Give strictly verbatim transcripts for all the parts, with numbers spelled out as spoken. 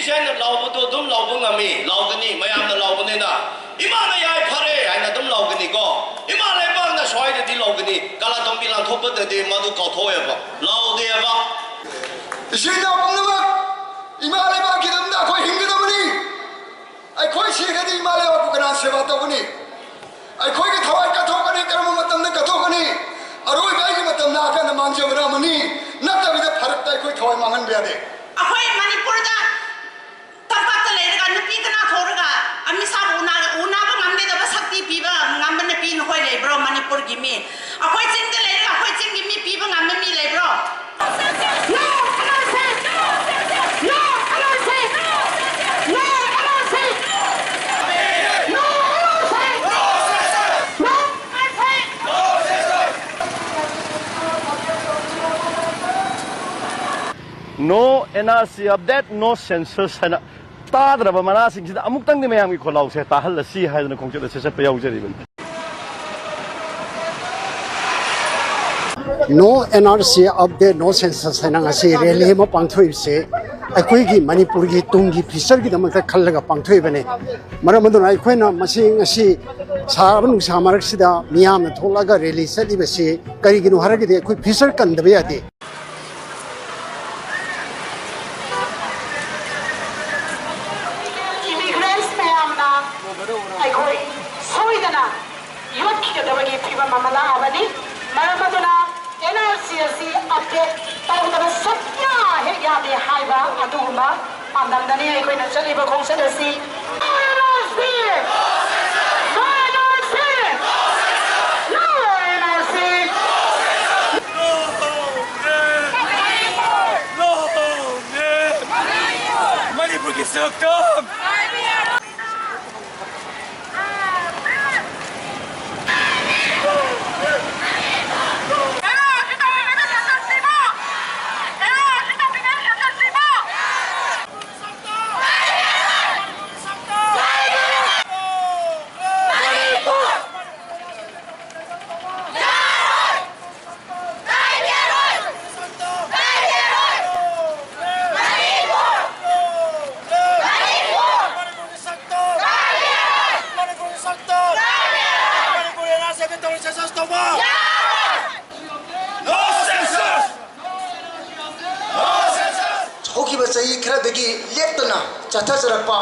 ꯏꯁꯩꯅ ꯂꯥꯎꯕꯗꯣ ꯑꯗꯨꯝ ꯂꯥꯎꯕ ꯉꯝꯃꯤ, ꯂꯥꯎꯒꯅꯤ, ꯃꯌꯥꯝꯅ ꯂꯥꯎꯕꯅꯤꯅ꯫ "ꯏꯃꯥꯅ ꯌꯥꯏ ꯐꯔꯦ" ꯍꯥꯏꯅ ꯑꯗꯨꯝ ꯂꯥꯎꯒꯅꯤꯀꯣ꯫ "ꯏꯃꯥ ꯂꯩꯕꯥꯛꯅ ꯁ꯭ꯋꯥꯏꯗꯗꯤ" ꯂꯥꯎꯒꯅꯤ꯫ ꯀꯥꯂꯥꯇꯣꯝꯕꯤ ꯂꯥꯟꯊꯣꯛꯄꯗꯗꯤ ꯃꯗꯨ ꯀꯥꯎꯊꯣꯛꯑꯦꯕ, ꯂꯥꯎꯗꯦꯕ꯫ ꯏꯆꯤꯟ ꯏꯅꯥꯎ ꯄꯨꯝꯅꯃꯛ, ꯏꯃꯥ ꯂꯩꯕꯥꯛꯀꯤꯗꯃꯛꯇ ꯑꯩꯈꯣꯏ ꯍꯤꯡꯒꯗꯕꯅꯤ꯫ ꯑꯩꯈꯣꯏ ꯁꯤꯈ꯭ꯔꯗꯤ ꯏꯃꯥ ꯂꯩꯕꯥꯛꯄꯨ ꯀꯅꯥ ꯁꯦꯕꯥ ꯇꯧꯒꯅꯤ? ꯑꯩꯈꯣꯏꯒꯤ ꯊꯋꯥꯏ ꯀꯠꯊꯣꯛꯀꯅꯤ꯫ ꯀꯔꯝꯕ ꯃꯇꯝꯗ ꯀꯠꯊꯣꯛꯀꯅꯤ? ꯑꯔꯣꯏꯕ ꯑꯩꯒꯤ ꯃꯇꯝ ꯂꯥꯛꯑꯀꯥꯟꯗ ꯃꯥꯡꯖꯕꯅ ꯑꯃꯅꯤ, ꯅꯠꯇꯕꯤꯗ ꯐꯔꯛꯇ ꯑꯩꯈꯣꯏ ꯊꯋꯥꯏ ꯃꯥꯡꯍꯟꯕ ꯌꯥꯗꯦ꯫ ꯑꯩꯈꯣꯏ ꯃꯅꯤꯄꯨꯔꯗ ꯇꯝꯄꯥꯛꯇ ꯂꯩꯔꯒ ꯅꯨꯄꯤ ꯀꯅꯥ ꯊꯣꯛꯔꯒ ꯑꯃꯤꯁꯥꯕꯨ ꯎꯅ-, ꯎꯅꯕ ꯉꯝꯒꯗꯕ ꯁꯛꯇꯤ ꯄꯤꯕ ꯉꯝꯕ ꯅꯨꯄꯤ ꯅꯈꯣꯏ ꯂꯩꯕ꯭ꯔꯣ ꯃꯅꯤꯄꯨꯔꯒꯤ ꯃꯤ? ꯑꯩꯈꯣꯏ ꯆꯤꯡꯗ ꯂꯩꯔꯒ ꯑꯩꯈꯣꯏ ꯆꯤꯡꯒꯤ ꯃꯤ ꯄꯤꯕ ꯉꯝꯕ ꯃꯤ ꯂꯩꯕ꯭ꯔꯣ? No N R C! No N R C! No N R C! No N R C! No N R C! No N R C! No N R C update, no census ꯍꯥꯏꯅ ꯇꯥꯗ꯭ꯔꯕ ꯃꯅꯥꯁꯤꯡꯁꯤꯗ ꯑꯃꯨꯛꯇꯪꯗꯤ ꯃꯌꯥꯝꯒꯤ ꯈꯣꯜꯂꯥꯎꯁꯦ ꯇꯥꯍꯜꯂꯁꯤ ꯍꯥꯏꯗꯅ ꯈꯣꯡꯆꯠ ꯑꯁꯤ ꯆꯠꯄ ꯌꯥꯎꯖꯔꯤꯕꯅꯤ꯫ No N R C update, no census ꯍꯥꯏꯅ ꯉꯁꯤ ꯔꯦꯂꯤ ꯑꯃ ꯄꯥꯡꯊꯣꯛꯏꯕꯁꯦ ꯑꯩꯈꯣꯏꯒꯤ ꯃꯅꯤꯄꯨꯔꯒꯤ ꯇꯨꯡꯒꯤ ꯐ꯭ꯌꯨꯆꯔꯒꯤꯗꯃꯛꯇ ꯈꯜꯂꯒ ꯄꯥꯡꯊꯣꯛꯏꯕꯅꯤ꯫ ꯃꯔꯝ ꯑꯗꯨꯅ ꯑꯩꯈꯣꯏꯅ ꯃꯁꯤ ꯉꯁꯤ ꯁꯥꯔꯕ ꯅꯨꯡꯁꯥ ꯃꯔꯛꯁꯤꯗ ꯃꯤꯌꯥꯝꯅ ꯊꯣꯛꯂꯒ ꯔꯦꯂꯤ ꯆꯠꯂꯤꯕꯁꯤ ꯀꯔꯤꯒꯤꯅꯣ ꯍꯥꯏꯔꯒꯗꯤ ꯑꯩꯈꯣꯏ ꯐ꯭ꯌꯨꯆꯔ ꯀꯟꯗꯕ ꯌꯥꯗꯦ꯫ ꯏꯃꯤꯒ꯭ꯔꯦꯟꯁ ꯃꯌꯥꯝꯅ ꯑꯩꯈꯣꯏ ꯁꯣꯏꯗꯅ ꯌꯣꯠꯈꯤꯒꯗꯕꯒꯤ ꯐꯤꯕꯝ ꯑꯃ ꯂꯥꯛꯑꯕꯅꯤ꯫ ꯃꯔꯝ ꯑꯗꯨꯅ N R C ꯑꯁꯤ ꯑꯞꯗꯦꯠ ꯇꯧꯗꯕ ꯁꯨꯛꯌꯥ ꯍꯦꯛ ꯌꯥꯗꯦ ꯍꯥꯏꯕ ꯑꯗꯨꯒꯨꯝꯕ ꯄꯥꯟꯗꯝꯗꯅꯤ ꯑꯩꯈꯣꯏꯅ ꯆꯠꯂꯤꯕ ꯈꯣꯡꯆꯠ ꯑꯁꯤ꯫ No N R C! No N R C! No N R C! ꯃꯅꯤꯄꯨꯔꯒꯤ ꯁꯛꯇꯝ! ꯍꯧꯈꯤꯕ ꯆꯍꯤ ꯈꯔꯗꯒꯤ ꯂꯦꯞꯇꯅ ꯆꯠꯊꯖꯔꯛꯄ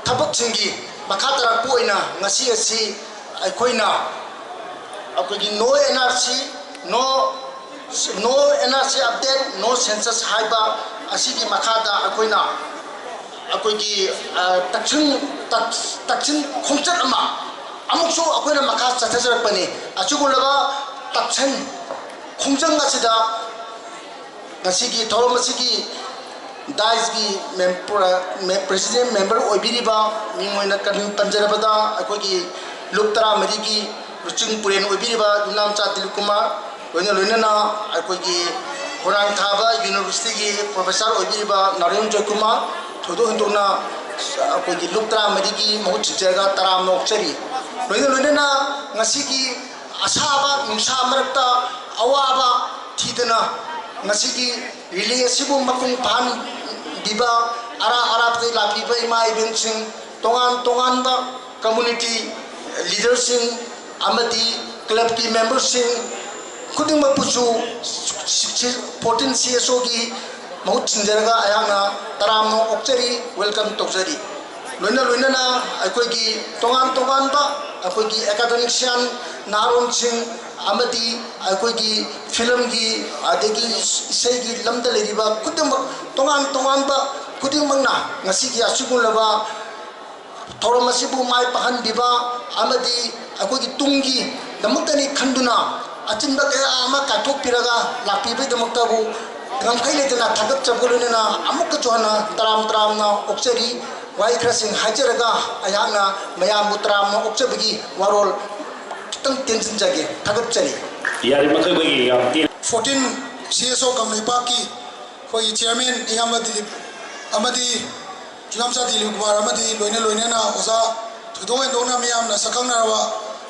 ꯊꯕꯛꯁꯤꯡꯒꯤ ꯃꯈꯥ ꯇꯥꯔꯛꯄ ꯑꯣꯏꯅ ꯉꯁꯤ ꯑꯁꯤ ꯑꯩꯈꯣꯏꯅ ꯑꯩꯈꯣꯏꯒꯤ no N R C, no no N R C update, no census ꯍꯥꯏꯕ ꯑꯁꯤꯒꯤ ꯃꯈꯥꯗ ꯑꯩꯈꯣꯏꯅ ꯑꯩꯈꯣꯏꯒꯤ ꯇꯛꯁꯤꯟ ꯇꯛꯁꯤꯟ ꯈꯣꯡꯆꯠ ꯑꯃ ꯑꯃꯨꯛꯁꯨ ꯑꯩꯈꯣꯏꯅ ꯃꯈꯥ ꯆꯠꯊꯖꯔꯛꯄꯅꯤ꯫ ꯑꯁꯤꯒꯨꯝꯂꯕ ꯇꯛꯁꯤꯟ ꯈꯣꯡꯖꯪ ꯑꯁꯤꯗ ꯉꯁꯤꯒꯤ ꯊꯧꯔꯝ ꯑꯁꯤꯒꯤ ꯗꯥꯏꯁꯀꯤ ꯃꯦꯝ-, ꯄ꯭ꯔ-, ꯃꯦ-, ꯄ꯭ꯔꯦꯁꯤꯗꯦꯟ ꯃꯦꯝꯕꯔ ꯑꯣꯏꯕꯤꯔꯤꯕ ꯃꯤꯡ ꯑꯣꯏꯅ ꯀꯟ-, ꯄꯟꯖꯔꯕꯗ ꯑꯩꯈꯣꯏꯒꯤ ꯂꯨꯞ ꯇꯔꯥꯃꯔꯤꯒꯤ ꯂꯨꯆꯤꯡ ꯄꯨꯔꯦꯟ ꯑꯣꯏꯕꯤꯔꯤꯕ ꯌꯨꯝꯅꯥꯝꯆꯥ ꯗꯤꯂꯤꯞ ꯀꯨꯃꯥꯔ, ꯂꯣꯏꯅ ꯂꯣꯏꯅꯅ ꯑꯩꯈꯣꯏꯒꯤ ꯈꯣꯏꯔꯥꯡ ꯊꯥꯕ ꯌꯨꯅꯤꯚꯔꯁꯤꯇꯤꯒꯤ ꯄ꯭ꯔꯣꯐꯦꯁꯔ ꯑꯣꯏꯕꯤꯔꯤꯕ ꯅꯥꯎꯔꯦꯝ ꯖꯣꯏꯀꯨꯃꯥꯔ, ꯊꯣꯏꯗꯣꯛ ꯍꯦꯟꯗꯣꯛꯅ ꯑꯩꯈꯣꯏꯒꯤ ꯂꯨꯞ ꯇꯔꯥꯃꯔꯤꯒꯤ ꯃꯍꯨꯠ ꯁꯤꯟꯖꯔꯒ ꯇꯔꯥꯝꯅ ꯑꯣꯛꯆꯔꯤ꯫ ꯂꯣꯏꯅ ꯂꯣꯏꯅꯅ ꯉꯁꯤꯒꯤ ꯑꯁꯥꯕ ꯅꯨꯡꯁꯥ ꯃꯔꯛꯇ ꯑꯋꯥꯕ ꯊꯤꯗꯅ ꯉꯁꯤꯒꯤ ꯔꯦꯂꯤ ꯑꯁꯤꯕꯨ ꯃꯄꯨꯡ ꯐꯥꯍꯟꯕꯤꯕ ꯑꯔꯥꯞ ꯑꯔꯥꯞꯄꯗꯒꯤ ꯂꯥꯛꯄꯤꯕ ꯏꯃꯥ ꯏꯕꯦꯟꯁꯤꯡ, ꯇꯣꯉꯥꯟ ꯇꯣꯉꯥꯟꯕ ꯀꯝꯃꯨꯅꯤꯇꯤ ꯂꯤꯗꯔꯁꯤꯡ ꯑꯃꯗꯤ ꯀ꯭ꯂꯕꯀꯤ ꯃꯦꯝꯕꯔꯁꯤꯡ ꯈꯨꯗꯤꯡꯃꯛꯄꯨꯁꯨ fourteen C S O ꯒꯤ ꯃꯍꯨꯠ ꯁꯤꯟꯖꯔꯒ ꯑꯩꯍꯥꯛꯅ ꯇꯔꯥꯝꯅ ꯑꯣꯛꯆꯔꯤ, welcome ꯇꯧꯖꯔꯤ꯫ ꯂꯣꯏꯅ ꯂꯣꯏꯅꯅ ꯑꯩꯈꯣꯏꯒꯤ ꯇꯣꯉꯥꯟ ꯇꯣꯉꯥꯟꯕ ꯑꯩꯈꯣꯏꯒꯤ ꯑꯦꯀꯥꯗꯃꯤꯛꯁꯤꯌꯥꯟ ꯅꯍꯥꯔꯣꯟꯁꯤꯡ ꯑꯃꯗꯤ ꯑꯩꯈꯣꯏꯒꯤ ꯐꯤꯂꯝꯒꯤ ꯑꯗꯒꯤ ꯏꯁꯩꯒꯤ ꯂꯝꯗ ꯂꯩꯔꯤꯕ ꯈꯨꯗꯤꯡꯃꯛ, ꯇꯣꯉꯥꯟ ꯇꯣꯉꯥꯟꯕ ꯈꯨꯗꯤꯡꯃꯛꯅ ꯉꯁꯤꯒꯤ ꯑꯁꯤꯒꯨꯝꯂꯕ ꯊꯧꯔꯝ ꯑꯁꯤꯕꯨ ꯃꯥꯏ ꯄꯥꯛꯍꯟꯕꯤꯕ ꯑꯃꯗꯤ ꯑꯩꯈꯣꯏꯒꯤ ꯇꯨꯡꯒꯤꯗꯃꯛꯇꯅꯤ ꯈꯟꯗꯨꯅ ꯑꯆꯤꯟꯕ ꯀꯌꯥ ꯑꯃ ꯀꯥꯏꯊꯣꯛꯄꯤꯔꯒ ꯂꯥꯛꯄꯤꯕꯒꯤꯗꯃꯛꯇꯕꯨ ꯉꯝꯈꯩ ꯂꯩꯇꯅ ꯊꯥꯒꯠꯆꯕꯒ ꯂꯣꯏꯅꯅ ꯑꯃꯨꯛꯀꯁꯨ ꯍꯟꯅ ꯇꯔꯥꯝ ꯇꯔꯥꯝꯅ ꯑꯣꯛꯆꯔꯤ꯫ ꯋꯥꯍꯩ ꯈꯔꯁꯤꯡ ꯍꯥꯏꯖꯔꯒ ꯑꯩꯍꯥꯛꯅ ꯃꯌꯥꯝꯕꯨ ꯇꯔꯥꯝꯅ ꯑꯣꯛꯆꯕꯒꯤ ꯋꯥꯔꯣꯜ ꯈꯤꯇꯪ ꯇꯦꯟꯁꯤꯟꯖꯒꯦ꯫ ꯊꯥꯒꯠꯆꯔꯤ꯫ ꯌꯥꯔꯤꯃꯈꯩ ꯑꯩꯈꯣꯏꯒꯤ ꯌꯥꯝ ten- Fourteen C S O ꯀꯪꯂꯩꯄꯥꯛꯀꯤ ꯑꯩꯈꯣꯏꯒꯤ ꯆꯤꯌꯔꯃꯦꯟ ꯏꯌꯥꯝꯕ ꯗꯤꯂꯤꯞ ꯑꯃꯗꯤ ꯌꯨꯝꯅꯥꯝꯆꯥ ꯗꯤꯂꯤꯞ ꯀꯨꯃꯥꯔ ꯑꯃꯗꯤ ꯂꯣꯏꯅ ꯂꯣꯏꯅꯅ ꯑꯣꯖꯥ ꯊꯣꯏꯗꯣꯛ ꯍꯦꯟꯗꯣꯛꯅ ꯃꯤꯌꯥꯝꯅ ꯁꯛꯈꯪꯅꯔꯕ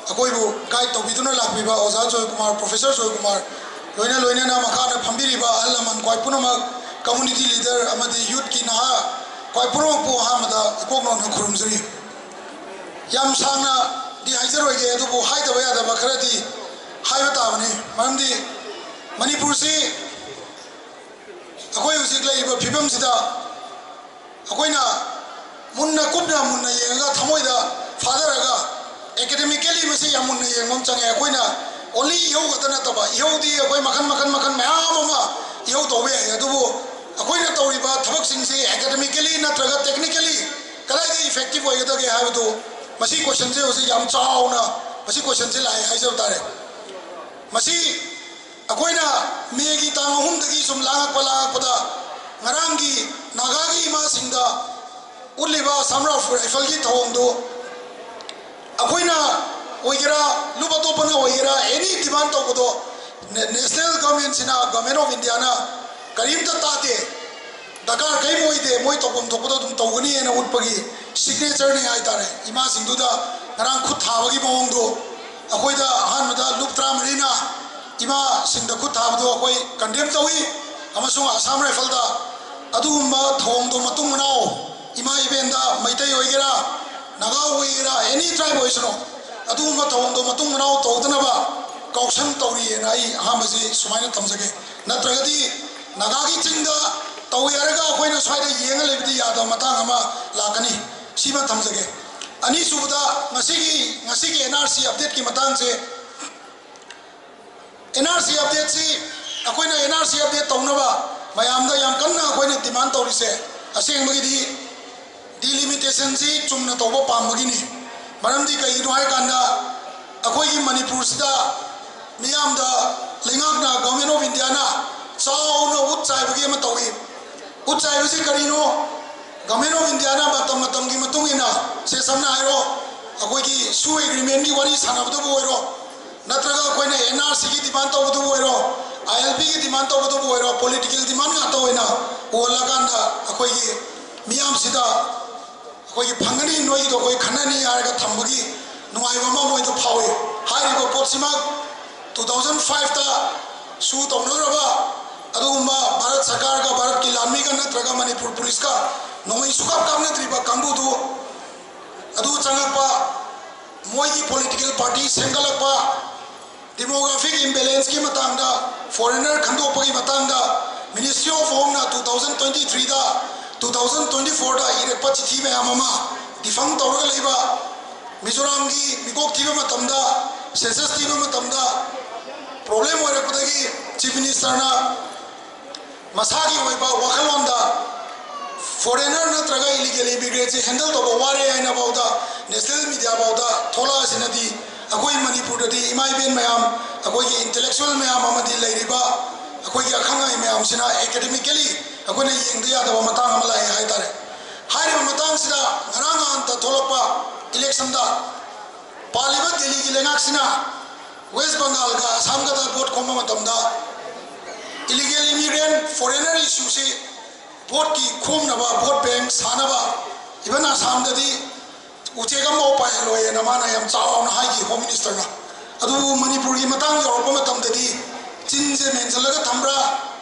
ꯑꯩꯈꯣꯏꯕꯨ ꯒꯥꯏꯗ ꯇꯧꯕꯤꯗꯨꯅ ꯂꯥꯛꯄꯤꯕ ꯑꯣꯖꯥ ꯖꯣꯏꯀꯨꯃꯥꯔ, ꯄ꯭ꯔꯣꯐꯦꯁꯔ ꯖꯣꯏꯀꯨꯃꯥꯔ, ꯂꯣꯏꯅ ꯂꯣꯏꯅꯅ ꯃꯈꯥꯗ ꯐꯝꯕꯤꯔꯤꯕ ꯑꯍꯜ ꯂꯃꯟ ꯈ꯭ꯋꯥꯏ ꯄꯨꯝꯅꯃꯛ, ꯀꯝꯃꯨꯅꯤꯇꯤ ꯂꯤꯗꯔ ꯑꯃꯗꯤ ꯌꯨꯠꯀꯤ ꯅꯍꯥ ꯈ꯭ꯋꯥꯏ ꯄꯨꯝꯅꯃꯛꯄꯨ ꯑꯍꯥꯟꯕꯗ ꯏꯀꯣꯛ ꯅꯧꯅ ꯈꯨꯔꯨꯝꯖꯔꯤ꯫ ꯌꯥꯝ ꯁꯥꯡꯅꯗꯤ ꯍꯥꯏꯖꯔꯣꯏꯒꯦ, ꯑꯗꯨꯕꯨ ꯍꯥꯏꯗꯕ ꯌꯥꯗꯕ ꯈꯔꯗꯤ ꯍꯥꯏꯕ ꯇꯥꯕꯅꯤ꯫ ꯃꯔꯝꯗꯤ ꯃꯅꯤꯄꯨꯔꯁꯤ ꯑꯩꯈꯣꯏ ꯍꯧꯖꯤꯛ ꯂꯩꯔꯤꯕ ꯐꯤꯕꯝ ꯃꯇꯝꯁꯤꯗ ꯑꯩꯈꯣꯏꯅ ꯃꯨꯟꯅ ꯀꯨꯞꯅ ꯃꯨꯟꯅ ꯌꯦꯡꯉꯒ ꯊꯃꯣꯏꯗ ꯐꯥꯊꯔꯒ academically ꯃꯁꯤ ꯌꯥꯝ ꯃꯨꯟꯅ ꯌꯦꯡꯕ ꯑꯃ ꯆꯪꯉꯦ꯫ ꯑꯩꯈꯣꯏꯅ only ꯏꯍꯧ ꯈꯛꯇ ꯅꯠꯇꯕ, ꯏꯍꯧꯗꯤ ꯑꯩꯈꯣꯏ ꯃꯈꯜ ꯃꯈꯜ ꯃꯈꯜ ꯃꯌꯥꯝ ꯑꯃ ꯏꯍꯧ ꯇꯧꯕ ꯌꯥꯏ꯫ ꯑꯗꯨꯕꯨ ꯑꯩꯈꯣꯏꯅ ꯇꯧꯔꯤꯕ ꯊꯕꯛꯁꯤꯡꯁꯤ academically ꯅꯠꯇ꯭ꯔꯒ technically ꯀꯗꯥꯏꯗ effective ꯑꯣꯏꯒꯗꯒꯦ ꯍꯥꯏꯕꯗꯨ, ꯃꯁꯤ questionꯁꯦ ꯍꯧꯖꯤꯛ ꯌꯥꯝ ꯆꯥꯎꯅ ꯃꯁꯤ questionꯁꯦ ꯂꯥꯛꯑꯦ ꯍꯥꯏꯖꯕ ꯇꯥꯔꯦ꯫ ꯃꯁꯤ ꯑꯩꯈꯣꯏꯅ ꯃꯦꯒꯤ ꯇꯥꯡ ꯑꯍꯨꯝꯗꯒꯤ ꯁꯨꯝ ꯂꯥꯡꯉꯛꯄ ꯂꯥꯡꯉꯛꯄꯗ ꯉꯔꯥꯡꯒꯤ ꯅꯥꯒꯥꯒꯤ ꯏꯃꯥꯁꯤꯡꯗ ꯎꯠꯂꯤꯕ ꯑꯁꯥꯝ ꯔꯥꯏꯐꯜꯒꯤ ꯊꯧꯑꯣꯡꯗꯨ ꯑꯩꯈꯣꯏꯅ ꯑꯣꯏꯒꯦꯔꯥ, ꯂꯨꯞ ꯑꯇꯣꯞꯄꯅ ꯑꯣꯏꯒꯦꯔꯥ, any demand ꯇꯧꯕꯗꯣ national governmentꯁꯤꯅ, Government of Indiaꯅ ꯀꯔꯤꯝꯇ ꯇꯥꯗꯦ, ꯗꯔꯀꯥꯔ ꯀꯔꯤꯝ ꯑꯣꯏꯗꯦ, ꯃꯣꯏ ꯇꯧꯐꯝ ꯊꯣꯛꯄꯗꯣ ꯑꯗꯨꯝ ꯇꯧꯒꯅꯤ ꯍꯥꯏꯅ ꯎꯠꯄꯒꯤ signatureꯅꯤ ꯍꯥꯏꯇꯥꯔꯦ꯫ ꯏꯃꯥꯁꯤꯡꯗꯨꯗ ꯉꯔꯥꯡ ꯈꯨꯠ ꯊꯥꯕꯒꯤ ꯃꯑꯣꯡꯗꯣ ꯑꯩꯈꯣꯏꯗ ꯑꯍꯥꯟꯕꯗ ꯂꯨꯞ ꯇꯔꯥꯃꯔꯤꯅ ꯏꯃꯥꯁꯤꯡꯗ ꯈꯨꯠ ꯊꯥꯕꯗꯣ ꯑꯩꯈꯣꯏ condemn ꯇꯧꯏ, ꯑꯃꯁꯨꯡ ꯑꯁꯥꯝ ꯔꯥꯏꯐꯜꯗ ꯑꯗꯨꯒꯨꯝꯕ ꯊꯧꯑꯣꯡꯗꯣ ꯃꯇꯨꯡ ꯃꯅꯥꯎ ꯏꯃꯥ ꯏꯕꯦꯟꯗ ꯃꯩꯇꯩ ꯑꯣꯏꯒꯦꯔꯥ, ꯅꯥꯒꯥ ꯑꯣꯏꯒꯦꯔꯥ, any tribe ꯑꯣꯏꯁꯅꯨ, ꯑꯗꯨꯒꯨꯝꯕ ꯊꯧꯑꯣꯡꯗꯣ ꯃꯇꯨꯡ ꯃꯅꯥꯎ ꯇꯧꯗꯅꯕ ꯀꯥꯎꯁꯟ ꯇꯧꯔꯤꯑꯅ ꯑꯩ ꯑꯍꯥꯟꯕꯁꯤ ꯁꯨꯃꯥꯏꯅ ꯊꯝꯖꯒꯦ꯫ ꯅꯠꯇ꯭ꯔꯒꯗꯤ ꯅꯥꯒꯥꯒꯤ ꯆꯤꯡꯗ ꯇꯧꯏ ꯍꯥꯏꯔꯒ ꯑꯩꯈꯣꯏꯅ ꯁ꯭ꯋꯥꯏꯗ ꯌꯦꯡꯉ ꯂꯩꯕꯗꯤ ꯌꯥꯗꯕ ꯃꯇꯥꯡ ꯑꯃ ꯂꯥꯛꯀꯅꯤ꯫ ꯁꯤꯃ ꯊꯝꯖꯒꯦ꯫ ꯑꯅꯤꯁꯨꯕꯗ, ꯉꯁꯤꯒꯤ, ꯉꯁꯤꯒꯤ NRC updateꯀꯤ ꯃꯇꯥꯡꯁꯦ, NRC updateꯁꯤ ꯑꯩꯈꯣꯏꯅ NRC update ꯇꯧꯅꯕ ꯃꯌꯥꯝꯗ ꯌꯥꯝ ꯀꯟꯅ ꯑꯩꯈꯣꯏꯅ demand ꯇꯧꯔꯤꯁꯦ ꯑꯁꯦꯡꯕꯒꯤꯗꯤ delimitationꯁꯤ ꯆꯨꯝꯅ ꯇꯧꯕ ꯄꯥꯝꯕꯒꯤꯅꯤ꯫ ꯃꯔꯝꯗꯤ ꯀꯩꯒꯤꯅꯣ ꯍꯥꯏꯀꯥꯟꯗ ꯑꯩꯈꯣꯏꯒꯤ ꯃꯅꯤꯄꯨꯔꯁꯤꯗ ꯃꯤꯌꯥꯝꯗ ꯂꯩꯉꯥꯛꯅ, Government of Indiaꯅ ꯆꯥꯎꯅ ꯎꯠ ꯆꯥꯏꯕꯒꯤ ꯑꯃ ꯇꯧꯏ꯫ ꯎꯠ ꯆꯥꯏꯕꯁꯤ ꯀꯔꯤꯅꯣ? Government of Indiaꯅ ꯃꯇꯝ ꯃꯇꯝꯒꯤ ꯃꯇꯨꯡ ꯏꯟꯅ, ꯁꯦ ꯁꯝꯅ ꯍꯥꯏꯔꯣ, ꯑꯩꯈꯣꯏꯒꯤ ꯁꯨ agreementꯀꯤ ꯋꯥꯔꯤ ꯁꯥꯟꯅꯕꯗꯕꯨ ꯑꯣꯏꯔꯣ, ꯅꯠꯇ꯭ꯔꯒ ꯑꯩꯈꯣꯏꯅ NRCꯒꯤ demand ꯇꯧꯕꯗꯕꯨ ꯑꯣꯏꯔꯣ, ILPꯒꯤ demand ꯇꯧꯕꯗꯕꯨ ꯑꯣꯏꯔꯣ, political demand ꯉꯥꯛꯇ ꯑꯣꯏꯅ ꯑꯣꯜꯂꯀꯥꯟꯗ ꯑꯩꯈꯣꯏꯒꯤ ꯃꯤꯌꯥꯝꯁꯤꯗ ꯑꯩꯈꯣꯏꯒꯤ ꯐꯪꯒꯅꯤ, ꯅꯣꯏꯒꯤꯗꯣ ꯑꯩꯈꯣꯏ ꯈꯟꯅꯅꯤ ꯍꯥꯏꯔꯒ ꯊꯝꯕꯒꯤ ꯅꯨꯡꯉꯥꯏꯕ ꯑꯃ ꯃꯣꯏꯗ ꯐꯥꯎꯏ꯫ ꯍꯥꯏꯔꯤꯕ ꯄꯣꯠꯁꯤꯃꯛ two thousand fiveꯇ ꯁꯨ ꯇꯧꯅꯈ꯭ꯔꯕ ꯑꯗꯨꯒꯨꯝꯕ ꯚꯥꯔꯠ ꯁꯔꯀꯥꯔꯒ, ꯚꯥꯔꯠꯀꯤ ꯂꯥꯟꯃꯤꯒ ꯅꯠꯇ꯭ꯔꯒ ꯃꯅꯤꯄꯨꯔ ꯄꯨꯂꯤꯁꯀ ꯅꯣꯡꯃꯩ ꯁꯨꯀꯥꯞ ꯀꯥꯞꯅꯗ꯭ꯔꯤꯕ ꯀꯥꯡꯕꯨꯗꯨ ꯑꯗꯨ ꯆꯪꯉꯛꯄ, ꯃꯣꯏꯒꯤ political party ꯁꯦꯝꯒꯠꯂꯛꯄ, demographic imbalanceꯀꯤ ꯃꯇꯥꯡꯗ, foreigner ꯈꯟꯗꯣꯛꯄꯒꯤ ꯃꯇꯥꯡꯗ Ministry of Homeꯅ two two thousand twenty third, two thousand twenty ꯐꯣꯔꯗ ꯏꯔꯛꯄ ꯆꯤꯊꯤ ꯃꯌꯥꯝ ꯑꯃ ꯗꯤꯐꯪ ꯇꯧꯔꯒ ꯂꯩꯕ, ꯃꯤꯖꯣꯔꯥꯝꯒꯤ ꯃꯤꯀꯣꯛ ꯊꯤꯕ ꯃꯇꯝꯗ, ꯁꯦꯟꯁꯁ ꯊꯤꯕ ꯃꯇꯝꯗ ꯄ꯭ꯔꯣꯕ꯭ꯂꯦꯝ ꯑꯣꯏꯔꯛꯄꯗꯒꯤ ꯆꯤꯐ ꯃꯤꯅꯤꯁꯇꯔꯅ ꯃꯁꯥꯒꯤ ꯑꯣꯏꯕ ꯋꯥꯈꯜꯂꯣꯟꯗ ꯐꯣꯔꯦꯅꯔ ꯅꯠꯇ꯭ꯔꯒ ꯏꯂꯤꯒꯦꯜ ꯏꯃꯤꯒ꯭ꯔꯦꯟꯁꯦ ꯍꯦꯟꯗꯜ ꯇꯧꯕ ꯋꯥꯔꯦ ꯍꯥꯏꯅ ꯐꯥꯎꯗ ꯅꯦꯁꯅꯦꯜ ꯃꯤꯗꯤꯌꯥ ꯐꯥꯎꯗ ꯊꯣꯛꯂꯛꯑꯁꯤꯅꯗꯤ, ꯑꯩꯈꯣꯏ ꯃꯅꯤꯄꯨꯔꯗꯗꯤ ꯏꯃꯥ ꯏꯕꯦꯟ ꯃꯌꯥꯝ, ꯑꯩꯈꯣꯏꯒꯤ ꯏꯟꯇꯦꯂꯦꯛꯆꯨꯋꯦꯜ ꯃꯌꯥꯝ ꯑꯃꯗꯤ ꯂꯩꯔꯤꯕ ꯑꯩꯈꯣꯏꯒꯤ ꯑꯈꯪ ꯑꯍꯩ ꯃꯌꯥꯝꯁꯤꯅ ꯑꯦꯀꯥꯗꯃꯤꯀꯦꯂꯤ ꯑꯩꯈꯣꯏꯅ ꯌꯦꯡꯗ ꯌꯥꯗꯕ ꯃꯇꯥꯡ ꯑꯃ ꯂꯥꯛꯑꯦ ꯍꯥꯏꯇꯥꯔꯦ꯫ ꯍꯥꯏꯔꯤꯕ ꯃꯇꯥꯡꯁꯤꯗ ꯉꯔꯥꯡ ꯅꯍꯥꯟꯇ ꯊꯣꯛꯂꯛꯄ ꯏꯂꯦꯛꯁꯟꯗ ꯄꯥꯜꯂꯤꯕ ꯗꯦꯜꯂꯤꯒꯤ ꯂꯩꯉꯥꯛꯁꯤꯅ ꯋꯦꯁ ꯕꯪꯒꯥꯜꯒ ꯑꯁꯥꯝꯒꯗ ꯚꯣꯠ ꯈꯣꯝꯕ ꯃꯇꯝꯗ ꯏꯂꯤꯒꯦꯜ ꯏꯃꯤꯒ꯭ꯔꯦꯟ ꯐꯣꯔꯦꯅꯔ ꯏꯁꯨꯁꯤ ꯚꯣꯠꯀꯤ ꯈꯣꯝꯅꯕ, ꯚꯣꯠ ꯕꯦꯡ ꯁꯥꯅꯕ, ꯏꯚꯟ ꯑꯁꯥꯝꯗꯗꯤ ꯎꯆꯦꯛ ꯑꯃꯐꯥꯎ ꯄꯥꯏꯍꯜꯂꯣꯏꯅ ꯃꯥꯅ ꯌꯥꯝ ꯆꯥꯎꯅ ꯍꯥꯏꯈꯤ ꯍꯣꯝ ꯃꯤꯅꯤꯁꯇꯔꯅ꯫ ꯑꯗꯨꯕꯨ ꯃꯅꯤꯄꯨꯔꯒꯤ ꯃꯇꯥꯡ ꯌꯧꯔꯛꯄ ꯃꯇꯝꯗꯗꯤ ꯆꯤꯟꯁꯦ ꯃꯦꯟꯁꯤꯜꯂꯒ ꯊꯝꯕ꯭ꯔꯥ,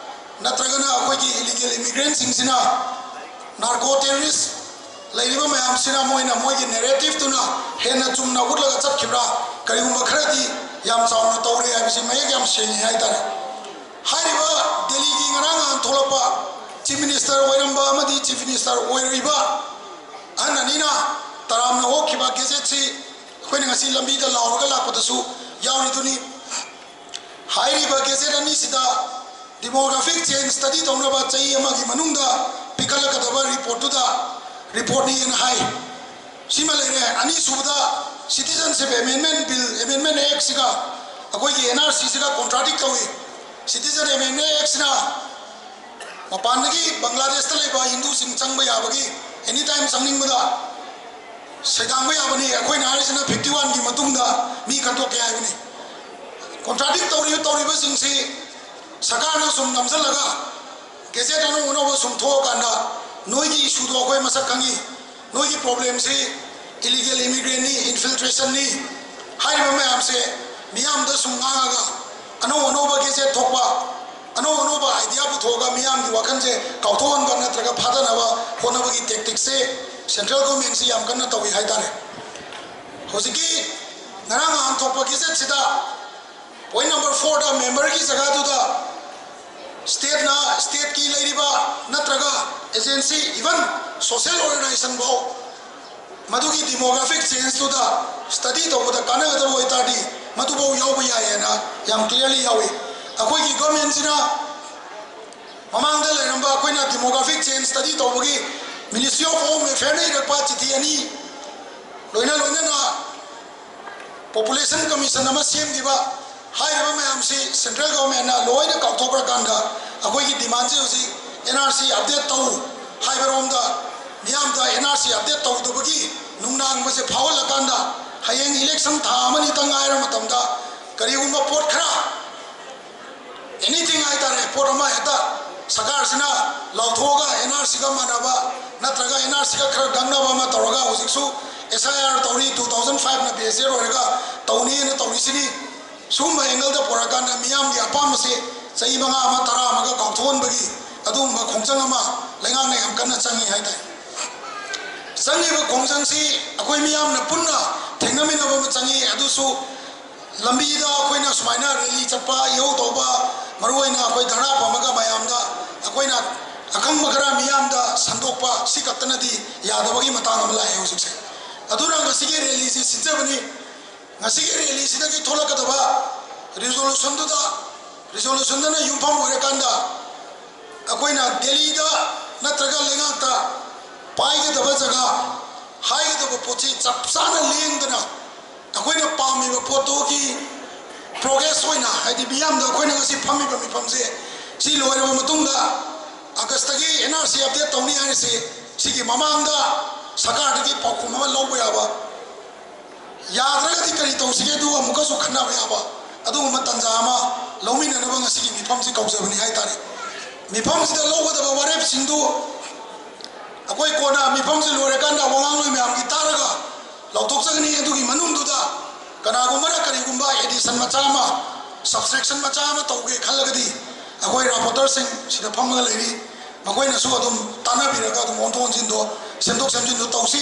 ꯅꯠꯇ꯭ꯔꯒꯅ ꯑꯩꯈꯣꯏꯒꯤ ꯏꯂꯤꯒꯦꯜ ꯏꯃꯤꯒ꯭ꯔꯦꯟꯁꯤꯡꯁꯤꯅ ꯅꯥꯔꯀꯣ ꯇꯦꯔꯣꯔꯤꯁ ꯂꯩꯔꯤꯕ ꯃꯌꯥꯝꯁꯤꯅ ꯃꯣꯏꯅ ꯃꯣꯏꯒꯤ ꯅꯦꯔꯦꯇꯤꯞꯇꯨꯅ ꯍꯦꯟꯅ ꯆꯨꯝꯅ ꯎꯠꯂꯒ ꯆꯠꯈꯤꯕ꯭ꯔꯥ? ꯀꯔꯤꯒꯨꯝꯕ ꯈꯔꯗꯤ ꯌꯥꯝ ꯆꯥꯎꯅ ꯇꯧꯔꯦ ꯍꯥꯏꯕꯁꯤ ꯃꯌꯦꯛ ꯌꯥꯝ ꯁꯦꯡꯉꯤ ꯍꯥꯏꯇꯥꯔꯦ꯫ ꯍꯥꯏꯔꯤꯕ ꯗꯦꯜꯂꯤꯒꯤ ꯉꯔꯥꯡ ꯅꯍꯥꯟ ꯊꯣꯛꯂꯛꯄ ꯆꯤꯐ ꯃꯤꯅꯤꯁꯇꯔ ꯑꯣꯏꯔꯝꯕ ꯑꯃꯗꯤ ꯆꯤꯐ ꯃꯤꯅꯤꯁꯇꯔ ꯑꯣꯏꯔꯤꯕ ꯑꯍꯟ ꯑꯅꯤꯅ ꯇꯔꯥꯝꯅ ꯑꯣꯛꯈꯤꯕ ꯒꯦꯖꯦꯠꯁꯤ ꯑꯩꯈꯣꯏꯅ ꯉꯁꯤ ꯂꯝꯕꯤꯗ ꯂꯥꯎꯔꯒ ꯂꯥꯛꯄꯗꯁꯨ ꯌꯥꯎꯔꯤꯗꯨꯅꯤ꯫ ꯍꯥꯏꯔꯤꯕ ꯒꯦꯖꯦꯠ ꯑꯅꯤꯁꯤꯗ ꯗꯤꯃꯣꯒ꯭ꯔꯥꯐꯤꯛ ꯆꯦꯟꯖ ꯁ꯭ꯇꯗꯤ ꯇꯧꯅꯕ ꯆꯍꯤ ꯑꯃꯒꯤ ꯃꯅꯨꯡꯗ ꯄꯤꯈꯠꯂꯛꯀꯗꯕ ꯔꯤꯄꯣꯔꯠꯇꯨꯗ, ꯔꯤꯄꯣꯔꯠꯅꯤꯅ ꯍꯥꯏ꯫ ꯁꯤꯃ ꯂꯩꯔꯦ꯫ ꯑꯅꯤꯁꯨꯕꯗ, ꯁꯤꯇꯤꯖꯟꯁꯤꯞ ꯑꯦꯃꯦꯟꯃꯦꯟ ꯕꯤꯜ, ꯑꯦꯃꯦꯟꯃꯦꯟ ꯑꯦꯛꯁꯤꯒ ꯑꯩꯈꯣꯏꯒꯤ ꯑꯦꯟ ꯑꯥꯔ ꯁꯤꯁꯤꯒ ꯀꯣꯟꯇ꯭ꯔꯥꯗꯤꯛ ꯇꯧꯏ꯫ ꯁꯤꯇꯤꯖꯟ ꯑꯦꯃꯦꯟꯃꯦꯟ ꯑꯦꯛꯁꯤꯅ ꯃꯄꯥꯟꯗꯒꯤ ꯕꯪꯒ꯭ꯂꯥꯗꯦꯁꯇ ꯂꯩꯕ ꯍꯤꯟꯗꯨꯁꯤꯡ ꯆꯪꯕ ꯌꯥꯕꯒꯤ ꯑꯦꯅꯤ ꯇꯥꯏꯝ ꯆꯪꯅꯤꯡꯕꯗ ꯁꯩꯗꯥꯡꯕ ꯌꯥꯕꯅꯤ꯫ ꯑꯩꯈꯣꯏꯅ ꯍꯥꯏꯔꯤꯁꯤꯅ ꯐꯤꯐꯇꯤ ꯋꯥꯟꯒꯤ ꯃꯇꯨꯡꯗ ꯃꯤ ꯈꯟꯗꯣꯛꯀꯦ ꯍꯥꯏꯕꯅꯤ꯫ ꯀꯣꯟꯇ꯭ꯔꯥꯗꯤꯛ ꯇꯧꯔꯤꯕ, ꯇꯧꯔꯤꯕꯁꯤꯡꯁꯤ ꯁꯔꯀꯥꯔꯅ ꯁꯨꯝ ꯅꯝꯁꯤꯜꯂꯒ ꯒꯦꯖꯦꯠ ꯑꯅꯧ ꯑꯅꯧꯕ ꯁꯨꯝ ꯊꯣꯛꯑꯀꯥꯟꯗ ꯅꯣꯏꯒꯤ ꯏꯁꯨꯗꯣ ꯑꯩꯈꯣꯏ ꯃꯁꯛ ꯈꯪꯉꯤ, ꯅꯣꯏꯒꯤ ꯄ꯭ꯔꯣꯕ꯭ꯂꯦꯝꯁꯤ ꯏꯂꯤꯒꯦꯜ ꯏꯃꯤꯒ꯭ꯔꯦꯟꯅꯤ, ꯏꯟꯐꯤꯜꯇ꯭ꯔꯦꯁꯟꯅꯤ ꯍꯥꯏꯔꯤꯕ ꯃꯌꯥꯝꯁꯦ ꯃꯤꯌꯥꯝꯗ ꯁꯨꯝ ꯉꯥꯡꯉꯒ ꯑꯅꯧ ꯑꯅꯧꯕ ꯒꯦꯖꯦꯠ ꯊꯣꯛꯄ, ꯑꯅꯧ ꯑꯅꯧꯕ ꯑꯥꯏꯗꯤꯌꯥ ꯄꯨꯊꯣꯛꯑꯒ ꯃꯤꯌꯥꯝꯒꯤ ꯋꯥꯈꯜꯁꯦ ꯀꯥꯎꯊꯣꯛꯍꯟꯕ ꯅꯠꯇ꯭ꯔꯒ ꯐꯥꯗꯅꯕ ꯍꯣꯠꯅꯕꯒꯤ ꯇꯦꯛꯇꯤꯛꯁꯦ ꯁꯦꯟꯇ꯭ꯔꯦꯜ ꯒꯣꯔꯃꯦꯟꯁꯤ ꯌꯥꯝ ꯀꯟꯅ ꯇꯧꯏ ꯍꯥꯏꯇꯥꯔꯦ꯫ ꯍꯧꯖꯤꯛꯀꯤ ꯉꯔꯥꯡ ꯅꯍꯥꯟ ꯊꯣꯛꯄ ꯒꯦꯖꯦꯠꯁꯤꯗ ꯄꯣꯏꯟ ꯅꯝꯕꯔ ꯐꯣꯔꯗ ꯃꯦꯝꯕꯔꯒꯤ ꯖꯒꯥꯗꯨꯗ ꯁ꯭ꯇꯦꯠꯅ, ꯁ꯭ꯇꯦꯠꯀꯤ ꯂꯩꯔꯤꯕ ꯅꯠꯇ꯭ꯔꯒ ꯑꯦꯖꯦꯟꯁꯤ, ꯏꯚꯟ ꯁꯣꯁꯤꯌꯦꯜ ꯑꯣꯔꯒꯅꯥꯏꯖꯦꯁꯟ ꯐꯥꯎ ꯃꯗꯨꯒꯤ ꯗꯤꯃꯣꯒ꯭ꯔꯥꯐꯤꯛ ꯆꯦꯟꯖꯇꯨꯗ ꯁ꯭ꯇꯗꯤ ꯇꯧꯕꯗ ꯀꯥꯟꯅꯒꯗꯕ ꯑꯣꯏꯇꯥꯔꯗꯤ ꯃꯗꯨꯐꯥꯎ ꯌꯥꯎꯕ ꯌꯥꯏ ꯍꯥꯏꯅ ꯌꯥꯝ ꯀ꯭ꯂꯤꯌꯥꯔꯂꯤ ꯌꯥꯎꯏ꯫ ꯑꯩꯈꯣꯏꯒꯤ ꯒꯚꯔꯟꯃꯦꯟꯁꯤꯅ ꯃꯃꯥꯡꯗ ꯂꯩꯔꯝꯕ ꯑꯩꯈꯣꯏꯅ ꯗꯤꯃꯣꯒ꯭ꯔꯥꯐꯤꯛ ꯆꯦꯟꯖ ꯁ꯭ꯇꯗꯤ ꯇꯧꯕꯒꯤ ꯃꯤꯅꯤꯁꯇ꯭ꯔꯤ ꯑꯣꯐ ꯍꯣꯝ ꯑꯦꯐꯤꯌꯔꯅ ꯏꯔꯛꯄ ꯆꯤꯊꯤ ꯑꯅꯤ ꯂꯣꯏꯅ ꯂꯣꯏꯅꯅ ꯄꯣꯄꯨꯂꯦꯁꯟ ꯀꯃꯤꯁꯟ ꯑꯃ ꯁꯦꯝꯈꯤꯕ, ꯍꯥꯏꯔꯤꯕ ꯃꯌꯥꯝꯁꯤ ꯁꯦꯟꯇ꯭ꯔꯦꯜ ꯒꯚꯔꯟꯃꯦꯟꯅ ꯂꯣꯏꯅ ꯀꯥꯎꯊꯣꯛꯈ꯭ꯔꯀꯥꯟꯗ ꯑꯩꯈꯣꯏꯒꯤ ꯗꯤꯃꯥꯟꯁꯦ ꯍꯧꯖꯤꯛ ꯑꯦꯟ ꯑꯥꯔ ꯁꯤ ꯑꯞꯗꯦꯠ ꯇꯧ ꯍꯥꯏꯕꯔꯣꯝꯗ ꯃꯤꯌꯥꯝꯗ ꯑꯦꯟ ꯑꯥꯔ ꯁꯤ ꯑꯞꯗꯦꯠ ꯇꯧꯗꯕꯒꯤ ꯅꯨꯡꯅꯥꯡꯕꯁꯦ ꯐꯥꯎꯍꯜꯂꯀꯥꯟꯗ ꯍꯌꯦꯡ ꯏꯂꯦꯛꯁꯟ ꯊꯥ ꯑꯃꯅꯤꯇꯪ ꯉꯥꯏꯔ ꯃꯇꯝꯗ ꯀꯔꯤꯒꯨꯝꯕ ꯄꯣꯠ ꯈꯔ, ꯑꯦꯅꯤꯊꯤꯡ ꯍꯥꯏꯇꯥꯔꯦ, ꯄꯣꯠ ꯑꯃ ꯍꯦꯛꯇ ꯁꯔꯀꯥꯔꯁꯤꯅ ꯂꯥꯎꯊꯣꯛꯑꯒ ꯑꯦꯟ ꯑꯥꯔ ꯁꯤꯒ ꯃꯥꯟꯅꯕ ꯅꯠꯇ꯭ꯔꯒ ꯑꯦꯟ ꯑꯥꯔ ꯁꯤꯒ ꯈꯔ ꯅꯛꯅꯕ ꯑꯃ ꯇꯧꯔꯒ ꯍꯧꯖꯤꯛꯁꯨ ꯑꯦꯁ ꯑꯥꯏ ꯑꯥꯔ ꯇꯧꯔꯤ, ꯇꯨ ꯊꯥꯎꯖꯟ ꯐꯥꯏꯚꯅ ꯕꯦꯁ ꯏꯌꯔ ꯑꯣꯏꯔꯒ ꯇꯧꯅꯤꯅ ꯇꯧꯔꯤꯁꯤꯅꯤ꯫ ꯁꯨꯝꯕ ꯑꯦꯡꯒꯜꯗ ꯄꯨꯔꯛꯑꯀꯥꯟꯗ ꯃꯤꯌꯥꯝꯒꯤ ꯑꯄꯥꯝꯕꯁꯦ ꯆꯍꯤ ꯃꯉꯥ ꯑꯃ, ꯇꯔꯥ ꯑꯃꯒ ꯀꯥꯎꯊꯣꯛꯍꯟꯕꯒꯤ ꯑꯗꯨꯒꯨꯝꯕ ꯈꯣꯡꯖꯪ ꯑꯃ ꯂꯩꯉꯥꯛꯅ ꯌꯥꯝ ꯀꯟꯅ ꯆꯪꯉꯤ ꯍꯥꯏꯇꯥꯔꯦ꯫ ꯆꯪꯉꯤꯕ ꯈꯣꯡꯖꯪꯁꯤ ꯑꯩꯈꯣꯏ ꯃꯤꯌꯥꯝꯅ ꯄꯨꯟꯅ ꯊꯦꯡꯅꯃꯤꯟꯅꯕ ꯑꯃ ꯆꯪꯉꯤ꯫ ꯑꯗꯨꯁꯨ ꯂꯝꯕꯤꯗ ꯑꯩꯈꯣꯏꯅ ꯁꯨꯃꯥꯏꯅ ꯔꯦꯂꯤ ꯆꯠꯄ, ꯏꯍꯧ ꯇꯧꯕ, ꯃꯔꯨꯑꯣꯏꯅ ꯑꯩꯈꯣꯏ ꯙꯔꯅꯥ ꯐꯝꯃꯒ ꯃꯌꯥꯝꯗ ꯑꯩꯈꯣꯏꯅ ꯑꯈꯪꯕ ꯈꯔ ꯃꯤꯌꯥꯝꯗ ꯁꯟꯗꯣꯛꯄ, ꯁꯤ ꯈꯛꯇꯅꯗꯤ ꯌꯥꯗꯕꯒꯤ ꯃꯇꯥꯡ ꯑꯃ ꯂꯥꯛꯑꯦ ꯍꯧꯖꯤꯛꯁꯦ꯫ ꯑꯗꯨꯅ ꯉꯁꯤꯒꯤ ꯔꯦꯂꯤꯁꯤ ꯁꯤꯟꯖꯕꯅꯤ꯫ ꯉꯁꯤꯒꯤ ꯔꯦꯂꯤꯁꯤꯗꯒꯤ ꯊꯣꯛꯂꯛꯀꯗꯕ ꯔꯤꯖꯣꯂꯨꯁꯟꯗꯨꯗ, ꯔꯤꯖꯣꯂꯨꯁꯟꯗꯨꯅ ꯌꯨꯝꯐꯝ ꯑꯣꯏꯔꯀꯥꯟꯗ ꯑꯩꯈꯣꯏꯅ ꯗꯦꯜꯂꯤꯗ ꯅꯠꯇ꯭ꯔꯒ ꯂꯩꯉꯥꯛꯇ ꯄꯥꯏꯒꯗꯕ ꯖꯒꯥ, ꯍꯥꯏꯒꯗꯕ ꯄꯣꯠꯁꯤ ꯆꯞ ꯆꯥꯅ ꯂꯦꯡꯗꯅ ꯑꯩꯈꯣꯏꯅ ꯄꯥꯝꯃꯤꯕ ꯄꯣꯠꯇꯨꯒꯤ ꯄ꯭ꯔꯣꯒ꯭ꯔꯦꯁ ꯑꯣꯏꯅ, ꯍꯥꯏꯗꯤ ꯃꯤꯌꯥꯝꯗ ꯑꯩꯈꯣꯏꯅ ꯉꯁꯤ ꯐꯝꯃꯤꯕ ꯃꯤꯐꯝꯁꯦ, ꯁꯤ ꯂꯣꯏꯔꯕ ꯃꯇꯨꯡꯗ ꯑꯥꯒꯁꯇꯒꯤ ꯑꯦꯟ ꯑꯥꯔ ꯁꯤ ꯑꯞꯗꯦꯠ ꯇꯧꯅꯤ ꯍꯥꯏꯔꯤꯁꯤ, ꯁꯤꯒꯤ ꯃꯃꯥꯡꯗ ꯁꯔꯀꯥꯔꯗꯒꯤ ꯄꯥꯎꯈꯨꯝ ꯑꯃ ꯂꯧꯕ ꯌꯥꯕ, ꯌꯥꯗ꯭ꯔꯒꯗꯤ ꯀꯔꯤ ꯇꯧꯁꯤꯒꯦ, ꯑꯗꯨ ꯑꯃꯨꯛꯀꯁꯨ ꯈꯟꯅꯕ ꯌꯥꯕ ꯑꯗꯨꯒꯨꯝꯕ ꯇꯥꯟꯖꯥ ꯑꯃ ꯂꯧꯃꯤꯟꯅꯅꯕ ꯉꯁꯤꯒꯤ ꯃꯤꯐꯝꯁꯤ ꯀꯧꯖꯕꯅꯤ ꯍꯥꯏꯇꯥꯔꯦ꯫ ꯃꯤꯐꯝꯁꯤꯗ ꯂꯧꯒꯗꯕ ꯋꯥꯔꯦꯞꯁꯤꯡꯗꯨ ꯑꯩꯈꯣꯏ ꯀꯣꯟꯅ ꯃꯤꯐꯝꯁꯤ ꯂꯣꯏꯔꯀꯥꯟꯗ ꯋꯥꯉꯥꯡꯂꯣꯏ ꯃꯌꯥꯝꯒꯤ ꯇꯥꯔꯒ ꯂꯥꯎꯊꯣꯛꯆꯒꯅꯤ꯫ ꯑꯗꯨꯒꯤ ꯃꯅꯨꯡꯗꯨꯗ ꯀꯅꯥꯒꯨꯝꯕꯅ ꯀꯔꯤꯒꯨꯝꯕ ꯑꯦꯗꯤꯁꯟ ꯃꯆꯥ ꯑꯃ, ꯁꯕꯇ꯭ꯔꯦꯛꯁꯟ ꯃꯆꯥ ꯑꯃ ꯇꯧꯒꯦ ꯈꯜꯂꯒꯗꯤ ꯑꯩꯈꯣꯏ ꯔꯥꯄꯣꯔꯇꯔꯁꯤꯡ ꯁꯤꯗ ꯐꯝꯃꯒ ꯂꯩꯔꯤ, ꯃꯈꯣꯏꯅꯁꯨ ꯑꯗꯨꯝ ꯇꯥꯟꯅꯕꯤꯔꯒ ꯑꯗꯨꯝ ꯑꯣꯟꯊꯣꯛ ꯑꯣꯟꯁꯤꯟꯗꯣ, ꯁꯦꯝꯗꯣꯛ ꯁꯦꯝꯖꯤꯟꯗꯣ ꯇꯧꯁꯤ꯫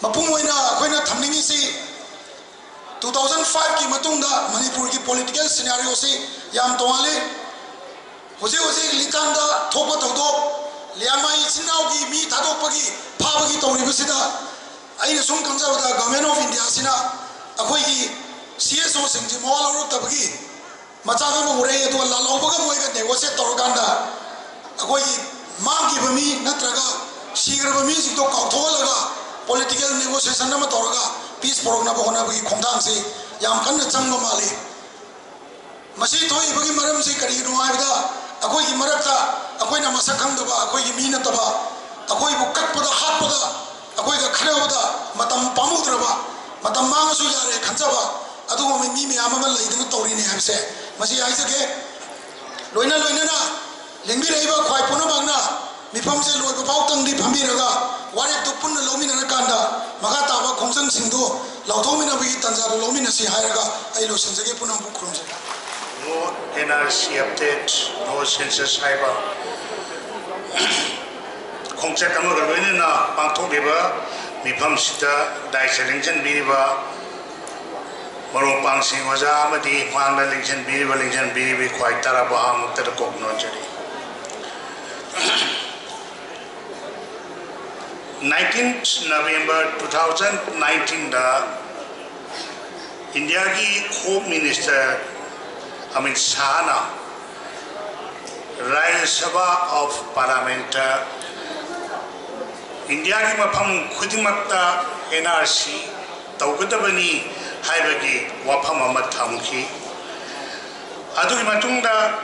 ꯃꯄꯨꯡ ꯑꯣꯏꯅ ꯑꯩꯈꯣꯏꯅ ꯊꯝꯅꯤꯡꯉꯤꯁꯤ, ꯇꯨ ꯊꯥꯎꯖꯟ ꯐꯥꯏꯚꯀꯤ ꯃꯇꯨꯡꯗ ꯃꯅꯤꯄꯨꯔꯒꯤ ꯄꯣꯂꯤꯇꯤꯀꯦꯜ ꯁꯤꯅꯥꯔꯤꯑꯣꯁꯤ ꯌꯥꯝ ꯇꯣꯉꯥꯜꯂꯤ꯫ ꯍꯧꯖꯤꯛ ꯍꯧꯖꯤꯛ ꯂꯤꯇꯥꯟꯗ ꯊꯣꯛꯄ ꯊꯧꯗꯣꯛ, ꯂꯤꯌꯥꯡꯃꯥꯏ ꯏꯆꯤꯟ ꯏꯅꯥꯎꯒꯤ ꯃꯤ ꯊꯥꯗꯣꯛꯄꯒꯤ, ꯐꯥꯕꯒꯤ ꯇꯧꯔꯤꯕꯁꯤꯗ, ꯑꯩꯅ ꯁꯨꯝ ꯈꯪꯖꯕꯗ Government of Indiaꯁꯤꯅ ꯑꯩꯈꯣꯏꯒꯤ CSOꯁꯤꯡꯁꯤ ꯃꯋꯥ ꯂꯧꯔꯛꯇꯕꯒꯤ ꯃꯆꯥꯛ ꯑꯃ ꯎꯔꯛꯏ꯫ ꯑꯗꯨꯒ ꯂꯥꯜꯍꯧꯕꯒ ꯃꯣꯏꯒ negotiate ꯇꯧꯔꯀꯥꯟꯗ ꯑꯩꯈꯣꯏꯒꯤ ꯃꯥꯡꯈꯤꯕ ꯃꯤ ꯅꯠꯇ꯭ꯔꯒ ꯁꯤꯈ꯭ꯔꯕ ꯃꯤꯁꯤꯡꯗꯣ ꯀꯥꯎꯊꯣꯛꯍꯜꯂꯒ political negotiation ꯑꯃ ꯇꯧꯔꯒ peace ꯄꯨꯔꯛꯅꯕ ꯍꯣꯠꯅꯕꯒꯤ ꯈꯣꯡꯊꯥꯡꯁꯤ ꯌꯥꯝ ꯀꯟꯅ ꯆꯪꯕ ꯃꯥꯜꯂꯤ꯫ ꯃꯁꯤ ꯊꯣꯛꯏꯕꯒꯤ ꯃꯔꯝꯁꯤ ꯀꯔꯤꯒꯤꯅꯣ ꯍꯥꯏꯕꯗ, ꯑꯩꯈꯣꯏꯒꯤ ꯃꯔꯛꯇ ꯑꯩꯈꯣꯏꯅ ꯃꯁꯛ ꯈꯪꯗꯕ, ꯑꯩꯈꯣꯏꯒꯤ ꯃꯤ ꯅꯠꯇꯕ, ꯑꯩꯈꯣꯏꯕꯨ ꯀꯛꯄꯗ ꯍꯥꯠꯄꯗ ꯑꯩꯈꯣꯏꯒ ꯈꯠꯅꯕꯗ ꯃꯇꯝ ꯄꯥꯝꯃꯨꯗ꯭ꯔꯕ, ꯃꯇꯝ ꯃꯥꯡꯉꯁꯨ ꯌꯥꯔꯦ ꯈꯟꯖꯕ ꯑꯗꯨꯒꯨꯝꯕ ꯃꯤ ꯃꯌꯥꯝ ꯑꯃ ꯂꯩꯗꯨꯅ ꯇꯧꯔꯤꯅꯤ ꯍꯥꯏꯕꯁꯦ ꯃꯁꯤ ꯍꯥꯏꯖꯒꯦ꯫ ꯂꯣꯏꯅ ꯂꯣꯏꯅꯅ ꯂꯦꯡꯕꯤꯔꯛꯏꯕ ꯈ꯭ꯋꯥꯏ ꯄꯨꯝꯅꯃꯛꯅ ꯃꯤꯐꯝꯁꯦ ꯂꯣꯏꯕ ꯐꯥꯎꯇꯪꯗꯤ ꯐꯝꯕꯤꯔꯒ ꯋꯥꯔꯦꯞꯇꯨ ꯄꯨꯟꯅ ꯂꯧꯃꯤꯟꯅꯔꯀꯥꯟꯗ ꯃꯈꯥ ꯇꯥꯕ ꯈꯣꯡꯖꯪꯁꯤꯡꯗꯨ ꯂꯥꯎꯊꯣꯛꯃꯤꯟꯅꯕꯒꯤ ꯇꯥꯟꯖꯥꯗꯨ ꯂꯧꯃꯤꯟꯅꯁꯤ ꯍꯥꯏꯔꯒ ꯑꯩ ꯂꯣꯏꯁꯤꯟꯖꯒꯦ꯫ ꯄꯨꯝꯅꯃꯛꯄꯨ ꯈꯨꯔꯨꯝꯖꯔꯤ꯫ No N R C update, no census ꯍꯥꯏꯕ ꯈꯣꯡꯆꯠ ꯑꯃꯒ ꯂꯣꯏꯅꯅ ꯄꯥꯡꯊꯣꯛꯂꯤꯕ ꯃꯤꯐꯝꯁꯤꯗ ꯗꯥꯏꯁꯇ ꯂꯦꯡꯁꯤꯟꯕꯤꯔꯤꯕ ꯃꯔꯨꯞ ꯃꯄꯥꯡꯁꯤꯡ, ꯑꯣꯖꯥ ꯑꯃꯗꯤ ꯃꯥꯡꯗ ꯂꯦꯡꯁꯤꯟꯕꯤꯔꯤꯕ, ꯂꯦꯡꯁꯤꯟꯕꯤꯔꯤꯕꯤ ꯈ꯭ꯋꯥꯏ ꯇꯔꯥꯕ ꯑꯍꯥꯟꯕꯃꯛꯇꯗ ꯀꯣꯛ ꯅꯣꯟꯖꯔꯤ꯫ Nineteenth November two thousand nineteenꯗ ꯏꯟꯗꯤꯌꯥꯒꯤ Home Minister Amit ꯁꯥꯍꯅ Rajya Sabha of Parliamentꯇ ꯏꯟꯗꯤꯌꯥꯒꯤ ꯃꯐꯝ ꯈꯨꯗꯤꯡꯃꯛꯇ N R C ꯇꯧꯒꯗꯕꯅꯤ ꯍꯥꯏꯕꯒꯤ ꯋꯥꯐꯝ ꯑꯃ ꯊꯝꯈꯤ꯫ ꯑꯗꯨꯒꯤ ꯃꯇꯨꯡꯗ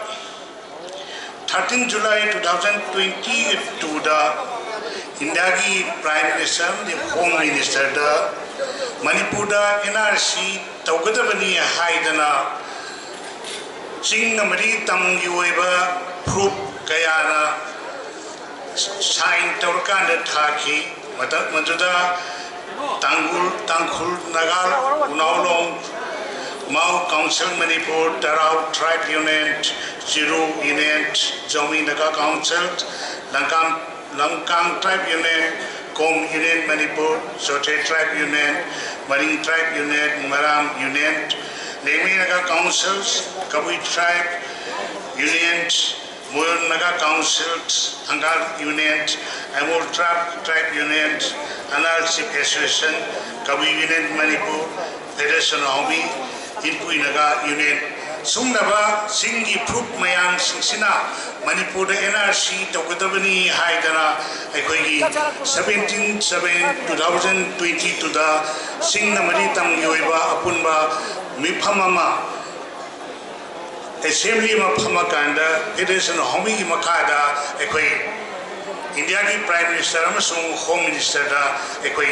thirteen July two thousand twenty twoꯗ ꯏꯟꯗꯤꯌꯥꯒꯤ Prime Minister ꯑꯃꯗꯤ Home Ministerꯗ ꯃꯅꯤꯄꯨꯔꯗ N R C ꯇꯧꯒꯗꯕꯅꯤ ꯍꯥꯏꯗꯅ ꯆꯤꯡ ꯑꯃꯗꯤ ꯇꯝꯒꯤ ꯑꯣꯏꯕ ꯐꯨꯔꯨꯞ ꯀꯌꯥꯅ sign ꯇꯧꯔꯀꯥꯟꯗ ꯊꯥꯈꯤ꯫ ꯃꯇꯝ ꯃꯗꯨꯗ ꯇꯥꯡꯒꯨꯜ, ꯇꯥꯡꯈꯨꯜ, Naga, ꯎꯅꯥꯎꯂꯣꯡ, Mao Council Manipur, Tarao Tribe Union, Chiru Union, Zomi Naga Council, Langkang, Langkang Tribe Union, Kom Union Manipur, Chothe Tribe Union, Maring Tribe Union, Maram Union, Lengmi Naga Councils, Kabui Tribe Union, Moyon Naga Council, Thangal Union, Aimol Tribe, Tribe Union, Anal Chief Association, Kabi Union Manipur, Federation of Haomi, Inpui Naga Union, ꯁꯨꯝꯂꯕ ꯆꯤꯡꯒꯤ ꯐꯨꯔꯨꯞ ꯃꯌꯥꯝꯁꯤꯡꯁꯤꯅ ꯃꯅꯤꯄꯨꯔꯗ and R ꯁꯤ ꯇꯧꯒꯗꯕꯅꯤ ꯍꯥꯏꯗꯅ ꯑꯩꯈꯣꯏꯒꯤ seventeen seven two thousand twenty twoꯗ ꯆꯤꯡ ꯑꯃꯗꯤ ꯇꯝꯒꯤ ꯑꯣꯏꯕ ꯑꯄꯨꯟꯕ ꯃꯤꯐꯝ ꯑꯃ, ꯑꯦꯁꯦꯝꯕ꯭ꯂꯤ ꯑꯃ ꯐꯝꯃꯀꯥꯟꯗ Federation of Haomiꯒꯤ ꯃꯈꯥꯗ ꯑꯩꯈꯣꯏ ꯏꯟꯗꯤꯌꯥꯒꯤ Prime Minister ꯑꯃꯁꯨꯡ Home Ministerꯗ ꯑꯩꯈꯣꯏ,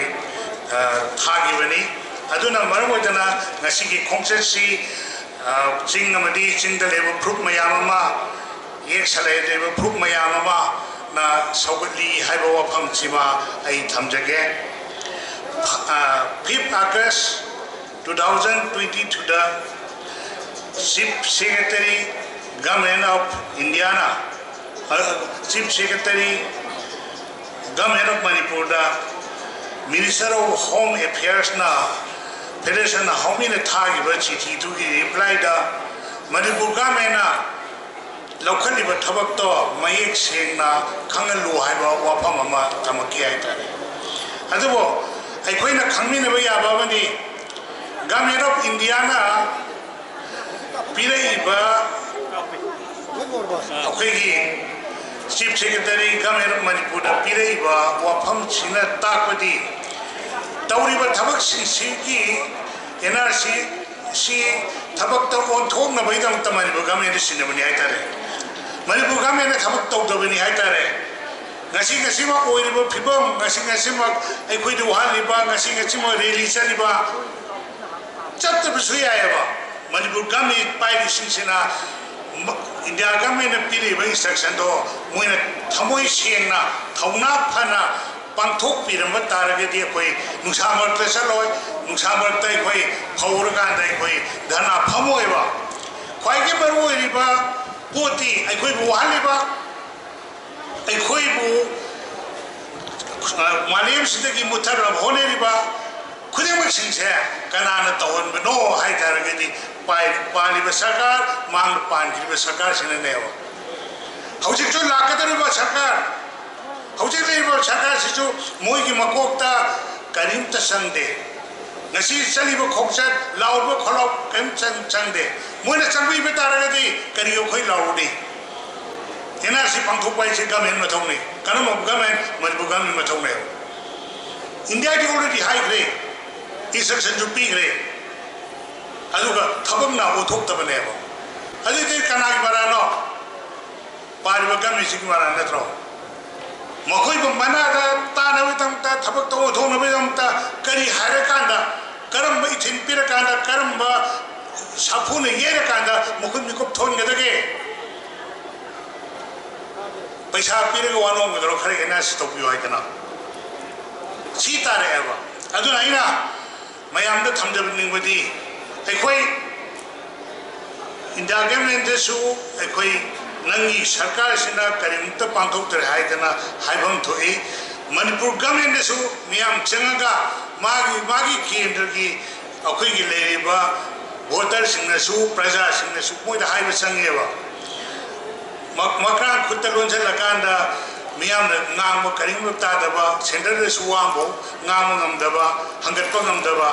ꯑ, ꯊꯥꯈꯤꯕꯅꯤ꯫ ꯑꯗꯨꯅ ꯃꯔꯝ ꯑꯣꯏꯗꯅ ꯉꯁꯤꯒꯤ ꯈꯣꯡꯆꯠꯁꯤ, ꯑ, ꯆꯤꯡ ꯑꯃꯗꯤ ꯆꯤꯡꯗ ꯂꯩꯕ ꯐꯨꯔꯨꯞ ꯃꯌꯥꯝ ꯑꯃ, ꯌꯦꯛ ꯁꯂꯥꯏ ꯂꯩꯕ ꯐꯨꯔꯨꯞ ꯃꯌꯥꯝ ꯑꯃꯅ ꯁꯧꯒꯠꯂꯤ ꯍꯥꯏꯕ ꯋꯥꯐꯝꯁꯤꯃ ꯑꯩ ꯊꯝꯖꯒꯦ꯫ ꯑ, fifth August two thousand twenty twoꯗ Chief Secretary, Government of Indiaꯅ, ꯑ, Chief Secretary, Government of ꯃꯅꯤꯄꯨꯔꯗ Minister of Home Affairsꯅ Federation of Haomiꯅ ꯊꯥꯈꯤꯕ ꯆꯤꯊꯤꯗꯨꯒꯤ replyꯗ ꯃꯅꯤꯄꯨꯔ governmentꯅ ꯂꯧꯈꯠꯂꯤꯕ ꯊꯕꯛꯇꯣ ꯃꯌꯦꯛ ꯁꯦꯡꯅ ꯈꯪꯍꯜꯂꯨ ꯍꯥꯏꯕ ꯋꯥꯐꯝ ꯑꯃ ꯊꯝꯃꯛꯈꯤ ꯍꯥꯏꯇꯥꯔꯦ꯫ ꯑꯗꯨꯕꯨ ꯑꯩꯈꯣꯏꯅ ꯈꯪꯃꯤꯟꯅꯕ ꯌꯥꯕ ꯑꯃꯗꯤ, Government of Indiaꯅ ꯄꯤꯔꯛꯏꯕ, ꯑꯩꯈꯣꯏꯒꯤ Chief Secretary, Government of ꯃꯅꯤꯄꯨꯔꯗ ꯄꯤꯔꯛꯏꯕ ꯋꯥꯐꯝꯁꯤꯅ ꯇꯥꯛꯄꯗꯤ, ꯇꯧꯔꯤꯕ ꯊꯕꯛꯁꯤꯡꯁꯤꯒꯤ ꯑꯦꯟ ꯑꯥꯔ ꯁꯤ ꯁꯤ ꯊꯕꯛꯇ ꯑꯣꯟꯊꯣꯛꯅꯕꯒꯤꯗꯃꯛꯇ ꯃꯅꯤꯄꯨꯔ governmentꯅ ꯁꯤꯟꯅꯕꯅꯤ ꯍꯥꯏꯇꯥꯔꯦ꯫ ꯃꯅꯤꯄꯨꯔ governmentꯅ ꯊꯕꯛ ꯇꯧꯗꯕꯅꯤ ꯍꯥꯏꯇꯥꯔꯦ꯫ ꯉꯁꯤ ꯉꯁꯤꯃꯛ ꯑꯣꯏꯔꯤꯕ ꯐꯤꯕꯝ, ꯉꯁꯤ ꯉꯁꯤꯃꯛ ꯑꯩꯈꯣꯏꯗ ꯋꯥꯍꯜꯂꯤꯕ, ꯉꯁꯤ ꯉꯁꯤꯃꯛ rally ꯆꯠꯂꯤꯕ, ꯆꯠꯇꯕꯁꯨ ꯌꯥꯏꯑꯕ꯫ ꯃꯅꯤꯄꯨꯔ government ꯄꯥꯏꯔꯤꯁꯤꯡꯁꯤꯅ ꯃ-, ꯏꯟꯗꯤꯌꯥ governmentꯅ ꯄꯤꯔꯤꯕ instructionꯗꯣ ꯃꯣꯏꯅ ꯊꯃꯣꯏ ꯁꯦꯡꯅ, ꯊꯧꯅꯥ ꯐꯅ ꯄꯥꯡꯊꯣꯛꯄꯤꯔꯝꯕ ꯇꯥꯔꯒꯗꯤ ꯑꯩꯈꯣꯏ ꯅꯨꯡꯁꯥ ꯃꯔꯛꯇ ꯆꯠꯂꯣꯏ, ꯅꯨꯡꯁꯥ ꯃꯔꯛꯇ ꯑꯩꯈꯣꯏ ꯐꯧꯔꯀꯥꯟꯗ ꯑꯩꯈꯣꯏ ꯙꯔꯅꯥ ꯐꯝꯃꯣꯏꯕ꯫ ꯈ꯭ꯋꯥꯏꯗꯒꯤ ꯃꯔꯨ ꯑꯣꯏꯔꯤꯕ ꯄꯣꯠꯇꯤ ꯑꯩꯈꯣꯏꯕꯨ ꯋꯥꯍꯜꯂꯤꯕ, ꯑꯩꯈꯣꯏꯕꯨ, ꯑ, ꯃꯥꯂꯦꯝꯁꯤꯗꯒꯤ ꯃꯨꯠꯊꯠꯅꯕ ꯍꯣꯠꯅꯔꯤꯕ ꯈꯨꯗꯤꯡꯃꯛꯁꯤꯡꯁꯦ ꯀꯅꯥꯅ ꯇꯧꯍꯟꯕꯅꯣ ꯍꯥꯏ ꯇꯥꯔꯒꯗꯤ ꯄꯥꯏ-, ꯄꯥꯜꯂꯤꯕ ꯁꯔꯀꯥꯔ, ꯃꯥꯡꯗ ꯄꯥꯟꯈꯤꯕ ꯁꯔꯀꯥꯔꯁꯤꯅꯅꯦꯕ꯫ ꯍꯧꯖꯤꯛꯁꯨ ꯂꯥꯛꯀꯗꯧꯔꯤꯕ ꯁꯔꯀꯥꯔ, ꯍꯧꯖꯤꯛ ꯂꯩꯔꯤꯕ ꯁꯔꯀꯥꯔꯁꯤꯁꯨ ꯃꯣꯏꯒꯤ ꯃꯀꯣꯛꯇ ꯀꯔꯤꯝꯇ ꯆꯪꯗꯦ꯫ ꯉꯁꯤ ꯆꯠꯂꯤꯕ ꯈꯣꯡꯆꯠ, ꯂꯥꯎꯔꯤꯕ ꯈꯣꯜꯂꯥꯎ ꯀꯔꯤꯝ ꯆꯪ-, ꯆꯪꯗꯦ꯫ ꯃꯣꯏꯅ ꯆꯪꯕꯤꯕ ꯇꯥꯔꯒꯗꯤ ꯀꯔꯤ ꯑꯩꯈꯣꯏ ꯂꯥꯎꯔꯨꯅꯤ? ꯑꯦꯟ ꯑꯥꯔ ꯁꯤ ꯄꯥꯡꯊꯣꯛꯄ ꯍꯥꯏꯁꯦ ꯒꯃꯦꯟ ꯃꯊꯧꯅꯤ꯫ ꯀꯔꯝꯕ ꯒꯃꯦꯟ? ꯃꯅꯤꯄꯨꯔ ꯒꯃꯦꯟ ꯃꯊꯧꯅꯦꯕ꯫ ꯏꯟꯗꯤꯌꯥꯒꯤ already ꯍꯥꯏꯈ꯭ꯔꯦ, ꯏꯟꯁꯇ꯭ꯔꯛꯁꯟꯁꯨ ꯄꯤꯈ꯭ꯔꯦ, ꯑꯗꯨꯒ ꯊꯕꯛꯅ ꯑꯣꯟꯊꯣꯛꯇꯕꯅꯦꯕ꯫ ꯑꯗꯨꯗꯤ ꯀꯅꯥꯒꯤ ꯃꯔꯥꯅꯣ? ꯄꯥꯔꯤꯕ ꯒꯃꯦꯟꯁꯤꯒꯤ ꯃꯔꯥ ꯅꯠꯇ꯭ꯔꯣ? ꯃꯈꯣꯏꯕꯨ ꯃꯅꯥꯗ ꯇꯥꯅꯕꯒꯤꯗꯃꯛꯇ, ꯊꯕꯛꯇ ꯑꯣꯟꯊꯣꯛꯅꯕꯒꯤꯗꯃꯛꯇ ꯀꯔꯤ ꯍꯥꯏꯔꯀꯥꯟꯗ, ꯀꯔꯝꯕ ꯏꯊꯤꯟ ꯄꯤꯔꯀꯥꯟꯗ, ꯀꯔꯝꯕ ꯁꯥꯐꯨꯅ ꯌꯩꯔꯀꯥꯟꯗ ꯃꯈꯣꯏ ꯃꯤꯀꯨꯞ ꯊꯣꯛꯍꯟꯒꯗꯒꯦ? ꯄꯩꯁꯥ ꯄꯤꯔꯒ ꯋꯥ ꯅꯣꯝꯒꯗ꯭ꯔꯣ? ꯈꯔ ꯑꯦꯟ ꯑꯥꯔ ꯁꯤ ꯇꯧꯕꯤꯌꯨ ꯍꯥꯏꯗꯅ꯫ ꯁꯤ ꯇꯥꯔꯛꯑꯦꯕ꯫ ꯑꯗꯨꯅ ꯑꯩꯅ ꯃꯌꯥꯝꯗ ꯊꯝꯖꯅꯤꯡꯕꯗꯤ, ꯑꯩꯈꯣꯏ ꯏꯟꯗꯤꯌꯥ ꯒꯃꯦꯟꯗꯁꯨ, ꯑꯩꯈꯣꯏ ꯅꯪꯒꯤ ꯁꯔꯀꯥꯔꯁꯤꯅ ꯀꯔꯤꯃꯇ ꯄꯥꯡꯊꯣꯛꯇ꯭ꯔꯦ ꯍꯥꯏꯗꯅ ꯍꯥꯏꯐꯝ ꯊꯣꯛꯏ꯫ ꯃꯅꯤꯄꯨꯔ ꯒꯃꯦꯟꯗꯁꯨ ꯃꯤꯌꯥꯝ ꯆꯪꯉꯒ ꯃꯥꯒꯤ, ꯃꯥꯒꯤ ꯀꯦꯟꯗ꯭ꯔꯒꯤ ꯑꯩꯈꯣꯏꯒꯤ ꯂꯩꯔꯤꯕ ꯚꯣꯇꯔꯁꯤꯡꯅꯁꯨ, ꯄ꯭ꯔꯖꯥꯁꯤꯡꯅꯁꯨ ꯃꯣꯏꯗ ꯍꯥꯏꯕ ꯆꯪꯉꯦꯕ꯫ ꯃ-, ꯃꯀ꯭ꯔꯥꯡ ꯈꯨꯠꯇ ꯂꯣꯟꯁꯤꯜꯂꯀꯥꯟꯗ ꯃꯤꯌꯥꯝꯅ ꯉꯥꯡꯕ ꯀꯔꯤꯒꯨꯝꯕ ꯇꯥꯗꯕ, ꯁꯦꯟꯇꯔꯗꯁꯨ ꯋꯥ ꯑꯃꯐꯥꯎ ꯉꯥꯡꯕ ꯉꯝꯗꯕ, ꯍꯪꯒꯠꯄ ꯉꯝꯗꯕ,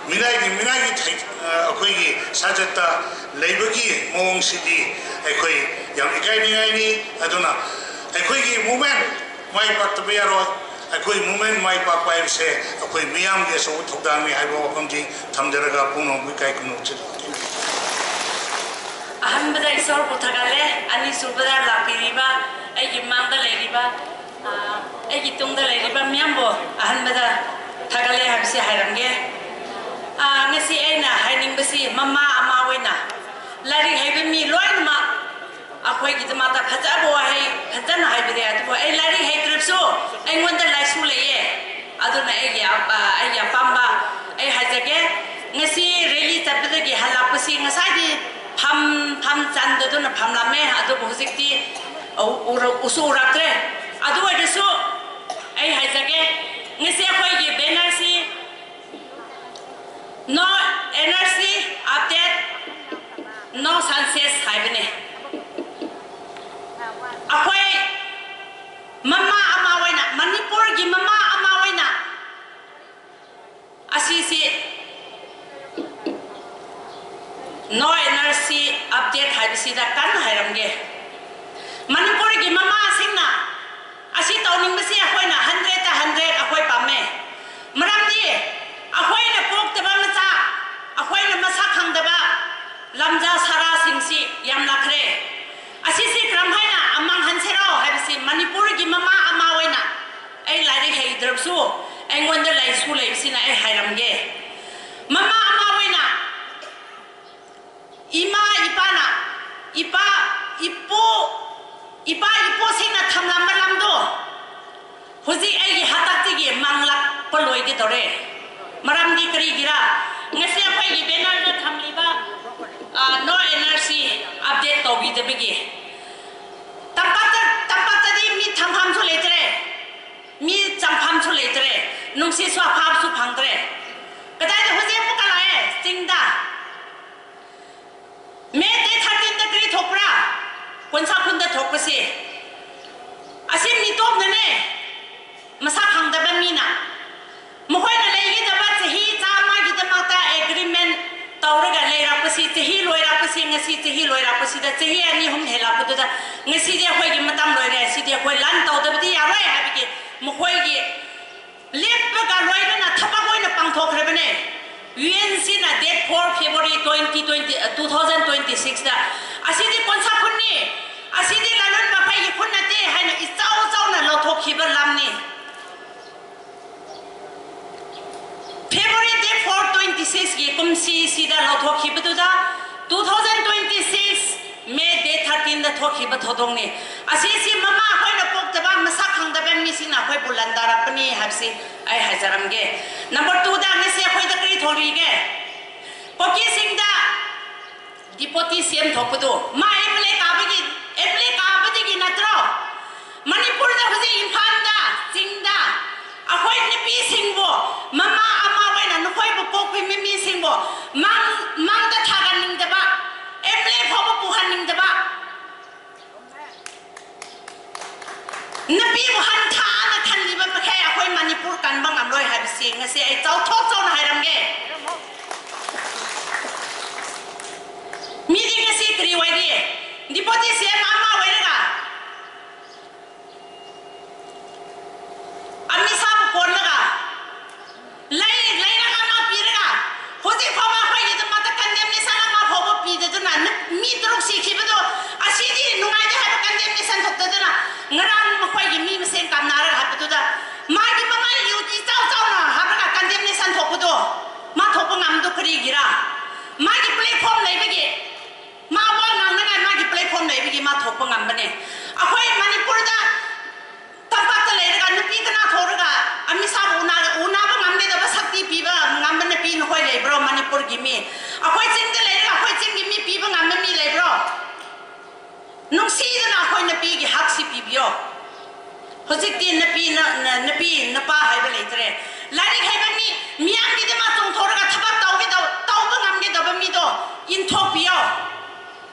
ꯃꯤꯅꯥꯏꯒꯤ, ꯃꯤꯅꯥꯏꯒꯤ ꯊꯩ-, ꯑ, ꯑꯩꯈꯣꯏꯒꯤ ꯁꯥꯖꯠꯇ ꯂꯩꯕꯒꯤ ꯃꯑꯣꯡꯁꯤꯗꯤ ꯑꯩꯈꯣꯏ ꯌꯥꯝ ꯏꯀꯥꯏꯅꯤꯡꯉꯥꯏꯅꯤ꯫ ꯑꯗꯨꯅ ꯑꯩꯈꯣꯏꯒꯤ movement ꯃꯥꯏ ꯄꯥꯛꯇꯕ ꯌꯥꯔꯣꯏ꯫ ꯑꯩꯈꯣꯏ movement ꯃꯥꯏ ꯄꯥꯛꯄ ꯍꯥꯏꯕꯁꯦ ꯑꯩꯈꯣꯏ ꯃꯤꯌꯥꯝꯒꯤ ꯑꯆꯧꯕ ꯊꯧꯗꯥꯡꯅꯤ ꯍꯥꯏꯕ ꯋꯥꯐꯝꯁꯤ ꯊꯝꯖꯔꯒ ꯄꯨꯝꯅꯃꯛꯄꯨ ꯏꯀꯥꯏ ꯈꯨꯝꯅꯕ ꯆꯦꯟꯖꯒꯦ꯫ ꯑꯍꯥꯟꯕꯗ ꯏꯁꯣꯔꯕꯨ ꯊꯥꯒꯠꯂꯦ, ꯑꯅꯤꯁꯨꯕꯗ ꯂꯥꯛꯄꯤꯔꯤꯕ ꯑꯩꯒꯤ ꯃꯥꯡꯗ ꯂꯩꯔꯤꯕ, ꯑ, ꯑꯩꯒꯤ ꯇꯨꯡꯗ ꯂꯩꯔꯤꯕ ꯃꯤꯌꯥꯝꯕꯨ ꯑꯍꯥꯟꯕꯗ ꯊꯥꯒꯠꯂꯦ ꯍꯥꯏꯕꯁꯤ ꯍꯥꯏꯔꯝꯒꯦ꯫ ꯑ, ꯉꯁꯤ ꯑꯩꯅ ꯍꯥꯏꯅꯤꯡꯕꯁꯤ ꯃꯃꯥ ꯑꯃ ꯑꯣꯏꯅ ꯂꯥꯏꯔꯤꯛ ꯍꯩꯕ ꯃꯤ ꯂꯣꯏꯅꯃꯛ ꯑꯩꯈꯣꯏꯒꯤꯗꯃꯛꯇ ꯐꯖꯕ ꯋꯥꯍꯩ ꯐꯖꯅ ꯍꯥꯏꯕꯤꯔꯦ꯫ ꯑꯗꯨꯕꯨ ꯑꯩ ꯂꯥꯏꯔꯤꯛ ꯍꯩꯇ꯭ꯔꯁꯨ ꯑꯩꯉꯣꯟꯗ ꯂꯥꯏꯁꯨ ꯂꯩꯌꯦ꯫ ꯑꯗꯨꯅ ꯑꯩꯒꯤ ꯑꯄꯥ-, ꯑꯩꯒꯤ ꯑꯄꯥꯝꯕ ꯑꯩ ꯍꯥꯏꯖꯒꯦ꯫ ꯉꯁꯤ rally ꯆꯠꯄꯗꯒꯤ ꯍꯜꯂꯛꯄꯁꯤ ꯉꯁꯥꯏꯗꯤ ꯐꯝ, ꯐꯝ ꯆꯟꯗꯗꯨꯅ ꯐꯝꯂꯝꯃꯦ꯫ ꯑꯗꯨꯕꯨ ꯍꯧꯖꯤꯛꯇꯤ ꯎ-, ꯎꯔ-, ꯎꯁꯨ ꯎꯔꯛꯇ꯭ꯔꯦ꯫ ꯑꯗꯨ ꯑꯣꯏꯔꯁꯨ ꯑꯩ ꯍꯥꯏꯖꯒꯦ, ꯉꯁꯤ ꯑꯩꯈꯣꯏꯒꯤ banner ꯁꯤ "No N R C update, no census" ꯍꯥꯏꯕꯅꯦ꯫ ꯍꯧꯖꯤꯛ ꯑꯩꯒꯤ ꯍꯥꯇꯛꯇꯒꯤ ꯃꯥꯡꯂꯛꯄ ꯂꯣꯏꯒꯗꯧꯔꯦ꯫ ꯃꯔꯝꯗꯤ ꯀꯔꯤꯒꯤꯔ? ꯉꯁꯤ ꯑꯩꯈꯣꯏꯒꯤ ꯕꯦꯅꯔꯗ ꯊꯝꯂꯤꯕ, ꯑ, ꯅꯣ ꯑꯦꯟ ꯑꯥꯔ ꯁꯤ ꯑꯞꯗꯦꯠ ꯇꯧꯕꯤꯗꯕꯒꯤ꯫ ꯇꯝꯄꯥꯛꯇ, ꯇꯝꯄꯥꯛꯇꯗꯤ ꯃꯤ ꯊꯝꯐꯝꯁꯨ ꯂꯩꯇ꯭ꯔꯦ, ꯃꯤ ꯆꯪꯐꯝꯁꯨ ꯂꯩꯇ꯭ꯔꯦ, ꯅꯨꯡꯁꯤꯠꯁꯨ ꯑꯐꯕꯁꯨ ꯐꯪꯗ꯭ꯔꯦ꯫ ꯀꯗꯥꯏꯗ ꯍꯧꯖꯤꯛ ꯑꯃꯨꯛꯀ ꯂꯥꯛꯑꯦ? ꯆꯤꯡꯗ꯫ ꯃꯦ ꯗꯦꯠ ꯊꯥꯔꯇꯤꯟꯗ ꯀꯔꯤ ꯊꯣꯛꯄ꯭ꯔꯥ? ꯀꯣꯟꯁꯥꯈꯨꯟꯗ ꯊꯣꯛꯄꯁꯤ꯫ ꯑꯁꯤ ꯃꯤꯇꯣꯞꯅꯅꯦ꯫ ꯃꯁꯛ ꯈꯪꯗꯕ ꯃꯤꯅ꯫ ꯃꯈꯣꯏꯅ ꯂꯩꯒꯗꯕ ꯆꯍꯤ ꯆꯥꯝꯃꯒꯤꯗꯃꯛꯇ ꯑꯦꯒ꯭ꯔꯤꯃꯦꯟ ꯇꯧꯔꯒ ꯂꯩꯔꯛꯄꯁꯤ, ꯆꯍꯤ ꯂꯣꯏꯔꯛꯄꯁꯤ, ꯉꯁꯤ ꯆꯍꯤ ꯂꯣꯏꯔꯛꯄꯁꯤꯗ, ꯆꯍꯤ ꯑꯅꯤ ꯑꯍꯨꯝ ꯍꯦꯜꯂꯛꯄꯗꯨꯗ, ꯉꯁꯤꯗꯤ ꯑꯩꯈꯣꯏꯒꯤ ꯃꯇꯝ ꯂꯣꯏꯔꯦ, ꯁꯤꯗꯤ ꯑꯩꯈꯣꯏ ꯂꯟ ꯇꯧꯗꯕꯗꯤ ꯌꯥꯔꯣꯏ ꯍꯥꯏꯕꯒꯤ ꯃꯈꯣꯏꯒꯤ ꯂꯦꯞꯄꯒ ꯂꯣꯏꯅꯅ ꯊꯕꯛ ꯑꯣꯏꯅ ꯄꯥꯡꯊꯣꯛꯈ꯭ꯔꯕꯅꯦ꯫ ꯌꯨ ꯑꯦꯟ ꯁꯤꯅ date for February twenty twenty, two thousand twenty ꯁꯤꯛꯁꯇ, "ꯑꯁꯤꯗꯤ ꯀꯣꯟꯁꯥ ꯈꯨꯟꯅꯤ, ꯑꯁꯤꯗꯤ ꯂꯂꯣꯟ ꯃꯐꯩꯒꯤ ꯈꯨꯟ ꯅꯠꯇꯦ" ꯍꯥꯏꯅ ꯏꯆꯥꯎ ꯆꯥꯎꯅ ꯂꯧꯊꯣꯛꯈꯤꯕ ꯂꯝꯅꯤ꯫ ꯐꯦꯕ꯭ꯔꯨꯋꯥꯔꯤ ꯗꯦꯠ ꯐꯣꯔ ꯇ꯭ꯋꯦꯟꯇꯤ ꯁꯤꯛꯁꯀꯤ ꯀꯨꯝꯁꯤꯁꯤꯗ ꯂꯧꯊꯣꯛꯈꯤꯕꯗꯨꯗ, ꯇꯨ ꯊꯥꯎꯖꯟ ꯇ꯭ꯋꯦꯟꯇꯤ ꯁꯤꯛꯁ ꯃꯦ ꯗꯦꯠ ꯊꯥꯔꯇꯤꯟꯗ ꯊꯣꯛꯈꯤꯕ ꯊꯧꯗꯣꯛꯅꯤ꯫ ꯑꯁꯤꯁꯤ ꯃꯃꯥ ꯑꯩꯈꯣꯏꯅ ꯄꯣꯛꯇꯕ, ꯃꯁꯛ ꯈꯪꯗꯕ ꯃꯤꯁꯤꯡꯅ ꯑꯩꯈꯣꯏꯕꯨ ꯂꯥꯟꯗꯥꯔꯛꯄꯅꯤ ꯍꯥꯏꯕꯁꯤ ꯑꯩ ꯍꯥꯏꯖꯔꯝꯒꯦ꯫ ꯅꯝꯕꯔ ꯇꯨꯗ, ꯉꯁꯤ ꯑꯩꯈꯣꯏꯗ ꯀꯔꯤ ꯊꯣꯛꯂꯤꯒꯦ? ꯀꯨꯀꯤꯁꯤꯡꯗ ꯗꯤꯄꯣꯇꯤ ꯁꯤ ꯑꯦꯝ ꯊꯣꯛꯄꯗꯨ ꯃꯥ ꯑꯦꯝ ꯑꯦꯜ ꯑꯦ ꯀꯥꯕꯒꯤ, ꯑꯦꯝ ꯑꯦꯜ ꯑꯦ ꯀꯥꯕꯗꯒꯤ ꯅꯠꯇ꯭ꯔꯣ? ꯃꯅꯤꯄꯨꯔꯗ ꯍꯧꯖꯤꯛ ꯏꯝꯐꯥꯜꯗ, ꯆꯤꯡꯗ ꯑꯩꯈꯣꯏ ꯅꯨꯄꯤꯁꯤꯡꯕꯨ, ꯃꯃꯥ ꯑꯃ ꯑꯣꯏꯅ ꯅꯈꯣꯏꯕꯨ ꯄꯣꯛꯄꯤꯕ ꯃꯤꯁꯤꯡꯕꯨ ꯃꯥꯡ-, ꯃꯥꯡꯗ ꯊꯥꯒꯟꯅꯤꯡꯗꯕ, ꯑꯦꯝ ꯑꯦꯜ ꯑꯦ ꯐꯥꯎꯕ ꯄꯨꯍꯟꯅꯤꯡꯗꯕ, ꯅꯨꯄꯤꯕꯨ ꯍꯟꯊꯅ ꯈꯜꯂꯤꯕ ꯃꯈꯩ ꯑꯩꯈꯣꯏ ꯃꯅꯤꯄꯨꯔ ꯀꯟꯕ ꯉꯝꯂꯣꯏ ꯍꯥꯏꯕꯁꯤ ꯉꯁꯤ ꯑꯩ ꯆꯥꯎꯊꯣꯛ ꯆꯥꯎꯅ ꯍꯥꯏꯔꯝꯒꯦ꯫ ꯃꯤꯗꯤ ꯉꯁꯤ ꯀꯔꯤ ꯑꯣꯏꯔꯤ? ꯗꯤꯄꯣꯇꯤ ꯁꯤ ꯑꯦꯝ ꯑꯃ ꯑꯣꯏꯔꯒ ꯑꯃꯤꯁꯥꯕꯨ ꯀꯣꯟꯂꯒ ꯂꯩ, ꯂꯩꯔꯒ ꯑꯃ ꯄꯤꯔꯒ ꯍꯧꯖꯤꯛ ꯐꯥꯎꯕ ꯑꯩꯈꯣꯏꯒꯤꯗꯃꯛꯇ ꯀꯟꯗꯦꯝꯅꯦꯁꯟ ꯑꯃ ꯐꯥꯎꯕ ꯄꯤꯗꯗꯨꯅ ꯅꯨ-, ꯃꯤ ꯇꯔꯨꯛ ꯁꯤꯈꯤꯕꯗꯣ, ꯑꯁꯤꯗꯤ ꯅꯨꯡꯉꯥꯏꯇꯦ ꯍꯥꯏꯕ ꯀꯟꯗꯦꯝꯅꯦꯁꯟ ꯊꯣꯛꯇꯗꯨꯅ ꯉꯔꯥꯡ ꯃꯈꯣꯏꯒꯤ ꯃꯤ ꯃꯁꯦꯟ ꯀꯥꯞꯅꯔꯒ ꯍꯥꯏꯕꯗꯨꯗ ꯃꯥꯒꯤ ꯃꯃꯥꯏ ꯌꯨ ꯏꯆꯥꯎ ꯆꯥꯎꯅ ꯍꯥꯞꯂꯒ ꯀꯟꯗꯦꯝꯅꯦꯁꯟ ꯊꯣꯛꯄꯗꯣ ꯃꯥ ꯊꯣꯛꯄ ꯉꯝꯕꯗꯣ ꯀꯔꯤꯒꯤꯔꯥ? ꯃꯥꯒꯤ ꯄ꯭ꯂꯦꯠꯐꯣꯝ ꯂꯩꯕꯒꯤ, ꯃꯥ ꯋꯥ ꯉꯥꯡꯅꯉꯥꯏ ꯃꯥꯒꯤ ꯄ꯭ꯂꯦꯠꯐꯣꯝ ꯂꯩꯕꯒꯤ ꯃꯥ ꯊꯣꯛꯄ ꯉꯝꯕꯅꯦ꯫ ꯑꯩꯈꯣꯏ ꯃꯅꯤꯄꯨꯔꯗ ꯇꯝꯄꯥꯛꯇ ꯂꯩꯔꯒ ꯅꯨꯄꯤ ꯍꯧꯖꯤꯛꯇꯤ ꯅꯨꯄꯤ ꯅ- ꯅ- ꯅꯨꯄꯤ ꯅꯨꯄꯥ ꯍꯥꯏꯕ ꯂꯩꯇ꯭ꯔꯦ꯫ ꯂꯥꯏꯔꯤꯛ ꯍꯩꯕ ꯃꯤ ꯃꯤꯌꯥꯝꯒꯤꯗꯃꯛ ꯆꯣꯡꯊꯣꯔꯒ ꯊꯕꯛ ꯇꯧꯒꯗꯧ ꯇꯧꯕ ꯉꯝꯒꯗꯕ ꯃꯤꯗꯣ ꯏꯟꯊꯣꯛꯄꯤꯌꯣ꯫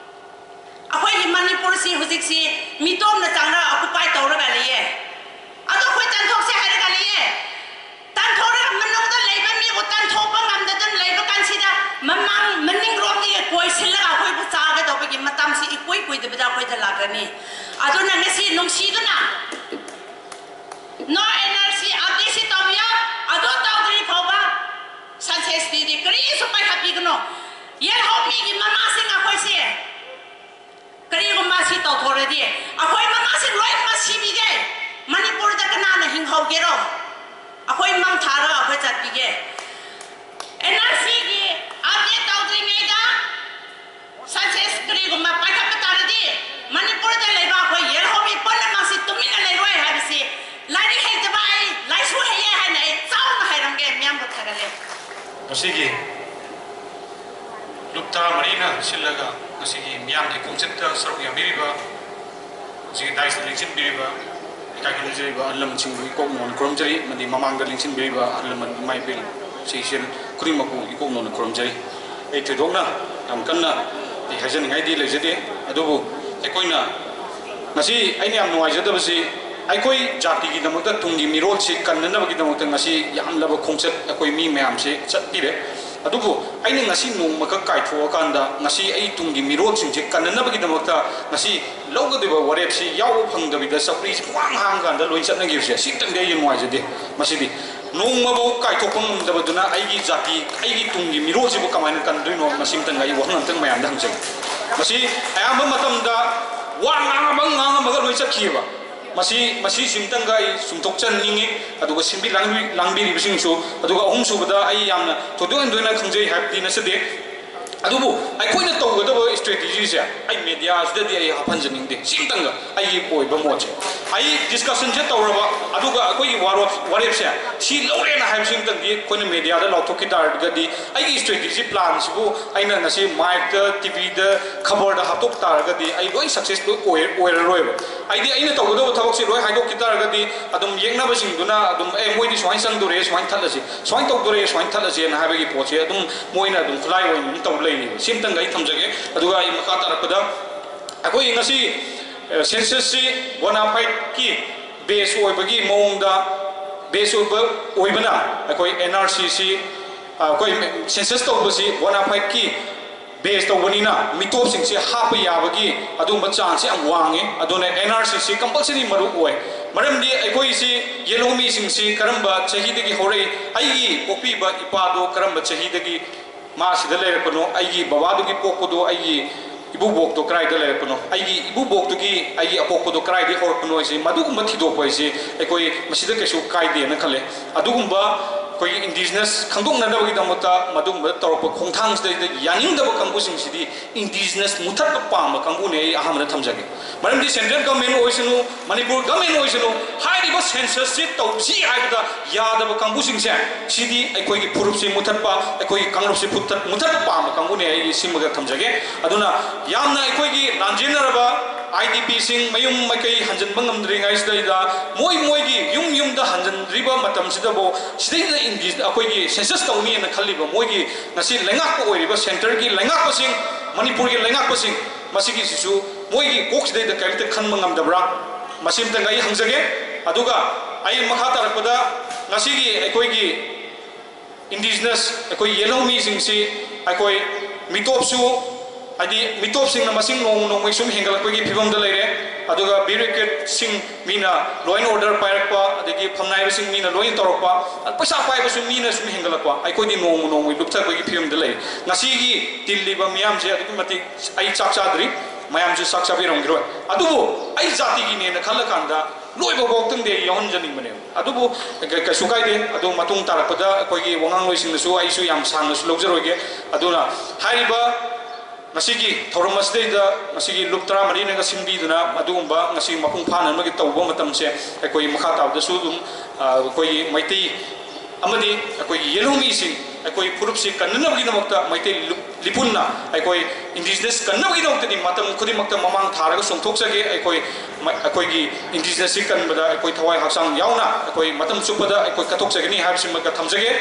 ꯑꯩꯈꯣꯏꯒꯤ ꯃꯅꯤꯄꯨꯔꯁꯤ ꯍꯧꯖꯤꯛꯁꯤ ꯃꯤꯇꯣꯝꯅ ꯆꯪꯔꯒ ꯑꯣꯀꯨꯄꯥꯏ ꯇꯧꯔꯒ ꯂꯩꯌꯦ꯫ ꯑꯗꯣ ꯑꯩꯈꯣꯏ ꯇꯥꯟꯊꯣꯛꯁꯦ ꯍꯥꯏꯔꯒ ꯂꯩꯌꯦ꯫ ꯇꯥꯟꯊꯣꯛꯔꯒ ꯃꯅꯨꯡꯗ ꯂꯩꯕ ꯃꯤꯕꯨ ꯇꯥꯟꯊꯣꯛꯄ ꯉꯝꯗꯗꯨꯅ ꯂꯩꯕ ꯀꯥꯟꯁꯤꯗ ꯃꯃꯥꯡ ꯃꯅꯤꯡꯔꯣꯝꯗꯒꯤ ꯀꯣꯏꯁꯤꯜꯂꯒ ꯑꯩꯈꯣꯏꯕꯨ ꯆꯥꯒꯗꯧꯕꯒꯤ ꯃꯇꯝꯁꯤ ꯏꯀꯨꯏ ꯀꯨꯏꯗꯕꯗ ꯑꯩꯈꯣꯏꯗ ꯂꯥꯛꯀꯅꯤ꯫ ꯑꯗꯨꯅ ꯉꯁꯤ ꯅꯨꯡꯁꯤꯗꯨꯅ ꯅꯣ ꯑꯦꯟ ꯑꯥꯔ ꯁꯤ ꯑꯞꯗꯦꯠꯁꯤ ꯇꯧꯕꯤꯌꯣ꯫ ꯑꯗꯨ ꯇꯧꯗ꯭ꯔꯤ ꯐꯥꯎꯕ ꯁꯟꯁꯦꯁꯇꯤꯗꯤ ꯀꯔꯤꯁꯨ ꯄꯥꯏꯈꯠꯄꯤꯒꯅꯨ꯫ ꯌꯦꯜꯍꯧꯃꯤꯒꯤ ꯃꯃꯥꯁꯤꯡ ꯑꯩꯈꯣꯏꯁꯦ ꯀꯔꯤꯒꯨꯝꯕ ꯑꯁꯤ ꯇꯧꯊꯣꯔꯗꯤ ꯑꯩꯈꯣꯏ ꯃꯃꯥꯁꯤꯡ ꯂꯣꯏꯅꯃꯛ ꯁꯤꯕꯤꯒꯦ꯫ ꯃꯅꯤꯄꯨꯔꯗ ꯀꯅꯥꯅ ꯍꯤꯡꯍꯧꯒꯦꯔꯣ? ꯑꯩꯈꯣꯏ ꯃꯥꯡ ꯊꯥꯔꯒ ꯑꯩꯈꯣꯏ ꯆꯠꯄꯤꯒꯦ꯫ ꯑꯦꯟ ꯑꯥꯔ ꯁꯤꯒꯤ ꯑꯞꯗꯦꯠ ꯇꯧꯗ꯭ꯔꯤꯉꯩꯗ ꯁꯟꯁꯦꯁ ꯀꯔꯤꯒꯨꯝꯕ ꯄꯥꯏꯈꯠꯄ ꯇꯥꯔꯗꯤ ꯃꯅꯤꯄꯨꯔꯗ ꯂꯩꯕ ꯑꯩꯈꯣꯏ ꯌꯦꯜꯍꯧꯃꯤ ꯄꯨꯝꯅꯃꯛꯁꯤ ꯇꯨꯃꯤꯟꯅ ꯂꯩꯔꯣꯏ ꯍꯥꯏꯕꯁꯤ ꯂꯥꯏꯔꯤꯛ ꯍꯩꯇꯕ ꯑꯩ ꯂꯥꯏꯁꯨ ꯍꯩꯌꯦ ꯍꯥꯏꯅ ꯑꯩ ꯆꯥꯎꯅ ꯍꯥꯏꯔꯝꯒꯦ꯫ ꯃꯤꯌꯥꯝꯕꯨ ꯊꯥꯒꯠꯂꯦ꯫ ꯉꯁꯤꯒꯤ ꯂꯨꯞ ꯇꯔꯥꯃꯔꯤꯅ ꯁꯤꯜꯂꯒ ꯉꯁꯤꯒꯤ ꯃꯤꯌꯥꯝꯒꯤ ꯈꯣꯡꯆꯠꯇ ꯁꯔꯨꯛ ꯌꯥꯕꯤꯔꯤꯕ, ꯉꯁꯤꯒꯤ ꯗꯥꯏꯁꯇ ꯂꯦꯡꯁꯤꯟꯕꯤꯔꯤꯕ ꯏꯀꯥꯏ ꯈꯨꯝꯅꯖꯔꯤꯕ ꯑꯍꯜ ꯂꯃꯟꯁꯤꯡꯕꯨ ꯏꯀꯣꯛ ꯅꯧꯅ ꯈꯨꯔꯨꯝꯖꯔꯤ, ꯑꯃꯗꯤ ꯃꯃꯥꯡꯗ ꯂꯦꯡꯁꯤꯟꯕꯤꯔꯤꯕ ꯑꯍꯜ ꯂꯃꯟ ꯏꯃꯥ ꯏꯕꯦꯜ ꯏꯆꯦ ꯏꯆꯜ ꯈꯨꯗꯤꯡꯃꯛꯄꯨ ꯏꯀꯣꯛ ꯅꯧꯅ ꯈꯨꯔꯨꯝꯖꯔꯤ꯫ ꯑꯩ ꯊꯣꯏꯗꯣꯛꯅ ꯌꯥꯝ ꯀꯟꯅ ꯑꯩ ꯍꯥꯏꯖꯅꯤꯡꯉꯥꯏꯗꯤ ꯂꯩꯖꯗꯦ, ꯑꯗꯨꯕꯨ ꯑꯩꯈꯣꯏꯅ ꯉꯁꯤ ꯑꯩꯅ ꯌꯥꯝ ꯅꯨꯡꯉꯥꯏꯖꯗꯕꯁꯤ ꯑꯩꯈꯣꯏ ꯖꯥꯇꯤꯒꯤꯗꯃꯛꯇ ꯇꯨꯡꯒꯤ ꯃꯤꯔꯣꯜꯁꯤ ꯀꯟꯅꯅꯕꯒꯤꯗꯃꯛꯇ ꯉꯁꯤ ꯌꯥꯝꯂꯕ ꯈꯣꯡꯆꯠ ꯑꯩꯈꯣꯏ ꯃꯤ ꯃꯌꯥꯝꯁꯤ ꯆꯠꯄꯤꯔꯦ꯫ ꯑꯗꯨꯕꯨ ꯑꯩꯅ ꯉꯁꯤ ꯅꯣꯡꯃꯈꯛ ꯀꯥꯏꯊꯣꯛꯑꯀꯥꯟꯗ ꯉꯁꯤ ꯑꯩ ꯇꯨꯡꯒꯤ ꯃꯤꯔꯣꯜꯁꯤꯡꯁꯦ ꯀꯟꯅꯅꯕꯒꯤꯗꯃꯛꯇ ꯉꯁꯤ ꯂꯧꯒꯗꯧꯔꯤꯕ ꯋꯥꯔꯦꯞꯁꯤ ꯌꯥꯎꯕ ꯐꯪꯗꯕꯤꯗ ꯆꯧꯀ꯭ꯔꯤꯁꯤ ꯄꯨꯡꯍꯥꯡ ꯍꯥꯡꯀꯥꯟꯗ ꯂꯣꯏ ꯆꯠꯅꯈꯤꯕꯁꯦ ꯁꯤꯇꯪꯗꯤ ꯑꯩ ꯅꯨꯡꯉꯥꯏꯖꯗꯦ꯫ ꯃꯁꯤꯗꯤ ꯅꯣꯡꯃꯐꯥꯎ ꯀꯥꯏꯊꯣꯛꯄ ꯉꯝꯗꯕꯗꯨꯅ ꯑꯩꯒꯤ ꯖꯥꯇꯤ, ꯑꯩꯒꯤ ꯇꯨꯡꯒꯤ ꯃꯤꯔꯣꯜꯁꯤꯕꯨ ꯀꯃꯥꯏꯅ ꯀꯟꯗꯣꯏꯅꯣ? ꯃꯁꯤꯃꯇꯪꯒ ꯑꯩ ꯋꯥꯍꯪ ꯑꯝꯇꯪ ꯃꯌꯥꯝꯗ ꯍꯪꯖꯒꯦ꯫ ꯃꯁꯤ ꯑꯌꯥꯝꯕ ꯃꯇꯝꯗ ꯋꯥ ꯉꯥꯡꯉꯝꯃꯒ ꯉꯥꯡꯉꯝꯃꯒ ꯂꯣꯏ ꯆꯠꯈꯤꯑꯕ꯫ ꯃꯁꯤ, ꯃꯁꯤꯁꯤꯝꯇꯪꯒ ꯑꯩ ꯆꯨꯝꯊꯣꯛꯆꯍꯟꯅꯤꯡꯉꯤ꯫ ꯑꯗꯨꯒ ꯁꯤꯟꯕꯤ ꯂꯥꯡꯕꯤ-, ꯂꯥꯡꯕꯤꯔꯤꯕꯁꯤꯡꯁꯨ꯫ ꯑꯗꯨꯒ ꯑꯍꯨꯝꯁꯨꯕꯗ ꯑꯩ ꯌꯥꯝꯅ ꯊꯣꯏꯗꯣꯛ ꯍꯦꯟꯗꯣꯛꯅ ꯈꯪꯖꯩ ꯍꯥꯏꯕꯗꯤ ꯅꯠꯆꯗꯦ꯫ ꯑꯗꯨꯕꯨ ꯑꯩꯈꯣꯏꯅ ꯇꯧꯒꯗꯕ ꯏꯁꯇ꯭ꯔꯦꯇꯦꯖꯤꯁꯦ ꯑꯩ ꯃꯦꯗꯤꯌꯥꯁꯤꯗꯗꯤ ꯑꯩ ꯍꯥꯞꯍꯟꯖꯅꯤꯡꯗꯦ꯫ ꯁꯤꯝꯇꯪꯒ ꯑꯩꯒꯤ ꯑꯣꯏꯕ ꯃꯣꯠꯁꯦ꯫ ꯑꯩ ꯗꯤꯁꯀꯁꯟꯁꯦ ꯇꯧꯔꯕ, ꯑꯗꯨꯒ ꯑꯩꯈꯣꯏꯒꯤ ꯋꯥꯔꯣꯞ ꯋꯥꯔꯦꯞꯁꯦ ꯁꯤ ꯂꯧꯔꯦꯅ ꯍꯥꯏꯕꯁꯤꯃꯇꯪꯗꯤ ꯑꯩꯈꯣꯏꯅ ꯃꯦꯗꯤꯌꯥꯗ ꯂꯥꯎꯊꯣꯛꯈꯤ ꯇꯥꯔꯒꯗꯤ, ꯑꯩꯒꯤ ꯁ꯭ꯇ꯭ꯔꯦꯇꯦꯖꯤ ꯄ꯭ꯂꯥꯟꯁꯤꯕꯨ ꯑꯩꯅ ꯉꯁꯤ ꯃꯥꯏꯛꯇ, ꯇꯤꯚꯤꯗ, ꯈꯕꯔꯗ ꯍꯥꯞꯇꯣꯛ ꯇꯥꯔꯒꯗꯤ ꯑꯩ ꯂꯣꯏ ꯁꯛꯁꯦꯁ ꯂꯣꯏ ꯑꯣꯏ ꯑꯣꯏꯔꯔꯣꯏꯕ꯫ ꯍꯥꯏꯗꯤ ꯑꯩꯅ ꯇꯧꯒꯗꯕ ꯊꯕꯛꯁꯦ ꯂꯣꯏ ꯍꯥꯏꯗꯣꯛꯈꯤ ꯇꯥꯔꯒꯗꯤ ꯑꯗꯨꯝ ꯌꯦꯛꯅꯕꯁꯤꯡꯗꯨꯅ ꯑꯗꯨꯝ, "ꯑꯦ, ꯃꯣꯏꯗꯤ ꯁꯨꯃꯥꯏꯅ ꯆꯪꯗꯣꯔꯦ, ꯁꯨꯃꯥꯏꯅ ꯊꯠꯂꯁꯤ, ꯁꯨꯃꯥꯏꯅ ꯇꯧꯗꯣꯔꯦ, ꯁꯨꯃꯥꯏꯅ ꯊꯠꯂꯁꯦꯅ" ꯍꯥꯏꯕꯒꯤ ꯄꯣꯠꯁꯦ ꯑꯗꯨꯝ ꯃꯣꯏꯅ ꯑꯗꯨꯝ ꯈꯨꯠꯂꯥꯏ ꯑꯣꯏꯅ ꯑꯗꯨꯝ ꯇꯧ ꯂꯩꯔꯦꯕ꯫ ꯁꯤꯃꯇꯪꯒ ꯑꯩ ꯊꯝꯖꯒꯦ꯫ ꯑꯗꯨꯒ ꯑꯩ ꯃꯈꯥ ꯇꯥꯔꯛꯄꯗ ꯑꯩꯈꯣꯏ ꯉꯁꯤ, ꯑ, ꯁꯦꯟꯁꯁꯁꯤ ꯕꯣꯅꯥꯐꯥꯏꯠꯀꯤ ꯕꯦꯁ ꯑꯣꯏꯕꯒꯤ ꯃꯑꯣꯡꯗ, ꯕꯦꯁ ꯑꯣꯏꯕ ꯑꯣꯏꯕꯅ ꯑꯩꯈꯣꯏ ꯑꯦꯟ ꯑꯥꯔ ꯁꯤꯁꯤ, ꯑ, ꯑꯩꯈꯣꯏ ꯁꯦꯟꯁꯁ ꯇꯧꯕꯁꯤ ꯕꯣꯅꯥꯐꯥꯏꯠꯀꯤ ꯕꯦꯁ ꯇꯧꯕꯅꯤꯅ ꯃꯤꯇꯣꯞꯁꯤꯡꯁꯤ ꯍꯥꯞꯄ ꯌꯥꯕꯒꯤ ꯑꯗꯨꯒꯨꯝꯕ ꯆꯥꯟꯁꯁꯤ ꯌꯥꯝ ꯋꯥꯡꯉꯤ꯫ ꯑꯗꯨꯅ ꯑꯦꯟ ꯑꯥꯔ ꯁꯤꯁꯤ ꯀꯝꯄꯜꯁꯔꯤ ꯃꯔꯨ ꯑꯣꯏ꯫ ꯃꯔꯝꯗꯤ ꯑꯩꯈꯣꯏꯁꯤ ꯌꯦꯜꯍꯧꯃꯤꯁꯤꯡꯁꯤ ꯀꯔꯝꯕ ꯆꯍꯤꯗꯒꯤ ꯍꯧꯔꯛꯏ? ꯑꯩꯒꯤ ꯄꯣꯛꯄꯤꯕ ꯏꯄꯥꯗꯣ ꯀꯔꯝꯕ ꯆꯍꯤꯗꯒꯤ ꯃꯥ ꯁꯤꯗ ꯂꯩꯔꯛꯄꯅꯣ? ꯑꯩꯒꯤ ꯕꯕꯥꯗꯨꯒꯤ ꯄꯣꯛꯄꯗꯣ, ꯑꯩꯒꯤ ꯏꯕꯨꯕꯣꯛꯇꯣ ꯀꯗꯥꯏꯗ ꯂꯩꯔꯛꯄꯅꯣ? ꯑꯩꯒꯤ ꯏꯕꯨꯕꯣꯛꯇꯨꯒꯤ, ꯑꯩꯒꯤ ꯑꯄꯣꯛꯄꯗꯣ ꯀꯗꯥꯏꯗꯒꯤ ꯍꯧꯔꯛꯄꯅꯣ ꯍꯥꯏꯁꯦ, ꯃꯗꯨꯒꯨꯝꯕ ꯊꯤꯗꯣꯛꯄ ꯍꯥꯏꯁꯦ ꯑꯩꯈꯣꯏ ꯃꯁꯤꯗ ꯀꯩꯁꯨ ꯀꯥꯏꯗꯦꯅ ꯈꯜꯂꯦ꯫ ꯑꯗꯨꯒꯨꯝꯕ ꯑꯩꯈꯣꯏꯒꯤ ꯏꯟꯗꯤꯖꯤꯅꯁ ꯈꯪꯗꯣꯛꯅꯅꯕꯒꯤꯗꯃꯛꯇ ꯃꯗꯨꯒꯨꯝꯕ ꯇꯧꯔꯛꯄ ꯈꯣꯡꯊꯥꯡꯁꯤꯗꯩꯗ ꯌꯥꯅꯤꯡꯗꯕ ꯀꯥꯡꯕꯨꯁꯤꯡꯁꯤꯗꯤ ꯏꯟꯗꯤꯖꯤꯅꯁ ꯃꯨꯊꯠꯄ ꯄꯥꯝꯕ ꯀꯥꯡꯕꯨꯅꯦ꯫ ꯑꯩ ꯑꯍꯥꯟꯕꯗ ꯊꯝꯖꯒꯦ꯫ ꯃꯔꯝꯗꯤ ꯁꯦꯟꯇ꯭ꯔꯦꯜ ꯒꯃꯦꯟ ꯑꯣꯏꯁꯅꯨ, ꯃꯅꯤꯄꯨꯔ ꯒꯃꯦꯟ ꯑꯣꯏꯁꯅꯨ, ꯍꯥꯏꯔꯤꯕ ꯁꯦꯟꯁꯁꯁꯤ ꯇꯧꯁꯤ ꯍꯥꯏꯕꯗ ꯌꯥꯗꯕ ꯀꯥꯡꯕꯨꯁꯤꯡꯁꯦ, ꯁꯤꯗꯤ ꯑꯩꯈꯣꯏꯒꯤ ꯐꯨꯔꯨꯞꯁꯤ ꯃꯨꯊꯠꯄ, ꯑꯩꯈꯣꯏꯒꯤ ꯀꯥꯡꯂꯨꯞꯁꯤ ꯐꯨꯊꯠ-, ꯃꯨꯊꯠꯄ ꯄꯥꯝꯕ ꯀꯥꯡꯕꯨꯅꯦ꯫ ꯑꯩ ꯁꯤꯃꯒ ꯊꯝꯖꯒꯦ꯫ ꯑꯗꯨꯅ ꯌꯥꯝꯅ ꯑꯩꯈꯣꯏꯒꯤ ꯂꯥꯟꯖꯦꯟꯅꯔꯕ ꯑꯥꯏ ꯗꯤ ꯄꯤꯁꯤꯡ ꯃꯌꯨꯝ ꯃꯀꯩ ꯍꯟꯖꯤꯟꯕ ꯉꯝꯗ꯭ꯔꯤꯉꯩꯁꯤꯗꯩꯗ ꯃꯣꯏ ꯃꯣꯏꯒꯤ ꯌꯨꯝ ꯌꯨꯝꯗ ꯍꯟꯖꯤꯟꯗ꯭ꯔꯤꯕ ꯃꯇꯝꯁꯤꯗꯕꯨ ꯁꯤꯗꯩꯗ ꯏꯟꯗꯤ-, ꯑꯩꯈꯣꯏꯒꯤ ꯁꯦꯟꯁꯁ ꯇꯧꯅꯤꯅ ꯈꯜꯂꯤꯕ ꯃꯣꯏꯒꯤ ꯉꯁꯤ ꯂꯩꯉꯥꯛꯄ ꯑꯣꯏꯔꯤꯕ ꯁꯦꯟꯇꯔꯒꯤ ꯂꯩꯉꯥꯛꯄꯁꯤꯡ, ꯃꯅꯤꯄꯨꯔꯒꯤ ꯂꯩꯉꯥꯛꯄꯁꯤꯡ, ꯃꯁꯤꯒꯤꯁꯤꯁꯨ ꯃꯣꯏꯒꯤ ꯀꯣꯛꯁꯤꯗꯩꯗ ꯀꯔꯤꯝꯇ ꯈꯟꯕ ꯉꯝꯗꯕ꯭ꯔꯥ? ꯃꯁꯤꯃꯇꯪ ꯑꯩ ꯍꯪꯖꯒꯦ꯫ ꯑꯗꯨꯒ ꯑꯩ ꯃꯈꯥ ꯇꯥꯔꯛꯄꯗ ꯉꯁꯤꯒꯤ ꯑꯩꯈꯣꯏꯒꯤ ꯏꯟꯗꯤꯖꯤꯅꯁ, ꯑꯩꯈꯣꯏ ꯌꯦꯜꯍꯧꯃꯤꯁꯤꯡꯁꯤ ꯑꯩꯈꯣꯏ ꯃꯤꯇꯣꯞꯁꯨ, ꯍꯥꯏꯗꯤ ꯃꯤꯇꯣꯞꯁꯤꯡꯅ ꯃꯁꯤꯡ ꯅꯣꯡꯃ ꯅꯣꯡꯃꯒꯤ ꯁꯨꯝ ꯍꯦꯟꯒꯠꯂꯛꯄꯒꯤ ꯐꯤꯕꯝꯗ ꯂꯩꯔꯦ꯫ ꯑꯗꯨꯒ ꯕ꯭ꯌꯨꯔꯣꯀ꯭ꯔꯦꯠꯁꯤꯡ, ꯃꯤꯅ law and order ꯄꯥꯏꯔꯛꯄ, ꯑꯗꯒꯤ ꯐꯝꯅꯥꯏꯕꯁꯤꯡ ꯃꯤꯅ ꯂꯣꯏꯅ ꯇꯧꯔꯛꯄ, ꯄꯩꯁꯥ ꯄꯥꯏꯕꯁꯨ ꯃꯤꯅ ꯁꯨꯝ ꯍꯦꯟꯒꯠꯂꯛꯄ, ꯑꯩꯈꯣꯏꯗꯤ ꯅꯣꯡꯃ ꯅꯣꯡꯃꯒꯤ ꯂꯨꯞꯊꯕꯒꯤ ꯐꯤꯕꯝꯗ ꯂꯩ꯫ ꯉꯁꯤꯒꯤ ꯇꯤꯜꯂꯤꯕ ꯃꯤꯌꯥꯝꯁꯦ ꯑꯗꯨꯛꯀꯤ ꯃꯇꯤꯛ, ꯑꯩ ꯆꯥꯛ ꯆꯥꯗ꯭ꯔꯤ, ꯃꯌꯥꯝꯁꯨ ꯆꯥꯛ ꯆꯥꯕꯤꯔꯝꯈꯤꯔꯣꯏ, ꯑꯗꯨꯕꯨ ꯑꯩ ꯖꯥꯇꯤꯒꯤꯅꯦꯅ ꯈꯜꯂꯀꯥꯟꯗ ꯂꯣꯏꯕ ꯐꯥꯎꯇꯪꯗꯤ ꯑꯩ ꯌꯥꯎꯍꯟꯖꯅꯤꯡꯕꯅꯦꯕ꯫ ꯑꯗꯨꯕꯨ ꯀ-, ꯀꯩꯁꯨ ꯀꯥꯏꯗꯦ꯫ ꯑꯗꯨ ꯃꯇꯨꯡ ꯇꯥꯔꯛꯄꯗ ꯑꯩꯈꯣꯏꯒꯤ ꯋꯥꯉꯥꯡꯂꯣꯏꯁꯤꯡꯅꯁꯨ ꯑꯩꯁꯨ ꯌꯥꯝ ꯁꯥꯡꯅꯁꯨ ꯂꯧꯖꯔꯣꯏꯒꯦ꯫ ꯑꯗꯨꯅ ꯍꯥꯏꯔꯤꯕ ꯉꯁꯤꯒꯤ ꯊꯧꯔꯝ ꯑꯁꯤꯗꯩꯗ ꯉꯁꯤꯒꯤ ꯂꯨꯞ ꯇꯔꯥꯃꯔꯤꯅꯒ ꯁꯤꯟꯕꯤꯗꯨꯅ ꯑꯗꯨꯒꯨꯝꯕ ꯉꯁꯤ ꯃꯄꯨꯡ ꯐꯥꯅꯅꯕꯒꯤ ꯇꯧꯕ ꯃꯇꯝꯁꯦ ꯑꯩꯈꯣꯏ ꯃꯈꯥ ꯇꯥꯕꯗꯁꯨ ꯑꯗꯨꯝ, ꯑ, ꯑꯩꯈꯣꯏꯒꯤ ꯃꯩꯇꯩ ꯑꯃꯗꯤ ꯑꯩꯈꯣꯏꯒꯤ ꯌꯦꯜꯍꯧꯃꯤꯁꯤꯡ, ꯑꯩꯈꯣꯏ ꯐꯨꯔꯨꯞꯁꯤ ꯀꯟꯅꯅꯕꯒꯤꯗꯃꯛꯇ ꯃꯩꯇꯩ ꯂꯨꯞ-, ꯂꯤꯄꯨꯟꯅ ꯑꯩꯈꯣꯏ indigenous ꯀꯟꯅꯕꯒꯤꯗꯃꯛꯇꯗꯤ ꯃꯇꯝ ꯈꯨꯗꯤꯡꯃꯛꯇ ꯃꯃꯥꯡ ꯊꯥꯔꯒ ꯆꯣꯡꯊꯣꯛꯆꯒꯦ꯫ ꯑꯩꯈꯣꯏ ꯃ-, ꯑꯩꯈꯣꯏꯒꯤ indigenous ꯁꯤ ꯀꯟꯕꯗ ꯑꯩꯈꯣꯏ ꯊꯋꯥꯏ ꯍꯛꯆꯥꯡ ꯌꯥꯎꯅ ꯑꯩꯈꯣꯏ ꯃꯇꯝ ꯆꯨꯞꯄꯗ ꯑꯩꯈꯣꯏ ꯀꯠꯊꯣꯛꯆꯒꯅꯤ ꯍꯥꯏꯕꯁꯤꯃꯒ ꯊꯝꯖꯒꯦ꯫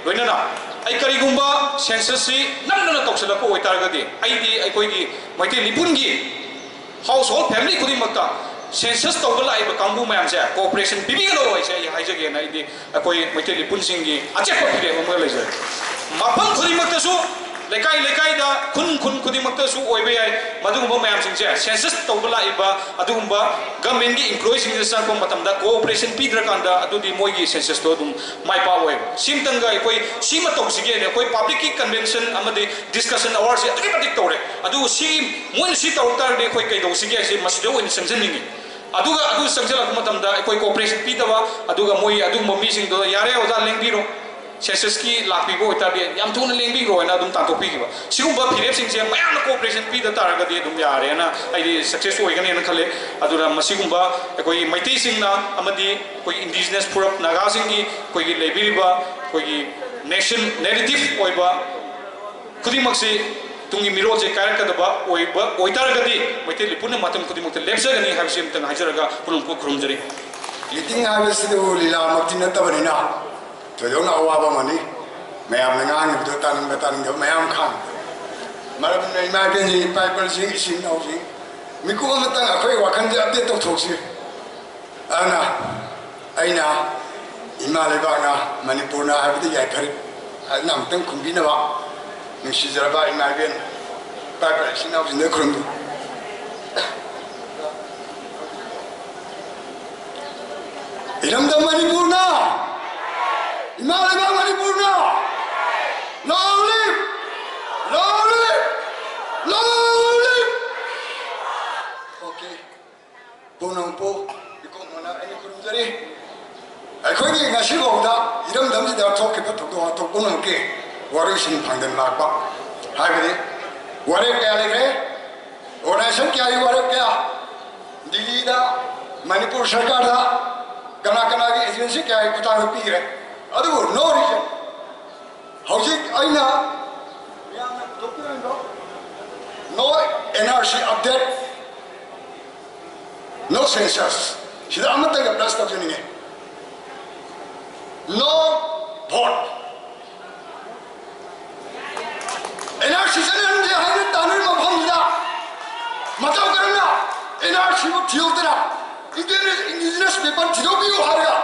ꯂꯣꯏꯅꯅ ꯑꯩ ꯀꯔꯤꯒꯨꯝꯕ census ꯁꯤ ꯅꯝꯗꯅ ꯇꯧꯁꯤꯜꯂꯛꯄ ꯑꯣꯏꯇꯥꯔꯒꯗꯤ ꯑꯩꯗꯤ ꯑꯩꯈꯣꯏꯒꯤ ꯃꯩꯇꯩ ꯂꯤꯄꯨꯟꯒꯤ household family ꯈꯨꯗꯤꯡꯃꯛꯇ census ꯇꯧꯕ ꯂꯥꯛꯏꯕ ꯀꯥꯡꯕꯨ ꯃꯌꯥꯝꯁꯦ cooperation ꯄꯤꯕꯤꯒꯗꯧꯕ ꯍꯥꯏꯁꯦ ꯑꯩ ꯍꯥꯏꯖꯒꯦꯅ ꯑꯩꯗꯤ ꯑꯩꯈꯣꯏ ꯃꯩꯇꯩ ꯂꯤꯄꯨꯟꯁꯤꯡꯒꯤ ꯑꯆꯦꯠꯄ ꯐꯤꯔꯦꯞ ꯑꯃꯒ ꯂꯩꯖꯔꯤ꯫ ꯃꯐꯝ ꯈꯨꯗꯤꯡꯃꯛꯇꯁꯨ, ꯂꯩꯀꯥꯏ ꯂꯩꯀꯥꯏꯗ, ꯈꯨꯟ ꯈꯨꯟ ꯈꯨꯗꯤꯡꯃꯛꯇꯁꯨ ꯑꯣꯏꯕ ꯌꯥꯏ, ꯃꯗꯨꯒꯨꯝꯕ ꯃꯌꯥꯝꯁꯤꯡꯁꯦ census ꯇꯧꯕ ꯂꯥꯛꯏꯕ ꯑꯗꯨꯒꯨꯝꯕ government ꯀꯤ employee ꯁꯤꯡꯁꯤꯗ ꯆꯪꯉꯛꯄ ꯃꯇꯝꯗ cooperation ꯄꯤꯗ꯭ꯔꯀꯥꯟꯗ ꯑꯗꯨꯗꯤ ꯃꯣꯏꯒꯤ census ꯇꯣ ꯑꯗꯨꯝ ꯃꯥꯏ ꯄꯥꯛꯑꯣꯏꯕ꯫ ꯁꯤꯃꯇꯪꯒ ꯑꯩꯈꯣꯏ ꯁꯤꯃ ꯇꯧꯁꯤꯒꯦꯅ ꯑꯩꯈꯣꯏ public ꯀꯤ convention ꯑꯃꯗꯤ discussion hour ꯁꯦ ꯑꯗꯨꯛꯀꯤ ꯃꯇꯤꯛ ꯇꯧꯔꯦ꯫ ꯑꯗꯨꯕꯨ ꯁꯤ ꯃꯣꯏꯅ ꯁꯤ ꯇꯧꯔꯛ ꯇꯥꯔꯗꯤ ꯑꯩꯈꯣꯏ ꯀꯩꯗꯧꯁꯤꯒꯦ ꯍꯥꯏꯁꯦ ꯃꯁꯤꯗ ꯑꯣꯏꯅ ꯆꯪꯁꯤꯟꯅꯤꯡꯉꯤ꯫ ꯑꯗꯨꯒ ꯑꯗꯨ ꯆꯪꯁꯤꯜꯂꯛꯄ ꯃꯇꯝꯗ ꯑꯩꯈꯣꯏ cooperation ꯄꯤꯗꯕ, ꯑꯗꯨꯒ ꯃꯣꯏ ꯑꯗꯨꯒꯨꯝꯕ ꯃꯤꯁꯤꯡꯗꯣ "ꯌꯥꯔꯦ ꯑꯣꯖꯥ, ꯂꯦꯡꯕꯤꯔꯣ, census ꯀꯤ ꯂꯥꯛꯄꯤꯕ ꯑꯣꯏꯇꯥꯔꯗꯤ ꯌꯥꯝ ꯊꯨꯅ ꯂꯦꯡꯕꯤꯈ꯭ꯔꯣ" ꯍꯥꯏꯅ ꯑꯗꯨꯝ ꯇꯥꯟꯊꯣꯛꯄꯤꯈꯤꯕ꯫ ꯁꯤꯒꯨꯝꯕ ꯐꯤꯔꯦꯞꯁꯤꯡꯁꯦ ꯃꯌꯥꯝꯅ cooperation ꯄꯤꯗ ꯇꯥꯔꯒꯗꯤ ꯑꯗꯨꯝ ꯌꯥꯔꯦꯅ ꯑꯩꯗꯤ success ꯑꯣꯏꯒꯅꯦꯅ ꯈꯜꯂꯦ꯫ ꯑꯗꯨꯅ ꯃꯁꯤꯒꯨꯝꯕ ꯑꯩꯈꯣꯏꯒꯤ ꯃꯩꯇꯩꯁꯤꯡꯅ ꯑꯃꯗꯤ ꯑꯩꯈꯣꯏꯒꯤ indigenous ꯐꯨꯔꯞ ꯅꯥꯒꯥꯁꯤꯡꯒꯤ ꯑꯩꯈꯣꯏꯒꯤ ꯂꯩꯕꯤꯔꯤꯕ ꯑꯩꯈꯣꯏꯒꯤ nation, native ꯑꯣꯏꯕ ꯈꯨꯗꯤꯡꯃꯛꯁꯤ ꯇꯨꯡꯒꯤ ꯃꯤꯔꯣꯜꯁꯦ ꯀꯥꯏꯔꯛꯀꯗꯕ ꯑꯣꯏꯕ ꯑꯣꯏꯇꯥꯔꯒꯗꯤ ꯃꯩꯇꯩ ꯂꯤꯄꯨꯟꯅ ꯃꯇꯝ ꯈꯨꯗꯤꯡꯃꯛꯇ ꯂꯦꯞꯆꯒꯅꯤ ꯍꯥꯏꯕꯁꯤ ꯑꯃꯇꯪ ꯍꯥꯏꯖꯔꯒ ꯄꯨꯝꯅꯃꯛꯄꯨ ꯈꯨꯔꯨꯝꯖꯔꯤ꯫ Meeting ꯍꯥꯏꯕꯁꯤꯗꯕꯨ ꯂꯤꯂꯥꯃꯛꯇꯤ ꯅꯠꯇꯕꯅꯤꯅ ꯊꯣꯏꯗꯣꯛꯅ ꯑꯋꯥꯕ ꯑꯃꯅꯤ꯫ ꯃꯌꯥꯝꯅ ꯉꯥꯡꯉꯤꯕꯗꯣ ꯇꯥꯅꯤꯡꯕ ꯇꯥꯅꯤꯡꯗꯕ ꯃꯌꯥꯝ ꯈꯥꯡ꯫ ꯃꯔꯝ ꯑꯗꯨꯅ ꯏꯃꯥ ꯏꯕꯦꯟꯁꯤꯡ, ꯏꯄꯥ ꯏꯄꯨꯁꯤꯡ, ꯏꯆꯤꯟ ꯏꯅꯥꯎꯁꯤꯡ, ꯃꯤꯀꯨꯞ ꯑꯃꯇꯪ ꯑꯩꯈꯣꯏ ꯋꯥꯈꯜꯁꯦ update ꯇꯧꯊꯣꯛꯁꯤ꯫ ꯑꯗꯨꯅ ꯑꯩꯅ ꯏꯃꯥ ꯂꯩꯕꯥꯛꯅ, ꯃꯅꯤꯄꯨꯔꯅ ꯍꯥꯏꯕꯗ ꯌꯥꯏꯐꯔꯦ꯫ ꯑꯗꯨꯅ ꯑꯃꯨꯛꯇꯪ ꯈꯨꯝꯕꯤꯅꯕ ꯅꯨꯡꯁꯤꯖꯔꯕ ꯏꯃꯥ ꯏꯕꯦꯟ, ꯏꯄꯥ ꯏꯄꯥ ꯏꯆꯤꯟ ꯏꯅꯥꯎꯁꯤꯡꯗ ꯈꯨꯔꯨꯝꯕꯤ꯫ ꯏꯔꯝꯗꯝ ꯃꯅꯤꯄꯨꯔꯅ, ꯏꯃꯥ ꯂꯩꯕꯥꯛ ꯃꯅꯤꯄꯨꯔꯅ, long live, long live, long live꯫ Okay꯫ ꯄꯨꯝꯅꯃꯛꯄꯨ ꯏꯀꯣꯛ ꯃꯣꯟꯅ ꯑꯩꯅ ꯈꯨꯔꯨꯝꯖꯔꯤ꯫ ꯑꯩꯈꯣꯏꯒꯤ ꯉꯁꯤꯐꯥꯎꯗ ꯏꯔꯝꯗꯝꯁꯤꯗ ꯊꯣꯛꯈꯤꯕ ꯊꯧꯗꯣꯛ ꯋꯥꯊꯣꯛ ꯄꯨꯝꯅꯃꯛꯀꯤ ꯋꯥꯔꯣꯏꯁꯤꯟ ꯐꯪꯗꯅ ꯂꯥꯛꯄ ꯍꯥꯏꯕꯗꯤ ꯋꯥꯔꯦꯞ ꯀꯌꯥ ꯂꯩꯈ꯭ꯔꯦ, ꯑꯣꯔꯒꯅꯥꯏꯖꯦꯁꯟ ꯀꯌꯥꯒꯤ ꯋꯥꯔꯦꯞ ꯀꯌꯥ, ꯗꯤꯜꯂꯤꯗ, ꯃꯅꯤꯄꯨꯔ ꯁꯔꯀꯥꯔꯗ, ꯀꯅꯥ ꯀꯅꯥꯒꯤ ꯑꯦꯖꯦꯟꯁꯤ ꯀꯌꯥꯒꯤ ꯈꯨꯠꯊꯥꯡꯗ ꯄꯤꯈ꯭ꯔꯦ꯫ ꯑꯗꯨꯕꯨ no result꯫ ꯍꯧꯖꯤꯛ ꯑꯩꯅ ꯃꯌꯥꯝꯅ ꯄꯨꯊꯣꯛꯄꯤꯔꯝꯃꯤꯕ no NRC update, no census, ꯁꯤꯗ ꯑꯃꯠꯇꯒ plus ꯇꯧꯖꯅꯤꯡꯉꯤ꯫ No vote꯫ NRC ꯆꯠꯅꯔꯝꯗꯦ ꯍꯥꯏꯅ ꯇꯥꯟꯅꯔꯤꯕ ꯃꯐꯝꯁꯤꯗ ꯃꯇꯧ ꯀꯔꯝꯅ NRCꯕꯨ ꯊꯤꯗꯣꯛꯇꯅ Indigenous people ꯊꯤꯗꯣꯛꯄꯤꯌꯨ ꯍꯥꯏꯔꯒ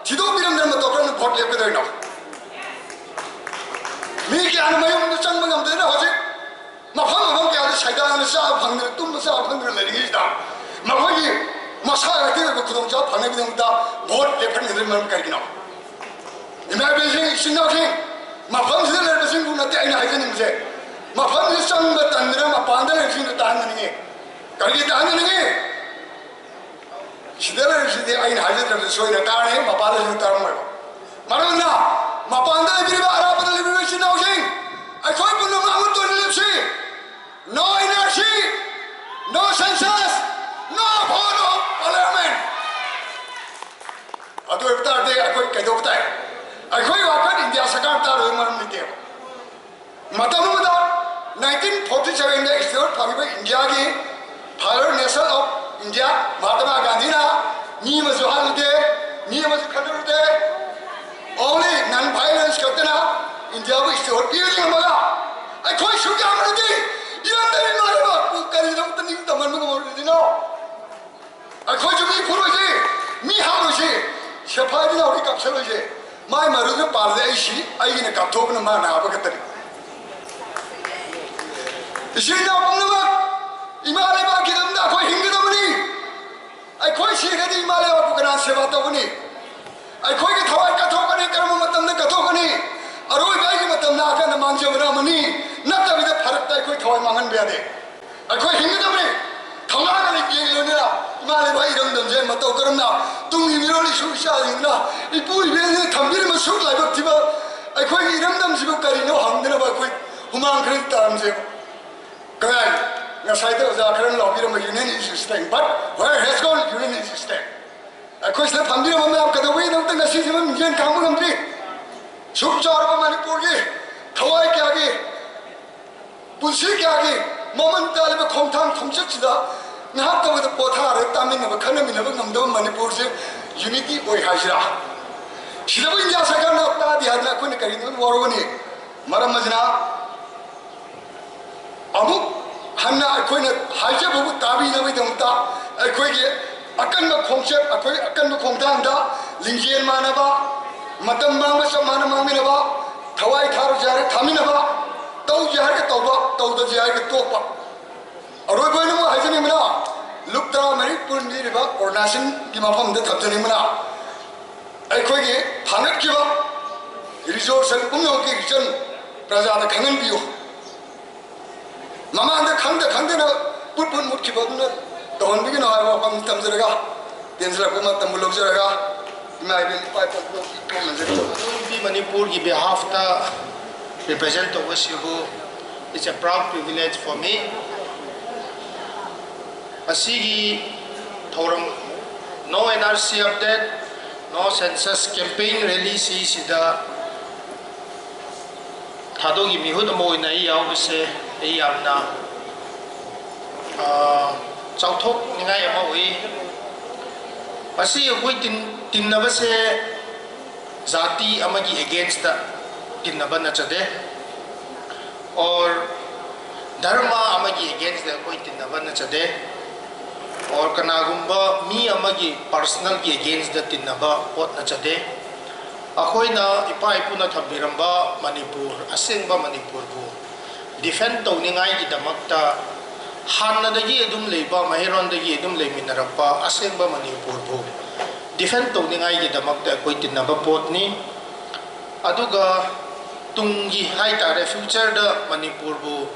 ꯊꯤꯗꯣꯛꯄꯤꯔꯝꯗꯅ ꯃꯇꯧ ꯀꯔꯝꯅ vote ꯂꯦꯞꯀꯗꯣꯏꯅꯣ? ꯃꯤ ꯀꯌꯥꯅ ꯃꯌꯨꯝꯗ ꯆꯪꯕ ꯉꯝꯗꯗꯅ ꯍꯧꯖꯤꯛ ꯃꯐꯝ ꯃꯐꯝ ꯀꯌꯥꯗ ꯁꯩꯗꯥꯡꯗꯅ ꯆꯥꯕ ꯐꯪꯗꯅ, ꯇꯨꯝꯕ ꯆꯥꯕ ꯐꯪꯗꯅ ꯂꯩꯔꯤꯉꯩꯁꯤꯗ, ꯃꯈꯣꯏꯒꯤ ꯃꯁꯥꯒꯤ ꯑꯣꯏꯕ ꯈꯨꯗꯣꯡꯆꯥꯕ ꯐꯪꯅꯕꯒꯤꯗꯃꯛꯇ vote ꯂꯦꯞꯍꯟꯒꯗꯕꯒꯤ ꯃꯔꯝ ꯀꯔꯤꯒꯤꯅꯣ? ꯏꯃꯥ ꯏꯕꯦꯟꯁꯤꯡ, ꯏꯆꯤꯟ ꯏꯅꯥꯎꯁꯤꯡ, ꯃꯐꯝꯁꯤꯗ ꯂꯩꯔꯕꯁꯤꯡꯕꯨ ꯅꯠꯇꯦ ꯑꯩꯅ ꯍꯥꯏꯖꯅꯤꯡꯕꯁꯦ, ꯃꯐꯝꯁꯤꯗ ꯆꯪꯕ ꯇꯟꯗꯅ ꯃꯄꯥꯟꯗ ꯂꯩꯕꯁꯤꯡꯗꯨ ꯇꯥꯍꯟꯅꯤꯡꯉꯤ꯫ ꯀꯔꯤꯒꯤ ꯇꯥꯍꯟꯅꯤꯡꯉꯤ? ꯁꯤꯗ ꯂꯩꯔꯤꯁꯤꯗꯤ ꯑꯩꯅ ꯍꯥꯏꯖꯗ꯭ꯔꯕꯁꯨ ꯁꯣꯏꯗꯅ ꯇꯥꯔꯅꯤ, ꯃꯄꯥꯟꯗꯁꯨ ꯇꯥꯔꯝꯃꯣꯏꯕ꯫ ꯃꯔꯝꯅ ꯃꯄꯥꯟꯗ ꯂꯩꯕꯤꯔꯤꯕ, ꯑꯔꯥꯞꯄꯗ ꯂꯩꯕꯤꯔꯤꯕ ꯏꯆꯤꯟ ꯏꯅꯥꯎꯁꯤꯡ, ꯑꯩꯈꯣꯏ ꯄꯨꯝꯅꯃꯛ ꯑꯃꯠꯇ ꯑꯣꯏꯅ ꯂꯦꯞꯁꯤ꯫ No NRC, no census, no vote of parliament꯫ ꯑꯗꯨ ꯑꯣꯏꯕ ꯇꯥꯔꯗꯤ ꯑꯩꯈꯣꯏ ꯀꯩꯗꯧꯕ ꯇꯥꯏ? ꯑꯩꯈꯣꯏ ꯋꯥꯈꯜ ꯏꯟꯗꯤꯌꯥ ꯁꯔꯀꯥꯔ ꯇꯥꯔꯣꯏ ꯃꯔꯝ ꯂꯩꯇꯦꯕ꯫ ꯃꯇꯝ ꯑꯃꯗ nineteen forty sevenꯗ ꯏꯁꯇꯦꯠ ꯐꯪꯉꯤꯕ ꯏꯟꯗꯤꯌꯥꯒꯤ father nation of India ꯃꯍꯥꯇꯃꯥ ꯒꯥꯟꯙꯤꯅ ꯃꯤ ꯑꯃꯁꯨ ꯍꯥꯠꯂꯨꯗꯦ, ꯃꯤ ꯑꯃꯁꯨ ꯈꯠꯅꯔꯨꯗꯦ, only non violence ꯈꯛꯇꯅ ꯏꯟꯗꯤꯌꯥꯕꯨ ꯏꯁꯇꯦꯠ ꯄꯤꯕ ꯉꯝꯃꯒ ꯑꯩꯈꯣꯏ ꯁꯨꯛ ꯌꯥꯝꯅꯗꯤ ꯏꯔꯝꯗꯝ ꯏꯃꯥ ꯂꯩꯕꯥꯛꯄꯨ ꯀꯔꯤꯒꯤꯗꯃꯛꯇ ꯅꯤꯡꯇꯝꯍꯟꯕ ꯉꯝꯃꯣꯏꯗꯣꯏꯅꯣ? ꯑꯩꯈꯣꯏꯁꯨ ꯃꯤ ꯐꯨꯔꯣꯏꯁꯦ, ꯃꯤ ꯍꯥꯠꯂꯣꯏꯁꯦ, ꯁꯦꯐꯥꯏꯗꯨꯅ ꯍꯧꯖꯤꯛ ꯀꯥꯞꯁꯜꯂꯣꯏꯁꯦ꯫ ꯃꯥꯏ ꯃꯔꯨꯗꯨꯅ ꯄꯥꯜꯂꯗꯤ ꯑꯩ ꯁꯤ, ꯑꯩꯒꯤꯅ ꯀꯥꯞꯊꯣꯛꯄꯅ ꯃꯥ ꯅꯥꯕ ꯈꯛꯇꯅꯤ꯫ ꯏꯆꯤꯟ ꯏꯅꯥꯎ ꯄꯨꯝꯅꯃꯛ, ꯏꯃꯥ ꯂꯩꯕꯥꯛꯀꯤꯗꯃꯛꯇ ꯑꯩꯈꯣꯏ ꯍꯤꯡꯒꯗꯕꯅꯤ꯫ ꯑꯩꯈꯣꯏ ꯁꯤꯈ꯭ꯔꯗꯤ ꯏꯃꯥ ꯂꯩꯕꯥꯛꯄꯨ ꯀꯅꯥ ꯁꯦꯕꯥ ꯇꯧꯒꯅꯤ? ꯑꯩꯈꯣꯏꯒꯤ ꯊꯋꯥꯏ ꯀꯠꯊꯣꯛꯀꯅꯤ, ꯀꯔꯝꯕ ꯃꯇꯝꯗ ꯀꯠꯊꯣꯛꯀꯅꯤ? ꯑꯔꯣꯏꯕ ꯑꯩꯒꯤ ꯃꯇꯝ ꯂꯥꯛꯑꯀꯥꯟꯗ ꯃꯥꯡꯖꯕꯅ ꯑꯃꯅꯤ, ꯅꯠꯇꯕꯤꯗ ꯐꯔꯛꯇ ꯑꯩꯈꯣꯏ ꯊꯋꯥꯏ ꯃꯥꯡꯍꯟꯕ ꯌꯥꯗꯦ꯫ ꯑꯩꯈꯣꯏ ꯍꯤꯡꯒꯗꯕꯅꯤ꯫ ꯊꯧꯅꯥꯒ ꯂꯩꯇꯦ ꯂꯣꯏꯅꯅ ꯏꯃꯥ ꯂꯩꯕꯥꯛ ꯏꯔꯝꯗꯝꯁꯦ ꯃꯇꯧ ꯀꯔꯝꯅ ꯇꯨꯡꯒꯤ ꯃꯤꯔꯣꯜ ꯏꯁꯨ ꯏꯆꯥꯁꯤꯡꯗꯨꯅ ꯏꯄꯨ ꯏꯕꯦꯟꯁꯤꯡꯅ ꯊꯝꯕꯤꯔꯝꯕ ꯁꯨꯛ ꯂꯥꯏꯕꯛ ꯊꯤꯕ ꯑꯩꯈꯣꯏꯒꯤ ꯏꯔꯝꯗꯝꯁꯤꯕꯨ ꯀꯔꯤꯅꯣ ꯍꯪꯗꯅꯕ ꯑꯩꯈꯣꯏ ꯍꯨꯃꯥꯡ ꯈꯔ ꯇꯥꯔꯝꯁꯦꯕ꯫ ꯀꯗꯥꯏ? ꯉꯁꯥꯏꯗ ꯑꯣꯖꯥ ꯈꯔꯅ ꯂꯥꯎꯕꯤꯔꯝꯕ "Union is strength", but where has gone "Union is strength"? ꯑꯩꯈꯣꯏ ꯁꯤꯗ ꯐꯝꯕꯤꯔꯝꯕ ꯃꯌꯥꯝ ꯀꯩꯗꯧꯕꯒꯤꯗꯃꯛꯇ ꯉꯁꯤꯁꯤꯃ ꯃꯤꯡꯖꯦꯜ ꯀꯥꯡꯕ ꯉꯝꯗ꯭ꯔꯤ? ꯁꯨꯛ ꯆꯥꯎꯔꯕ ꯃꯅꯤꯄꯨꯔꯒꯤ ꯊꯋꯥꯏ ꯀꯌꯥꯒꯤ, ꯄꯨꯟꯁꯤ ꯀꯌꯥꯒꯤ ꯃꯃꯜ ꯇꯥꯜꯂꯤꯕ ꯈꯣꯡꯊꯥꯡ ꯈꯣꯡꯆꯠꯁꯤꯗ ꯉꯥꯏꯍꯥꯛꯇꯕꯨꯗ ꯄꯣꯊꯥꯔꯒ ꯇꯥꯃꯤꯟꯅꯕ ꯈꯟꯅꯃꯤꯟꯅꯕ ꯉꯝꯗꯕ ꯃꯅꯤꯄꯨꯔꯁꯦ unity ꯑꯣꯏ ꯍꯥꯏꯁꯤꯔꯥ? ꯁꯤꯗꯕꯨ ꯏꯟꯗꯤꯌꯥ ꯁꯔꯀꯥꯔꯅ ꯇꯥꯗꯦ ꯍꯥꯏꯗꯅ ꯑꯩꯈꯣꯏꯅ ꯀꯔꯤꯅꯣ ꯋꯥꯔꯧꯒꯅꯤ? ꯃꯔꯝ ꯑꯁꯤꯅ ꯑꯃꯨꯛ ꯍꯟꯅ ꯑꯩꯈꯣꯏꯅ ꯍꯥꯏꯖꯕꯕꯨ ꯇꯥꯕꯤꯅꯕꯒꯤꯗꯃꯛꯇ ꯑꯩꯈꯣꯏꯒꯤ ꯑꯀꯟꯕ ꯈꯣꯡꯆꯠ, ꯑꯩꯈꯣꯏ ꯑꯀꯟꯕ ꯈꯣꯡꯊꯥꯡꯗ ꯂꯤꯡꯖꯦꯜ ꯃꯥꯟꯅꯕ, ꯃꯇꯝ ꯃꯥꯡꯕ ꯆꯞ ꯃꯥꯟꯅ ꯃꯥꯡꯃꯤꯟꯅꯕ, ꯊꯋꯥꯏ ꯊꯥꯔꯨꯁꯦ ꯍꯥꯏꯔꯒ ꯊꯥꯃꯤꯟꯅꯕ, ꯇꯧꯁꯦ ꯍꯥꯏꯔꯒ ꯇꯧꯕ, ꯇꯧꯗꯁꯦ ꯍꯥꯏꯔꯒ ꯇꯣꯛꯄ꯫ ꯑꯔꯣꯏꯕ ꯑꯣꯏꯅ ꯑꯃꯨꯛ ꯍꯥꯏꯖꯅꯤꯡꯕꯅ, ꯂꯨꯞ ꯇꯔꯥꯃꯔꯤ ꯄꯨꯟꯕꯤꯔꯤꯕ ꯑꯔꯨꯅꯥꯆꯜꯒꯤ ꯃꯐꯝꯗ ꯊꯝꯖꯅꯤꯡꯕꯅ, ꯑꯩꯈꯣꯏꯒꯤ ꯊꯥꯡꯒꯠꯈꯤꯕ resolution ꯄꯨꯝꯅꯃꯛꯀꯤ reason ꯄ꯭ꯔꯖꯥꯗ ꯈꯪꯍꯟꯕꯤꯌꯨ꯫ ꯃꯃꯥꯡꯗ ꯈꯪꯗ ꯈꯪꯗꯅ ꯄꯨꯠ ꯄꯨꯠ ꯃꯨꯠꯈꯤꯕ ꯑꯗꯨꯅ ꯇꯧꯍꯟꯕꯤꯒꯅꯨ ꯍꯥꯏꯕ ꯋꯥꯐꯝ ꯊꯝꯖꯔꯒ, ꯇꯦꯟꯖꯔꯛꯄ ꯃꯇꯝꯕꯨ ꯂꯧꯖꯔꯒ, ꯏꯃꯥ ꯏꯕꯦꯟ ꯏꯄꯥ ꯏꯄꯨ ꯈꯣꯝꯖꯔꯤ꯫ ꯑꯗꯣ ꯅꯨꯄꯤ ꯃꯅꯤꯄꯨꯔꯒꯤ behalf ꯇ represent ꯇꯧꯕꯁꯤꯕꯨ, it's a proud privilege for me꯫ ꯑꯁꯤꯒꯤ ꯊꯧꯔꯝ, "No N R C update, no census" campaign rally ꯁꯤꯁꯤꯗ ꯊꯥꯗꯣꯛꯒꯤ ꯃꯤꯍꯨꯠ ꯑꯃ ꯑꯣꯏꯅ ꯑꯩ ꯌꯥꯎꯕꯁꯦ ꯑꯩ ꯌꯥꯝꯅ, ꯑ, ꯆꯥꯎꯊꯣꯛꯅꯤꯡꯉꯥꯏ ꯑꯃ ꯑꯣꯏ꯫ ꯃꯁꯤ ꯑꯩꯈꯣꯏ ꯇꯤꯟ-, ꯇꯤꯟꯅꯕꯁꯦ ꯖꯥꯇꯤ ꯑꯃꯒꯤ against ꯇ ꯇꯤꯟꯅꯕ ꯅꯠꯆꯗꯦ, or ꯙꯔꯃ ꯑꯃꯒꯤ against ꯇ ꯑꯩꯈꯣꯏ ꯇꯤꯟꯅꯕ ꯅꯠꯆꯗꯦ, or ꯀꯅꯥꯒꯨꯝꯕ ꯃꯤ ꯑꯃꯒꯤ personal ꯒꯤ against ꯇ ꯇꯤꯟꯅꯕ ꯄꯣꯠ ꯅꯠꯆꯗꯦ꯫ ꯑꯩꯈꯣꯏꯅ ꯏꯄꯥ ꯏꯄꯨꯅ ꯊꯝꯕꯤꯔꯝꯕ ꯃꯅꯤꯄꯨꯔ, ꯑꯁꯦꯡꯕ ꯃꯅꯤꯄꯨꯔꯕꯨ defend ꯇꯧꯅꯤꯡꯉꯥꯏꯒꯤꯗꯃꯛꯇ ꯍꯥꯟꯅꯗꯒꯤ ꯑꯗꯨꯝ ꯂꯩꯕ, ꯃꯩꯔꯣꯟꯗꯒꯤ ꯑꯗꯨꯝ ꯂꯩꯃꯤꯟꯅꯔꯛꯄ ꯑꯁꯦꯡꯕ ꯃꯅꯤꯄꯨꯔꯕꯨ defend ꯇꯧꯅꯤꯡꯉꯥꯏꯒꯤꯗꯃꯛꯇ ꯑꯩꯈꯣꯏ ꯇꯤꯟꯅꯕ ꯄꯣꯠꯅꯤ꯫ ꯑꯗꯨꯒ ꯇꯨꯡꯒꯤ ꯍꯥꯏꯇꯥꯔꯦ, future ꯗ ꯃꯅꯤꯄꯨꯔꯕꯨ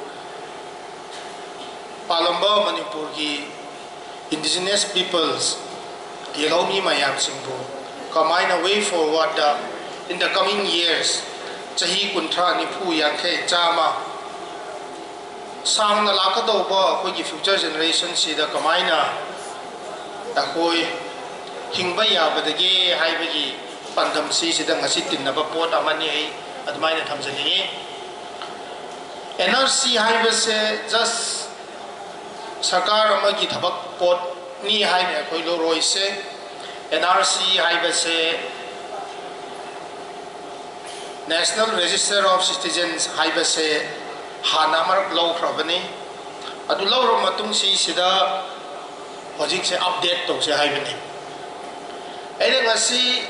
ꯄꯥꯜꯂꯝꯕ ꯃꯅꯤꯄꯨꯔꯒꯤ indigenous peoples, ꯌꯦꯜꯍꯧꯃꯤ ꯃꯌꯥꯝꯁꯤꯡꯕꯨ ꯀꯃꯥꯏꯅ way forward the in the coming years, ꯆꯍꯤ ꯀꯨꯟꯊ꯭ꯔꯥ, ꯅꯤꯐꯨ, ꯌꯥꯡꯈꯩ, ꯆꯥꯝꯃ, ꯁꯥꯡꯅ ꯂꯥꯛꯀꯗꯧꯕ ꯑꯩꯈꯣꯏꯒꯤ future generation ꯁꯤꯗ ꯀꯃꯥꯏꯅ ꯑꯩꯈꯣꯏ ꯍꯤꯡꯕ ꯌꯥꯕꯗꯒꯦ ꯍꯥꯏꯕꯒꯤ ꯄꯥꯟꯗꯝꯁꯤ ꯁꯤꯗ ꯉꯁꯤ ꯇꯤꯟꯅꯕ ꯄꯣꯠ ꯑꯃꯅꯤ, ꯑꯩ ꯑꯗꯨꯃꯥꯏꯅ ꯊꯝꯖꯅꯤꯡꯉꯤ꯫ ꯑꯦꯟ ꯑꯥꯔ ꯁꯤ ꯍꯥꯏꯕꯁꯦ just ꯁꯔꯀꯥꯔ ꯑꯃꯒꯤ ꯊꯕꯛ ꯄꯣꯠꯅꯤ ꯍꯥꯏꯅ ꯑꯩꯈꯣꯏ ꯂꯧꯔꯣꯏꯁꯦ꯫ ꯑꯦꯟ ꯑꯥꯔ ꯁꯤ ꯍꯥꯏꯕꯁꯦ National Register of Citizens ꯍꯥꯏꯕꯁꯦ ꯍꯥꯟꯅ ꯑꯃꯔꯛ ꯂꯧꯈ꯭ꯔꯕꯅꯤ꯫ ꯑꯗꯨ ꯂꯧꯔꯕ ꯃꯇꯨꯡ ꯁꯤꯁꯤꯗ ꯍꯧꯖꯤꯛꯁꯦ update ꯇꯧꯁꯦ ꯍꯥꯏꯕꯅꯤ꯫ ꯑꯩꯅ ꯉꯁꯤ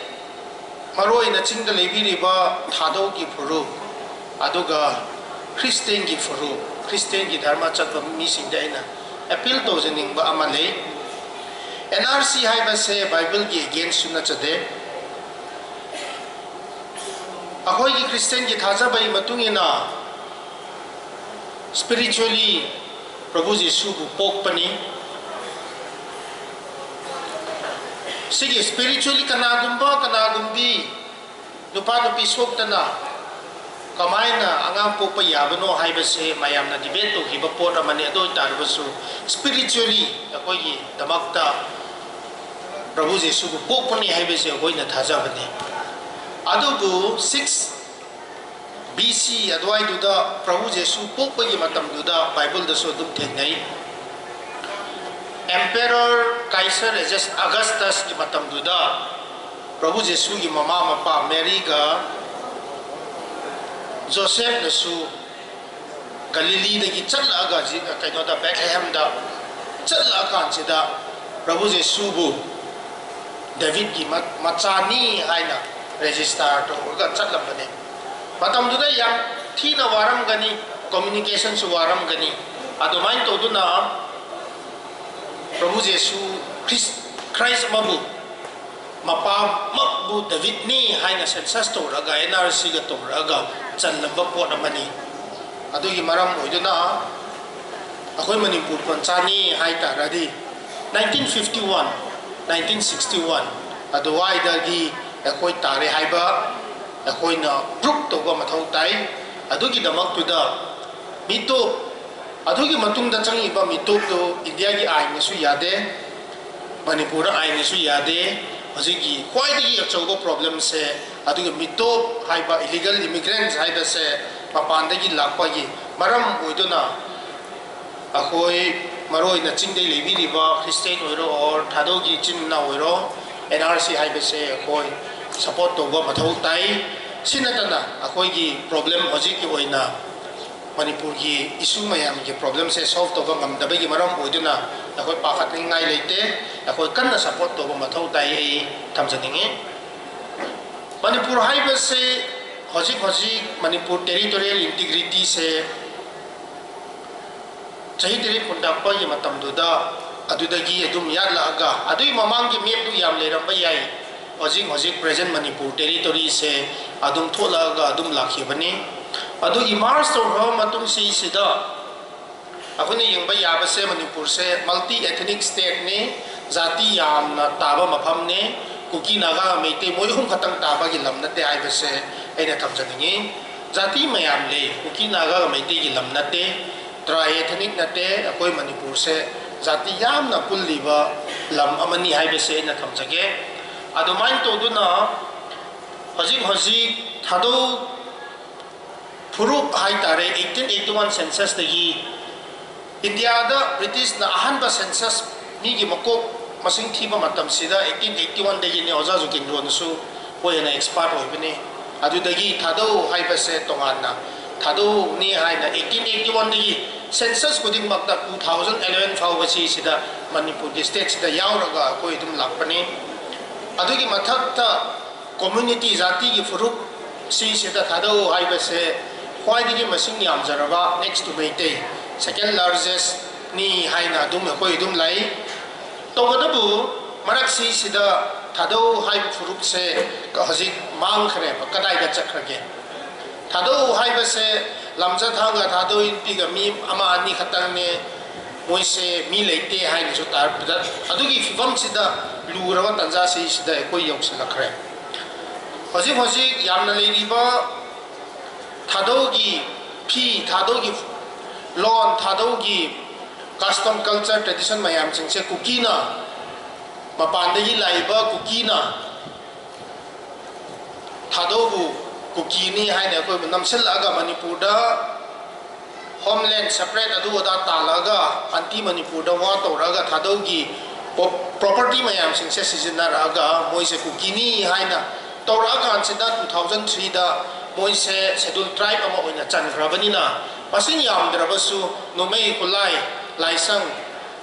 ꯃꯔꯨꯑꯣꯏꯅ ꯆꯤꯡꯗ ꯂꯩꯕꯤꯔꯤꯕ ꯊꯥꯗꯧꯒꯤ ꯐꯨꯔꯨꯞ, ꯑꯗꯨꯒ ꯈ꯭ꯔꯤꯁꯇꯦꯟꯒꯤ ꯐꯨꯔꯨꯞ, ꯈ꯭ꯔꯤꯁꯇꯦꯟꯒꯤ ꯙꯔꯃ ꯆꯠꯄ ꯃꯤꯁꯤꯡꯗ ꯑꯩꯅ appeal ꯇꯧꯖꯅꯤꯡꯕ ꯑꯃ ꯂꯩ꯫ ꯑꯦꯟ ꯑꯥꯔ ꯁꯤ ꯍꯥꯏꯕꯁꯦ ꯕꯥꯏꯕꯜꯒꯤ against ꯁꯨ ꯅꯠꯆꯗꯦ꯫ ꯑꯩꯈꯣꯏꯒꯤ ꯈ꯭ꯔꯤꯁꯇꯦꯟꯒꯤ ꯊꯥꯖꯕꯒꯤ ꯃꯇꯨꯡ ꯏꯟꯅ spiritually ꯄ꯭ꯔꯚꯨ ꯖꯤꯁꯨꯕꯨ ꯄꯣꯛꯄꯅꯤ꯫ ꯁꯤꯒꯤ spiritually ꯀꯅꯥꯒꯨꯝꯕ ꯀꯅꯥꯒꯨꯝꯕꯤ ꯅꯨꯄꯥ ꯅꯨꯄꯤ ꯁꯣꯛꯇꯅ ꯀꯃꯥꯏꯅ ꯑꯉꯥꯡ ꯄꯣꯛꯄ ꯌꯥꯕꯅꯣ ꯍꯥꯏꯕꯁꯦ ꯃꯌꯥꯝꯅ debate ꯇꯧꯈꯤꯕ ꯄꯣꯠ ꯑꯃꯅꯤ꯫ ꯑꯗꯨ ꯑꯣꯏꯇꯥꯔꯒꯁꯨ spiritually ꯑꯩꯈꯣꯏꯒꯤꯗꯃꯛꯇ ꯄ꯭ꯔꯚꯨ ꯖꯤꯁꯨꯕꯨ ꯄꯣꯛꯄꯅꯤ ꯍꯥꯏꯕꯁꯦ ꯑꯩꯈꯣꯏꯅ ꯊꯥꯖꯕꯅꯤ꯫ ꯑꯗꯨꯕꯨ six B C ꯑꯗꯨꯋꯥꯏꯗꯨꯗ ꯄ꯭ꯔꯚꯨ ꯖꯤꯁꯨ ꯄꯣꯛꯄꯒꯤ ꯃꯇꯝꯗꯨꯗ ꯕꯥꯏꯕꯜꯗꯁꯨ ꯑꯗꯨꯝ ꯊꯦꯡꯅꯩ꯫ Emperor Caesar Augustus ꯀꯤ ꯃꯇꯝꯗꯨꯗ ꯄ꯭ꯔꯚꯨ ꯖꯤꯁꯨꯒꯤ ꯃꯃꯥ ꯃꯄꯥ ꯃꯦꯔꯤꯒ ꯖꯣꯁꯦꯐꯅꯁꯨ ꯒꯂꯤꯂꯤꯗꯒꯤ ꯆꯠꯂꯛꯑꯒ ꯖꯤ-, ꯀꯩꯅꯣꯗ, ꯕꯦꯊꯂꯦꯍꯦꯝꯗ ꯆꯠꯂꯛꯑꯀꯥꯟꯁꯤꯗ ꯄ꯭ꯔꯚꯨ ꯖꯤꯁꯨꯕꯨ ꯗꯦꯕꯤꯠꯀꯤ ꯃ-, ꯃꯆꯥꯅꯤ ꯍꯥꯏꯅ register ꯇꯧꯔꯒ ꯆꯠꯂꯝꯕꯅꯤ꯫ ꯃꯇꯝꯗꯨꯗ ꯌꯥꯝ ꯊꯤꯅ ꯋꯥꯔꯝꯒꯅꯤ, communication ꯁꯨ ꯋꯥꯔꯝꯒꯅꯤ꯫ ꯑꯗꯨꯃꯥꯏꯅ ꯇꯧꯗꯨꯅ ꯄ꯭ꯔꯚꯨ ꯖꯤꯁꯨ ꯈ꯭ꯔꯤꯁ-, ꯈ꯭ꯔꯥꯏꯁ ꯑꯃꯕꯨ ꯃꯄꯥꯃꯛꯄꯨ ꯗꯦꯕꯤꯠꯅꯤ ꯍꯥꯏꯅ census ꯇꯧꯔꯛꯑꯒ, N R C ꯒ ꯇꯧꯔꯛꯑꯒ ꯆꯜꯂꯝꯕ ꯄꯣꯠ ꯑꯃꯅꯤ꯫ ꯑꯗꯨꯒꯤ ꯃꯔꯝ ꯑꯣꯏꯗꯨꯅ ꯑꯩꯈꯣꯏ ꯃꯅꯤꯄꯨꯔ ꯄꯟꯆꯥꯅꯤ ꯍꯥꯏ ꯇꯥꯔꯗꯤ nineteen fifty one, nineteen sixty one ꯑꯗꯨꯋꯥꯏꯗꯒꯤ ꯑꯩꯈꯣꯏ ꯇꯥꯔꯦ ꯍꯥꯏꯕ ꯑꯩꯈꯣꯏꯅ proof ꯇꯧꯕ ꯃꯊꯧ ꯇꯥꯏ꯫ ꯑꯗꯨꯒꯤꯗꯃꯛꯇꯨꯗ ꯃꯤꯇꯣꯞ ꯑꯗꯨꯒꯤ ꯃꯇꯨꯡꯗ ꯆꯪꯉꯤꯕ ꯃꯤꯇꯣꯞꯇꯨ ꯏꯟꯗꯤꯌꯥꯒꯤ ꯑꯥꯏꯟꯅꯁꯨ ꯌꯥꯗꯦ, ꯃꯅꯤꯄꯨꯔꯗ ꯑꯥꯏꯟꯅꯁꯨ ꯌꯥꯗꯦ꯫ ꯍꯧꯖꯤꯛꯀꯤ ꯈ꯭ꯋꯥꯏꯗꯒꯤ ꯑꯆꯧꯕ problemꯁꯦ ꯑꯗꯨꯒ ꯃꯤꯇꯣꯞ ꯍꯥꯏꯕ illegal immigrants ꯍꯥꯏꯕꯁꯦ ꯃꯄꯥꯟꯗꯒꯤ ꯂꯥꯛꯄꯒꯤ ꯃꯔꯝ ꯑꯣꯏꯗꯨꯅ ꯑꯩꯈꯣꯏ ꯃꯔꯨꯑꯣꯏꯅ ꯆꯤꯡꯗ ꯂꯩꯕꯤꯔꯤꯕ Christian ꯑꯣꯏꯔꯣ or ꯊꯥꯗꯧꯒꯤ ꯏꯆꯤꯟ ꯏꯅꯥꯎ ꯑꯣꯏꯔꯣ, NRC ꯍꯥꯏꯕꯁꯦ ꯑꯩꯈꯣꯏ support ꯇꯧꯕ ꯃꯊꯧ ꯇꯥꯏ꯫ ꯁꯤ ꯅꯠꯇꯅ ꯑꯩꯈꯣꯏꯒꯤ problem ꯍꯧꯖꯤꯛꯀꯤ ꯑꯣꯏꯅ ꯃꯅꯤꯄꯨꯔꯒꯤ issue ꯃꯌꯥꯝꯒꯤ problemꯁꯦ solve ꯇꯧꯕ ꯉꯝꯗꯕꯒꯤ ꯃꯔꯝ ꯑꯣꯏꯗꯨꯅ ꯑꯩꯈꯣꯏ ꯄꯥꯈꯠꯅꯤꯡꯉꯥꯏ ꯂꯩꯇꯦ꯫ ꯑꯩꯈꯣꯏ ꯀꯟꯅ support ꯇꯧꯕ ꯃꯊꯧ ꯇꯥꯏ ꯑꯩ ꯊꯝꯖꯅꯤꯡꯉꯤ꯫ ꯃꯅꯤꯄꯨꯔ ꯍꯥꯏꯕꯁꯤ ꯍꯧꯖꯤꯛ ꯍꯧꯖꯤꯛ ꯃꯅꯤꯄꯨꯔ territorial integrityꯁꯦ ꯆꯍꯤ ꯇꯔꯦꯠ ꯈꯨꯟꯇꯥꯛꯄꯒꯤ ꯃꯇꯝꯗꯨꯗ ꯑꯗꯨꯗꯒꯤ ꯑꯗꯨꯝ ꯌꯥꯠꯂꯛꯑꯒ, ꯑꯗꯨꯒꯤ ꯃꯃꯥꯡꯒꯤ mapꯇꯨ ꯌꯥꯝ ꯂꯩꯔꯝꯕ ꯌꯥꯏ꯫ ꯍꯧꯖꯤꯛ ꯍꯧꯖꯤꯛ present ꯃꯅꯤꯄꯨꯔ territoryꯁꯦ ꯑꯗꯨꯝ ꯊꯣꯛꯂꯛꯑꯒ ꯑꯗꯨꯝ ꯂꯥꯛꯈꯤꯕꯅꯤ꯫ ꯑꯗꯨ emerge ꯇꯧꯈ꯭ꯔꯕ ꯃꯇꯨꯡ ꯁꯤꯁꯤꯗ ꯑꯩꯈꯣꯏꯅ ꯌꯦꯡꯕ ꯌꯥꯕꯁꯦ ꯃꯅꯤꯄꯨꯔꯁꯦ multi ethnic stateꯅꯤ, ꯖꯥꯇꯤ ꯌꯥꯝꯅ ꯇꯥꯕ ꯃꯐꯝꯅꯤ꯫ ꯀꯨꯀꯤ, ꯅꯥꯒꯥ, ꯃꯩꯇꯩ ꯃꯣꯏ ꯑꯍꯨꯝ ꯈꯛꯇꯪ ꯇꯥꯕꯒꯤ ꯂꯝ ꯅꯠꯇꯦ ꯍꯥꯏꯕꯁꯦ ꯑꯩꯅ ꯊꯝꯖꯅꯤꯡꯉꯤ꯫ ꯖꯥꯇꯤ ꯃꯌꯥꯝ ꯂꯩ, ꯀꯨꯀꯤ, ꯅꯥꯒꯥ, ꯃꯩꯇꯩꯒꯤ ꯂꯝ ꯅꯠꯇꯦ, tri ethnic ꯅꯠꯇꯦ꯫ ꯑꯩꯈꯣꯏ ꯃꯅꯤꯄꯨꯔꯁꯦ ꯖꯥꯇꯤ ꯌꯥꯝꯅ ꯄꯨꯜꯂꯤꯕ ꯂꯝ ꯑꯃꯅꯤ ꯍꯥꯏꯕꯁꯦ ꯑꯩꯅ ꯊꯝꯖꯒꯦ꯫ ꯑꯗꯨꯃꯥꯏꯅ ꯇꯧꯗꯨꯅ ꯍꯧꯖꯤꯛ ꯍꯧꯖꯤꯛ ꯊꯥꯗꯧ ꯐꯨꯔꯨꯞ ꯍꯥꯏ ꯇꯥꯔꯦ, eighteen eighty one censusꯇꯒꯤ ꯏꯟꯗꯤꯌꯥꯗ Britishꯅ ꯑꯍꯥꯟꯕ census ꯃꯤꯒꯤ ꯃꯀꯣꯛ ꯃꯁꯤꯡ ꯊꯤꯕ ꯃꯇꯝꯁꯤꯗ eighteen eighty oneꯗꯒꯤꯅꯤ꯫ ꯑꯣꯖꯥ ꯖꯨꯒꯤꯟꯗ꯭ꯔꯣꯅꯁꯨ ꯑꯩꯈꯣꯏ ꯍꯦꯟꯅ expert ꯑꯣꯏꯕꯅꯤ꯫ ꯑꯗꯨꯗꯒꯤ ꯊꯥꯗꯧ ꯍꯥꯏꯕꯁꯦ ꯇꯣꯉꯥꯟꯅ ꯊꯥꯗꯧꯅꯤ ꯍꯥꯏꯅ eighteen eighty oneꯗꯒꯤ census ꯈꯨꯗꯤꯡꯃꯛꯇ two thousand eleven ꯐꯥꯎꯕ ꯁꯤꯁꯤꯗ ꯃꯅꯤꯄꯨꯔꯒꯤ stateꯁꯤꯗ ꯌꯥꯎꯔꯒ ꯑꯩꯈꯣꯏ ꯑꯗꯨꯝ ꯂꯥꯛꯄꯅꯤ꯫ ꯑꯗꯨꯒꯤ ꯃꯊꯛꯇ community, ꯖꯥꯇꯤꯒꯤ ꯐꯨꯔꯨꯞ ꯁꯤꯁꯤꯗ ꯊꯥꯗꯧ ꯍꯥꯏꯕꯁꯦ ꯈ꯭ꯋꯥꯏꯗꯒꯤ ꯃꯁꯤꯡ ꯌꯥꯝꯖꯔꯕ, next to ꯃꯩꯇꯩ, second largestꯅꯤ ꯍꯥꯏꯅ ꯑꯗꯨꯝ ꯑꯩꯈꯣꯏ ꯑꯗꯨꯝ ꯂꯩ꯫ ꯇꯧꯕꯇꯕꯨ ꯃꯔꯛꯁꯤꯁꯤꯗ ꯊꯥꯗꯧ ꯍꯥꯏꯕ ꯐꯨꯔꯨꯞꯁꯦ ꯍꯧꯖꯤꯛ ꯃꯥꯡꯈ꯭ꯔꯦꯕ, ꯀꯗꯥꯏꯗ ꯆꯠꯈ꯭ꯔꯒꯦ? ꯊꯥꯗꯧ ꯍꯥꯏꯕꯁꯦ ꯂꯝꯖꯥ ꯊꯥꯡꯒ ꯊꯥꯗꯧ ꯅꯨꯄꯤꯒ ꯃꯤ ꯑꯃ ꯑꯅꯤ ꯈꯛꯇꯪꯅꯦ, ꯃꯣꯏꯁꯦ ꯃꯤ ꯂꯩꯇꯦ ꯍꯥꯏꯅꯁꯨ ꯇꯥꯔꯛꯄꯗ, ꯑꯗꯨꯒꯤ ꯐꯤꯕꯝꯁꯤꯗ ꯂꯨꯔꯕ ꯇꯥꯟꯖꯥꯁꯤꯁꯤꯗ ꯑꯩꯈꯣꯏ ꯌꯧꯁꯤꯜꯂꯛꯈ꯭ꯔꯦ꯫ ꯍꯧꯖꯤꯛ ꯍꯧꯖꯤꯛ ꯌꯥꯝꯅ ꯂꯩꯔꯤꯕ ꯊꯥꯗꯧꯒꯤ ꯐꯤ, ꯊꯥꯗꯧꯒꯤ ꯂꯣꯟ, ꯊꯥꯗꯧꯒꯤ custom, culture, tradition ꯃꯌꯥꯝꯁꯤꯡꯁꯦ ꯀꯨꯀꯤꯅ, ꯃꯄꯥꯟꯗꯒꯤ ꯂꯥꯛꯏꯕ ꯀꯨꯀꯤꯅ ꯊꯥꯗꯧꯕꯨ ꯀꯨꯀꯤꯅꯤ ꯍꯥꯏꯅ ꯑꯩꯈꯣꯏꯕꯨ ꯅꯝꯁꯤꯜꯂꯛꯑꯒ ꯃꯅꯤꯄꯨꯔꯗ homeland separate ꯑꯗꯨ ꯑꯗꯥ ꯇꯥꯜꯂꯛꯑꯒ anti ꯃꯅꯤꯄꯨꯔꯗ ꯋꯥ ꯇꯧꯔꯛꯑꯒ ꯊꯥꯗꯧꯒꯤ property ꯃꯌꯥꯝꯁꯤꯡꯁꯦ ꯁꯤꯖꯤꯟꯅꯔꯛꯑꯒ ꯃꯣꯏꯁꯦ ꯀꯨꯀꯤꯅꯤ ꯍꯥꯏꯅ ꯇꯧꯔꯛꯑꯀꯥꯟꯁꯤꯗ two thousand three ꯗ ꯃꯣꯏꯁꯦ schedule tribe ꯑꯃ ꯑꯣꯏꯅ ꯆꯟꯈ꯭ꯔꯕꯅꯤꯅ ꯃꯁꯤꯡ ꯌꯥꯝꯗ꯭ꯔꯕꯁꯨ ꯅꯣꯡꯃꯩ ꯈꯨꯠꯂꯥꯏ ꯂꯥꯏꯁꯪ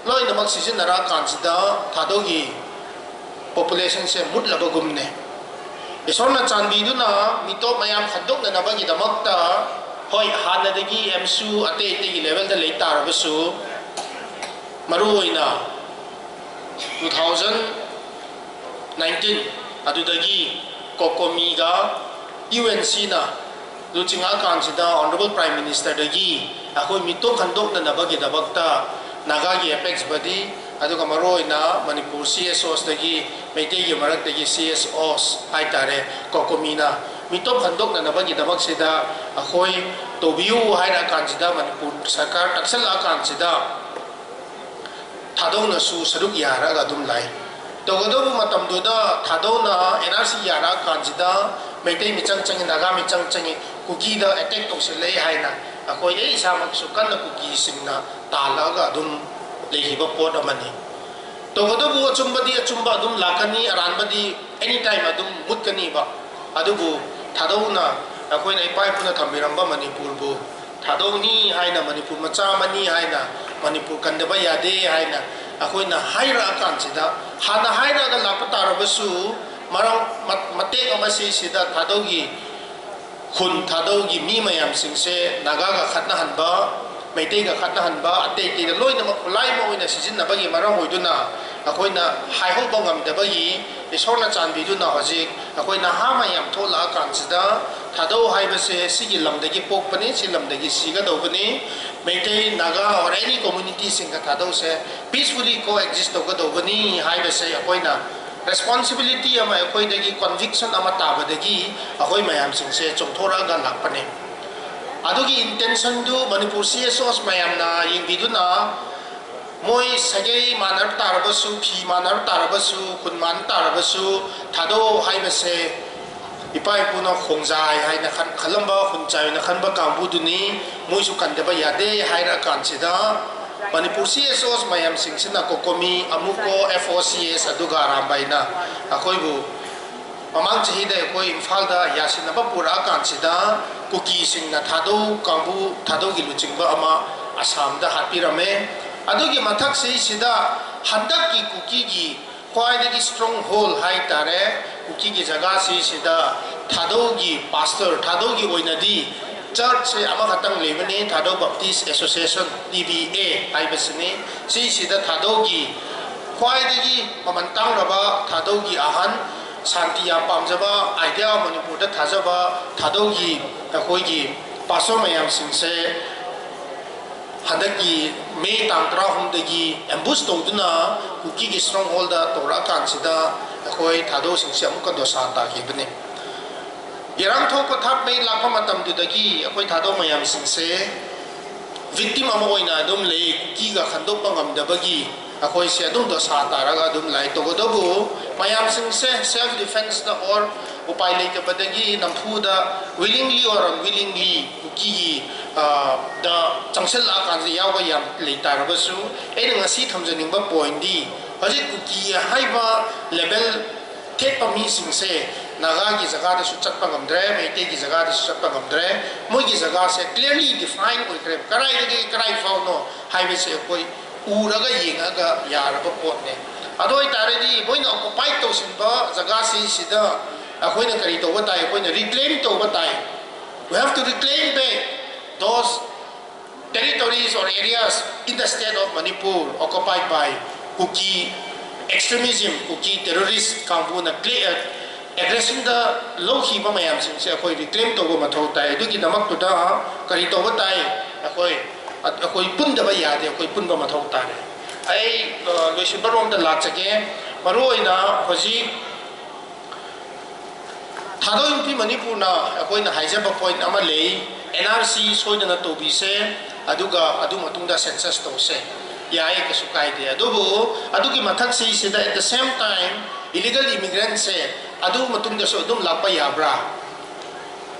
ꯂꯣꯏꯅꯃꯛ ꯁꯤꯖꯤꯟꯅꯔꯛꯑꯀꯥꯟꯁꯤꯗ ꯊꯥꯗꯧꯒꯤ population ꯁꯦ ꯃꯨꯠꯂꯕꯒꯨꯝꯅꯦ꯫ ꯏꯁꯣꯔꯅ ꯆꯥꯟꯕꯤꯗꯨꯅ ꯃꯤꯇꯣꯞ ꯃꯌꯥꯝ ꯈꯟꯗꯣꯛꯅꯅꯕꯒꯤꯗꯃꯛꯇ, ꯍꯣꯏ, ꯍꯥꯟꯅꯗꯒꯤ ꯑꯦꯝꯁꯨ ꯑꯇꯩ ꯑꯇꯩꯒꯤ level ꯗ ꯂꯩ ꯇꯥꯔꯕꯁꯨ, ꯃꯔꯨꯑꯣꯏꯅ two thousand nineteen ꯑꯗꯨꯗꯒꯤ COCOMI ꯒ UNC ꯅ ꯂꯨꯆꯤꯡꯉꯛꯑꯀꯥꯟꯁꯤꯗ Honourable Prime Minister ꯗꯒꯤ ꯑꯩꯈꯣꯏ ꯃꯤꯇꯣꯞ ꯈꯟꯗꯣꯛꯅꯅꯕꯒꯤꯗꯃꯛꯇ ꯅꯥꯒꯥꯒꯤ apex body, ꯑꯗꯨꯒ ꯃꯔꯨꯑꯣꯏꯅ ꯃꯅꯤꯄꯨꯔ CSOs ꯇꯒꯤ, ꯃꯩꯇꯩꯒꯤ ꯃꯔꯛꯇꯒꯤ CSOs ꯍꯥꯏꯇꯥꯔꯦ, COCOMI ꯅ ꯃꯤꯇꯣꯞ ꯈꯟꯗꯣꯛꯅꯅꯕꯒꯤꯗꯃꯛꯁꯤꯗ ꯑꯩꯈꯣꯏ ꯇꯧꯕꯤꯌꯨ ꯍꯥꯏꯔꯛꯑꯀꯥꯟꯁꯤꯗ ꯃꯅꯤꯄꯨꯔ ꯁꯔꯀꯥꯔ ꯇꯛꯁꯜꯂꯛꯑꯀꯥꯟꯁꯤꯗ ꯊꯥꯗꯧꯅꯁꯨ ꯁꯔꯨꯛ ꯌꯥꯔꯒ ꯑꯗꯨꯝ ꯂꯥꯛꯏ꯫ ꯇꯧꯒꯗꯧꯕ ꯃꯇꯝꯗꯨꯗ ꯊꯥꯗꯧꯅ NRC ꯌꯥꯔꯛꯑꯀꯥꯟꯁꯤꯗ ꯃꯩꯇꯩ ꯃꯤꯆꯪ ꯆꯪꯉꯤ, ꯅꯥꯒꯥ ꯃꯤꯆꯪ ꯆꯪꯉꯤ, ꯀꯨꯀꯤꯗ attack ꯇꯧꯁꯤꯜꯂꯛꯏ ꯍꯥꯏꯅ ꯑꯩꯈꯣꯏ, ꯑꯩ ꯏꯁꯥꯃꯛꯁꯨ ꯀꯟꯅ ꯀꯨꯀꯤꯁꯤꯡꯅ ꯇꯥꯜꯂꯛꯑꯒ ꯑꯗꯨꯝ ꯂꯩꯈꯤꯕ ꯄꯣꯠ ꯑꯃꯅꯤ꯫ ꯇꯧꯒꯗꯧꯕ ꯑꯆꯨꯝꯕꯗꯤ ꯑꯆꯨꯝꯕ ꯑꯗꯨꯝ ꯂꯥꯛꯀꯅꯤ, ꯑꯔꯥꯟꯕꯗꯤ any time ꯑꯗꯨꯝ ꯃꯨꯠꯀꯅꯤꯕ꯫ ꯑꯗꯨꯕꯨ ꯊꯥꯗꯧꯅ ꯑꯩꯈꯣꯏꯅ ꯏꯄꯥ ꯏꯄꯨꯅ ꯊꯝꯕꯤꯔꯝꯕ ꯃꯅꯤꯄꯨꯔꯕꯨ ꯊꯥꯗꯧꯅꯤ ꯍꯥꯏꯅ, ꯃꯅꯤꯄꯨꯔ ꯃꯆꯥ ꯑꯃꯅꯤ ꯍꯥꯏꯅ, ꯃꯅꯤꯄꯨꯔ ꯀꯟꯗꯕ ꯌꯥꯗꯦ ꯍꯥꯏꯅ ꯑꯩꯈꯣꯏꯅ ꯍꯥꯏꯔꯛꯑꯀꯥꯟꯁꯤꯗ, ꯍꯥꯟꯅ ꯍꯥꯏꯔꯛꯑꯒ ꯂꯥꯛꯄ ꯇꯥꯔꯕꯁꯨ ꯃꯔꯝ ꯃ-, ꯃꯇꯦꯛ ꯑꯃ ꯁꯤꯁꯤꯗ ꯊꯥꯗꯧꯒꯤ ꯈꯨꯟ, ꯊꯥꯗꯧꯒꯤ ꯃꯤ ꯃꯌꯥꯝꯁꯤꯡꯁꯦ ꯅꯥꯒꯥꯒ ꯈꯠꯅꯍꯟꯕ, ꯃꯩꯇꯩꯒ ꯈꯠꯅꯍꯟꯕ, ꯑꯇꯩ ꯑꯇꯩꯗ ꯂꯣꯏꯅꯃꯛ ꯈꯨꯠꯂꯥꯏ ꯑꯃ ꯑꯣꯏꯅ ꯁꯤꯖꯤꯟꯅꯕꯒꯤ ꯃꯔꯝ ꯑꯣꯏꯗꯨꯅ ꯑꯩꯈꯣꯏꯅ ꯍꯥꯏꯍꯧꯕ ꯉꯝꯗꯕꯒꯤ ꯏꯁꯣꯔꯅ ꯆꯥꯟꯕꯤꯗꯨꯅ ꯍꯧꯖꯤꯛ ꯑꯩꯈꯣꯏ ꯅꯍꯥ ꯃꯌꯥꯝ ꯊꯣꯛꯂꯛꯑꯀꯥꯟꯁꯤꯗ ꯊꯥꯗꯧ ꯍꯥꯏꯕꯁꯦ ꯁꯤꯒꯤ ꯂꯝꯗꯒꯤ ꯄꯣꯛꯄꯅꯤ, ꯁꯤ ꯂꯝꯗꯒꯤ ꯁꯤꯒꯗꯧꯕꯅꯤ, Meitei, Naga or any community ꯁꯤꯡꯒ ꯊꯥꯗꯧꯁꯦ peacefully coexist ꯇꯧꯒꯗꯧꯕꯅꯤ ꯍꯥꯏꯕꯁꯦ ꯑꯩꯈꯣꯏꯅ responsibility ꯑꯃ, ꯑꯩꯈꯣꯏꯗꯒꯤ conviction ꯑꯃ ꯇꯥꯕꯗꯒꯤ ꯑꯩꯈꯣꯏ ꯃꯌꯥꯝꯁꯤꯡꯁꯦ ꯆꯣꯡꯊꯣꯔꯛꯑꯒ ꯂꯥꯛꯄꯅꯦ꯫ ꯑꯗꯨꯒꯤ intentionꯗꯨ ꯃꯅꯤꯄꯨꯔ C S Os ꯃꯌꯥꯝꯅ ꯌꯦꯡꯕꯤꯗꯨꯅ, ꯃꯣꯏ ꯁꯥꯒꯩ ꯃꯥꯟꯅꯔ ꯇꯥꯔꯕꯁꯨ, ꯐꯤ ꯃꯥꯟꯅꯔ ꯇꯥꯔꯕꯁꯨ, ꯈꯨꯟ ꯃꯥꯟꯅ ꯇꯥꯔꯕꯁꯨ, ꯊꯥꯗꯧ ꯍꯥꯏꯕꯁꯦ ꯏꯄꯥ ꯏꯄꯨꯅ ꯈꯣꯡꯖꯥꯏ ꯍꯥꯏꯅ ꯈꯟ-, ꯈꯜꯂꯝꯕ, ꯈꯨꯟꯆꯥꯏ ꯑꯣꯏꯅ ꯈꯟꯕ ꯀꯥꯡꯕꯨꯗꯨꯅꯤ, ꯃꯣꯏꯁꯨ ꯀꯟꯗꯕ ꯌꯥꯗꯦ ꯍꯥꯏꯔꯛꯑꯀꯥꯟꯁꯤꯗ, ꯃꯅꯤꯄꯨꯔ C S Os ꯃꯌꯥꯝꯁꯤꯡꯁꯤꯅ, ꯀꯣꯀꯣꯃꯤ, ꯑꯃꯨꯀꯣ, F O C S, ꯑꯗꯨꯒ ꯑꯔꯥꯝꯕꯥꯏꯅ ꯑꯩꯈꯣꯏꯕꯨ ꯃꯃꯥꯡ ꯆꯍꯤꯗ ꯑꯩꯈꯣꯏ ꯏꯝꯐꯥꯜꯗ ꯌꯥꯁꯤꯟꯅꯕ ꯄꯨꯔꯛꯑꯀꯥꯟꯁꯤꯗ, ꯀꯨꯀꯤꯁꯤꯡꯅ ꯊꯥꯗꯧ ꯀꯥꯡꯕꯨ, ꯊꯥꯗꯧꯒꯤ ꯂꯨꯆꯤꯡꯕ ꯑꯃ ꯑꯁꯥꯝꯗ ꯍꯥꯠꯄꯤꯔꯝꯃꯦ꯫ ꯑꯗꯨꯒꯤ ꯃꯊꯛꯁꯤꯁꯤꯗ ꯍꯟꯗꯛꯀꯤ ꯀꯨꯀꯤꯒꯤ ꯈ꯭ꯋꯥꯏꯗꯒꯤ stronghold ꯍꯥꯏ ꯇꯥꯔꯦ, ꯀꯨꯀꯤꯒꯤ ꯖꯒꯥꯁꯤꯁꯤꯗ ꯊꯥꯗꯧꯒꯤ pastor, ꯊꯥꯗꯧꯒꯤ ꯑꯣꯏꯅꯗꯤ churchꯁꯦ ꯑꯃꯈꯛꯇꯪ ꯂꯩꯕꯅꯤ, ꯊꯥꯗꯧ Baptist Association, T B A ꯍꯥꯏꯕꯁꯤꯅꯤ꯫ ꯁꯤꯁꯤꯗ ꯊꯥꯗꯧꯒꯤ ꯈ꯭ꯋꯥꯏꯗꯒꯤ ꯃꯃꯜ ꯇꯥꯡꯂꯕ, ꯊꯥꯗꯧꯒꯤ ꯑꯍꯟ, ꯁꯥꯟꯇꯤ ꯌꯥꯝ ꯄꯥꯝꯖꯕ, idea ꯃꯅꯤꯄꯨꯔꯗ ꯊꯥꯖꯕ, ꯊꯥꯗꯧꯒꯤ ꯑꯩꯈꯣꯏꯒꯤ pastor ꯃꯌꯥꯝꯁꯤꯡꯁꯦ ꯍꯟꯗꯛꯀꯤ May ꯇꯥꯡ ꯇꯔꯥꯍꯨꯝꯗꯒꯤ ambush ꯇꯧꯗꯨꯅ ꯀꯨꯀꯤꯒꯤ strongholdꯗ ꯇꯧꯔꯛꯑꯀꯥꯟꯁꯤꯗ ꯑꯩꯈꯣꯏ ꯊꯥꯗꯧꯁꯤꯡꯁꯦ ꯑꯃꯨꯛꯀ ꯗꯣꯁꯥ ꯇꯥꯈꯤꯕꯅꯤ꯫ ꯏꯔꯥꯡ ꯊꯣꯛꯄ ꯊꯥꯛ ꯃꯩ ꯂꯥꯛꯄ ꯃꯇꯝꯗꯨꯗꯒꯤ ꯑꯩꯈꯣꯏ ꯊꯥꯗꯧ ꯃꯌꯥꯝꯁꯤꯡꯁꯦ victim ꯑꯃ ꯑꯣꯏꯅ ꯑꯗꯨꯝ ꯂꯩ, ꯀꯨꯀꯤꯒ ꯈꯟꯗꯣꯛꯄ ꯉꯝꯗꯕꯒꯤ ꯑꯩꯈꯣꯏꯁꯦ ꯑꯗꯨꯝ ꯗꯣꯁꯥ ꯇꯥꯔꯒ ꯑꯗꯨꯝ ꯂꯥꯛꯑꯦ꯫ ꯇꯧꯕꯇꯕꯨ ꯃꯌꯥꯝꯁꯤꯡꯁꯦ self defenceꯇ or ꯎꯄꯥꯏ ꯂꯩꯇꯕꯗꯒꯤ ꯅꯝꯐꯨꯗ willingly or unwillingly ꯀꯨꯀꯤꯒꯤ, ꯑ, ꯗ ꯆꯪꯁꯤꯜꯂꯛꯑꯀꯥꯟꯁꯤꯗ ꯌꯥꯎꯕ ꯌꯥꯝ ꯂꯩ ꯇꯥꯔꯕꯁꯨ, ꯑꯩꯅ ꯉꯁꯤ ꯊꯝꯖꯅꯤꯡꯕ pointꯗꯤ ꯍꯧꯖꯤꯛ ꯀꯨꯀꯤ ꯍꯥꯏꯕ label ꯊꯦꯠꯄ ꯃꯤꯁꯤꯡꯁꯦ ꯅꯥꯒꯥꯒꯤ ꯖꯒꯥꯗꯁꯨ ꯆꯠꯄ ꯉꯝꯗ꯭ꯔꯦ, ꯃꯩꯇꯩꯒꯤ ꯖꯒꯥꯗꯁꯨ ꯆꯠꯄ ꯉꯝꯗ꯭ꯔꯦ꯫ ꯃꯣꯏꯒꯤ ꯖꯒꯥꯁꯦ clearly define ꯑꯣꯏꯈ꯭ꯔꯦ, ꯀꯗꯥꯏꯗꯒꯤ ꯀꯗꯥꯏ ꯐꯥꯎꯅꯣ ꯍꯥꯏꯕꯁꯦ ꯑꯩꯈꯣꯏ ꯎꯔꯒ ꯌꯦꯡꯉꯒ ꯌꯥꯔꯕ ꯄꯣꯠꯅꯦ꯫ ꯑꯗꯨ ꯑꯣꯏꯇꯥꯔꯗꯤ ꯃꯣꯏꯅ occupy ꯇꯧꯁꯤꯟꯕ ꯖꯒꯥꯁꯤꯁꯤꯗ ꯑꯩꯈꯣꯏꯅ ꯀꯔꯤ ꯇꯧꯕ ꯇꯥꯏ? ꯑꯩꯈꯣꯏꯅ reclaim ꯇꯧꯕ ꯇꯥꯏ꯫ We have to reclaim back those territories or areas in the state of Manipur occupied by Kuki extremism, Kuki terrorist ꯀꯥꯡꯕꯨꯅ clear aggressionꯗ ꯂꯧꯈꯤꯕ ꯃꯌꯥꯝꯁꯤꯡꯁꯦ ꯑꯩꯈꯣꯏ reclaim ꯇꯧꯕ ꯃꯊꯧ ꯇꯥꯏ꯫ ꯑꯗꯨꯒꯤꯗꯃꯛꯇꯨꯗ ꯀꯔꯤ ꯇꯧꯕ ꯇꯥꯏ? ꯑꯩꯈꯣꯏ, ꯑꯩꯈꯣꯏ ꯄꯨꯟꯗꯕ ꯌꯥꯗꯦ, ꯑꯩꯈꯣꯏ ꯄꯨꯟꯕ ꯃꯊꯧ ꯇꯥꯔꯦ꯫ ꯑꯩ, ꯑ, ꯂꯣꯏꯁꯤꯟꯕ ꯔꯣꯝꯗ ꯂꯥꯛꯆꯒꯦ꯫ ꯃꯔꯨꯑꯣꯏꯅ ꯍꯧꯖꯤꯛ ꯊꯥꯗꯣꯛ ꯏꯝꯄꯤ ꯃꯅꯤꯄꯨꯔꯅ ꯑꯩꯈꯣꯏꯅ ꯍꯥꯏꯖꯕ ꯄꯣꯏꯟꯠ ꯑꯃ ꯂꯩ, ꯑꯦꯟ ꯑꯥꯔ ꯁꯤ ꯁꯣꯏꯗꯅ ꯇꯧꯕꯤꯁꯦ, ꯑꯗꯨꯒ ꯑꯗꯨ ꯃꯇꯨꯡꯗ ꯁꯦꯟꯁꯁ ꯇꯧꯁꯦ꯫ ꯌꯥꯏ, ꯀꯩꯁꯨ ꯀꯥꯏꯗꯦ꯫ ꯑꯗꯨꯕꯨ ꯑꯗꯨꯒꯤ ꯃꯊꯛꯁꯤꯁꯤꯗ at the same time illegal immigrantꯁꯦ ꯑꯗꯨ ꯃꯇꯨꯡꯗꯁꯨ ꯑꯗꯨꯝ ꯂꯥꯛꯄ ꯌꯥꯕ꯭ꯔꯥ?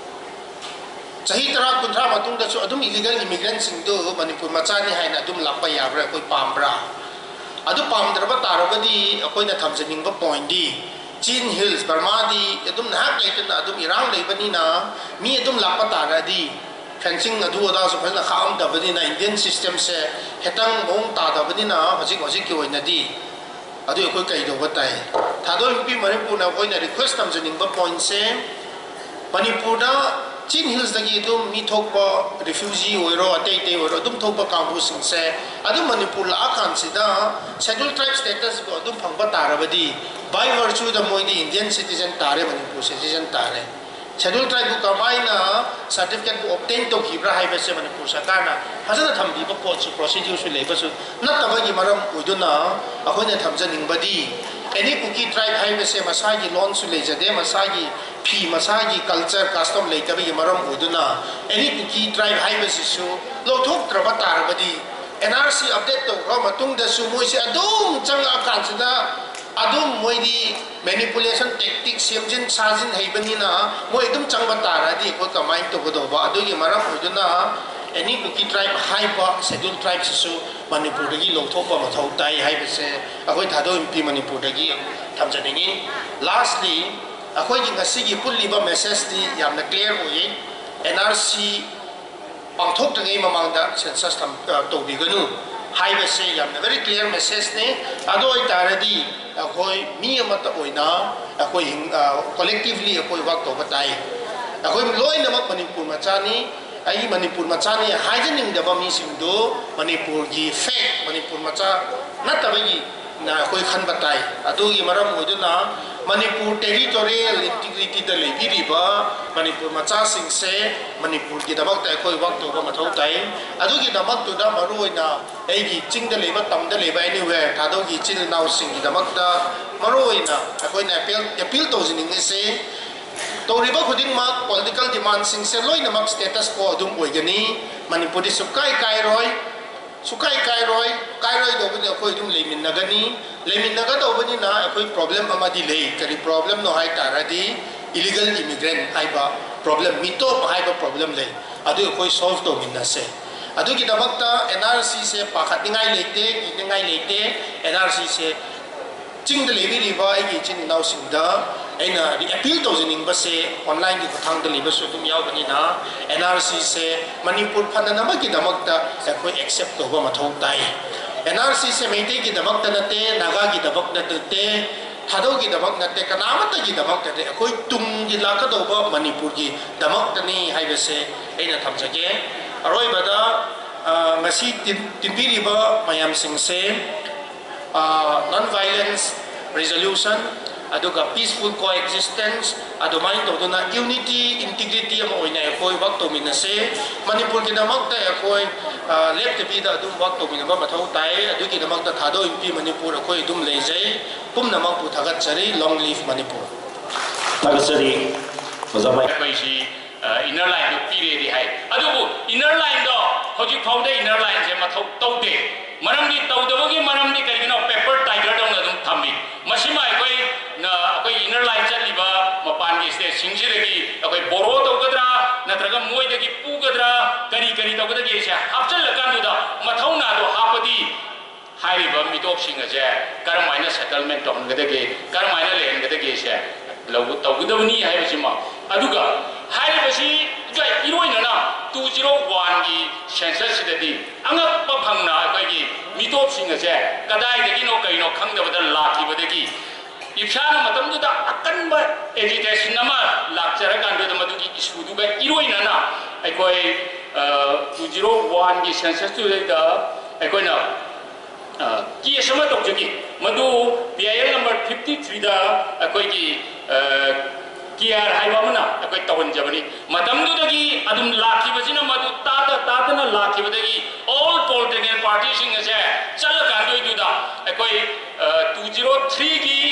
ꯆꯍꯤ ꯇꯔꯥ ꯀꯨꯟꯊ꯭ꯔꯥ ꯃꯇꯨꯡꯗꯁꯨ ꯑꯗꯨꯝ illegal immigrantꯁꯤꯡꯗꯨ ꯃꯅꯤꯄꯨꯔ ꯃꯆꯥꯅꯤ ꯍꯥꯏꯅ ꯑꯗꯨꯝ ꯂꯥꯛꯄ ꯌꯥꯕ꯭ꯔꯥ? ꯑꯩꯈꯣꯏ ꯄꯥꯝꯕ꯭ꯔꯥ? ꯑꯗꯨ ꯄꯥꯝꯗ꯭ꯔꯕ ꯇꯥꯔꯕꯗꯤ ꯑꯩꯈꯣꯏꯅ ꯊꯝꯖꯅꯤꯡꯕ ꯄꯣꯏꯟꯗꯤ, ꯆꯤꯟ ꯍꯤꯜꯁ, ꯕꯔꯃꯥꯗꯤ ꯑꯗꯨꯝ ꯉꯥꯏꯍꯥꯛ ꯂꯩꯇꯅ ꯑꯗꯨꯝ ꯏꯔꯥꯡ ꯂꯩꯕꯅꯤꯅ ꯃꯤ ꯑꯗꯨꯝ ꯂꯥꯛꯄ ꯇꯥꯔꯗꯤ, ꯐꯦꯟꯁꯤꯡ ꯑꯗꯨ ꯑꯗꯥꯁꯨ ꯐꯖꯅ ꯈꯥꯛꯑꯝꯗꯕꯅꯤꯅ, ꯏꯟꯗꯤꯌꯟ ꯁꯤꯁꯇꯦꯝꯁꯦ ꯈꯤꯇꯪ ꯃꯑꯣꯡ ꯇꯥꯗꯕꯅꯤꯅ ꯍꯧꯖꯤꯛ ꯍꯧꯖꯤꯛꯀꯤ ꯑꯣꯏꯅꯗꯤ꯫ ꯑꯗꯨ ꯑꯩꯈꯣꯏ ꯀꯩꯗꯧꯕ ꯇꯥꯏ? ꯊꯥꯗꯣꯛ ꯏꯝꯄꯤ ꯃꯅꯤꯄꯨꯔꯅ ꯑꯩꯈꯣꯏꯅ ꯔꯤꯀ꯭ꯋꯦꯁ ꯊꯝꯖꯅꯤꯡꯕ ꯄꯣꯏꯟꯠꯁꯦ, ꯃꯅꯤꯄꯨꯔꯗ ꯆꯤꯟ ꯍꯤꯜꯁꯇꯒꯤ ꯑꯗꯨꯝ ꯃꯤ ꯊꯣꯛꯄ, ꯔꯤꯐ꯭ꯌꯨꯖꯤ ꯑꯣꯏꯔꯣ, ꯑꯇꯩ ꯑꯇꯩ ꯑꯣꯏꯔꯣ, ꯑꯗꯨꯝ ꯊꯣꯛꯄ ꯀꯥꯡꯕꯨꯁꯤꯡꯁꯦ ꯑꯗꯨꯝ ꯃꯅꯤꯄꯨꯔ ꯂꯥꯛꯑꯀꯥꯟꯁꯤꯗ ꯁꯦꯗ꯭ꯌꯨꯜ ꯇ꯭ꯔꯥꯏꯕ ꯁ꯭ꯇꯦꯇꯁꯕꯨ ꯑꯗꯨꯝ ꯐꯪꯕ ꯇꯥꯔꯕꯗꯤ, by virtueꯗ ꯃꯣꯏꯗꯤ ꯏꯟꯗꯤꯌꯟ ꯁꯤꯇꯤꯖꯟ ꯇꯥꯔꯦ, ꯃꯅꯤꯄꯨꯔ ꯁꯤꯇꯤꯖꯟ ꯇꯥꯔꯦ꯫ ꯁꯦꯗ꯭ꯌꯨꯜ ꯇ꯭ꯔꯥꯏꯕꯄꯨ ꯀꯃꯥꯏꯅ ꯁꯥꯔꯇꯤꯐꯤꯀꯦꯠꯄꯨ ꯑꯣꯞꯇꯦꯟ ꯇꯧꯈꯤꯕ꯭ꯔꯥ ꯍꯥꯏꯕꯁꯦ ꯃꯅꯤꯄꯨꯔ ꯁꯔꯀꯥꯔꯅ ꯐꯖꯅ ꯊꯝꯕꯤꯕ ꯄꯣꯠꯁꯨ, ꯄ꯭ꯔꯣꯁꯤꯗ꯭ꯌꯨꯔꯁꯨ ꯂꯩꯕꯁꯨ ꯅꯠꯇꯕꯒꯤ ꯃꯔꯝ ꯑꯣꯏꯗꯨꯅ ꯑꯩꯈꯣꯏꯅ ꯊꯝꯖꯅꯤꯡꯕꯗꯤ, ꯑꯦꯅꯤ ꯀꯨꯀꯤ ꯇ꯭ꯔꯥꯏꯕ ꯍꯥꯏꯕꯁꯦ ꯃꯁꯥꯒꯤ ꯂꯣꯟꯁꯨ ꯂꯩꯖꯗꯦ, ꯃꯁꯥꯒꯤ ꯐꯤ, ꯃꯁꯥꯒꯤ ꯀꯜꯆꯔ, ꯀꯁꯇꯝ ꯂꯩꯇꯕꯒꯤ ꯃꯔꯝ ꯑꯣꯏꯗꯨꯅ ꯑꯦꯅꯤ ꯀꯨꯀꯤ ꯇ꯭ꯔꯥꯏꯕ ꯍꯥꯏꯕꯁꯤꯁꯨ ꯂꯧꯊꯣꯛꯇ꯭ꯔꯕ ꯇꯥꯔꯕꯗꯤ, ꯑꯦꯟ ꯑꯥꯔ ꯁꯤ ꯑꯞꯗꯦꯠ ꯇꯧꯈ꯭ꯔ ꯃꯇꯨꯡꯗꯁꯨ ꯃꯣꯏꯁꯦ ꯑꯗꯨꯝ ꯆꯪꯉꯛꯑꯀꯥꯟꯁꯤꯗ ꯑꯗꯨꯝ ꯃꯣꯏꯗꯤ ꯃꯦꯅꯤꯄꯨꯂꯦꯁꯟ ꯇꯦꯛꯇꯤꯛ, ꯁꯦꯝꯖꯤꯟ ꯁꯥꯖꯤꯟ ꯍꯩꯕꯅꯤꯅ ꯃꯣꯏ ꯑꯗꯨꯝ ꯆꯪꯕ ꯇꯥꯔꯗꯤ ꯑꯩꯈꯣꯏ ꯀꯃꯥꯏꯅ ꯇꯧꯒꯗꯧꯕ? ꯑꯗꯨꯒꯤ ꯃꯔꯝ ꯑꯣꯏꯗꯨꯅ ꯑꯦꯅꯤ ꯀꯨꯀꯤ ꯇ꯭ꯔꯥꯏꯕ ꯍꯥꯏꯕ ꯁꯦꯗ꯭ꯌꯨꯜ ꯇ꯭ꯔꯥꯏꯕꯁꯤꯁꯨ ꯃꯅꯤꯄꯨꯔꯗꯒꯤ ꯂꯧꯊꯣꯛꯄ ꯃꯊꯧ ꯇꯥꯏ ꯍꯥꯏꯕꯁꯦ ꯑꯩꯈꯣꯏ ꯊꯥꯗꯣꯛ ꯏꯝꯄꯤ ꯃꯅꯤꯄꯨꯔꯗꯒꯤ ꯊꯝꯖꯅꯤꯡꯉꯤ꯫ ꯂꯥꯁꯂꯤ, ꯑꯩꯈꯣꯏꯒꯤ ꯉꯁꯤꯒꯤ ꯄꯨꯜꯂꯤꯕ ꯃꯦꯁꯦꯖꯇꯤ ꯌꯥꯝꯅ ꯀ꯭ꯂꯤꯌꯥꯔ ꯑꯣꯏꯌꯦ꯫ ꯑꯦꯟ ꯑꯥꯔ ꯁꯤ ꯄꯥꯡꯊꯣꯛꯇ꯭ꯔꯤꯉꯩ ꯃꯃꯥꯡꯗ ꯁꯦꯟꯁꯁ ꯊꯝ-, ꯑ, ꯇꯧꯕꯤꯒꯅꯨ ꯍꯥꯏꯕꯁꯦ ꯌꯥꯝꯅ ꯚꯦꯔꯤ ꯀ꯭ꯂꯤꯌꯥꯔ ꯃꯦꯁꯦꯖꯅꯤ꯫ ꯑꯗꯨ ꯑꯣꯏꯇꯥꯔꯗꯤ ꯑꯩꯈꯣꯏ ꯃꯤ ꯑꯃꯠꯇ ꯑꯣꯏꯅ ꯑꯩꯈꯣꯏ ꯍꯤꯡ-, ꯑ, ꯀꯣꯂꯦꯛꯇꯤꯚꯂꯤ ꯑꯩꯈꯣꯏ ꯋꯥꯛ ꯇꯧꯕ ꯇꯥꯏ꯫ ꯑꯩꯈꯣꯏ ꯂꯣꯏꯅꯃꯛ ꯃꯅꯤꯄꯨꯔ ꯃꯆꯥꯅꯤ꯫ ꯑꯩꯒꯤ ꯃꯅꯤꯄꯨꯔ ꯃꯆꯥꯅꯤ ꯍꯥꯏꯖꯅꯤꯡꯗꯕ ꯃꯤꯁꯤꯡꯗꯨ ꯃꯅꯤꯄꯨꯔꯒꯤ ꯐꯦꯛ, ꯃꯅꯤꯄꯨꯔ ꯃꯆꯥ ꯅꯠꯇꯕꯒꯤ ꯅ ꯑꯩꯈꯣꯏ ꯈꯟꯕ ꯇꯥꯏ꯫ ꯑꯗꯨꯒꯤ ꯃꯔꯝ ꯑꯣꯏꯗꯨꯅ ꯃꯅꯤꯄꯨꯔ ꯇꯦꯔꯤꯇꯣꯔꯤꯌꯦꯜ ꯏꯟꯇꯤꯒ꯭ꯔꯤꯇꯤꯗ ꯂꯩꯕꯤꯔꯤꯕ ꯃꯅꯤꯄꯨꯔ ꯃꯆꯥꯁꯤꯡꯁꯦ ꯃꯅꯤꯄꯨꯔꯒꯤꯗꯃꯛꯇ ꯑꯩꯈꯣꯏ ꯋꯥꯛ ꯇꯧꯕ ꯃꯊꯧ ꯇꯥꯏ꯫ ꯑꯗꯨꯒꯤꯗꯃꯛꯇꯨꯗ ꯃꯔꯨꯑꯣꯏꯅ ꯑꯩꯒꯤ ꯆꯤꯡꯗ ꯂꯩꯕ, ꯇꯝꯗ ꯂꯩꯕ, anywhere ꯊꯥꯗꯧꯒꯤ ꯏꯆꯤꯜ ꯏꯅꯥꯎꯁꯤꯡꯒꯤꯗꯃꯛꯇ ꯃꯔꯨꯑꯣꯏꯅ ꯑꯩꯈꯣꯏꯅ ꯑꯦꯄꯤꯜ, ꯑꯦꯄꯤꯜ ꯇꯧꯖꯅꯤꯡꯉꯤꯁꯦ, ꯇꯧꯔꯤꯕ ꯈꯨꯗꯤꯡꯃꯛ, ꯄꯣꯂꯤꯇꯤꯀꯦꯜ ꯗꯤꯃꯥꯟꯁꯤꯡꯁꯦ ꯂꯣꯏꯅꯃꯛ ꯁ꯭ꯇꯦꯇꯁ ꯀꯣ ꯑꯗꯨꯝ ꯑꯣꯏꯒꯅꯤ꯫ ꯃꯅꯤꯄꯨꯔꯗꯤ ꯁꯨꯛꯀꯥꯏ ꯀꯥꯏꯔꯣꯏ꯫ ꯁꯨꯛꯀꯥꯏ ꯀꯥꯏꯔꯣꯏ꯫ ꯀꯥꯏꯔꯣꯏꯗꯧꯕꯗꯤ ꯑꯩꯈꯣꯏ ꯑꯗꯨꯝ ꯂꯩꯃꯤꯟꯅꯒꯅꯤ꯫ ꯂꯩꯃꯤꯟꯅꯒꯗꯧꯕꯅꯤꯅ ꯑꯩꯈꯣꯏ ꯄ꯭ꯔꯣꯕ꯭ꯂꯦꯝ ꯑꯃꯗꯤ ꯂꯩ꯫ ꯀꯔꯤ ꯄ꯭ꯔꯣꯕ꯭ꯂꯦꯝꯅꯣ ꯍꯥꯏ ꯇꯥꯔꯗꯤ, ꯏꯂꯤꯒꯦꯜ ꯏꯃꯤꯒ꯭ꯔꯦꯟ ꯍꯥꯏꯕ ꯄ꯭ꯔꯣꯕ꯭ꯂꯦꯝ, ꯃꯤꯇꯣꯞ ꯍꯥꯏꯕ ꯄ꯭ꯔꯣꯕ꯭ꯂꯦꯝ ꯂꯩ꯫ ꯑꯗꯨ ꯑꯩꯈꯣꯏ ꯁꯣꯜꯚ ꯇꯧꯃꯤꯟꯅꯁꯦ꯫ ꯑꯗꯨꯒꯤꯗꯃꯛꯇ ꯑꯦꯟ ꯑꯥꯔ ꯁꯤꯁꯦ ꯄꯥꯈꯠꯅꯤꯡꯉꯥꯏ ꯂꯩꯇꯦ, ꯀꯤꯅꯤꯡꯉꯥꯏ ꯂꯩꯇꯦ꯫ ꯑꯦꯟ ꯑꯥꯔ ꯁꯤꯁꯦ ꯆꯤꯡꯗ ꯂꯩꯕꯤꯔꯤꯕ ꯑꯩꯒꯤ ꯏꯆꯤꯟ ꯏꯅꯥꯎꯁꯤꯡꯗ ꯑꯩꯅ ꯑꯄꯤꯜ ꯇꯧꯖꯅꯤꯡꯕꯁꯦ, ꯑꯣꯟꯂꯥꯏꯟꯒꯤ ꯈꯨꯠꯊꯥꯡꯗ ꯂꯩꯕꯁꯨ ꯑꯗꯨꯝ ꯌꯥꯎꯕꯅꯤꯅ, ꯑꯦꯟ ꯑꯥꯔ ꯁꯤꯁꯦ ꯃꯅꯤꯄꯨꯔ ꯐꯅꯅꯕꯒꯤꯗꯃꯛꯇ ꯑꯩꯈꯣꯏ ꯑꯦꯛꯁꯦꯞ ꯇꯧꯕ ꯃꯊꯧ ꯇꯥꯏ꯫ ꯑꯦꯟ ꯑꯥꯔ ꯁꯤꯁꯦ ꯃꯩꯇꯩꯒꯤꯗꯃꯛꯇ ꯅꯠꯇꯦ, ꯅꯥꯒꯥꯒꯤꯗꯃꯛ ꯅꯠꯇꯦ, ꯊꯥꯗꯧꯒꯤꯗꯃꯛ ꯅꯠꯇꯦ, ꯀꯅꯥꯃꯠꯇꯒꯤꯗꯃꯛ ꯅꯠꯇꯦ, ꯑꯩꯈꯣꯏ ꯇꯨꯡꯒꯤ ꯂꯥꯛꯀꯗꯧꯕ ꯃꯅꯤꯄꯨꯔꯒꯤꯗꯃꯛꯇꯅꯤ ꯍꯥꯏꯕꯁꯦ ꯑꯩꯅ ꯊꯝꯖꯒꯦ꯫ ꯑꯔꯣꯏꯕꯗ, ꯑ, ꯉꯁꯤ ꯇꯤꯟ-, ꯇꯤꯟꯕꯤꯔꯤꯕ ꯃꯌꯥꯝꯁꯤꯡꯁꯦ, ꯑ, non violence resolution, ꯑꯗꯨꯒ peaceful coexistence, ꯑꯗꯨꯃꯥꯏꯅ ꯇꯧꯗꯨꯅ unity, integrity ꯑꯃ ꯑꯣꯏꯅ ꯑꯩꯈꯣꯏ ꯋꯥꯛ ꯇꯧꯃꯤꯟꯅꯁꯦ꯫ ꯃꯅꯤꯄꯨꯔꯒꯤꯗꯃꯛꯇ ꯑꯩꯈꯣꯏ, ꯑ, ꯂꯦꯞꯇꯕꯤꯗ ꯑꯗꯨꯝ ꯋꯥꯛ ꯇꯧꯃꯤꯟꯅꯕ ꯃꯊꯧ ꯇꯥꯏ꯫ ꯑꯗꯨꯒꯤꯗꯃꯛꯇ ꯊꯥꯗꯣꯛ ꯏꯟꯄꯤ ꯃꯅꯤꯄꯨꯔ ꯑꯩꯈꯣꯏ ꯑꯗꯨꯝ ꯂꯩꯖꯩ꯫ ꯄꯨꯝꯅꯃꯛꯄꯨ ꯊꯥꯒꯠꯆꯔꯤ꯫ Long live Manipur. ꯊꯥꯒꯠꯆꯔꯤ, ꯑꯣꯖꯥ ꯃꯥꯏ꯫ ꯑꯩꯈꯣꯏꯁꯤ, ꯑ, inner lineꯗꯨ ꯄꯤꯔꯦꯗꯤ ꯍꯥꯏ꯫ ꯑꯗꯨꯕꯨ inner lineꯗꯣ ꯍꯧꯖꯤꯛ ꯐꯥꯎꯗ inner lineꯁꯦ ꯃꯊꯧ ꯇꯧꯗꯦ꯫ ꯃꯔꯝꯗꯤ ꯇꯧꯗꯕꯒꯤ ꯃꯔꯝꯗꯤ ꯀꯔꯤꯒꯤꯅꯣ? Paper tigerꯗꯧꯅ ꯑꯗꯨꯝ ꯊꯝꯃꯤ꯫ ꯃꯁꯤꯃ ꯑꯩꯈꯣꯏꯅ, ꯑꯩꯈꯣꯏ inner line ꯆꯠꯂꯤꯕ ꯃꯄꯥꯟꯒꯤ stateꯁꯤꯡꯁꯤꯗꯒꯤ ꯑꯩꯈꯣꯏ borrow ꯇꯧꯒꯗ꯭ꯔꯥ, ꯅꯠꯇ꯭ꯔꯒ ꯃꯣꯏꯗꯒꯤ ꯄꯨꯒꯗ꯭ꯔꯥ, ꯀꯔꯤ ꯀꯔꯤ ꯇꯧꯒꯗꯒꯦꯁꯦ ꯍꯥꯞꯆꯤꯜꯂꯀꯥꯟꯗꯨꯗ ꯃꯊꯧꯅꯥꯗꯣ ꯍꯥꯞꯄꯗꯤ ꯍꯥꯏꯔꯤꯕ ꯃꯤꯇꯣꯞꯁꯤꯡ ꯑꯁꯦ ꯀꯔꯝꯍꯥꯏꯅ settlement ꯇꯧꯍꯟꯒꯗꯒꯦ, ꯀꯔꯝꯍꯥꯏꯅ ꯂꯩꯍꯟꯒꯗꯒꯦꯁꯦ ꯂꯧ-, ꯇꯧꯒꯗꯕꯅꯤ ꯍꯥꯏꯕꯁꯤꯃ꯫ ꯑꯗꯨꯒ ꯍꯥꯏꯔꯤꯕꯁꯤ ꯏꯔꯣꯏꯅꯅ two zero oneꯒꯤ censusꯁꯤꯗꯗꯤ ꯑꯉꯛꯄ ꯐꯪꯅ ꯑꯩꯈꯣꯏꯒꯤ ꯃꯤꯇꯣꯞꯁꯤꯡ ꯑꯁꯦ ꯀꯗꯥꯏꯗꯒꯤꯅꯣ ꯀꯩꯅꯣ ꯈꯪꯗꯕꯗ ꯂꯥꯛꯈꯤꯕꯗꯒꯤ ꯏꯞꯁꯥꯅ ꯃꯇꯝꯗꯨꯗ ꯑꯀꯟꯕ agitation ꯑꯃ ꯂꯥꯛꯆꯔꯀꯥꯟꯗꯨꯗ ꯃꯗꯨꯒꯤ issueꯗꯨꯒ ꯏꯔꯣꯏꯅꯅ ꯑꯩꯈꯣꯏ, ꯑ, two zero oneꯒꯤ censusꯇꯨꯗꯩꯗ ꯑꯩꯈꯣꯏꯅ, ꯑ, case ꯑꯃ ꯇꯧꯖꯈꯤ꯫ ꯃꯗꯨ P I L number fifty threeꯗ ꯑꯩꯈꯣꯏꯒꯤ, ꯑ, K R ꯍꯥꯏꯕ ꯑꯃꯅ ꯑꯩꯈꯣꯏ ꯇꯧꯍꯟꯖꯕꯅꯤ꯫ ꯃꯇꯝꯗꯨꯗꯒꯤ ꯑꯗꯨꯝ ꯂꯥꯛꯈꯤꯕꯁꯤꯅ, ꯃꯗꯨ ꯇꯥꯗ ꯇꯥꯗꯅ ꯂꯥꯛꯈꯤꯕꯗꯒꯤ all political partyꯁꯤꯡ ꯑꯁꯦ ꯆꯠꯂꯀꯥꯟꯗꯣꯏꯗꯨꯗ ꯑꯩꯈꯣꯏ, ꯑ, two zero threeꯒꯤ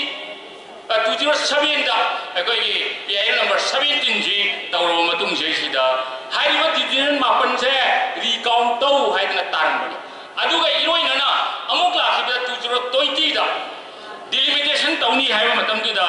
ꯇꯨ ꯖꯤꯔꯣ ꯁꯕꯦꯟꯗ ꯑꯩꯈꯣꯏꯒꯤ ꯄꯤ ꯑꯥꯏ ꯑꯦꯜ ꯅꯝꯕꯔ ꯁꯕꯦꯟꯇꯤꯟꯁꯤ ꯇꯧꯔꯕ ꯃꯇꯨꯡꯁꯤꯗꯩꯁꯤꯗ ꯍꯥꯏꯔꯤꯕ ꯗꯤꯁꯤꯖꯟ ꯃꯥꯄꯟꯁꯦ ꯔꯤꯀꯥꯎꯟ ꯇꯧ ꯍꯥꯏꯗꯅ ꯇꯥꯔꯝꯕꯅꯤ꯫ ꯑꯗꯨꯒ ꯏꯔꯣꯏꯅꯅ ꯑꯃꯨꯛ ꯂꯥꯛꯈꯤꯕꯗ ꯇꯨ ꯖꯤꯔꯣ ꯇ꯭ꯋꯦꯟꯇꯤꯗ ꯗꯤꯂꯤꯃꯤꯇꯦꯁꯟ ꯇꯧꯅꯤ ꯍꯥꯏꯕ ꯃꯇꯝꯗꯨꯗ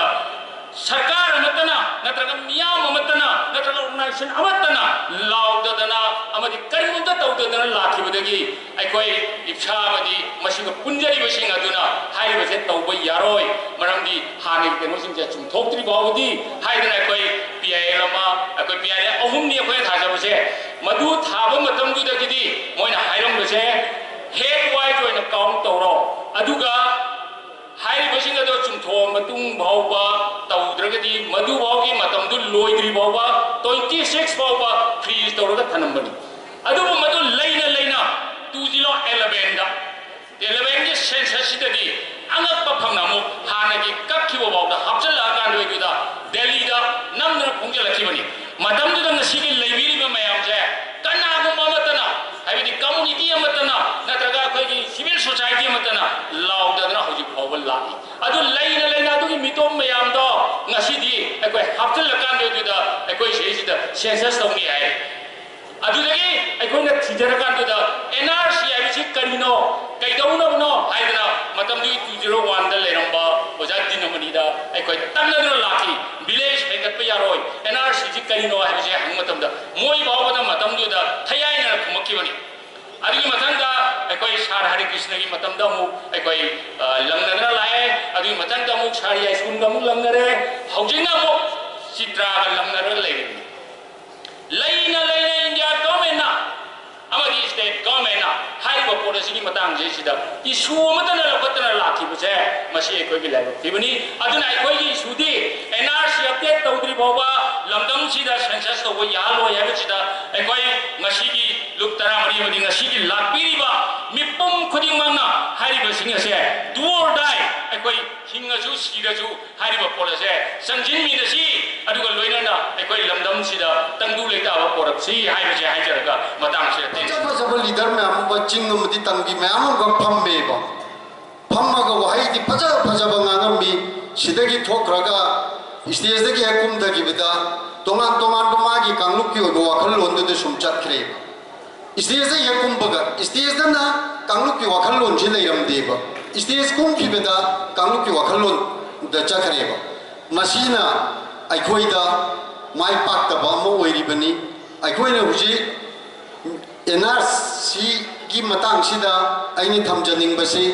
ꯁꯔꯀꯥꯔ ꯑꯃꯠꯇꯅ ꯅꯠꯇ꯭ꯔꯒ ꯃꯤꯌꯥꯝ ꯑꯃꯠꯇꯅ ꯅꯠꯇ꯭ꯔꯒ ꯑꯣꯔꯒꯅꯥꯏꯖꯦꯁꯟ ꯑꯃꯠꯇꯅ ꯂꯥꯎꯗꯗꯅ ꯑꯃꯗꯤ ꯀꯔꯤꯒꯨꯝꯕ ꯇꯧꯗꯗꯅ ꯂꯥꯛꯈꯤꯕꯗꯒꯤ ꯑꯩꯈꯣꯏ ꯏꯞꯁꯥ ꯑꯃꯗꯤ ꯃꯁꯤꯒ ꯄꯨꯟꯖꯔꯤꯕꯁꯤꯡ ꯑꯗꯨꯅ ꯍꯥꯏꯔꯤꯕꯁꯦ ꯇꯧꯕ ꯌꯥꯔꯣꯏ, ꯃꯔꯝꯗꯤ ꯍꯥꯟꯅꯒꯤ ꯀꯩꯅꯣꯁꯤꯡꯁꯦ ꯆꯨꯝꯊꯣꯛꯇ꯭ꯔꯤ ꯐꯥꯎꯕꯗꯤ ꯍꯥꯏꯗꯅ ꯑꯩꯈꯣꯏ ꯄꯤ ꯑꯥꯏ ꯑꯦꯜ ꯑꯃ, ꯑꯩꯈꯣꯏ ꯄꯤ ꯑꯥꯏ ꯑꯦꯜ ꯑꯍꯨꯝꯅꯤ ꯑꯩꯈꯣꯏꯅ ꯊꯥꯖꯕꯁꯦ꯫ ꯃꯗꯨ ꯊꯥꯕ ꯃꯇꯝꯗꯨꯗꯒꯤꯗꯤ ꯃꯣꯏꯅ ꯍꯥꯏꯔꯝꯕꯁꯦ ꯍꯦꯠ ꯋꯥꯏꯁ ꯑꯣꯏꯅ ꯀꯥꯎꯟ ꯇꯧꯔꯣ, ꯑꯗꯨꯒ ꯍꯥꯏꯔꯤꯕꯁꯤꯡ ꯑꯗꯣ ꯆꯨꯝꯊꯣꯛꯑ ꯃꯇꯨꯡ ꯐꯥꯎꯕ ꯇꯧꯗ꯭ꯔꯒꯗꯤ ꯃꯗꯨꯐꯥꯎꯒꯤ ꯃꯇꯝꯗꯨ ꯂꯣꯏꯗ꯭ꯔꯤ ꯐꯥꯎꯕ, ꯇ꯭ꯋꯦꯟꯇꯤ ꯁꯤꯛꯁ ꯐꯥꯎꯕ ꯐ꯭ꯔꯤꯖ ꯇꯧꯔꯒ ꯊꯅꯝꯕꯅꯤ꯫ ꯑꯗꯨꯕꯨ ꯃꯗꯨ ꯂꯩꯅ ꯂꯩꯅ ꯇꯨ ꯖꯤꯔꯣ ꯑꯦꯂꯚꯦꯟꯗ, ꯑꯦꯂꯚꯦꯟꯒꯤ ꯁꯦꯟꯁꯁꯁꯤꯗꯗꯤ ꯑꯉꯛꯄ ꯐꯪꯅ ꯑꯃꯨꯛ ꯍꯥꯟꯅꯒꯤ ꯀꯛꯈꯤꯕ ꯐꯥꯎꯗ ꯍꯥꯞꯆꯤꯜꯂꯛꯑꯀꯥꯟꯗ ꯑꯣꯏꯗꯨꯗ ꯗꯦꯜꯂꯤꯗ ꯅꯝꯗꯨꯅ ꯐꯣꯡꯖꯤꯜꯂꯛꯈꯤꯕꯅꯤ꯫ ꯃꯇꯝꯗꯨꯗ ꯉꯁꯤꯒꯤ ꯂꯩꯕꯤꯔꯤꯕ ꯃꯌꯥꯝꯁꯦ ꯀꯅꯥꯒꯨꯝꯕ ꯑꯃꯠꯇꯅ, ꯍꯥꯏꯕꯗꯤ ꯀꯝꯃꯨꯅꯤꯇꯤ ꯑꯃꯠꯇꯅ ꯅꯠꯇ꯭ꯔꯒ ꯑꯩꯈꯣꯏꯒꯤ ꯁꯤꯚꯤꯜ ꯁꯣꯁꯥꯏꯇꯤ ꯑꯃꯠꯇꯅ ꯂꯥꯎꯗꯗꯅ ꯍꯧꯖꯤꯛ ꯐꯥꯎꯕ ꯂꯥꯛꯏ꯫ ꯑꯗꯨ ꯂꯩꯅ ꯂꯩꯅ ꯑꯗꯨꯒꯤ ꯃꯤꯇꯣꯞ ꯃꯌꯥꯝꯗꯣ ꯉꯁꯤꯗꯤ ꯑꯩꯈꯣꯏ ꯍꯥꯞꯆꯤꯜꯂꯀꯥꯟꯗ ꯑꯗꯨꯗ ꯑꯩꯈꯣꯏ ꯁꯤꯗꯩꯁꯤꯗ ꯁꯦꯟꯁꯁ ꯇꯧꯅꯤ ꯍꯥꯏ꯫ ꯑꯗꯨꯗꯒꯤ ꯑꯩꯈꯣꯏꯅ ꯊꯤꯖꯔꯀꯥꯟꯗꯨꯗ ꯑꯦꯟ ꯑꯥꯔ ꯁꯤ ꯍꯥꯏꯕꯁꯤ ꯀꯔꯤꯅꯣ, ꯀꯩꯗꯧꯅꯕꯅꯣ ꯍꯥꯏꯗꯅ ꯃꯇꯝꯗꯨꯒꯤ ꯇꯨ ꯖꯤꯔꯣ ꯋꯥꯟꯗ ꯂꯩꯔꯝꯕ ꯑꯣꯖꯥ ꯗꯤꯅꯃꯅꯤꯗ ꯑꯩꯈꯣꯏ ꯇꯝꯅꯗꯨꯅ ꯂꯥꯛꯈꯤ꯫ ꯚꯤꯂꯦꯖ ꯍꯦꯟꯒꯠꯄ ꯌꯥꯔꯣꯏ, ꯑꯦꯟ ꯑꯥꯔ ꯁꯤꯁꯤ ꯀꯔꯤꯅꯣ ꯍꯥꯏꯕꯁꯦ ꯍꯪꯕ ꯃꯇꯝꯗ ꯃꯣꯏ ꯐꯥꯎꯕꯗ ꯃꯇꯝꯗꯨꯗ ꯊꯌꯥꯏꯅꯅ ꯈꯨꯝꯃꯛꯈꯤꯕꯅꯤ꯫ ꯑꯗꯨꯒꯤ ꯃꯊꯪꯗ ꯑꯩꯈꯣꯏ ꯁꯥꯔ ꯍꯔꯤꯀ꯭ꯔꯤꯁꯅꯒꯤ ꯃꯇꯝꯗ ꯑꯃꯨꯛ ꯑꯩꯈꯣꯏ, ꯑ, ꯂꯪꯅꯗꯅ ꯂꯥꯛꯑꯦ꯫ ꯑꯗꯨꯒꯤ ꯃꯊꯪꯗ ꯑꯃꯨꯛ ꯁꯥꯔ ꯌꯥꯏꯁ꯭ꯀꯨꯜꯒ ꯑꯃꯨꯛ ꯂꯪꯅꯔꯦ꯫ ꯍꯧꯖꯤꯛꯅ ꯑꯃꯨꯛ ꯆꯤꯇ꯭ꯔꯥꯒ ꯂꯪꯅꯔꯒ ꯂꯩꯔꯤꯕꯅꯤ꯫ ꯂꯩꯅ ꯂꯩꯅ ꯏꯟꯗꯤꯌꯥ ꯒꯚꯔꯟꯃꯦꯟꯠꯅ ꯑꯃꯗꯤ ꯁ꯭ꯇꯦꯠ ꯒꯚꯔꯟꯃꯦꯟꯠꯅ ꯍꯥꯏꯔꯤꯕ ꯄꯣꯠ ꯑꯁꯤꯒꯤ ꯃꯇꯥꯡꯁꯤꯗꯩꯁꯤꯗ ꯏꯁꯨ ꯑꯃꯠꯇꯅ ꯂꯧꯈꯠꯇꯅ ꯂꯥꯛꯈꯤꯕꯁꯦ ꯃꯁꯤ ꯑꯩꯈꯣꯏꯒꯤ ꯂꯥꯏꯕꯛ ꯊꯤꯕꯅꯤ꯫ ꯑꯗꯨꯅ ꯑꯩꯈꯣꯏꯒꯤ ꯏꯁꯨꯗꯤ ꯑꯦꯟ ꯑꯥꯔ ꯁꯤ ꯑꯞꯗꯦꯠ ꯇꯧꯗ꯭ꯔꯤ ꯐꯥꯎꯕ ꯂꯝꯗꯝꯁꯤꯗ ꯁꯦꯟꯁꯁ ꯇꯧꯕ ꯌꯥꯍꯜꯂꯣꯏ ꯍꯥꯏꯕꯁꯤꯗ ꯑꯩꯈꯣꯏ ꯉꯁꯤꯒꯤ ꯂꯨꯞ ꯇꯔꯥꯃꯔꯤ ꯑꯃꯗꯤ ꯉꯁꯤꯒꯤ ꯂꯥꯛꯄꯤꯔꯤꯕ ꯃꯤꯄꯨꯝ ꯈꯨꯗꯤꯡꯃꯛꯅ ꯍꯥꯏꯔꯤꯕꯁꯤꯡ ꯑꯁꯦ do or die, ꯑꯩꯈꯣꯏ ꯍꯤꯡꯉꯁꯨ ꯁꯤꯔꯁꯨ ꯍꯥꯏꯔꯤꯕ ꯄꯣꯠ ꯑꯁꯦ ꯆꯪꯁꯤꯟꯃꯤꯟꯅꯁꯤ, ꯑꯗꯨꯒ ꯂꯣꯏꯅꯅ ꯑꯩꯈꯣꯏ ꯂꯝꯗꯝꯁꯤꯗ ꯇꯪꯗꯨ ꯂꯩꯇꯥꯕ ꯄꯣꯔꯛꯁꯤ ꯍꯥꯏꯕꯁꯦ ꯍꯥꯏꯖꯔꯒ ꯃꯇꯥꯡꯁꯤꯗ ꯐꯖ ꯇꯦꯟꯁꯤ꯫ ꯐꯖꯕ ꯂꯤꯗꯔ ꯃꯌꯥꯝ ꯑꯃ, ꯆꯤꯡ ꯑꯃꯗꯤ ꯇꯝꯒꯤ ꯃꯌꯥꯝ ꯑꯃꯈꯛ ꯐꯝꯃꯦꯕ꯫ ꯐꯝꯃꯒ ꯋꯥꯍꯩꯗꯤ ꯐꯖ ꯐꯖꯕ ꯉꯥꯡꯉꯝꯃꯤ꯫ ꯁꯤꯗꯒꯤ ꯊꯣꯛꯈ꯭ꯔꯒ stageꯇꯒꯤ ꯍꯦꯛ ꯀꯨꯝꯊꯈꯤꯕꯗ ꯇꯣꯉꯥꯟ ꯇꯣꯉꯥꯟꯕ ꯃꯥꯒꯤ ꯀꯥꯡꯂꯨꯞꯀꯤ ꯑꯣꯏꯕ ꯋꯥꯈꯜꯂꯣꯟꯗꯨꯗ ꯁꯨꯝ ꯆꯠꯈ꯭ꯔꯦꯕ꯫ Stageꯇ ꯍꯦꯛ ꯀꯨꯝꯕꯒ stageꯇꯅ ꯀꯥꯡꯂꯨꯞꯀꯤ ꯋꯥꯈꯜꯂꯣꯟꯁꯤ ꯂꯩꯔꯝꯗꯦꯕ꯫ Stage ꯀꯨꯝꯈꯤꯕꯗ ꯀꯥꯡꯂꯨꯞꯀꯤ ꯋꯥꯈꯜꯂꯣꯟꯗ ꯆꯠꯈ꯭ꯔꯦꯕ꯫ ꯃꯁꯤꯅ ꯑꯩꯈꯣꯏꯗ ꯃꯥꯏ ꯄꯥꯛꯇꯕ ꯑꯃ ꯑꯣꯏꯔꯤꯕꯅꯤ꯫ ꯑꯩꯈꯣꯏꯅ ꯍꯧꯖꯤꯛ NRCꯒꯤ ꯃꯇꯥꯡꯁꯤꯗ ꯑꯩꯅ ꯊꯝꯖꯅꯤꯡꯕꯁꯤ,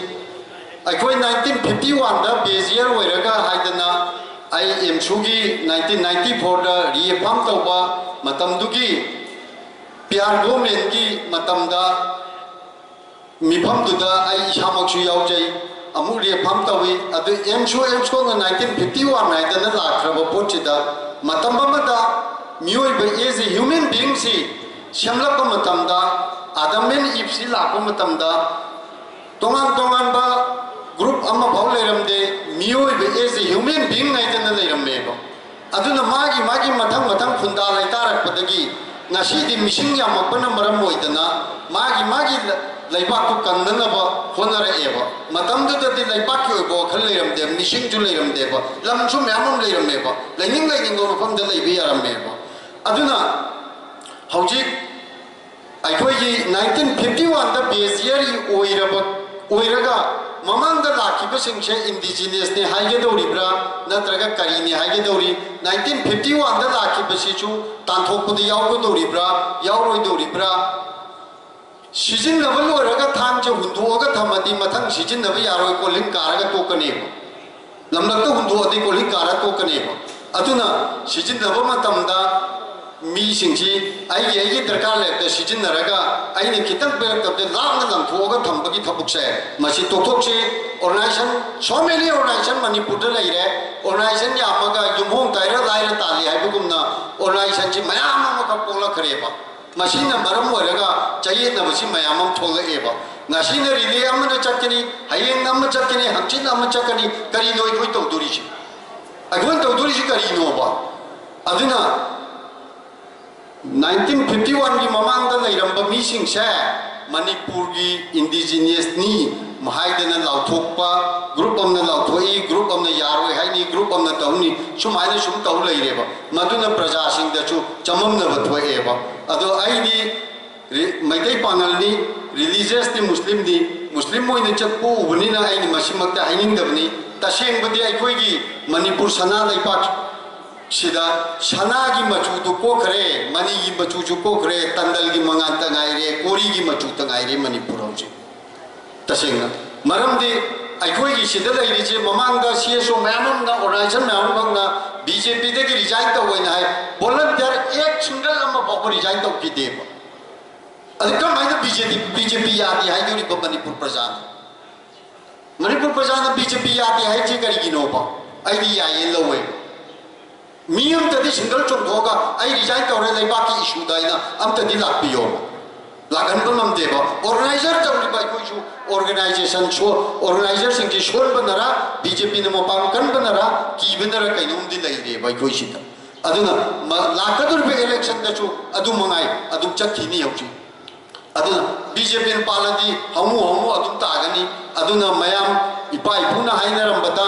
ꯑꯩꯈꯣꯏ nineteen fifty oneꯗ base year ꯑꯣꯏꯔꯒ ꯍꯥꯏꯗꯅ ꯑꯩ AMSUꯒꯤ nineteen ninety fourꯗ reaffirm ꯇꯧꯕ ꯃꯇꯝꯗꯨꯒꯤ PR governmentꯀꯤ ꯃꯇꯝꯗ ꯃꯤꯐꯝꯗꯨꯗ ꯑꯩ ꯏꯁꯥꯃꯛꯁꯨ ꯌꯥꯎꯖꯩ꯫ ꯑꯃꯨꯛ reaffirm ꯇꯧꯏ꯫ ꯑꯗꯨ AMSU, AMSCOꯅ nineteen fifty one ꯍꯥꯏꯗꯅ ꯂꯥꯛꯈ꯭ꯔꯕ ꯄꯣꯠꯁꯤꯗ, ꯃꯇꯝ ꯑꯃꯗ ꯃꯤꯑꯣꯏꯕ as a human beingꯁꯤ ꯁꯦꯝꯂꯛꯄ ꯃꯇꯝꯗ, Adam and Eveꯁꯤ ꯂꯥꯛꯄ ꯃꯇꯝꯗ, ꯇꯣꯉꯥꯟ ꯇꯣꯉꯥꯟꯕ group ꯑꯃꯐꯥꯎ ꯂꯩꯔꯝꯗꯦ꯫ ꯃꯤꯑꯣꯏꯕ as a human being ꯍꯥꯏꯗꯅ ꯂꯩꯔꯝꯃꯦꯕ꯫ ꯑꯗꯨꯅ ꯃꯥꯒꯤ ꯃꯥꯒꯤ ꯃꯊꯪ ꯃꯊꯪ ꯈꯨꯟꯗꯥ ꯂꯩꯇꯥꯔꯛꯄꯗꯒꯤ ꯉꯁꯤꯗꯤ ꯃꯤꯁꯤꯡ ꯌꯥꯝꯃꯛꯄꯅ ꯃꯔꯝ ꯑꯣꯏꯗꯅ ꯃꯥꯒꯤ ꯃꯥꯒꯤ ꯂ-, ꯂꯩꯕꯥꯛꯇꯨ ꯀꯟꯅꯅꯕ ꯍꯣꯠꯅꯔꯛꯑꯦꯕ꯫ ꯃꯇꯝꯗꯨꯗꯗꯤ ꯂꯩꯕꯥꯛꯀꯤ ꯑꯣꯏꯕ ꯋꯥꯈꯜ ꯂꯩꯔꯝꯗꯦ, ꯃꯤꯁꯤꯡꯁꯨ ꯂꯩꯔꯝꯗꯦꯕ, ꯂꯝꯁꯨ ꯃꯌꯥꯝ ꯑꯃ ꯂꯩꯔꯝꯃꯦꯕ, ꯂꯩꯅꯤꯡ ꯂꯩꯅꯤꯡꯕ ꯃꯐꯝꯗ ꯂꯩꯕ ꯌꯥꯔꯝꯃꯦꯕ꯫ ꯑꯗꯨꯅ ꯍꯧꯖꯤꯛ ꯑꯩꯈꯣꯏꯒꯤ nineteen fifty oneꯗ base year ꯑꯣꯏꯔꯕ, ꯑꯣꯏꯔꯒ ꯃꯃꯥꯡꯗ ꯂꯥꯛꯈꯤꯕꯁꯤꯡꯁꯦ indigenousꯅꯤ ꯍꯥꯏꯒꯗꯧꯔꯤꯕ꯭ꯔꯥ, ꯅꯠꯇ꯭ꯔꯒ ꯀꯔꯤꯅꯤ ꯍꯥꯏꯒꯗꯧꯔꯤ? Nineteen fifty oneꯗ ꯂꯥꯛꯈꯤꯕꯁꯤꯁꯨ ꯇꯥꯟꯊꯣꯛꯄꯗ ꯌꯥꯎꯒꯗꯧꯔꯤꯕ꯭ꯔꯥ, ꯌꯥꯎꯔꯣꯏꯗꯧꯔꯤꯕ꯭ꯔꯥ? ꯁꯤꯖꯤꯟꯅꯕ ꯂꯣꯏꯔꯒ ꯊꯥꯡꯁꯦ ꯍꯨꯟꯗꯣꯛꯑꯒ ꯊꯝꯃꯗꯤ ꯃꯊꯪ ꯁꯤꯖꯤꯟꯅꯕ ꯌꯥꯔꯣꯏ, ꯀꯣꯜꯍꯤꯡ ꯀꯥꯔꯒ ꯇꯣꯛꯀꯅꯦꯕ꯫ ꯂꯝꯂꯛꯇ ꯍꯨꯟꯗꯣꯛꯑꯗꯤ ꯀꯣꯜꯍꯤꯡ ꯀꯥꯔꯒ ꯇꯣꯛꯀꯅꯦꯕ꯫ ꯑꯗꯨꯅ ꯁꯤꯖꯤꯟꯅꯕ ꯃꯇꯝꯗ ꯃꯤꯁꯤꯡꯁꯤ ꯑꯩꯒꯤ, ꯑꯩꯒꯤ ꯗꯔꯀꯥꯔ ꯂꯩꯔꯛꯇ ꯁꯤꯖꯤꯟꯅꯔꯒ ꯑꯩꯅ ꯈꯤꯇꯪ ꯄꯤꯔꯛꯇꯕꯗ ꯂꯥꯞꯅ ꯂꯪꯊꯣꯛꯑꯒ ꯊꯝꯕꯒꯤ ꯊꯕꯛꯁꯦ, ꯃꯁꯤ ꯇꯣꯛꯊꯣꯛꯁꯤ꯫ Organization, so many organization ꯃꯅꯤꯄꯨꯔꯗ ꯂꯩꯔꯦ꯫ Organization ꯌꯥꯝꯃꯒ ꯌꯨꯝꯍꯣꯡ ꯇꯥꯏꯔ ꯂꯥꯏꯔ ꯇꯥꯜꯂꯤ ꯍꯥꯏꯕꯒꯨꯝꯅ organizationꯁꯤ ꯃꯌꯥꯝ ꯑꯃꯈꯛ ꯄꯣꯛꯂꯛꯈ꯭ꯔꯦꯕ꯫ ꯃꯁꯤꯅ ꯃꯔꯝ ꯑꯣꯏꯔꯒ ꯆꯌꯦꯠꯅꯕꯁꯤ ꯃꯌꯥꯝ ꯑꯃ ꯊꯣꯛꯂꯛꯑꯦꯕ꯫ ꯉꯁꯤꯅ relay ꯑꯃꯅ ꯆꯠꯀꯅꯤ, ꯍꯌꯦꯡꯅ ꯑꯃ ꯆꯠꯀꯅꯤ, ꯍꯪꯆꯤꯠꯅ ꯑꯃ ꯆꯠꯀꯅꯤ꯫ ꯀꯔꯤꯅꯣ ꯑꯩꯈꯣꯏ ꯇꯧꯗꯣꯔꯤꯁꯤ? ꯑꯩꯈꯣꯏꯅ ꯇꯧꯗꯣꯔꯤꯁꯤ ꯀꯔꯤꯅꯣꯕ? ꯑꯗꯨꯅ nineteen fifty oneꯒꯤ ꯃꯃꯥꯡꯗ ꯂꯩꯔꯝꯕ ꯃꯤꯁꯤꯡꯁꯦ ꯃꯅꯤꯄꯨꯔꯒꯤ indigenousꯅꯤ, ꯍꯥꯏꯗꯅ ꯂꯥꯎꯊꯣꯛꯄ, ꯒ꯭ꯔꯨꯞ ꯑꯃꯅ ꯂꯥꯎꯊꯣꯛꯏ, ꯒ꯭ꯔꯨꯞ ꯑꯃꯅ ꯌꯥꯔꯣꯏ ꯍꯥꯏꯅꯤ, ꯒ꯭ꯔꯨꯞ ꯑꯃꯅ ꯇꯧꯅꯤ, ꯁꯨꯃꯥꯏꯅ ꯁꯨꯝ ꯇꯧ ꯂꯩꯔꯦꯕ꯫ ꯃꯗꯨꯅ ꯄ꯭ꯔꯖꯥꯁꯤꯡꯗꯁꯨ ꯆꯃꯝꯅꯕ ꯊꯣꯛꯑꯦꯕ꯫ ꯑꯗꯣ ꯑꯩꯗꯤ ꯔꯤ-, ꯃꯩꯇꯩ ꯄꯥꯉꯜꯅꯤ, ꯔꯤꯂꯤꯖꯤꯌꯁꯇꯤ ꯃꯨꯁꯂꯤꯝꯅꯤ, ꯃꯨꯁꯂꯤꯝ ꯑꯣꯏꯅ ꯆꯠꯄ ꯎꯕꯅꯤꯅ ꯑꯩꯅ ꯃꯁꯤꯃꯛꯇ ꯍꯥꯏꯅꯤꯡꯗꯕꯅꯤ꯫ ꯇꯁꯦꯡꯕꯗꯤ ꯑꯩꯈꯣꯏꯒꯤ ꯃꯅꯤꯄꯨꯔ ꯁꯅꯥ ꯂꯩꯕꯥꯛ ꯁꯤꯗ ꯁꯅꯥꯒꯤ ꯃꯆꯨꯗꯨ ꯀꯣꯛꯈ꯭ꯔꯦ, ꯃꯅꯤꯒꯤ ꯃꯆꯨꯁꯨ ꯀꯣꯛꯈ꯭ꯔꯦ, ꯇꯟꯗꯜꯒꯤ ꯃꯉꯥꯜꯇ ꯉꯥꯏꯔꯦ, ꯀꯣꯔꯤꯒꯤ ꯃꯆꯨꯇ ꯉꯥꯏꯔꯦ ꯃꯅꯤꯄꯨꯔ ꯍꯧꯖꯤꯛ꯫ ꯇꯁꯦꯡꯅ꯫ ꯃꯔꯝꯗꯤ ꯑꯩꯈꯣꯏꯒꯤ ꯁꯤꯗ ꯂꯩꯔꯤꯁꯦ, ꯃꯃꯥꯡꯗ ꯁꯤ ꯑꯦꯁ ꯑꯣ ꯃꯌꯥꯝ ꯑꯃꯅ, ꯑꯣꯔꯒꯅꯥꯏꯖꯦꯁꯟ ꯃꯌꯥꯝ ꯑꯃꯈꯛꯅ ꯕꯤ ꯖꯦ ꯄꯤꯗꯒꯤ ꯔꯤꯖꯥꯏꯟ ꯇꯧꯋꯦꯅ ꯍꯥꯏ꯫ ꯚꯣꯂꯟꯇꯤꯌꯔ ꯑꯦꯛ ꯁꯤꯡꯒꯜ ꯑꯃ ꯐꯥꯎꯕ ꯔꯤꯖꯥꯏꯟ ꯇꯧꯈꯤꯗꯦꯕ꯫ ꯑꯗꯨ ꯀꯃꯥꯏꯅ ꯕꯤ ꯖꯦ ꯄꯤ, ꯕꯤ ꯖꯦ ꯄꯤ ꯌꯥꯗꯦ ꯍꯥꯏꯗꯣꯔꯤꯕ ꯃꯅꯤꯄꯨꯔ ꯄ꯭ꯔꯖꯥꯅ? ꯃꯅꯤꯄꯨꯔ ꯄ꯭ꯔꯖꯥꯅ ꯕꯤ ꯖꯦ ꯄꯤ ꯌꯥꯗꯦ ꯍꯥꯏꯁꯦ ꯀꯔꯤꯒꯤꯅꯣꯕ? ꯑꯩꯗꯤ ꯌꯥꯏꯌꯦꯅ ꯂꯧꯋꯦ꯫ ꯃꯤ ꯑꯝꯇꯗꯤ ꯁꯤꯡꯒꯜ ꯆꯣꯡꯊꯣꯛꯑꯒ "ꯑꯩ ꯔꯤꯖꯥꯏꯟ ꯇꯧꯔꯦ ꯂꯩꯕꯥꯛꯀꯤ ꯏꯁꯨꯗ" ꯍꯥꯏꯅ ꯑꯝꯇꯗꯤ ꯂꯥꯛꯄꯤꯌꯣ꯫ ꯂꯥꯛꯍꯟꯕ ꯉꯝꯗꯦꯕ꯫ ꯑꯣꯔꯒꯅꯥꯏꯖꯔ ꯇꯧꯔꯤꯕ ꯑꯩꯈꯣꯏꯁꯨ, ꯑꯣꯔꯒꯅꯥꯏꯖꯦꯁꯟ ꯁꯣ-, ꯑꯣꯔꯒꯅꯥꯏꯖꯔꯁꯤꯡꯁꯤ ꯁꯣꯟꯕꯅꯔ, ꯕꯤ ꯖꯦ ꯄꯤꯅ ꯃꯄꯥꯡ ꯀꯟꯕꯅꯔ, ꯀꯤꯕꯅꯔ ꯀꯩꯅꯣꯝꯗꯤ ꯂꯩꯔꯦꯕ ꯑꯩꯈꯣꯏꯁꯤꯗ꯫ ꯑꯗꯨꯅ ꯃ-, ꯂꯥꯛꯀꯗꯧꯔꯤꯕ ꯏꯂꯦꯛꯁꯟꯗꯁꯨ ꯑꯗꯨ ꯃꯉꯥꯏ ꯑꯗꯨꯝ ꯆꯠꯈꯤꯅꯤ ꯍꯧꯖꯤꯛ꯫ ꯑꯗꯨꯅ ꯕꯤ ꯖꯦ ꯄꯤꯅ ꯄꯥꯜꯂꯗꯤ ꯍꯧꯃꯨ ꯍꯧꯃꯨ ꯑꯗꯨꯝ ꯇꯥꯒꯅꯤ꯫ ꯑꯗꯨꯅ ꯃꯌꯥꯝ, ꯏꯄꯥ ꯏꯄꯨꯅ ꯍꯥꯏꯅꯔꯝꯕꯗ,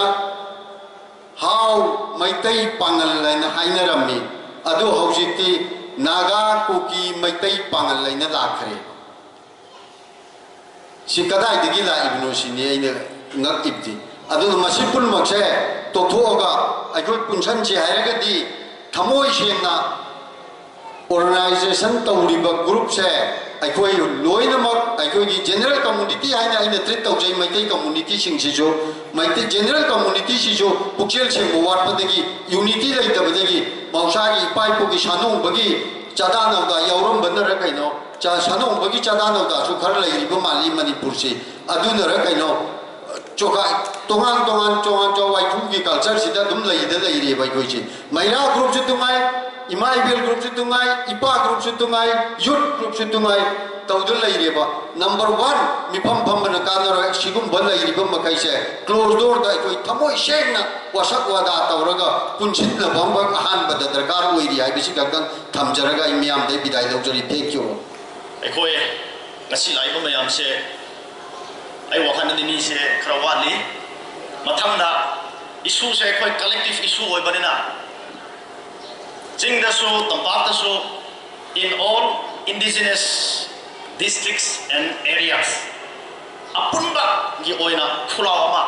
"ꯍꯥꯎ ꯃꯩꯇꯩ ꯄꯥꯉꯜ" ꯍꯥꯏꯅ ꯍꯥꯏꯅꯔꯝꯃꯤ꯫ ꯑꯗꯨ ꯍꯧꯖꯤꯛꯇꯤ ꯅꯥꯒꯥ, ꯀꯨꯀꯤ, ꯃꯩꯇꯩ ꯄꯥꯉꯜ ꯍꯥꯏꯅ ꯂꯥꯛꯈ꯭ꯔꯦ꯫ ꯁꯤ ꯀꯗꯥꯏꯗꯒꯤ ꯂꯥꯛꯏꯕꯅꯣ ꯁꯤꯅꯤ ꯑꯩꯅ ꯉꯛꯏꯕꯗꯤ꯫ ꯑꯗꯨꯅ ꯃꯁꯤ ꯄꯨꯝꯅꯃꯛꯁꯦ ꯇꯣꯛꯊꯣꯛꯑꯒ ꯑꯩꯈꯣꯏ ꯄꯨꯟꯁꯟꯁꯤ ꯍꯥꯏꯔꯒꯗꯤ, ꯊꯃꯣꯏ ꯁꯦꯡꯅ ꯑꯣꯔꯒꯅꯥꯏꯖꯦꯁꯟ ꯇꯧꯔꯤꯕ ꯒ꯭ꯔꯨꯞꯁꯦ ꯑꯩꯈꯣꯏ ꯂꯣꯏꯅꯃꯛ, ꯑꯩꯈꯣꯏꯒꯤ ꯖꯦꯅꯔꯦꯜ ꯀꯝꯃꯨꯅꯤꯇꯤ ꯍꯥꯏꯅ ꯑꯩꯅ ꯇ꯭ꯔꯤꯠ ꯇꯧꯖꯩ꯫ ꯃꯩꯇꯩ ꯀꯝꯃꯨꯅꯤꯇꯤꯁꯤꯡꯁꯤꯁꯨ, ꯃꯩꯇꯩ ꯖꯦꯅꯔꯦꯜ ꯀꯝꯃꯨꯅꯤꯇꯤꯁꯤꯁꯨ ꯄꯨꯛꯆꯦꯜ ꯁꯦꯡꯕ ꯋꯥꯠꯄꯗꯒꯤ, ꯌꯨꯅꯤꯇꯤ ꯂꯩꯇꯕꯗꯒꯤ, ꯃꯍꯧꯁꯥꯒꯤ ꯏꯄꯥ ꯏꯄꯨꯒꯤ ꯁꯥꯅꯣꯡꯕꯒꯤ ꯆꯥꯗꯥ ꯅꯧꯗꯥ ꯌꯥꯎꯔꯝꯕꯅꯔ ꯀꯩꯅꯣ, ꯆꯥ-, ꯁꯥꯅꯣꯡꯕꯒꯤ ꯆꯥꯗꯥ ꯅꯧꯗꯥꯁꯨ ꯈꯔ ꯂꯩꯔꯤꯕ ꯃꯥꯜꯂꯤ ꯃꯅꯤꯄꯨꯔꯁꯤ꯫ ꯑꯗꯨꯅꯔ ꯀꯩꯅꯣ, ꯆꯣꯈꯥꯏ, ꯇꯣꯉꯥꯟ ꯇꯣꯉꯥꯟ, ꯇꯣꯉꯥꯟ ꯇꯣꯉꯥꯟ ꯋꯥꯏꯈꯨꯒꯤ ꯀꯜꯆꯔꯁꯤꯗ ꯑꯗꯨꯝ ꯂꯩꯗ ꯂꯩꯔꯦꯕ ꯑꯩꯈꯣꯏꯁꯦ꯫ ꯃꯩꯔꯥ ꯒ꯭ꯔꯨꯞꯁꯨ ꯇꯣꯉꯥꯏ, ꯏꯃꯥ ꯏꯕꯦꯜ ꯒ꯭ꯔꯨꯞꯁꯨ ꯇꯣꯉꯥꯏ, ꯏꯄꯥ ꯒ꯭ꯔꯨꯞꯁꯨ ꯇꯣꯉꯥꯏ, ꯌꯨꯠ ꯒ꯭ꯔꯨꯞꯁꯨ ꯇꯣꯉꯥꯏ ꯇꯧꯗꯨꯅ ꯂꯩꯔꯦꯕ꯫ ꯅꯝꯕꯔ ꯋꯥꯟ, ꯃꯤꯐꯝ ꯐꯝꯕꯅ ꯀꯥꯟꯅꯔꯣꯏ꯫ ꯁꯤꯒꯨꯝꯕ ꯂꯩꯔꯤꯕ ꯃꯈꯩꯁꯦ ꯀ꯭ꯂꯣꯖ ꯗꯣꯔꯗ ꯑꯩꯈꯣꯏ ꯊꯃꯣꯏ ꯁꯦꯡꯅ ꯋꯥꯁꯛ ꯋꯥꯗꯥ ꯇꯧꯔꯒ ꯄꯨꯟꯁꯤꯟꯅꯕ ꯑꯃꯈꯛ ꯑꯍꯥꯟꯕꯗ ꯗꯔꯀꯥꯔ ꯑꯣꯏꯔꯤ ꯍꯥꯏꯕꯁꯤ ꯈꯛꯇꯪ ꯊꯝꯖꯔꯒ ꯑꯩ ꯃꯤꯌꯥꯝꯗ ꯕꯤꯗꯥꯏ ꯂꯧꯖꯔꯤ꯫ Thank you꯫ ꯑꯩꯈꯣꯏ ꯉꯁꯤ ꯂꯥꯛꯏꯕ ꯃꯌꯥꯝꯁꯦ ꯑꯩ ꯋꯥꯈꯜꯗꯗꯤ ꯃꯤꯁꯦ ꯈꯔ ꯋꯥꯠꯂꯤ꯫ ꯃꯊꯪꯗ ꯏꯁꯨꯁꯦ ꯑꯩꯈꯣꯏ ꯀꯂꯦꯛꯇꯤꯚ ꯏꯁꯨ ꯑꯣꯏꯕꯅꯤꯅ, ꯆꯤꯡꯗꯁꯨ, ꯇꯝꯄꯥꯛꯇꯁꯨ, in all indigenous districts and areas, ꯑꯄꯨꯟꯕꯒꯤ ꯑꯣꯏꯅ ꯈꯨꯔꯥꯎ ꯑꯃ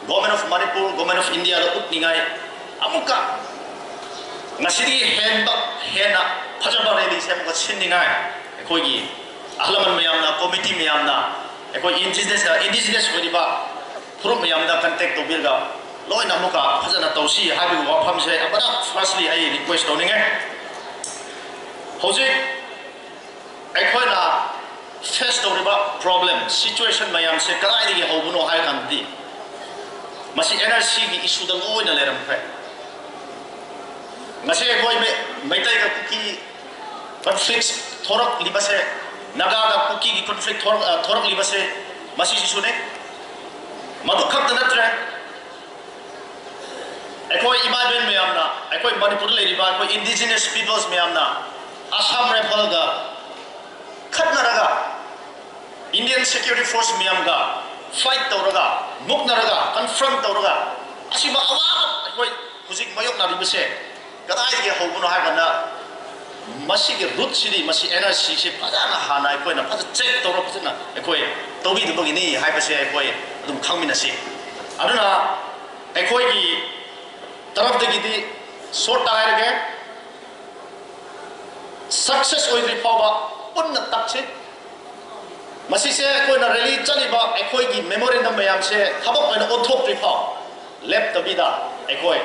Government of Manipur, Government of Indiaꯗ ꯎꯠꯅꯤꯡꯉꯥꯏ, ꯑꯃꯨꯛꯀ ꯉꯁꯤꯗꯒꯤ ꯍꯦꯟꯕ, ꯍꯦꯟꯅ ꯐꯖꯕ ꯔꯦꯂꯤꯁꯦ ꯑꯃꯨꯛꯀ ꯁꯤꯟꯅꯤꯡꯉꯥꯏ ꯑꯩꯈꯣꯏꯒꯤ ꯑꯍꯜ ꯂꯃꯟ ꯃꯌꯥꯝꯅ, ꯀꯣꯃꯤꯇꯤ ꯃꯌꯥꯝꯅ, ꯑꯩꯈꯣꯏ ꯏꯟꯗꯤꯖꯤꯅꯁ, ꯏꯟꯗꯤꯖꯤꯅꯁ ꯑꯣꯏꯔꯤꯕ ꯐꯨꯔꯨꯞ ꯃꯌꯥꯝꯗ ꯀꯟꯇꯦꯛ ꯇꯧꯕꯤꯔꯒ ꯂꯣꯏꯅ ꯑꯃꯨꯛꯀ ꯐꯖꯅ ꯇꯧꯁꯤ ꯍꯥꯏꯕꯒꯤ ꯋꯥꯐꯝꯁꯦ ꯑꯃꯨꯛꯀ firstly ꯑꯩ ꯔꯤꯀ꯭ꯋꯦꯁ ꯇꯧꯅꯤꯡꯉꯦ꯫ ꯍꯧꯖꯤꯛ ꯑꯩꯈꯣꯏꯅ ꯐꯦꯁ ꯇꯧꯔꯤꯕ ꯄ꯭ꯔꯣꯕ꯭ꯂꯦꯝ, ꯁꯤꯆꯨꯋꯦꯁꯟ ꯃꯌꯥꯝꯁꯦ ꯀꯗꯥꯏꯗꯒꯤ ꯍꯧꯕꯅꯣ ꯍꯥꯏꯔ ꯀꯥꯟꯗꯗꯤ, ꯃꯁꯤ ꯑꯦꯟ ꯑꯥꯔ ꯁꯤꯒꯤ ꯏꯁꯨꯗ ꯂꯣꯏꯅ ꯂꯩꯔꯝꯈ꯭ꯔꯦ꯫ ꯉꯁꯤ ꯑꯩꯈꯣꯏ ꯃꯩ-, ꯃꯩꯇꯩꯒ ꯀꯨꯀꯤ ꯀꯟꯐ꯭ꯂꯤꯛ ꯊꯣꯔꯛꯂꯤꯕꯁꯦ, ꯅꯥꯒꯥꯒ ꯀꯨꯀꯤꯒꯤ ꯀꯟꯐ꯭ꯂꯤꯛ ꯊꯣꯔꯛ-, ꯑ, ꯊꯣꯔꯛꯂꯤꯕꯁꯦ, ꯃꯁꯤꯁꯤꯁꯨꯅꯦ꯫ ꯃꯗꯨ ꯈꯛꯇ ꯅꯠꯇ꯭ꯔꯦ, ꯑꯩꯈꯣꯏ ꯏꯃꯥ ꯏꯕꯦꯟ ꯃꯌꯥꯝꯅ, ꯑꯩꯈꯣꯏ ꯃꯅꯤꯄꯨꯔꯗ ꯂꯩꯔꯤꯕ ꯑꯩꯈꯣꯏ ꯏꯟꯗꯤꯖꯤꯅꯁ ꯄꯤꯄꯜꯁ ꯃꯌꯥꯝꯅ ꯑꯁꯥꯝ ꯔꯥꯏꯐꯜꯒ ꯈꯠꯅꯔꯒ, ꯏꯟꯗꯤꯌꯟ ꯁꯦꯀ꯭ꯌꯨꯔꯤꯇꯤ ꯐꯣꯔꯁ ꯃꯌꯥꯝꯒ ꯐꯥꯏꯠ ꯇꯧꯔꯒ, ꯃꯨꯛꯅꯔꯒ, ꯀꯟꯐ꯭ꯔꯟ ꯇꯧꯔꯒ, ꯑꯁꯤꯕ ꯑꯋꯥꯕ ꯑꯩꯈꯣꯏ ꯍꯧꯖꯤꯛ ꯃꯥꯌꯣꯛꯅꯔꯤꯕꯁꯦ ꯀꯗꯥꯏꯗꯒꯤ ꯍꯧꯕꯅꯣ ꯍꯥꯏꯕ ꯀꯥꯟꯗ, ꯃꯁꯤꯒꯤ ꯔꯨꯠꯁꯤꯗꯤ, ꯃꯁꯤ ꯑꯦꯟ ꯑꯥꯔ ꯁꯤꯁꯤ ꯐꯖꯅ ꯍꯥꯟꯅ ꯑꯩꯈꯣꯏꯅ ꯐꯖꯅ ꯆꯦꯛ ꯇꯧꯔ ꯐꯖꯅ ꯑꯩꯈꯣꯏ ꯇꯧꯕꯤꯗꯕꯒꯤꯅꯤ ꯍꯥꯏꯕꯁꯦ ꯑꯩꯈꯣꯏ ꯑꯗꯨꯝ ꯈꯪꯃꯤꯟꯅꯁꯤ꯫ ꯑꯗꯨꯅ ꯑꯩꯈꯣꯏꯒꯤ ꯇꯔꯐꯇꯒꯤꯗꯤ ꯁꯣꯔꯠꯇ ꯍꯥꯏꯔꯒꯦ, ꯁꯛꯁꯦꯁ ꯑꯣꯏꯗ꯭ꯔꯤ ꯐꯥꯎꯕ ꯄꯨꯟꯅ ꯇꯛꯁꯤ꯫ ꯃꯁꯤꯁꯦ ꯑꯩꯈꯣꯏꯅ ꯔꯦꯂꯤ ꯆꯠꯂꯤꯕ ꯑꯩꯈꯣꯏꯒꯤ ꯃꯦꯃꯣꯔꯦꯟꯗꯝ ꯃꯌꯥꯝꯁꯦ ꯊꯕꯛ ꯑꯣꯏꯅ ꯑꯣꯟꯊꯣꯛꯇ꯭ꯔꯤ ꯐꯥꯎ ꯂꯦꯞꯇꯕꯤꯗ ꯑꯩꯈꯣꯏ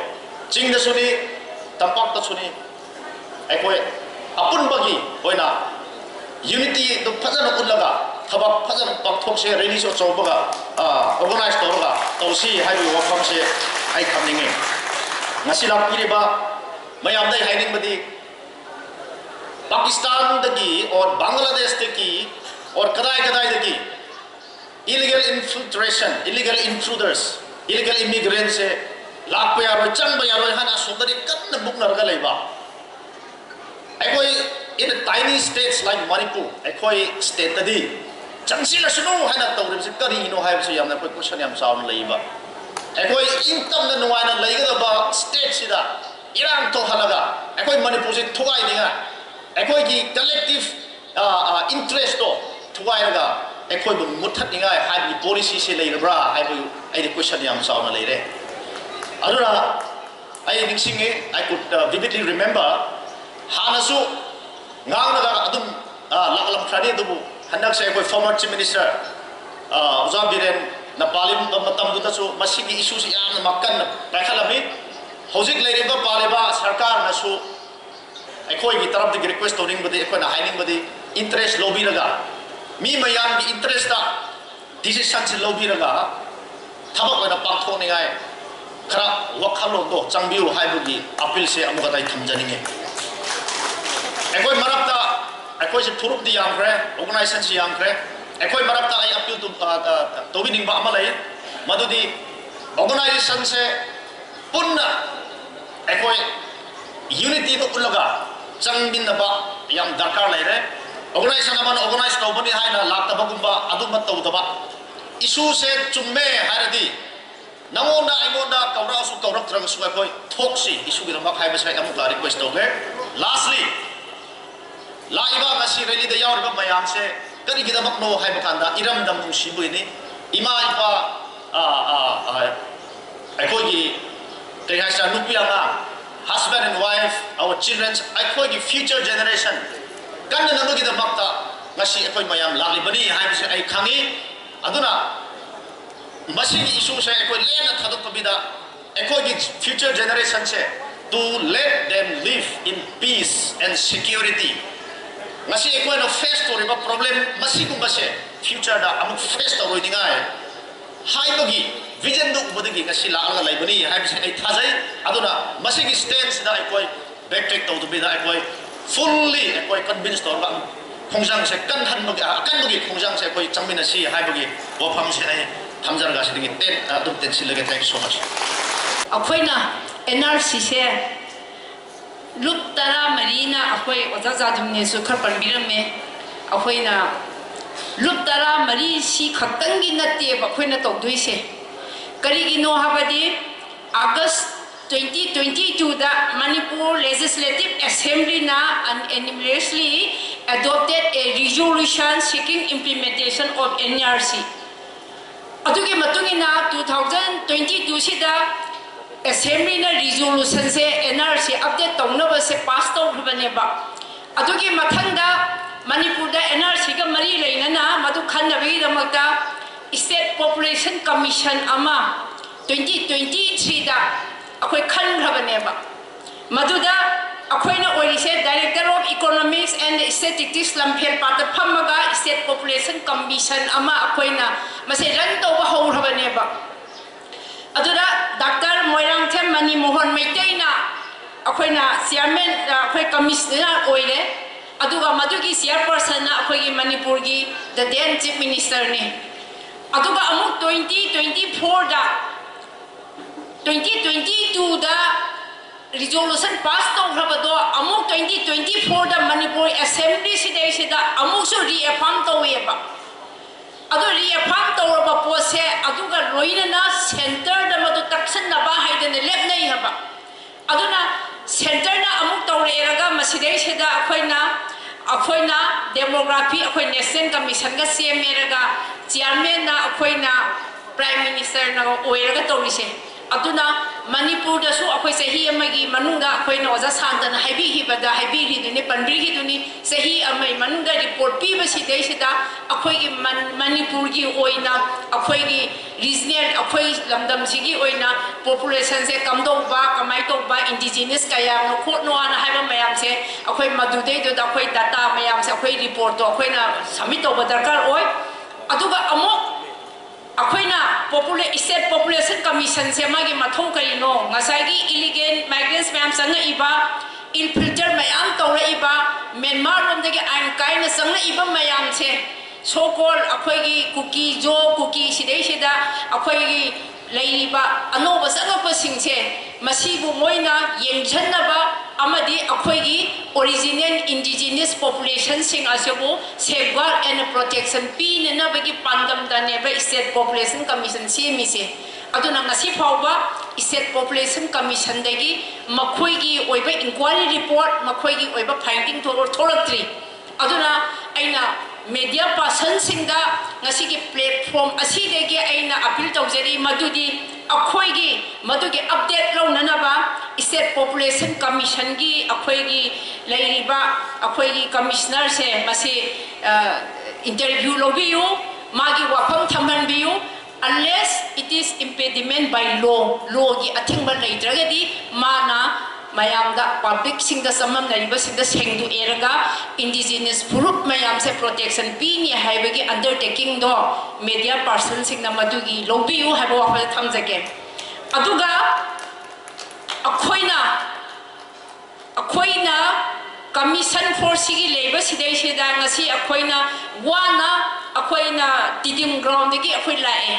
ꯆꯤꯡꯗꯁꯨꯅꯤ, ꯇꯝꯄꯥꯛꯇꯁꯨꯅꯤ, ꯑꯩꯈꯣꯏ ꯑꯄꯨꯟꯕꯒꯤ ꯑꯣꯏꯅ ꯌꯨꯅꯤꯇꯤꯗꯨ ꯐꯖꯅ ꯎꯠꯂꯒ ꯊꯕꯛ ꯐꯖꯅ ꯄꯥꯡꯊꯣꯛꯁꯦ, ꯔꯦꯂꯤꯁꯨ ꯑꯆꯧꯕꯒ ꯑꯣꯔꯒꯅꯥꯏꯖ ꯇꯧꯔꯒ ꯇꯧꯁꯤ ꯍꯥꯏꯕꯒꯤ ꯋꯥꯐꯝꯁꯦ ꯑꯩ ꯊꯝꯅꯤꯡꯉꯤ꯫ ꯉꯁꯤ ꯂꯥꯛꯄꯤꯔꯤꯕ ꯃꯌꯥꯝꯗ ꯑꯩ ꯍꯥꯏꯅꯤꯡꯕꯗꯤ, ꯄꯥꯀꯤꯁꯇꯥꯟꯗꯒꯤ ꯑꯣꯔ ꯕꯪꯒ꯭ꯂꯥꯗꯦꯁꯇꯒꯤ ꯑꯣꯔ ꯀꯗꯥꯏ ꯀꯗꯥꯏꯗꯒꯤ ꯏꯂꯤꯒꯦꯜ ꯏꯟꯐꯤꯜꯇ꯭ꯔꯦꯁꯟ, ꯏꯂꯤꯒꯦꯜ ꯏꯟꯇ꯭ꯔꯨꯗꯔꯁ, ꯏꯂꯤꯒꯦꯜ ꯏꯃꯤꯒ꯭ꯔꯦꯟꯁꯦ ꯂꯥꯛꯄ ꯌꯥꯔꯣꯏ, ꯆꯪꯕ ꯌꯥꯔꯣꯏ ꯍꯥꯏꯅ ꯑꯁꯣꯝꯗꯗꯤ ꯀꯟꯅ ꯃꯨꯛꯅꯔꯒ ꯂꯩꯕ꯫ ꯑꯩꯈꯣꯏ in a tiny states like Manipur, ꯑꯩꯈꯣꯏ ꯁ꯭ꯇꯦꯠꯇꯗꯤ ꯆꯪꯁꯤꯜꯂꯁꯅꯨ ꯍꯥꯏꯅ ꯇꯧꯔꯤꯕꯁꯤ ꯀꯔꯤꯒꯤꯅꯣ ꯍꯥꯏꯕꯁꯤ ꯌꯥꯝꯅ ꯑꯩꯈꯣꯏ ꯀꯣꯏꯁꯟ ꯌꯥꯝ ꯆꯥꯎꯅ ꯂꯩꯕ꯫ ꯑꯩꯈꯣꯏ ꯏꯪ ꯇꯞꯅ ꯅꯨꯡꯉꯥꯏꯅ ꯂꯩꯒꯗꯕ ꯁ꯭ꯇꯦꯠꯁꯤꯗ ꯏꯔꯥꯡ ꯊꯣꯛꯍꯜꯂꯒ ꯑꯩꯈꯣꯏ ꯃꯅꯤꯄꯨꯔꯁꯤ ꯊꯨꯒꯥꯏꯅꯤꯡꯉꯥꯏ, ꯑꯩꯈꯣꯏꯒꯤ ꯀꯂꯦꯛꯇꯤꯞ ꯏꯟꯇꯔꯦꯁꯇꯣ ꯊꯨꯒꯥꯏꯔꯒ ꯑꯩꯈꯣꯏꯕꯨ ꯃꯨꯠꯊꯠꯅꯤꯡꯉꯥꯏ ꯍꯥꯏꯕꯒꯤ ꯄꯣꯂꯤꯁꯤꯁꯦ ꯂꯩꯔꯕ꯭ꯔꯥ ꯍꯥꯏꯕꯒꯤ ꯑꯩꯗꯤ ꯀꯣꯏꯁꯟ ꯌꯥꯝ ꯆꯥꯎꯅ ꯂꯩꯔꯦ꯫ ꯑꯗꯨꯅ ꯑꯩ ꯅꯤꯡꯁꯤꯡꯉꯤ, I could vividly remember, ꯍꯥꯟꯅꯁꯨ ꯉꯥꯡꯂꯒ ꯑꯗꯨꯝ ꯂꯥꯛꯂꯝꯈ꯭ꯔꯅꯤ꯫ ꯑꯗꯨꯕꯨ ꯍꯟꯗꯛꯁꯦ ꯑꯩꯈꯣꯏ former Chief Minister ꯑꯣꯖꯥ ꯕꯤꯔꯦꯟꯅ ꯄꯥꯜꯂꯤꯕ ꯃꯇꯝꯗꯨꯗꯁꯨ ꯃꯁꯤꯒꯤ ꯏꯁꯨꯁꯤ ꯌꯥꯝꯅ ꯃꯀꯟꯅ ꯄꯥꯏꯈꯠꯂꯝꯃꯤ꯫ ꯍꯧꯖꯤꯛ ꯂꯩꯔꯤꯕ ꯄꯥꯜꯂꯤꯕ ꯁꯔꯀꯥꯔꯅꯁꯨ ꯑꯩꯈꯣꯏꯒꯤ ꯇꯔꯞꯇꯒꯤ ꯔꯤꯀ꯭ꯋꯦꯁ ꯇꯧꯅꯤꯡꯕꯗꯤ, ꯑꯩꯈꯣꯏꯅ ꯍꯥꯏꯅꯤꯡꯕꯗꯤ, ꯏꯟꯇꯔꯦꯁ ꯂꯧꯕꯤꯔꯒ, ꯃꯤ ꯃꯌꯥꯝꯒꯤ ꯏꯟꯇꯔꯦꯁꯇ ꯗꯤꯁꯤꯁꯟꯁꯤ ꯂꯧꯕꯤꯔꯒ ꯊꯕꯛ ꯑꯣꯏꯅ ꯄꯥꯡꯊꯣꯛꯅꯤꯡꯉꯥꯏ ꯈꯔ ꯋꯥꯈꯜꯂꯣꯟꯗꯣ ꯆꯪꯕꯤꯌꯨ ꯍꯥꯏꯕꯒꯤ ꯑꯄꯤꯜꯁꯦ ꯑꯃꯨꯛꯀ ꯑꯩ ꯊꯝꯖꯅꯤꯡꯉꯤ꯫ ꯑꯩꯈꯣꯏ ꯃꯔꯛꯇ ꯑꯩꯈꯣꯏꯁꯦ ꯐꯨꯔꯨꯞꯇꯤ ꯌꯥꯝꯈ꯭ꯔꯦ, ꯑꯣꯔꯒꯅꯥꯏꯖꯦꯁꯟꯁꯤ ꯌꯥꯝꯈ꯭ꯔꯦ꯫ ꯑꯩꯈꯣꯏ ꯃꯔꯛꯇ ꯑꯩ ꯑꯄꯤꯜ ꯇꯧꯕꯤꯅꯤꯡꯕ ꯑꯃ ꯂꯩ, ꯃꯗꯨꯗꯤ ꯑꯣꯔꯒꯅꯥꯏꯖꯦꯁꯟꯁꯦ ꯄꯨꯟꯅ ꯑꯩꯈꯣꯏ ꯌꯨꯅꯤꯇꯤꯗ ꯎꯠꯂꯒ ꯆꯪꯃꯤꯟꯅꯕ ꯌꯥꯝ ꯗꯔꯀꯥꯔ ꯂꯩꯔꯦ꯫ ꯑꯣꯔꯒꯅꯥꯏꯖꯦꯁꯟ ꯑꯃꯅ ꯑꯣꯔꯒꯅꯥꯏꯖ ꯇꯧꯕꯅꯤ ꯍꯥꯏꯅ ꯂꯥꯛꯇꯕꯒꯨꯝꯕ ꯑꯗꯨꯝꯕ ꯇꯧꯗꯕ꯫ ꯏꯁꯨꯁꯦ ꯆꯨꯝꯃꯦ ꯍꯥꯏꯔꯗꯤ ꯅꯉꯣꯟꯗ ꯑꯩꯉꯣꯟꯗ ꯀꯧꯔꯛꯑꯁꯨ ꯀꯧꯔꯛꯇ꯭ꯔꯒꯁꯨ ꯑꯩꯈꯣꯏ ꯊꯣꯛꯁꯤ ꯏꯁꯨꯒꯤꯗꯃꯛ ꯍꯥꯏꯕꯁꯦ ꯑꯩ ꯑꯃꯨꯛꯀ ꯔꯤꯀ꯭ꯋꯦꯁ ꯇꯧꯒꯦ꯫ ꯂꯥꯁꯂꯤ, ꯂꯥꯛꯏꯕ ꯉꯁꯤ ꯔꯦꯂꯤꯗ ꯌꯥꯎꯔꯤꯕ ꯃꯌꯥꯝꯁꯦ ꯀꯔꯤꯒꯤꯗꯃꯛꯅꯣ ꯍꯥꯏꯕ ꯀꯥꯟꯗ ꯏꯔꯝꯗꯝ ꯅꯨꯡꯁꯤꯕꯒꯤꯅꯤ꯫ ꯏꯃꯥ ꯏꯄꯥ, ꯑ, ꯑ, ꯑ, ꯑꯩꯈꯣꯏꯒꯤ ꯀꯔꯤ ꯍꯥꯏꯁꯤꯔꯥ, ꯅꯨꯄꯤ ꯑꯉꯥꯡ, husband and wife, our children, ꯑꯩꯈꯣꯏꯒꯤ future generation ꯀꯟꯅꯅꯕꯒꯤꯗꯃꯛꯇ ꯉꯁꯤ ꯑꯩꯈꯣꯏ ꯃꯌꯥꯝ ꯂꯥꯛꯂꯤꯕꯅꯤ ꯍꯥꯏꯕꯁꯤ ꯑꯩ ꯈꯪꯉꯤ꯫ ꯑꯗꯨꯅ ꯃꯁꯤꯒꯤ ꯏꯁꯨꯁꯦ ꯑꯩꯈꯣꯏ ꯂꯦꯝꯅ ꯊꯥꯗꯣꯛꯇꯕꯤꯗ ꯑꯩꯈꯣꯏꯒꯤ future generation say, to let them live in peace and security, ꯉꯁꯤ ꯑꯩꯈꯣꯏꯅ ꯐꯦꯁ ꯇꯧꯔꯤꯕ ꯄ꯭ꯔꯣꯕ꯭ꯂꯦꯝ ꯃꯁꯤꯒꯨꯝꯕꯁꯦ ꯐ꯭ꯌꯨꯆꯔꯗ ꯑꯃꯨꯛ ꯐꯦꯁ ꯇꯧꯔꯣꯏꯅꯤꯡꯉꯥꯏ ꯍꯥꯏꯕꯒꯤ ꯚꯤꯖꯟꯗꯨ ꯎꯕꯗꯒꯤ ꯉꯁꯤ ꯂꯥꯛꯂꯒ ꯂꯩꯕꯅꯤ ꯍꯥꯏꯕꯁꯤ ꯑꯩ ꯊꯥꯖꯩ꯫ ꯑꯗꯨꯅ ꯃꯁꯤꯒꯤ ꯁ꯭ꯇꯦꯟꯁꯤꯗ ꯑꯩꯈꯣꯏ ꯕꯦꯛ ꯇ꯭ꯔꯦꯛ ꯇꯧꯗꯕꯤꯗ ꯑꯩꯈꯣꯏ ꯐꯨꯜꯂꯤ ꯑꯩꯈꯣꯏ ꯀꯟꯚꯤꯟꯁ ꯇꯧꯔꯒ ꯈꯣꯡꯖꯪꯁꯦ ꯀꯟꯍꯟꯕꯒꯤ, ꯑꯀꯟꯕꯒꯤ ꯈꯣꯡꯖꯪꯁꯦ ꯑꯩꯈꯣꯏ ꯆꯪꯃꯤꯟꯅꯁꯤ ꯍꯥꯏꯕꯒꯤ ꯋꯥꯐꯝꯁꯦ ꯑꯩ ꯊꯝꯖꯔꯒ ꯁꯤꯗꯒꯤ ꯇꯦꯟ-, ꯑꯗꯨꯝ ꯇꯦꯟꯁꯤꯜꯂꯒꯦ꯫ Thank you so much꯫ ꯑꯩꯈꯣꯏꯅ ꯑꯦꯟ ꯑꯥꯔ ꯁꯤꯁꯦ ꯂꯨꯞ ꯇꯔꯥꯃꯔꯤꯅ ꯑꯩꯈꯣꯏ ꯑꯣꯖꯥ ꯖꯥꯗꯨꯝꯅꯦꯁꯨ ꯈꯔ ꯄꯟꯕꯤꯔꯝꯃꯦ꯫ ꯑꯩꯈꯣꯏꯅ ꯂꯨꯞ ꯇꯔꯥꯃꯔꯤ ꯁꯤ ꯈꯛꯇꯪꯒꯤ ꯅꯠꯇꯦꯕ ꯑꯩꯈꯣꯏꯅ ꯇꯧꯗꯣꯏꯁꯦ꯫ ꯀꯔꯤꯒꯤꯅꯣ ꯍꯥꯏꯕꯗꯤ, August twenty twenty two ꯗ Manipur Legislative Assembly ꯅ unanimously adopted a resolution seeking implementation of N R C꯫ ꯑꯗꯨꯒꯤ ꯃꯇꯨꯡ ꯏꯟꯅ two thousand twenty two ꯁꯤꯗ Assembly ꯅ resolution ꯁꯦ N R C update ꯇꯧꯅꯕꯁꯦ pass ꯇꯧꯈ꯭ꯔꯕꯅꯦꯕ꯫ ꯑꯗꯨꯒꯤ ꯃꯊꯪꯗ ꯃꯅꯤꯄꯨꯔꯗ N R C ꯒ ꯃꯔꯤ ꯂꯩꯅꯅ ꯃꯗꯨ ꯈꯟꯅꯕꯒꯤꯗꯃꯛꯇ State Population Commission ꯑꯃ twenty twenty three ꯗ ꯑꯩꯈꯣꯏ ꯈꯟꯈ꯭ꯔꯕꯅꯦꯕ꯫ ꯃꯗꯨꯗ ꯑꯩꯈꯣꯏꯅ ꯑꯣꯏꯔꯤꯁꯦ Director of Economics and Statistics ꯂꯝꯐꯦꯜ ꯄꯥꯠꯇ ꯐꯝꯃꯒ State Population Commission ꯑꯃ ꯑꯩꯈꯣꯏꯅ ꯃꯁꯦ run ꯇꯧꯕ ꯍꯧꯈ꯭ꯔꯕꯅꯦꯕ꯫ ꯑꯗꯨꯗ Doctor ꯃꯣꯏꯔꯥꯡꯊꯦꯝ ꯃꯅꯤ ꯃꯣꯍꯟ ꯃꯩꯇꯩꯅ ꯑꯩꯈꯣꯏꯅ chairman, ꯑꯩꯈꯣꯏ commissioner ꯑꯣꯏꯔꯦ꯫ ꯑꯗꯨꯒ ꯃꯗꯨꯒꯤ chairperson ꯅ ꯑꯩꯈꯣꯏꯒꯤ ꯃꯅꯤꯄꯨꯔꯒꯤ the then Chief Minister ꯅꯤ꯫ ꯑꯗꯨꯒ ꯑꯃꯨꯛ twenty twenty four ꯗ, twenty twenty two ꯗ resolution pass ꯇꯧꯈ꯭ꯔꯕꯗꯣ ꯑꯃꯨꯛ twenty twenty four ꯗ ꯃꯅꯤꯄꯨꯔ Assembly ꯁꯤꯗꯩꯁꯤꯗ ꯑꯃꯨꯛꯁꯨ reaffirm ꯇꯧꯋꯦꯕ꯫ ꯑꯗꯨ reaffirm ꯇꯧꯔꯕ ꯄꯣꯠꯁꯦ ꯑꯗꯨꯒ ꯂꯣꯏꯅꯅ centre ꯗ ꯃꯗꯨ ꯇꯛꯁꯟꯅꯕ ꯍꯥꯏꯗꯅ ꯂꯦꯞꯅꯩ ꯍꯥꯏꯕ꯫ ꯑꯗꯨꯅ centre ꯅ ꯑꯃꯨꯛ ꯇꯧꯔꯛꯑꯦꯔꯒ ꯃꯁꯤꯗꯩꯁꯤꯗ ꯑꯩꯈꯣꯏꯅ, ꯑꯩꯈꯣꯏꯅ demography ꯑꯩꯈꯣꯏ National Commission ꯒ ꯁꯦꯝꯃꯦꯔꯒ chairman ꯅ ꯑꯩꯈꯣꯏꯅ Prime Minister ꯅ ꯑꯣꯏꯔꯒ ꯇꯧꯔꯤꯁꯦ꯫ ꯑꯗꯨꯅ ꯃꯅꯤꯄꯨꯔꯗꯁꯨ ꯑꯩꯈꯣꯏ ꯆꯍꯤ ꯑꯃꯒꯤ ꯃꯅꯨꯡꯗ ꯑꯩꯈꯣꯏꯅ ꯑꯣꯖꯥ ꯁꯥꯟꯇꯅ ꯍꯥꯏꯕꯤꯈꯤꯕꯗ, ꯍꯥꯏꯕꯤꯔꯤꯗꯨꯅꯤ, ꯄꯟꯕꯤꯈꯤꯗꯨꯅꯤ, ꯆꯍꯤ ꯑꯃꯒꯤ ꯃꯅꯨꯡꯗ report ꯄꯤꯕꯁꯤꯗꯩꯁꯤꯗ ꯑꯩꯈꯣꯏꯒꯤ ꯃꯟ-, ꯃꯅꯤꯄꯨꯔꯒꯤ ꯑꯣꯏꯅ ꯑꯩꯈꯣꯏꯒꯤ regional, ꯑꯩꯈꯣꯏ ꯂꯝꯗꯝꯁꯤꯒꯤ ꯑꯣꯏꯅ population ꯁꯦ ꯀꯝꯗꯧꯕ, ꯀꯃꯥꯏꯅ ꯇꯧꯕ, indigenous ꯀꯌꯥꯅꯣ ꯈꯣꯠꯅꯣꯅ ꯍꯥꯏꯕ ꯃꯌꯥꯝꯁꯦ ꯑꯩꯈꯣꯏ ꯃꯗꯨꯗꯩꯗꯨꯗ ꯑꯩꯈꯣꯏ data ꯃꯌꯥꯝꯁꯦ ꯑꯩꯈꯣꯏ report ꯇꯣ ꯑꯩꯈꯣꯏꯅ submit ꯇꯧꯕ ꯗꯔꯀꯥꯔ ꯑꯣꯏ꯫ ꯑꯗꯨꯒ ꯑꯃꯨꯛ ꯑꯩꯈꯣꯏꯅ popula-, State Population Commission ꯁꯦ ꯃꯥꯒꯤ ꯃꯊꯧ ꯀꯔꯤꯅꯣ? ꯉꯁꯥꯏꯒꯤ illegal migrants ꯃꯌꯥꯝ ꯆꯪꯉꯛꯏꯕ, ill filter ꯃꯌꯥꯝ ꯇꯧꯔꯛꯏꯕ, ꯃ꯭ꯌꯥꯟꯃꯥꯔ ꯂꯣꯝꯗꯒꯤ ꯑꯥꯏꯟ ꯀꯥꯏꯅ ꯆꯪꯂꯛꯏꯕ ꯃꯌꯥꯝꯁꯦ, so called ꯑꯩꯈꯣꯏꯒꯤ ꯀꯨꯀꯤ, ꯖꯣ ꯀꯨꯀꯤ ꯁꯤꯗꯩꯁꯤꯗ ꯑꯩꯈꯣꯏꯒꯤ ꯂꯩꯔꯤꯕ ꯑꯅꯧꯕ ꯆꯪꯉꯛꯄꯁꯤꯡꯁꯦ, ꯃꯁꯤꯕꯨ ꯃꯣꯏꯅ ꯌꯦꯡꯁꯤꯟꯅꯕ, ꯑꯃꯗꯤ ꯑꯩꯈꯣꯏꯒꯤ original indigenous populationꯁꯤꯡ ꯑꯁꯤꯕꯨ safeguard and protection ꯄꯤꯅꯅꯕꯒꯤ ꯄꯥꯟꯗꯝꯗꯅꯦꯕ State Population Commission ꯁꯦꯝꯃꯤꯁꯦ꯫ ꯑꯗꯨꯅ ꯉꯁꯤ ꯐꯥꯎꯕ State Population Commissionꯗꯒꯤ ꯃꯈꯣꯏꯒꯤ ꯑꯣꯏꯕ inquiry report, ꯃꯈꯣꯏꯒꯤ ꯑꯣꯏꯕ finding ꯊꯣꯛꯂꯛꯇ꯭ꯔꯤ꯫ ꯑꯗꯨꯅ ꯑꯩꯅ media personꯁꯤꯡꯗ ꯉꯁꯤꯒꯤ platform ꯑꯁꯤꯗꯒꯤ ꯑꯩꯅ appeal ꯇꯧꯖꯔꯤ, ꯃꯗꯨꯗꯤ ꯑꯩꯈꯣꯏꯒꯤ ꯃꯗꯨꯒꯤ update ꯂꯧꯅꯅꯕ State Population Commissionꯒꯤ ꯑꯩꯈꯣꯏꯒꯤ ꯂꯩꯔꯤꯕ ꯑꯩꯈꯣꯏꯒꯤ commissionerꯁꯦ ꯃꯁꯤ interview ꯂꯧꯕꯤꯌꯨ, ꯃꯥꯒꯤ ꯋꯥꯐꯝ ꯊꯝꯍꯟꯕꯤꯌꯨ꯫ Unless it is impediment by law, lawꯒꯤ ꯑꯊꯤꯡꯕ ꯂꯩꯇ꯭ꯔꯒꯗꯤ ꯃꯥꯅ ꯃꯌꯥꯝꯗ, publicꯁꯤꯡꯗ, ꯆꯃꯝꯅꯔꯤꯕꯁꯤꯡꯗ ꯁꯦꯡꯗꯣꯛꯑꯦꯔꯒ indigenous ꯐꯨꯔꯨꯞ ꯃꯌꯥꯝꯁꯦ protection ꯄꯤꯅꯤ ꯍꯥꯏꯕꯒꯤ undertakingꯗꯣ media personꯁꯤꯡꯅ ꯃꯗꯨꯒꯤ ꯂꯧꯕꯤꯌꯨ ꯍꯥꯏꯕ ꯋꯥꯐꯝꯗ ꯊꯝꯖꯒꯦ꯫ ꯑꯗꯨꯒ ꯑꯩꯈꯣꯏꯅ ꯑꯩꯈꯣꯏꯅ commission forceꯁꯤꯒꯤ ꯂꯩꯕ ꯁꯤꯗꯩꯁꯤꯗ ꯉꯁꯤ ꯑꯩꯈꯣꯏꯅ ꯋꯥꯅ ꯑꯩꯈꯣꯏꯅ ꯇꯤꯗꯤꯝ groundꯗꯒꯤ ꯑꯩꯈꯣꯏ ꯂꯥꯛꯑꯦ꯫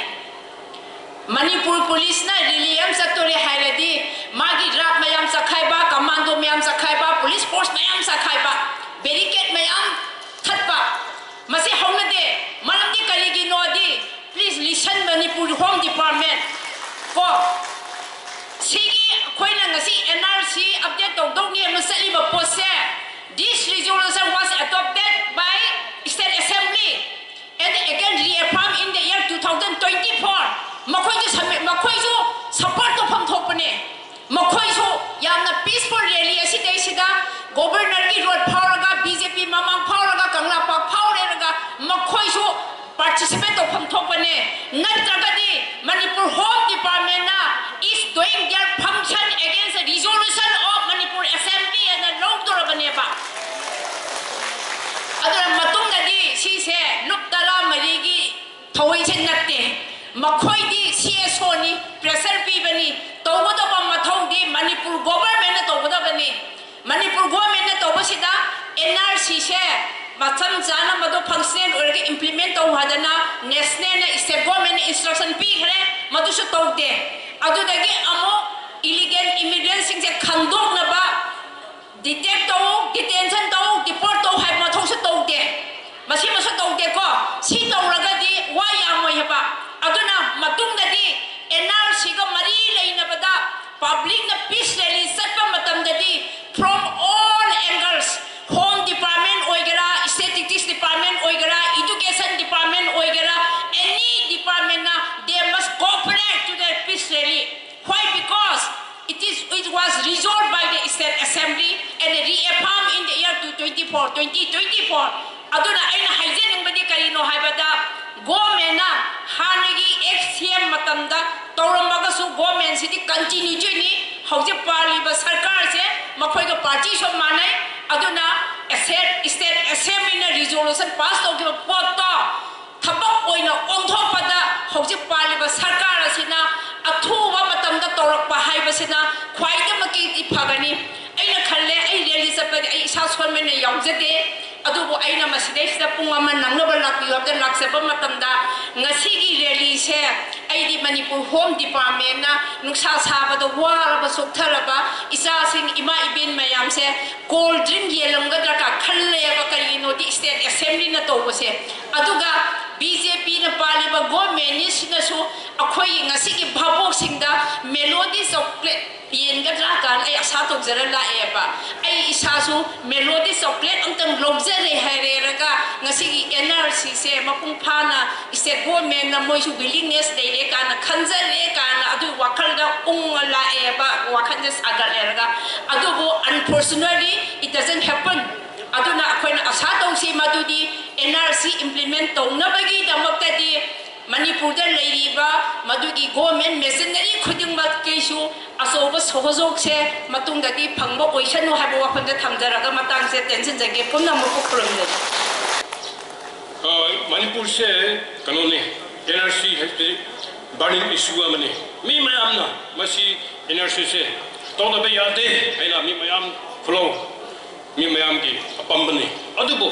ꯃꯅꯤꯄꯨꯔ policeꯅ rally ꯑꯃ ꯆꯠꯇꯣꯔꯦ ꯍꯥꯏꯔꯗꯤ ꯃꯥꯒꯤ ꯔꯥꯞ ꯃꯌꯥꯝ ꯆꯈꯥꯏꯕ, commando ꯃꯌꯥꯝ ꯆꯈꯥꯏꯕ, police force ꯃꯌꯥꯝ ꯆꯈꯥꯏꯕ, barricade ꯃꯌꯥꯝ ꯊꯠꯄ, ꯃꯁꯤ ꯍꯧꯅꯗꯦ꯫ ꯃꯔꯝꯗꯤ ꯀꯔꯤꯒꯤꯅꯣꯗꯤ, please listen Manipur Home Department ꯀꯣ, ꯁꯤꯒꯤ ꯑꯩꯈꯣꯏꯅ ꯉꯁꯤ NRC update ꯇꯧꯗꯧꯅꯤ ꯑꯃ ꯆꯠꯂꯤꯕ ꯄꯣꯠꯁꯦ, this resolution was adopted by State Assembly and again reaffirmed in the year two thousand twenty-four꯫ ꯃꯈꯣꯏꯁꯨ ꯁꯝꯃꯤ-, ꯃꯈꯣꯏꯁꯨ support ꯇꯧꯐꯝ ꯊꯣꯛꯄꯅꯦ꯫ ꯃꯈꯣꯏꯁꯨ ꯌꯥꯝꯅ peaceful rally ꯑꯁꯤꯗꯩꯁꯤꯗ Governorꯒꯤ road ꯐꯥꯎꯔꯒ, BJP ꯃꯃꯥꯡ ꯐꯥꯎꯔꯒ, ꯀꯪꯂꯥ ꯄꯥꯛ ꯐꯥꯎꯔꯦꯔꯒ ꯃꯈꯣꯏꯁꯨ participate ꯇꯧꯐꯝ ꯊꯣꯛꯄꯅꯦ꯫ ꯅꯠꯇ꯭ꯔꯒꯗꯤ Manipur Home Departmentꯅ is doing their function against the resolution of Manipur Assembly ꯑꯅ ꯂꯧꯗꯣꯔꯕꯅꯦꯕ꯫ ꯑꯗꯨꯅ ꯃꯇꯨꯡꯗꯗꯤ ꯁꯤꯁꯦ ꯂꯨꯞ ꯇꯔꯥꯃꯔꯤꯒꯤ ꯊꯧꯑꯣꯏꯁꯦ ꯅꯠꯇꯦ꯫ ꯃꯈꯣꯏꯗꯤ CSOꯅꯤ, pressure ꯄꯤꯕꯅꯤ, ꯇꯧꯒꯗꯕ ꯃꯊꯧꯗꯤ ꯃꯅꯤꯄꯨꯔ governmentꯅ ꯇꯧꯒꯗꯕꯅꯤ꯫ ꯃꯅꯤꯄꯨꯔ governmentꯅ ꯇꯧꯕꯁꯤꯗ NRCꯁꯦ ꯃꯆꯝ ꯆꯥꯅ ꯃꯗꯨ functional ꯑꯣꯏꯔꯒ implement ꯇꯧ ꯍꯥꯏꯗꯅ nationalꯅ state governmentꯅ instruction ꯄꯤꯈ꯭ꯔꯦ, ꯃꯗꯨꯁꯨ ꯇꯧꯗꯦ꯫ ꯑꯗꯨꯗꯒꯤ ꯑꯃꯨꯛ illegal immigrantꯁꯤꯡꯁꯦ ꯈꯟꯗꯣꯛꯅꯕ resolved by the State Assembly and reaffirmed in the year two twenty-four, twenty twenty-four. ꯑꯗꯨꯅ ꯑꯩꯅ ꯍꯥꯏꯖꯅꯤꯡꯕꯗꯤ ꯀꯔꯤꯅꯣ ꯍꯥꯏꯕꯗ, ꯒꯣꯔꯃꯦꯟꯅ ꯍꯥꯟꯅꯒꯤ ꯑꯦꯛꯁ ꯁꯤ ꯑꯦꯝ ꯃꯇꯝꯗ ꯇꯧꯔꯝꯃꯒꯁꯨ ꯒꯣꯔꯃꯦꯟꯁꯤꯗꯤ ꯀꯟꯇꯤꯅ꯭ꯌꯨꯇꯤꯅꯤ꯫ ꯍꯧꯖꯤꯛ ꯄꯥꯜꯂꯤꯕ ꯁꯔꯀꯥꯔꯁꯦ ꯃꯈꯣꯏꯒ ꯄꯥꯔꯇꯤ ꯆꯞ ꯃꯥꯟꯅꯩ꯫ ꯑꯗꯨꯅ ꯑꯦꯁꯦꯠ, ꯁ꯭ꯇꯦꯠ ꯑꯦꯁꯦꯝꯕ꯭ꯂꯤꯅ ꯔꯤꯖꯣꯂꯨꯁꯟ ꯄꯥꯁ ꯇꯧꯈꯤꯕ ꯄꯣꯠꯇꯣ ꯊꯕꯛ ꯑꯣꯏꯅ ꯑꯣꯟꯊꯣꯛꯄꯗ ꯍꯧꯖꯤꯛ ꯄꯥꯜꯂꯤꯕ ꯁꯔꯀꯥꯔ ꯑꯁꯤꯅ ꯑꯊꯨꯕ ꯃꯇꯝꯗ ꯇꯧꯔꯛꯄ ꯍꯥꯏꯕꯁꯤꯅ ꯈ꯭ꯋꯥꯏꯗꯃꯛꯀꯤꯗꯤ ꯐꯒꯅꯤ꯫ ꯑꯩꯅ ꯈꯜꯂꯦ, ꯑꯩ ꯔꯦꯂꯤ ꯆꯠꯄꯗꯤ ꯑꯩ ꯏꯁꯥ ꯁꯣꯟꯕꯅ ꯌꯥꯎꯖꯗꯦ꯫ ꯑꯗꯨꯕꯨ ꯑꯩꯅ ꯃꯁꯤꯗꯩꯁꯤꯗ ꯄꯨꯡ ꯑꯃ ꯅꯪꯅꯕ ꯂꯥꯛꯄꯤꯌꯨ ꯍꯥꯏꯕꯗ ꯂꯥꯛꯆꯕ ꯃꯇꯝꯗ ꯉꯁꯤꯒꯤ ꯔꯦꯂꯤꯁꯦ ꯑꯩꯗꯤ ꯃꯅꯤꯄꯨꯔ ꯍꯣꯝ ꯗꯤꯄꯥꯔꯠꯃꯦꯟꯅ ꯅꯨꯡꯁꯥ ꯁꯥꯕꯗ ꯋꯥꯔꯕ ꯆꯣꯛꯊꯔꯕ ꯏꯆꯥꯁꯤꯡ, ꯏꯃꯥ ꯏꯕꯦꯟ ꯃꯌꯥꯝꯁꯦ ꯀꯣꯜ ꯗ꯭ꯔꯤꯡ ꯌꯦꯜꯂꯝꯒꯗ꯭ꯔꯥ ꯀ ꯈꯜꯂꯦꯕ꯫ ꯀꯔꯤꯒꯤꯅꯣꯗꯤ ꯁ꯭ꯇꯦꯠ ꯑꯦꯁꯦꯝꯕ꯭ꯂꯤꯅ ꯇꯧꯕꯁꯦ꯫ ꯑꯗꯨꯒ ꯕꯤ ꯖꯦ ꯄꯤꯅ ꯄꯥꯜꯂꯤꯕ ꯒꯣꯔꯃꯦꯟꯅꯤꯁꯤꯅꯁꯨ ꯑꯩꯈꯣꯏꯒꯤ ꯉꯁꯤꯒꯤ ꯚꯥꯕꯣꯛꯁꯤꯡꯗ ꯃꯦꯂꯣꯗꯤ ꯆꯣꯀ꯭ꯂꯦꯠ ꯌꯦꯟꯒꯗ꯭ꯔꯥ ꯀꯥꯏꯅ ꯑꯩ ꯑꯁꯥ ꯇꯧꯖꯔ ꯂꯥꯛꯑꯦꯕ꯫ ꯑꯩ ꯏꯁꯥꯁꯨ ꯃꯦꯂꯣꯗꯤ ꯆꯣꯀ꯭ꯂꯦꯠ ꯑꯝꯇꯪ ꯂꯧꯖꯔꯦ ꯍꯥꯏꯔꯦꯔꯒ ꯉꯁꯤꯒꯤ ꯑꯦꯟ ꯑꯥꯔ ꯁꯤꯁꯦ ꯃꯄꯨꯡ ꯐꯥꯅ ꯁ꯭ꯇꯦꯠ ꯒꯣꯔꯃꯦꯟꯅ ꯃꯣꯏꯁꯨ ꯋꯤꯂꯤꯡꯅꯦꯁ ꯂꯩꯔꯦ ꯀꯥꯏꯅ ꯈꯟꯖꯔꯦ ꯀꯥꯏꯅ ꯑꯗꯨꯒꯤ ꯋꯥꯈꯜꯗ ꯎꯡꯉ ꯂꯥꯛꯑꯦꯕ, ꯋꯥꯈꯜꯁꯦ ꯁꯥꯒꯠꯂꯦꯔꯒ꯫ ꯑꯗꯨꯕꯨ unfortunately it doesn't happen꯫ ꯑꯗꯨꯅ ꯑꯩꯈꯣꯏꯅ ꯑꯁꯥ ꯇꯧꯁꯤ ꯃꯗꯨꯗꯤ ꯑꯦꯟ ꯑꯥꯔ ꯁꯤ ꯏꯝꯄ꯭ꯂꯤꯃꯦꯟ ꯇꯧꯅꯕꯒꯤꯗꯃꯛꯇꯗꯤ ꯃꯅꯤꯄꯨꯔꯗ ꯂꯩꯔꯤꯕ ꯃꯗꯨꯒꯤ ꯒꯣꯔꯃꯦꯟ ꯃꯦꯁꯤꯅꯔꯤ ꯈꯨꯗꯤꯡꯃꯛꯀꯤꯁꯨ ꯑꯆꯧꯕ ꯁꯍꯣꯖꯣꯛꯁꯦ ꯃꯇꯨꯡꯗꯗꯤ ꯐꯪꯕ ꯑꯣꯏꯁꯅꯨ ꯍꯥꯏꯕ ꯋꯥꯐꯝꯗ ꯊꯝꯖꯔꯒ ꯃꯇꯥꯡꯁꯦ ꯇꯦꯟꯁꯤꯟꯖꯒꯦ꯫ ꯄꯨꯝꯅꯃꯛꯄꯨ ꯈꯨꯔꯨꯝꯖꯔꯤ꯫ ꯑ, ꯃꯅꯤꯄꯨꯔꯁꯦ ꯀꯩꯅꯣꯅꯤ, ꯑꯦꯟ ꯑꯥꯔ ꯁꯤ ꯍꯥꯏꯕꯁꯤ ꯕꯔꯅꯤꯡ ꯏꯁꯨ ꯑꯃꯅꯤ꯫ ꯃꯤ ꯃꯌꯥꯝꯅ ꯃꯁꯤ ꯑꯦꯟ ꯑꯥꯔ ꯁꯤꯁꯦ ꯇꯧꯗꯕ ꯌꯥꯗꯦ ꯍꯥꯏꯅ ꯃꯤ ꯃꯌꯥꯝ ꯈꯨꯜꯂꯧ, ꯃꯤ ꯃꯌꯥꯝꯒꯤ ꯑꯄꯥꯝꯕꯅꯤ꯫ ꯑꯗꯨꯕꯨ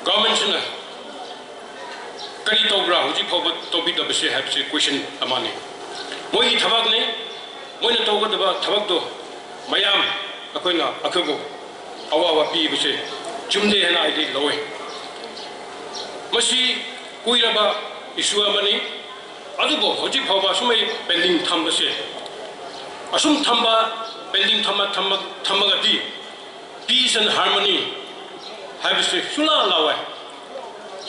ꯒꯚꯔꯟꯃꯦꯟꯁꯤꯅ ꯀꯔꯤ ꯇꯧꯕ꯭ꯔꯥ ꯍꯧꯖꯤꯛ ꯐꯥꯎꯕ ꯇꯧꯕꯤꯗꯕꯁꯦ ꯍꯥꯏꯕꯁꯦ ꯀꯣꯏꯁꯟ ꯑꯃꯅꯤ꯫ ꯃꯣꯏꯒꯤ ꯊꯕꯛꯅꯤ, ꯃꯣꯏꯅ ꯇꯧꯒꯗꯕ ꯊꯕꯛꯇꯣ ꯃꯌꯥꯝ ꯑꯩꯈꯣꯏꯅ ꯑꯩꯈꯣꯏꯕꯨ ꯑꯋꯥꯕ ꯄꯤꯕꯁꯦ ꯆꯨꯝꯗꯦ ꯍꯥꯏꯅ ꯑꯩꯗꯤ ꯂꯧꯏ꯫ ꯃꯁꯤ ꯀꯨꯏꯔꯕ ꯏꯁꯨ ꯑꯃꯅꯤ꯫ ꯑꯗꯨꯕꯨ ꯍꯧꯖꯤꯛ ꯐꯥꯎꯕ ꯑꯁꯨꯃꯥꯏ ꯄꯦꯟꯗꯤꯡ ꯊꯝꯕꯁꯦ, ꯑꯁꯨꯝ ꯊꯝꯕ, ꯄꯦꯟꯗꯤꯡ ꯊꯝꯃ ꯊꯝꯃ ꯊꯝꯃꯒꯗꯤ peace and harmony ꯍꯥꯏꯕꯁꯦ ꯁꯨꯡꯂꯥꯛ ꯂꯥꯛꯑꯣꯏ꯫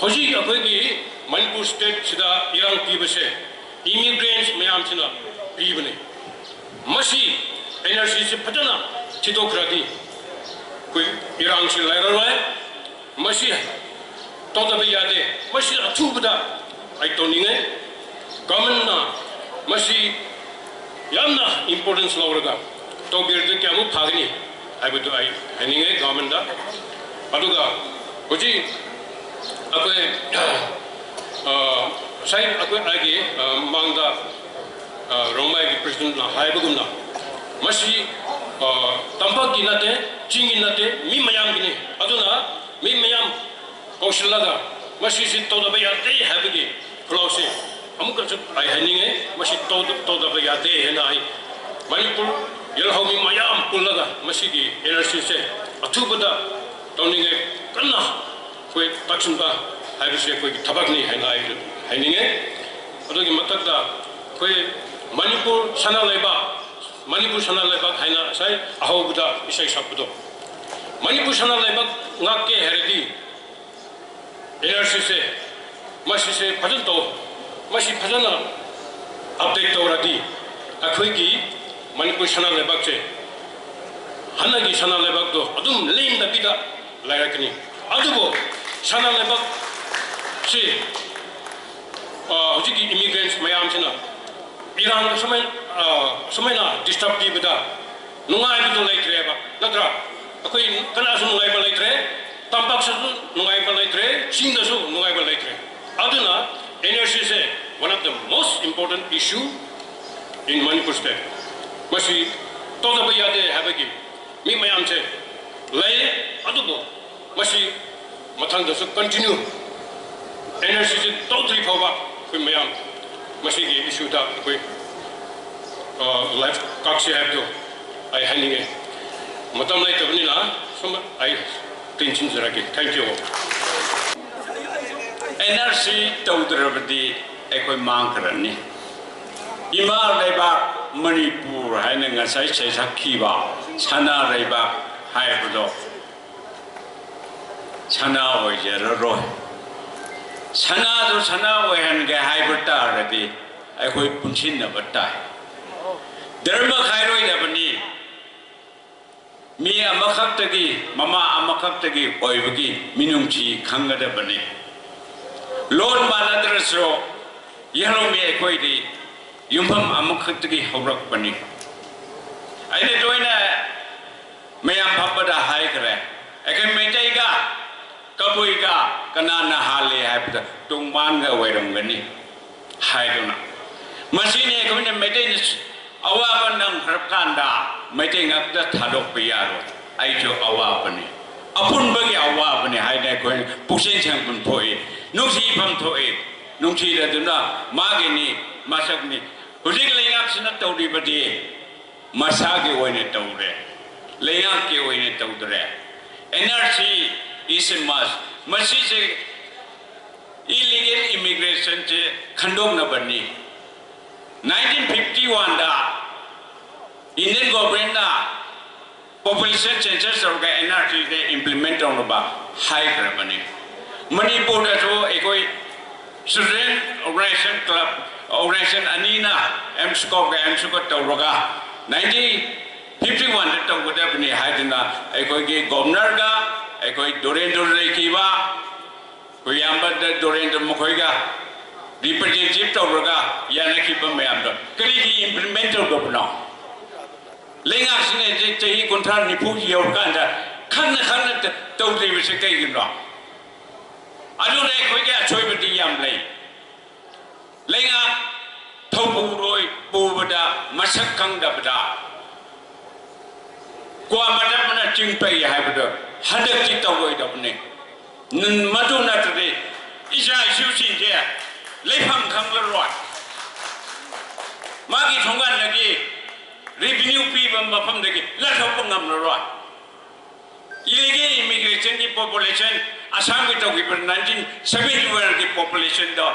ꯍꯧꯖꯤꯛ ꯑꯩꯈꯣꯏꯒꯤ ꯃꯅꯤꯄꯨꯔ ꯁ꯭ꯇꯦꯠꯁꯤꯗ ꯏꯔꯥꯡ ꯄꯤꯕꯁꯦ ꯏꯃꯤꯒ꯭ꯔꯦꯟꯁ ꯃꯌꯥꯝꯁꯤꯅ ꯄꯤꯕꯅꯤ꯫ ꯃꯁꯤ ꯑꯦꯟ ꯑꯥꯔ ꯁꯤꯁꯤ ꯐꯖꯅ ꯊꯤꯗꯣꯛꯈ꯭ꯔꯗꯤ ꯑꯩꯈꯣꯏ ꯏꯔꯥꯡꯁꯤ ꯂꯩꯔꯔꯣꯏ꯫ ꯃꯁꯤ ꯇꯧꯗꯕ ꯌꯥꯗꯦ꯫ ꯃꯁꯤ ꯑꯊꯨꯕꯗ ꯑꯩ ꯇꯧꯅꯤꯡꯉꯦ꯫ ꯒꯚꯔꯟꯃꯦꯟꯅ ꯃꯁꯤ ꯌꯥꯝꯅ ꯏꯝꯄꯣꯔꯇꯦꯟꯁ ꯂꯧꯔꯒ ꯇꯧꯕꯤꯔꯗꯤ ꯀꯌꯥꯃꯨꯛ ꯐꯒꯅꯤ ꯍꯥꯏꯕꯗꯨ ꯑꯩ ꯍꯥꯏꯅꯤꯡꯉꯦ ꯒꯚꯔꯟꯃꯦꯟꯗ꯫ ꯑꯗꯨꯒ ꯍꯧꯖꯤꯛ ꯑꯩꯈꯣꯏ, ꯑ, ꯉꯁꯥꯏ ꯑꯩꯈꯣꯏ ꯑꯩꯒꯤ, ꯑ, ꯃꯃꯥꯡꯗ, ꯑ, ꯔꯣꯡꯃꯩꯒꯤ ꯄ꯭ꯔꯦꯁꯤꯗꯦꯟꯠꯅ ꯍꯥꯏꯕꯒꯨꯝꯅ, ꯃꯁꯤ, ꯑ, ꯇꯝꯄꯥꯛꯀꯤ ꯅꯠꯇꯦ, ꯆꯤꯡꯒꯤ ꯅꯠꯇꯦ, ꯃꯤ ꯃꯌꯥꯝꯒꯤꯅꯤ꯫ ꯑꯗꯨꯅ ꯃꯤ ꯃꯌꯥꯝ ꯀꯧꯁꯤꯜꯂꯒ ꯃꯁꯤꯁꯤ ꯇꯧꯗꯕ ꯌꯥꯗꯦ ꯍꯥꯏꯕꯒꯤ ꯈꯨꯜꯂꯥꯎꯁꯦ ꯑꯃꯨꯛꯀꯁꯨ ꯑꯩ ꯍꯥꯏꯅꯤꯡꯉꯦ꯫ ꯃꯁꯤ ꯇꯧꯗ-, ꯇꯧꯗꯕ ꯌꯥꯗꯦ ꯍꯥꯏꯅ ꯑꯩ ꯃꯅꯤꯄꯨꯔ ꯌꯦꯜꯍꯧꯃꯤ ꯃꯌꯥꯝ ꯄꯨꯜꯂꯒ ꯃꯁꯤꯒꯤ ꯑꯦꯟ ꯑꯥꯔ ꯁꯤꯁꯦ ꯑꯊꯨꯕꯗ ꯇꯧꯅꯤꯡꯉꯥꯏ ꯀꯟꯅ ꯑꯩꯈꯣꯏ ꯇꯛꯁꯤꯟꯕ ꯍꯥꯏꯕꯁꯤ ꯑꯩꯈꯣꯏꯒꯤ ꯊꯕꯛꯅꯤ ꯍꯥꯏꯅ ꯑꯩ ꯍꯥꯏꯅꯤꯡꯉꯦ꯫ ꯑꯗꯨꯒꯤ ꯃꯊꯛꯇ ꯑꯩꯈꯣꯏ ꯃꯅꯤꯄꯨꯔ ꯁꯅꯥ ꯂꯩꯕꯥꯛ, ꯃꯅꯤꯄꯨꯔ ꯁꯅꯥ ꯂꯩꯕꯥꯛ ꯍꯥꯏꯅ ꯉꯁꯥꯏ ꯑꯍꯧꯕꯗ ꯏꯁꯩ ꯁꯛꯄꯗꯣ, ꯃꯅꯤꯄꯨꯔ ꯁꯅꯥ ꯂꯩꯕꯥꯛ ꯉꯥꯛꯀꯦ ꯍꯥꯏꯔꯗꯤ ꯑꯦꯟ ꯑꯥꯔ ꯁꯤꯁꯦ, ꯃꯁꯤꯁꯦ ꯐꯖꯅ ꯇꯧ, ꯃꯁꯤ ꯐꯖꯅ ꯑꯞꯗꯦꯠ ꯇꯧꯔꯗꯤ ꯑꯩꯈꯣꯏꯒꯤ ꯃꯅꯤꯄꯨꯔ ꯁꯅꯥ ꯂꯩꯕꯥꯛꯁꯦ ꯍꯥꯟꯅꯒꯤ ꯁꯅꯥ ꯂꯩꯕꯥꯛꯇꯣ ꯑꯗꯨꯝ ꯂꯦꯡꯗꯕꯤꯗ ꯂꯩꯔꯛꯀꯅꯤ꯫ ꯑꯗꯨꯕꯨ ꯁꯅꯥ ꯂꯩꯕꯥꯛꯁꯤ, ꯑ, ꯍꯧꯖꯤꯛꯀꯤ ꯏꯃꯤꯒ꯭ꯔꯦꯟꯠꯁ ꯃꯌꯥꯝꯁꯤꯅ ꯏꯔꯥꯡ ꯁꯨꯃꯥꯏꯅ, ꯑ, ꯁꯨꯃꯥꯏꯅ ꯗꯤꯁꯇꯔꯕ ꯄꯤꯕꯗ ꯅꯨꯡꯉꯥꯏꯕꯗꯣ ꯂꯩꯇ꯭ꯔꯦꯕ, ꯅꯠꯇ꯭ꯔꯥ? ꯑꯩꯈꯣꯏ ꯀꯅꯥꯁꯨ ꯅꯨꯡꯉꯥꯏꯕ ꯂꯩꯇ꯭ꯔꯦ, ꯇꯝꯄꯥꯛꯁꯤꯁꯨ ꯅꯨꯡꯉꯥꯏꯕ ꯂꯩꯇ꯭ꯔꯦ, ꯆꯤꯡꯗꯁꯨ ꯅꯨꯡꯉꯥꯏꯕ ꯂꯩꯇ꯭ꯔꯦ꯫ ꯑꯗꯨꯅ ꯑꯦꯟ ꯑꯥꯔ ꯁꯤꯁꯦ one of the most important issue in Manipur state꯫ ꯃꯁꯤ ꯇꯧꯗꯕ ꯌꯥꯗꯦ ꯍꯥꯏꯕꯒꯤ ꯃꯤ ꯃꯌꯥꯝꯁꯦ ꯂꯩ꯫ ꯑꯗꯨꯕꯨ ꯃꯁꯤ ꯃꯊꯪꯗꯁꯨ ꯀꯟꯇꯤꯅ꯭ꯌꯨ ꯑꯦꯟ ꯑꯥꯔ ꯁꯤꯁꯦ ꯇꯧꯗ꯭ꯔꯤ ꯐꯥꯎꯕ ꯑꯩꯈꯣꯏ ꯃꯌꯥꯝ ꯃꯁꯤꯒꯤ ꯏꯁꯨꯗ ꯑꯩꯈꯣꯏ, ꯑ, ꯂꯥꯏꯐ ꯀꯛꯁꯤ ꯍꯥꯏꯕꯗꯨ ꯑꯩ ꯍꯥꯏꯅꯤꯡꯉꯦ꯫ ꯃꯇꯝ ꯂꯩꯇꯕꯅꯤꯅ ꯁꯨꯝ ꯑꯩ ꯇꯦꯟꯁꯤꯟꯖꯔꯒꯦ꯫ Thank you꯫ N R C ꯇꯧꯗ꯭ꯔꯕꯗꯤ ꯑꯩꯈꯣꯏ ꯃꯥꯡꯈ꯭ꯔꯅꯤ꯫ ꯏꯃꯥ ꯂꯩꯕꯥꯛ ꯃꯅꯤꯄꯨꯔ ꯍꯥꯏꯅ ꯉꯁꯥꯏ ꯁꯩꯁꯛꯈꯤꯕ ꯁꯅꯥ ꯂꯩꯕꯥꯛ ꯍꯥꯏꯕꯗꯣ ꯁꯅꯥ ꯑꯣꯏꯖꯔꯔꯣꯏ꯫ ꯁꯅꯥꯗꯨ ꯁꯅꯥ ꯑꯣꯏꯍꯟꯒꯦ ꯍꯥꯏꯕ ꯇꯥꯔꯒꯗꯤ ꯑꯩꯈꯣꯏ ꯄꯨꯟꯁꯤꯟꯅꯕ ꯇꯥꯏ꯫ ꯙꯔꯃ ꯈꯥꯏꯔꯣꯏꯗꯕꯅꯤ, ꯃꯤ ꯑꯃꯈꯛꯇꯒꯤ, ꯃꯃꯥ ꯑꯃꯈꯛꯇꯒꯤ ꯑꯣꯏꯕꯒꯤ ꯃꯤꯅꯨꯡꯁꯤ ꯈꯪꯒꯗꯕꯅꯤ꯫ ꯂꯣꯟ ꯃꯥꯟꯅꯗ꯭ꯔꯁꯨ, ꯌꯦꯜꯍꯧꯃꯤ ꯑꯩꯈꯣꯏꯗꯤ ꯌꯨꯝꯐꯝ ꯑꯃꯈꯛꯇꯒꯤ ꯍꯧꯔꯛꯄꯅꯤ꯫ ꯑꯩꯅ ꯇꯣꯏꯅ ꯃꯌꯥꯝ ꯐꯝꯕꯗ ꯍꯥꯏꯈ꯭ꯔꯦ, ꯑꯩꯈꯣꯏ ꯃꯩꯇꯩꯒ ꯀꯕꯨꯏꯒ ꯀꯅꯥꯅ ꯍꯥꯜꯂꯤ ꯍꯥꯏꯕꯗ, ꯇꯣꯡꯕꯥꯟꯒ ꯑꯣꯏꯔꯝꯒꯅꯤ ꯍꯥꯏꯗꯨꯅ꯫ ꯃꯁꯤꯅꯤ ꯑꯩꯈꯣꯏꯅ ꯃꯩꯇꯩꯅ ꯑꯋꯥꯕ ꯅꯪꯈ꯭ꯔꯕ ꯀꯥꯟꯗ ꯃꯩꯇꯩ ꯉꯥꯛꯇ ꯊꯥꯗꯣꯛꯄ ꯌꯥꯔꯣꯏ꯫ ꯑꯩꯁꯨ ꯑꯋꯥꯕꯅꯤ, ꯑꯄꯨꯟꯕꯒꯤ ꯑꯋꯥꯕꯅꯤ ꯍꯥꯏꯅ ꯑꯩꯈꯣꯏ ꯄꯨꯛꯆꯦꯜ ꯁꯦꯡꯐꯝ ꯊꯣꯛꯏ, ꯅꯨꯡꯁꯤꯐꯝ ꯊꯣꯛꯏ꯫ ꯅꯨꯡꯁꯤꯔꯗꯨꯅ ꯃꯥꯒꯤꯅꯤ, ꯃꯁꯛꯅꯤ꯫ ꯍꯧꯖꯤꯛ ꯂꯩꯉꯥꯛꯁꯤꯅ ꯇꯧꯔꯤꯕꯗꯤ ꯃꯁꯥꯒꯤ ꯑꯣꯏꯅ ꯇꯧꯔꯦ, ꯂꯩꯉꯥꯛꯀꯤ ꯑꯣꯏꯅ ꯇꯧꯗ꯭ꯔꯦ꯫ N R C is a must꯫ ꯃꯁꯤꯁꯦ illegal immigrationꯁꯦ ꯈꯟꯗꯣꯛꯅꯕꯅꯤ꯫ Nineteen fifty oneꯗ Indian governmentꯅ population census ꯇꯧꯔꯒ N R Cꯁꯦ implement ꯇꯧꯅꯕ ꯍꯥꯏꯈ꯭ꯔꯕꯅꯤ꯫ ꯃꯅꯤꯄꯨꯔꯗꯁꯨ ꯑꯩꯈꯣꯏ student organization club, organization ꯑꯅꯤꯅ, MSCOFꯀ MSUFCꯀ ꯇꯧꯔꯒ nineteen fifty oneꯗ ꯇꯧꯒꯗꯕꯅꯤ ꯍꯥꯏꯗꯨꯅ ꯑꯩꯈꯣꯏꯒꯤ governorꯒ, ꯑꯩꯈꯣꯏ ꯗꯣꯔꯦꯟꯗ꯭ꯔ ꯂꯩꯈꯤꯕ, ꯑꯩꯈꯣꯏ ꯏꯌꯥꯝꯕ ꯗꯣꯔꯦꯟꯗ꯭ꯔ ꯃꯈꯣꯏꯒ representative ꯇꯧꯔꯒ ꯌꯥꯅꯈꯤꯕ ꯃꯌꯥꯝꯗꯣ ꯀꯔꯤꯒꯤ implement ꯇꯧꯗꯕꯅꯣ? ꯂꯩꯉꯥꯛꯁꯤꯅ ꯍꯧꯖꯤꯛ ꯆꯍꯤ ꯀꯨꯟꯊ꯭ꯔꯥ ꯅꯤꯐꯨ ꯌꯧꯔꯀꯥꯟꯗ ꯈꯪꯅ ꯈꯪꯅ ꯇ-, ꯇꯧꯗ꯭ꯔꯤꯕꯁꯦ ꯀꯩꯒꯤꯅꯣ? ꯑꯗꯨꯅ ꯑꯩꯈꯣꯏꯒꯤ ꯑꯁꯣꯏꯕꯗꯤ ꯌꯥꯝ ꯂꯩ꯫ ꯂꯩꯉꯥꯛ ꯊꯧꯄꯨꯔꯣꯏ ꯄꯨꯕꯗ ꯃꯁꯛ ꯈꯪꯗꯕꯗ ꯀ꯭ꯋꯥ ꯃꯇꯝꯅ ꯆꯤꯡ ꯄꯩ ꯍꯥꯏꯕꯗꯣ ꯍꯟꯗꯛꯇꯤ ꯇꯧꯔꯣꯏꯗꯕꯅꯤ꯫ ꯅ-, ꯃꯗꯨ ꯅꯠꯇ꯭ꯔꯗꯤ ꯏꯆꯥ ꯏꯁꯨꯁꯤꯡꯁꯦ ꯂꯩꯐꯝ ꯈꯪꯂꯔꯣꯏ꯫ ꯃꯥꯒꯤ ꯊꯣꯡꯒꯥꯟꯗꯒꯤ revenue ꯄꯤꯕ ꯃꯐꯝꯗꯒꯤ ꯂꯥꯟꯊꯣꯛꯄ ꯉꯝꯂꯔꯣꯏ꯫ Illegal immigrationꯒꯤ population, ꯑꯁꯥꯝꯒꯤ ꯇꯧꯈꯤꯕ nineteen seventy oneꯒꯤ populationꯗꯣ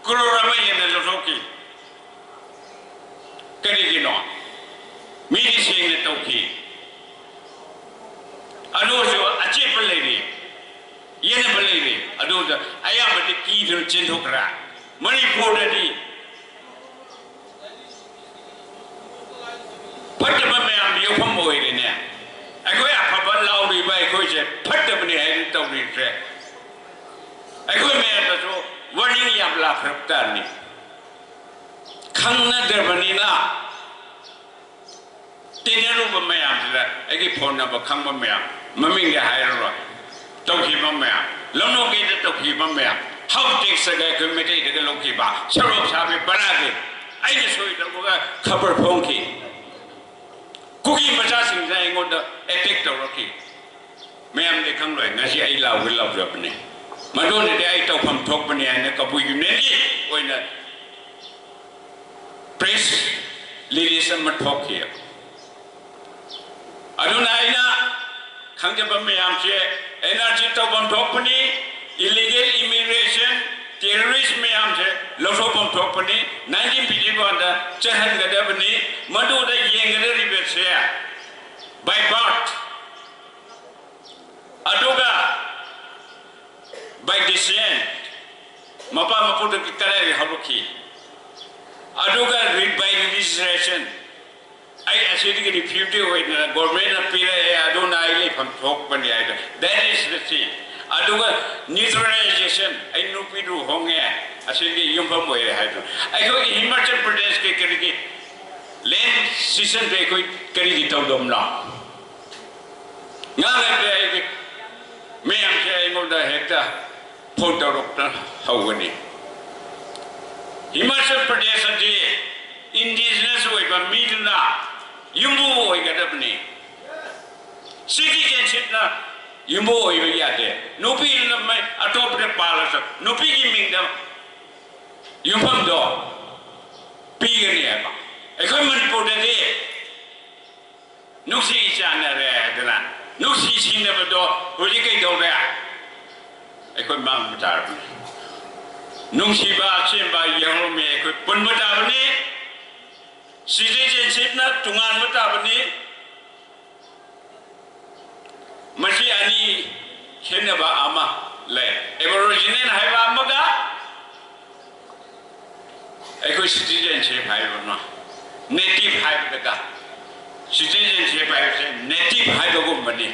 crore ꯑꯃ ꯍꯦꯟꯅ ꯂꯧꯊꯣꯛꯈꯤ꯫ ꯀꯔꯤꯒꯤꯅꯣ? ꯃꯤꯗꯤ ꯁꯦꯡꯅ ꯇꯧꯈꯤ꯫ ꯑꯗꯨꯁꯨ ꯑꯆꯦꯠꯄ ꯂꯩꯔꯤ, ꯌꯦꯠꯅꯕ ꯂꯩꯔꯤ꯫ ꯑꯗꯨꯗ ꯑꯌꯥꯝꯕꯗꯤ ꯀꯤꯗꯨꯅ ꯆꯦꯟꯊꯣꯛꯈ꯭ꯔꯦ꯫ ꯃꯅꯤꯄꯨꯔꯗꯗꯤ ꯐꯠꯇꯕ ꯃꯌꯥꯝ ꯌꯣꯛꯐꯝ ꯑꯣꯏꯔꯦꯅꯦ꯫ ꯑꯩꯈꯣꯏ ꯃꯌꯥꯝꯗꯁꯨ ꯋꯥꯔꯅꯤꯡ ꯌꯥꯝ ꯂꯥꯛꯈ꯭ꯔꯕ ꯇꯥꯔꯅꯤ꯫ ꯈꯪꯅꯗ꯭ꯔꯕꯅꯤꯅ ꯇꯤꯟꯅꯔꯨꯕ ꯃꯌꯥꯝꯁꯤꯗ ꯑꯩꯒꯤ ꯐꯣꯟ ꯅꯝꯕꯔ ꯈꯪꯕ ꯃꯌꯥꯝ, ꯃꯃꯤꯡꯗꯤ ꯍꯥꯏꯔꯔꯣꯏ, ꯇꯧꯈꯤꯕ ꯃꯌꯥꯝ, ꯂꯝꯂꯣꯡꯒꯤꯗ ꯇꯧꯈꯤꯕ ꯃꯌꯥꯝ, ꯍꯥꯎ ꯇꯦꯛꯁꯇꯒ ꯑꯩꯈꯣꯏ ꯃꯩꯇꯩꯗꯒ ꯂꯧꯈꯤꯕ, ꯁꯔꯣꯛ ꯁꯥꯕꯤ ꯕꯔꯥꯒꯤ ꯑꯩꯅ ꯁꯣꯏꯗꯧꯕꯒ ꯈꯕꯔ ꯐꯣꯡꯈꯤ꯫ ꯀꯨꯀꯤ ꯃꯆꯥꯁꯤꯡꯁꯤꯅ ꯑꯩꯉꯣꯟꯗ ꯑꯦꯇꯦꯛ ꯇꯧꯔꯛꯈꯤ꯫ ꯃꯌꯥꯝꯗꯤ ꯈꯪꯂꯣꯏ, ꯉꯁꯤ ꯑꯩ ꯂꯥꯎꯒꯦ ꯂꯥꯎꯖꯕꯅꯤ꯫ ꯃꯗꯨꯅꯗꯤ ꯑꯩ ꯇꯧꯐꯝ ꯊꯣꯛꯄꯅꯤ ꯍꯥꯏꯅ ꯀꯕꯨꯏ ꯌꯨꯅꯤꯌꯟꯒꯤ ꯑꯣꯏꯅ ꯄ꯭ꯔꯦꯁ ꯔꯤꯂꯤꯁ ꯑꯃ ꯊꯣꯛꯈꯤ꯫ ꯑꯗꯨꯅ ꯑꯩꯅ ꯈꯪꯖꯕ ꯃꯌꯥꯝꯁꯦ, ꯑꯦꯟ ꯑꯥꯔ ꯁꯤ ꯇꯧꯐꯝ ꯊꯣꯛꯄꯅꯤ, ꯏꯂꯤꯒꯦꯜ ꯏꯃꯤꯒ꯭ꯔꯦꯁꯟ, ꯇꯦꯔꯣꯔꯤꯁ ꯃꯌꯥꯝꯁꯦ ꯂꯧꯊꯣꯛꯐꯝ ꯊꯣꯛꯄꯅꯤ, ꯅꯥꯏꯟꯇꯤꯟ ꯐꯤꯐꯇꯤ ꯋꯥꯟꯗ ꯆꯠꯍꯟꯒꯗꯕꯅꯤ꯫ ꯃꯗꯨꯗ ꯌꯦꯡꯒꯗꯧꯔꯤꯕꯁꯦ ꯕꯥꯏ ꯕꯥꯔꯠ, ꯑꯗꯨꯒ ꯕꯥꯏ ꯗꯤꯁꯦꯟ, ꯃꯄꯥ ꯃꯄꯨꯗꯒꯤ ꯀꯗꯥꯏꯗꯒꯤ ꯍꯧꯔꯛꯈꯤ, ꯑꯗꯨꯒ ꯕꯥꯏ ꯔꯦꯖꯤꯁꯇ꯭ꯔꯦꯁꯟ, ꯑꯩ ꯑꯁꯤꯗꯒꯤ ꯔꯤꯐ꯭ꯌꯨꯖꯤ ꯑꯣꯏꯅ ꯒꯣꯔꯃꯦꯟꯅ ꯄꯤꯔꯛꯑꯦ, ꯑꯗꯨꯅ ꯑꯩ ꯂꯩꯐꯝ ꯊꯣꯛꯄꯅꯤ ꯍꯥꯏꯗꯣ, that is the thing꯫ ꯑꯗꯨꯒ ꯅ꯭ꯌꯨꯇ꯭ꯔꯦꯂꯥꯏꯖꯦꯁꯟ, ꯑꯩ ꯅꯨꯄꯤꯗꯨ ꯍꯣꯡꯉꯦ, ꯑꯁꯤꯒꯤ ꯌꯨꯝꯐꯝ ꯑꯣꯏꯔꯦ ꯍꯥꯏꯗꯣ, ꯑꯩꯈꯣꯏꯒꯤ ꯍꯤꯃꯥꯆꯜ ꯄ꯭ꯔꯗꯦꯁꯀꯤ ꯀꯔꯤꯒꯤ ꯂꯦꯟ ꯁꯤꯁꯟꯁꯦ ꯑꯩꯈꯣꯏ ꯀꯔꯤꯒꯤ ꯇꯧꯗꯕꯅꯣ? ꯉꯥꯡꯂꯒ ꯑꯩꯒꯤ ꯃꯌꯥꯝꯁꯦ ꯑꯩꯉꯣꯟꯗ ꯍꯦꯛꯇ ꯐꯣꯟ ꯇꯧꯔꯛꯇꯅ ꯍꯧꯒꯅꯤ꯫ ꯍꯤꯃꯥꯆꯜ ꯄ꯭ꯔꯗꯦꯁ ꯑꯁꯤ ꯏꯟꯗꯤꯖꯤꯅꯁ ꯑꯣꯏꯕ ꯃꯤꯗꯨꯅ ꯌꯨꯝꯕꯨ ꯑꯣꯏꯒꯗꯕꯅꯤ꯫ ꯁꯤꯇꯤꯖꯦꯟꯁꯤꯞꯅ ꯌꯨꯝꯕꯨ ꯑꯣꯏꯕ ꯌꯥꯗꯦ꯫ ꯅꯨꯄꯤꯗꯨꯅ ꯃꯩ ꯑꯇꯣꯞꯄꯗ ꯄꯥꯜꯂꯁꯨ ꯅꯨꯄꯤꯒꯤ ꯃꯤꯡꯗ ꯌꯨꯝꯐꯝꯗꯣ ꯄꯤꯒꯅꯤ ꯍꯥꯏꯕ꯫ ꯑꯩꯈꯣꯏ ꯃꯅꯤꯄꯨꯔꯗꯗꯤ ꯅꯨꯡꯁꯤ ꯆꯥꯟꯅꯔꯦ ꯍꯥꯏꯗꯅ ꯅꯨꯡꯁꯤ ꯁꯤꯟꯅꯕꯗꯣ ꯍꯧꯖꯤꯛ ꯀꯩꯗꯧꯔꯦ? ꯑꯩꯈꯣꯏ ꯃꯥꯡꯕ ꯇꯥꯔꯕꯅꯤ꯫ ꯅꯨꯡꯁꯤꯕ ꯑꯁꯦꯡꯕ ꯌꯦꯡꯂꯝꯃꯤ ꯑꯩꯈꯣꯏ ꯄꯨꯟꯕ ꯇꯥꯕꯅꯤ꯫ ꯁꯤꯇꯤꯖꯦꯟꯁꯤꯞꯅ ꯇꯣꯉꯥꯟꯕ ꯇꯥꯕꯅꯤ꯫ ꯃꯁꯤ ꯑꯅꯤ ꯈꯦꯠꯅꯕ ꯑꯃ ꯂꯩ꯫ ꯑꯦꯕꯣꯔꯤꯖꯤꯅꯦꯜ ꯍꯥꯏꯕ ꯑꯃꯒ ꯑꯩꯈꯣꯏ ꯁꯤꯇꯤꯖꯦꯟꯁꯤꯞ ꯍꯥꯏꯕ ꯑꯃ, ꯅꯦꯇꯤꯚ ꯍꯥꯏꯕꯗꯒ꯫ ꯁꯤꯇꯤꯖꯦꯟꯁꯤꯞ ꯍꯥꯏꯕꯁꯦ ꯅꯦꯇꯤꯚ ꯍꯥꯏꯕꯒꯨꯝꯕꯅꯤ꯫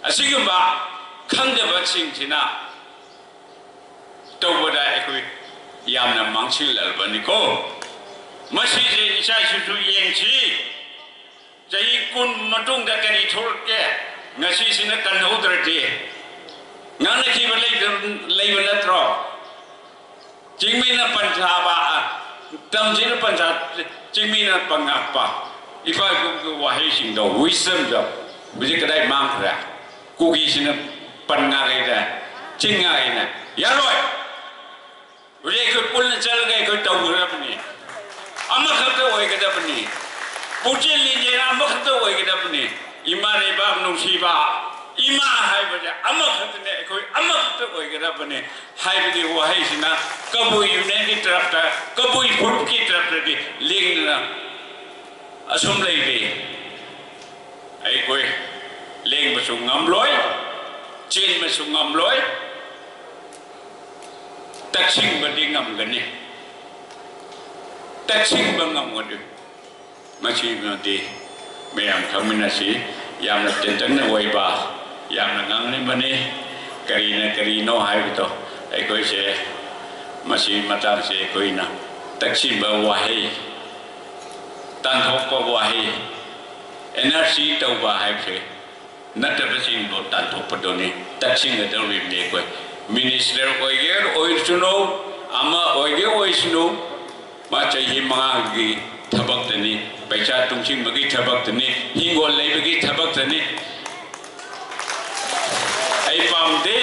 ꯑꯁꯤꯒꯨꯝꯕ ꯈꯪꯗꯕꯁꯤꯡꯁꯤꯅ ꯇꯧꯕꯗ ꯑꯩꯈꯣꯏ ꯌꯥꯝꯅ ꯃꯥꯡꯁꯤꯜꯂꯕꯅꯤꯀꯣ꯫ ꯃꯁꯤꯁꯦ ꯏꯆꯥ ꯏꯁꯨꯁꯨ ꯌꯦꯡꯁꯤ꯫ ꯆꯍꯤ ꯀꯨꯟ ꯃꯇꯨꯡꯗ ꯀꯔꯤ ꯊꯣꯛꯂꯛꯀꯦ? ꯉꯁꯤꯁꯤꯅ ꯀꯟꯍꯧꯗ꯭ꯔꯗꯤ ꯉꯥꯡꯅꯈꯤꯕ ꯂꯩꯇ-, ꯂꯩꯕ ꯅꯠꯇ꯭ꯔꯣ? ꯆꯤꯡꯃꯤꯅ ꯄꯟ ꯁꯥꯕ, ꯇꯝꯁꯤꯅ ꯄꯟ ꯁꯥ-, ꯆꯤꯡꯃꯤꯅ ꯄꯟ ꯉꯥꯛꯄ꯫ ꯏꯄꯥ ꯏꯄꯨꯒꯤ ꯋꯥꯍꯩꯁꯤꯡꯗꯣ, wisdomꯗꯣ ꯍꯧꯖꯤꯛ ꯀꯗꯥꯏ ꯃꯥꯡꯈ꯭ꯔꯦ? ꯀꯨꯀꯤꯁꯤꯅ ꯄꯟ ꯉꯥꯛꯏꯗ, ꯆꯤꯡ ꯉꯥꯛꯏꯅ꯫ ꯌꯥꯔꯣꯏ! ꯍꯧꯖꯤꯛ ꯑꯩꯈꯣꯏ ꯄꯨꯟꯅ ꯆꯠꯂꯒ ꯑꯩꯈꯣꯏ ꯇꯧꯒꯗꯕꯅꯤ꯫ ꯑꯃꯈꯛꯇ ꯑꯣꯏꯒꯗꯕꯅꯤ꯫ ꯄꯨꯛꯆꯦꯜ ꯂꯤꯡꯖꯦꯜ ꯑꯃꯈꯛꯇ ꯑꯣꯏꯒꯗꯕꯅꯤ꯫ ꯏꯃꯥ ꯂꯩꯕꯥꯛ ꯅꯨꯡꯁꯤꯕ, ꯏꯃꯥ ꯍꯥꯏꯕꯁꯦ ꯑꯃꯈꯛꯇꯅꯦ, ꯑꯩꯈꯣꯏ ꯑꯃꯈꯛꯇ ꯑꯣꯏꯒꯗꯕꯅꯤ ꯍꯥꯏꯕꯒꯤ ꯋꯥꯍꯩꯁꯤꯅ ꯀꯕꯨꯏ ꯌꯨꯅꯤꯌꯟꯒꯤ ꯇꯔꯞꯇ, ꯀꯕꯨꯏ ꯐꯨꯔꯨꯞꯀꯤ ꯇꯔꯞꯇꯗꯤ ꯂꯦꯡꯗꯅ ꯑꯁꯨꯝ ꯂꯩꯔꯤ꯫ ꯑꯩꯈꯣꯏ ꯂꯦꯡꯕꯁꯨ ꯉꯝꯂꯣꯏ, ꯆꯦꯟꯕꯁꯨ ꯉꯝꯂꯣꯏ, ꯇꯛꯁꯤꯟꯕꯗꯤ ꯉꯝꯒꯅꯤ, ꯇꯛꯁꯤꯟꯕ ꯉꯝꯒꯅꯤ꯫ ꯃꯁꯤꯃꯗꯤ ꯃꯌꯥꯝ ꯈꯪꯃꯤꯟꯅꯁꯤ꯫ ꯌꯥꯝꯅ ꯇꯦꯟꯇꯛꯅ ꯑꯣꯏꯕ, ꯌꯥꯝꯅ ꯉꯥꯡꯅꯤꯡꯕꯅꯤ꯫ ꯀꯔꯤꯅ ꯀꯔꯤꯅꯣ ꯍꯥꯏꯕꯗꯣ ꯑꯩꯈꯣꯏꯁꯦ, ꯃꯁꯤ ꯃꯇꯥꯡꯁꯦ ꯑꯩꯈꯣꯏꯅ ꯇꯛꯁꯤꯟꯕ ꯋꯥꯍꯩ, ꯇꯥꯟꯊꯣꯛꯄ ꯋꯥꯍꯩ, ꯑꯦꯟ ꯑꯥꯔ ꯁꯤ ꯇꯧꯕ ꯍꯥꯏꯕꯁꯦ ꯅꯠꯇꯕꯁꯤꯡꯗꯣ ꯇꯥꯟꯊꯣꯛꯄꯗꯨꯅꯤ, ꯇꯛꯁꯤꯟꯒꯗꯧꯔꯤꯕꯅꯤ꯫ ꯑꯩꯈꯣꯏ ꯃꯤꯅꯤꯁꯇꯔ ꯑꯣꯏꯒꯦ ꯑꯣꯏꯁꯅꯨ, ꯑꯃ ꯑꯣꯏꯒꯦ ꯑꯣꯏꯁꯅꯨ, ꯃꯥ ꯆꯍꯤ ꯃꯉꯥꯒꯤ ꯊꯕꯛꯇꯅꯤ, ꯄꯩꯁꯥ ꯇꯨꯡꯁꯤꯟꯕꯒꯤ ꯊꯕꯛꯇꯅꯤ, ꯍꯤꯡꯒꯣꯜ ꯂꯩꯕꯒꯤ ꯊꯕꯛꯇꯅꯤ꯫ ꯑꯩ ꯄꯥꯝꯗꯦ꯫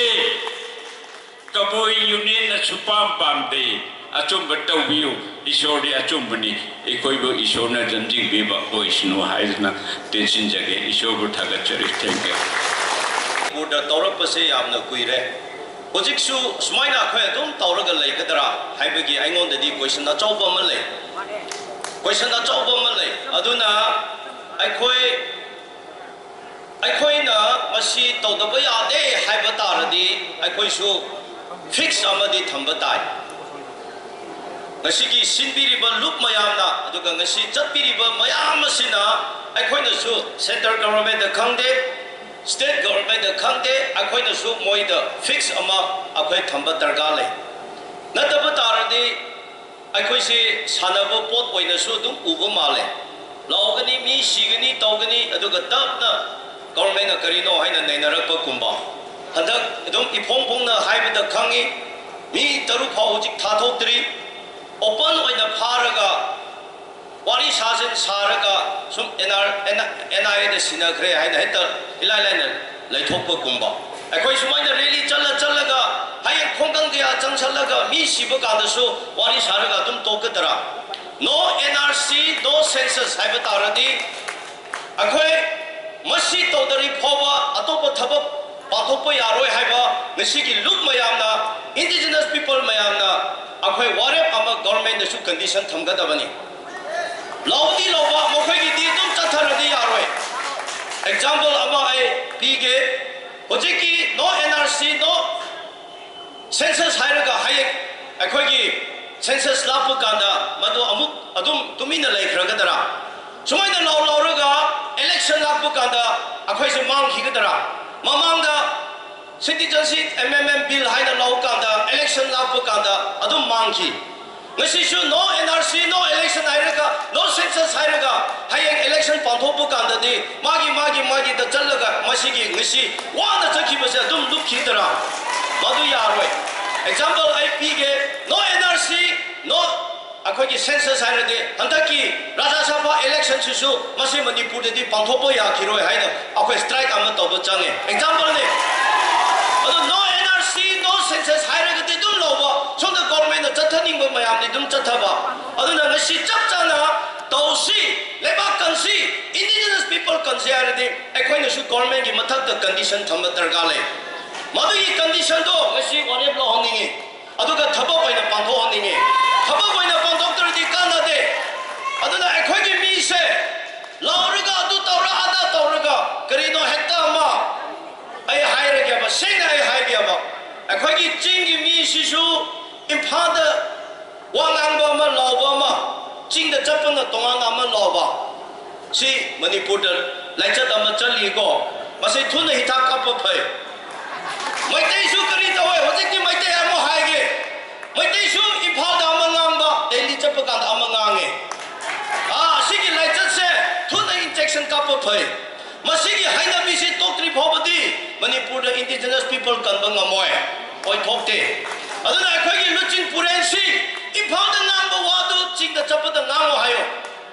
ꯀꯕꯨꯏ ꯌꯨꯅꯤꯌꯟꯅ ꯁꯨꯄꯥꯝ ꯄꯥꯝꯗꯦ꯫ ꯑꯆꯨꯝꯕ ꯇꯧꯕꯤꯌꯨ꯫ ꯏꯁꯣꯔꯗꯤ ꯑꯆꯨꯝꯕꯅꯤ꯫ ꯑꯩꯈꯣꯏꯕꯨ ꯏꯁꯣꯔꯅ ꯂꯝꯖꯤꯡꯕꯤꯕ ꯑꯣꯏꯁꯅꯨ ꯍꯥꯏꯗꯨꯅ ꯇꯦꯟꯁꯤꯟꯖꯒꯦ꯫ ꯏꯁꯣꯔꯕꯨ ꯊꯥꯒꯠꯆꯔꯤ꯫ Thank you꯫ ꯃꯅꯤꯄꯨꯔꯗ ꯇꯧꯔꯛꯄꯁꯦ ꯌꯥꯝꯅ ꯀꯨꯏꯔꯦ꯫ ꯍꯧꯖꯤꯛꯁꯨ ꯁꯨꯃꯥꯏꯅ ꯑꯩꯈꯣꯏ ꯑꯗꯨꯝ ꯇꯧꯔꯒ ꯂꯩꯒꯗ꯭ꯔꯥ ꯍꯥꯏꯕꯒꯤ ꯑꯩꯉꯣꯟꯗꯗꯤ ꯀꯣꯏꯁꯟ ꯑꯆꯧꯕ ꯑꯃ ꯂꯩ꯫ ꯀꯣꯏꯁꯟ ꯑꯆꯧꯕ ꯑꯃ ꯂꯩ꯫ ꯑꯗꯨꯅ ꯑꯩꯈꯣꯏ ꯑꯩꯈꯣꯏꯅ ꯃꯁꯤ ꯇꯧꯗꯕ ꯌꯥꯗꯦ ꯍꯥꯏꯕ ꯇꯥꯔꯗꯤ ꯑꯩꯈꯣꯏꯁꯨ ꯐꯤꯛꯁ ꯑꯃꯗꯤ ꯊꯝꯕ ꯇꯥꯏ꯫ ꯉꯁꯤꯒꯤ ꯁꯤꯟꯕꯤꯔꯤꯕ ꯂꯨꯞ ꯃꯌꯥꯝꯅ, ꯑꯗꯨꯒ ꯉꯁꯤ ꯆꯠꯄꯤꯔꯤꯕ ꯃꯌꯥꯝ ꯑꯁꯤꯅ ꯑꯩꯈꯣꯏꯅꯁꯨ ꯁꯦꯟꯇꯔ ꯒꯚꯔꯟꯃꯦꯟꯠꯇ ꯈꯪꯗꯦ, State government ꯅ ꯈꯪꯗꯦ, ꯑꯩꯈꯣꯏꯅꯁꯨ ꯃꯣꯏꯗ fix ꯑꯃ ꯑꯩꯈꯣꯏ ꯊꯝꯕ ꯗꯔꯀꯥꯔ ꯂꯩ꯫ ꯅꯠꯇꯕ ꯇꯥꯔꯗꯤ ꯑꯩꯈꯣꯏꯁꯤ ꯁꯥꯟꯅꯕ ꯄꯣꯠ ꯑꯣꯏꯅꯁꯨ ꯑꯗꯨꯝ ꯎꯕ ꯃꯥꯜꯂꯦ꯫ ꯂꯥꯎꯒꯅꯤ, ꯃꯤ ꯁꯤꯒꯅꯤ, ꯇꯧꯒꯅꯤ, ꯑꯗꯨꯒ ꯇꯞꯅ government ꯅ ꯀꯔꯤꯅꯣ ꯍꯥꯏꯅ ꯅꯩꯅꯔꯛꯄꯒꯨꯝꯕ꯫ ꯍꯟꯗꯛ ꯑꯗꯨꯝ ꯏꯐꯣꯡ ꯐꯣꯡꯅ ꯍꯥꯏꯕꯗ ꯈꯪꯉꯤ, ꯃꯤ ꯇꯔꯨꯛ ꯐꯥꯎ ꯍꯧꯖꯤꯛ ꯊꯥꯗꯣꯛꯇ꯭ꯔꯤ꯫ Open ꯑꯣꯏꯅ ꯐꯥꯔꯒ ꯋꯥꯔꯤ ꯁꯥꯖꯤꯟ ꯁꯥꯔꯒ ꯁꯨꯝ NR, NIA ꯗ ꯁꯤꯟꯅꯈ꯭ꯔꯦ ꯍꯥꯏꯅ ꯍꯦꯛꯇ ꯏꯂꯥꯏ ꯂꯥꯏꯅ ꯂꯩꯊꯣꯛꯄꯒꯨꯝꯕ꯫ ꯑꯩꯈꯣꯏ ꯁꯨꯃꯥꯏꯅ rally ꯆꯠꯂ ꯆꯠꯂꯒ ꯍꯌꯦꯡ ꯈꯣꯡꯒꯪ ꯀꯌꯥ ꯆꯪꯁꯜꯂꯒ ꯃꯤ ꯁꯤꯕ ꯀꯥꯟꯗꯁꯨ ꯋꯥꯔꯤ ꯁꯥꯔꯒ ꯑꯗꯨꯝ ꯇꯣꯛꯀꯗ꯭ꯔꯥ? No NRC, no census ꯍꯥꯏꯕ ꯇꯥꯔꯗꯤ ꯑꯩꯈꯣꯏ ꯃꯁꯤ ꯇꯧꯗ꯭ꯔꯤ ꯐꯥꯎꯕ ꯑꯇꯣꯞꯄ ꯊꯕꯛ ꯄꯥꯡꯊꯣꯛꯄ ꯌꯥꯔꯣꯏ ꯍꯥꯏꯕ ꯉꯁꯤꯒꯤ ꯂꯨꯞ ꯃꯌꯥꯝꯅ, indigenous people ꯃꯌꯥꯝꯅ ꯑꯩꯈꯣꯏ ꯋꯥꯔꯦꯞ ꯑꯃ government ꯗꯁꯨ condition ꯊꯝꯒꯗꯕꯅꯤ꯫ ꯂꯧꯗꯤ ꯂꯧꯕ, ꯃꯈꯣꯏꯒꯤꯗꯤ ꯑꯗꯨꯝ ꯆꯠꯊꯔꯗꯤ ꯌꯥꯔꯣꯏ꯫ Example ꯑꯃ ꯑꯩ ꯄꯤꯒꯦ꯫ ꯍꯧꯖꯤꯛꯀꯤ no NRC, no census ꯍꯥꯏꯔꯒ ꯍꯌꯦꯡ ꯑꯩꯈꯣꯏꯒꯤ census ꯂꯥꯛꯄ ꯀꯥꯟꯗ ꯃꯗꯨ ꯑꯃꯨꯛ ꯑꯗꯨꯝ ꯇꯨꯃꯤꯟꯅ ꯂꯩꯈ꯭ꯔꯒꯗ꯭ꯔꯥ? ꯁꯨꯃꯥꯏꯅ ꯂꯧ ꯂꯧꯔꯒ election ꯂꯥꯛꯄ ꯀꯥꯟꯗ ꯑꯩꯈꯣꯏꯁꯦ ꯃꯥꯡꯈꯤꯒꯗ꯭ꯔꯥ? ꯃꯃꯥꯡꯗ citizenship amendment bill ꯍꯥꯏꯅ ꯂꯧ ꯀꯥꯟꯗ election ꯂꯥꯛꯄ ꯀꯥꯟꯗ ꯑꯗꯨꯝ ꯃꯥꯡꯈꯤ꯫ ꯉꯁꯤꯁꯨ no NRC, no election ꯍꯥꯏꯔꯒ, no census ꯍꯥꯏꯔꯒ ꯍꯌꯦꯡ election ꯄꯥꯡꯊꯣꯛꯄ ꯀꯥꯟꯗꯗꯤ ꯃꯥꯒꯤ, ꯃꯥꯒꯤ, ꯃꯥꯒꯤꯗ ꯆꯠꯂꯒ ꯃꯁꯤꯒꯤ ꯉꯁꯤ ꯋꯥꯅ ꯆꯠꯈꯤꯕꯁꯦ ꯑꯗꯨꯝ ꯂꯨꯞꯈꯤꯗ꯭ꯔꯥ? ꯃꯗꯨ ꯌꯥꯔꯣꯏ꯫ Example ꯑꯩ ꯄꯤꯒꯦ, no NRC, no ꯑꯩꯈꯣꯏꯒꯤ census ꯍꯥꯏꯔꯗꯤ ꯍꯟꯗꯛꯀꯤ ꯔꯥꯖ꯭ꯌ ꯁꯚꯥ election ꯁꯤꯁꯨ ꯃꯁꯤ ꯃꯅꯤꯄꯨꯔꯗꯗꯤ ꯄꯥꯡꯊꯣꯛꯄ ꯌꯥꯈꯤꯔꯣꯏ ꯍꯥꯏꯅ ꯑꯩꯈꯣꯏ strike ꯑꯃ ꯇꯧꯕ ꯆꯪꯉꯦ꯫ Example ꯅꯦ꯫ ꯑꯗꯣ no NRC, no census ꯍꯥꯏꯔꯒꯗꯤ ꯑꯗꯨꯝ ꯂꯧꯕ, ꯁꯣꯝꯗ government ꯅ ꯆꯠꯊꯅꯤꯡꯕ ꯃꯌꯥꯝꯗꯤ ꯑꯗꯨꯝ ꯆꯠꯊꯕ꯫ ꯑꯗꯨꯅ ꯉꯁꯤ ꯆꯞ ꯆꯥꯅ ꯇꯧꯁꯤ, ꯂꯩꯕꯥꯛ ꯀꯟꯁꯤ, indigenous people ꯀꯟꯁꯤ ꯍꯥꯏꯔꯗꯤ ꯑꯩꯈꯣꯏꯅꯁꯨ government ꯀꯤ ꯃꯊꯛꯇ condition ꯊꯝꯕ ꯗꯔꯀꯥꯔ ꯂꯩ꯫ ꯃꯗꯨꯒꯤ condition ꯗꯣ ꯉꯁꯤ ꯋꯥꯔꯦꯞ ꯂꯧꯍꯟꯅꯤꯡꯉꯤ꯫ ꯑꯗꯨꯒ ꯊꯕꯛ ꯑꯣꯏꯅ ꯄꯥꯡꯊꯣꯛꯍꯟꯅꯤꯡꯉꯤ꯫ ꯊꯕꯛ ꯑꯣꯏꯅ ꯄꯥꯡꯊꯣꯛꯇ꯭ꯔꯗꯤ ꯀꯥꯟꯅꯗꯦ꯫ ꯑꯗꯨꯅ ꯑꯩꯈꯣꯏꯒꯤ ꯃꯤꯁꯦ ꯂꯥꯎꯔꯒ, ꯑꯗꯨ ꯇꯧꯔ, ꯑꯗꯥ ꯇꯧꯔꯒ, ꯀꯔꯤꯅꯣ ꯍꯦꯛꯇ ꯑꯃ ꯑꯩ ꯍꯥꯏꯔꯒꯦꯕ, ꯁꯦꯡꯅ ꯑꯩ ꯍꯥꯏꯒꯦꯕ, ꯑꯩꯈꯣꯏꯒꯤ ꯆꯤꯡꯒꯤ ꯃꯤꯁꯤꯁꯨ ꯏꯝꯐꯥꯜꯗ ꯋꯥ ꯉꯥꯡꯕ ꯑꯃ, ꯂꯥꯎꯕ ꯑꯃ, ꯆꯤꯡꯗ ꯆꯠꯄꯅ ꯇꯣꯉꯥꯟꯅ ꯑꯃ ꯂꯥꯎꯕ꯫ ꯁꯤ ꯃꯅꯤꯄꯨꯔꯗ ꯂꯥꯏꯆꯠ ꯑꯃ ꯆꯠꯂꯤꯀꯣ꯫ ꯃꯁꯤ ꯊꯨꯅ ꯍꯤꯗꯥꯛ ꯀꯥꯞꯄ ꯐꯩ꯫ ꯃꯩꯇꯩꯁꯨ ꯀꯔꯤ ꯇꯧꯋꯦ? ꯍꯧꯖꯤꯛꯇꯤ ꯃꯩꯇꯩ ꯑꯃꯨꯛ ꯍꯥꯏꯒꯦ꯫ ꯃꯩꯇꯩꯁꯨ ꯏꯝꯐꯥꯜꯗ ꯑꯃ ꯉꯥꯡꯕ, ꯗꯦꯜꯂꯤ ꯆꯠꯄ ꯀꯥꯟꯗ ꯑꯃ ꯉꯥꯡꯉꯦ꯫ ꯑꯥ, ꯑꯁꯤꯒꯤ ꯂꯥꯏꯆꯠꯁꯦ ꯊꯨꯅ injection ꯀꯥꯞꯄ ꯐꯩ꯫ ꯃꯁꯤꯒꯤ ꯍꯩꯅꯕꯤꯁꯤ ꯇꯣꯛꯇ꯭ꯔꯤ ꯐꯥꯎꯕꯗꯤ ꯃꯅꯤꯄꯨꯔꯗ indigenous people ꯀꯟꯕ ꯉꯝꯃꯣꯏ, ꯑꯣꯏꯊꯣꯛꯇꯦ꯫ ꯑꯗꯨꯅ ꯑꯩꯈꯣꯏꯒꯤ ꯂꯨꯆꯤꯡ ꯄꯨꯔꯦꯟꯁꯤ ꯏꯝꯐꯥꯜꯗ ꯉꯥꯡꯕ ꯋꯥꯗꯨ ꯆꯤꯡꯗ ꯆꯠꯄꯗ ꯉꯥꯡꯉꯣ ꯍꯥꯏꯌꯣ꯫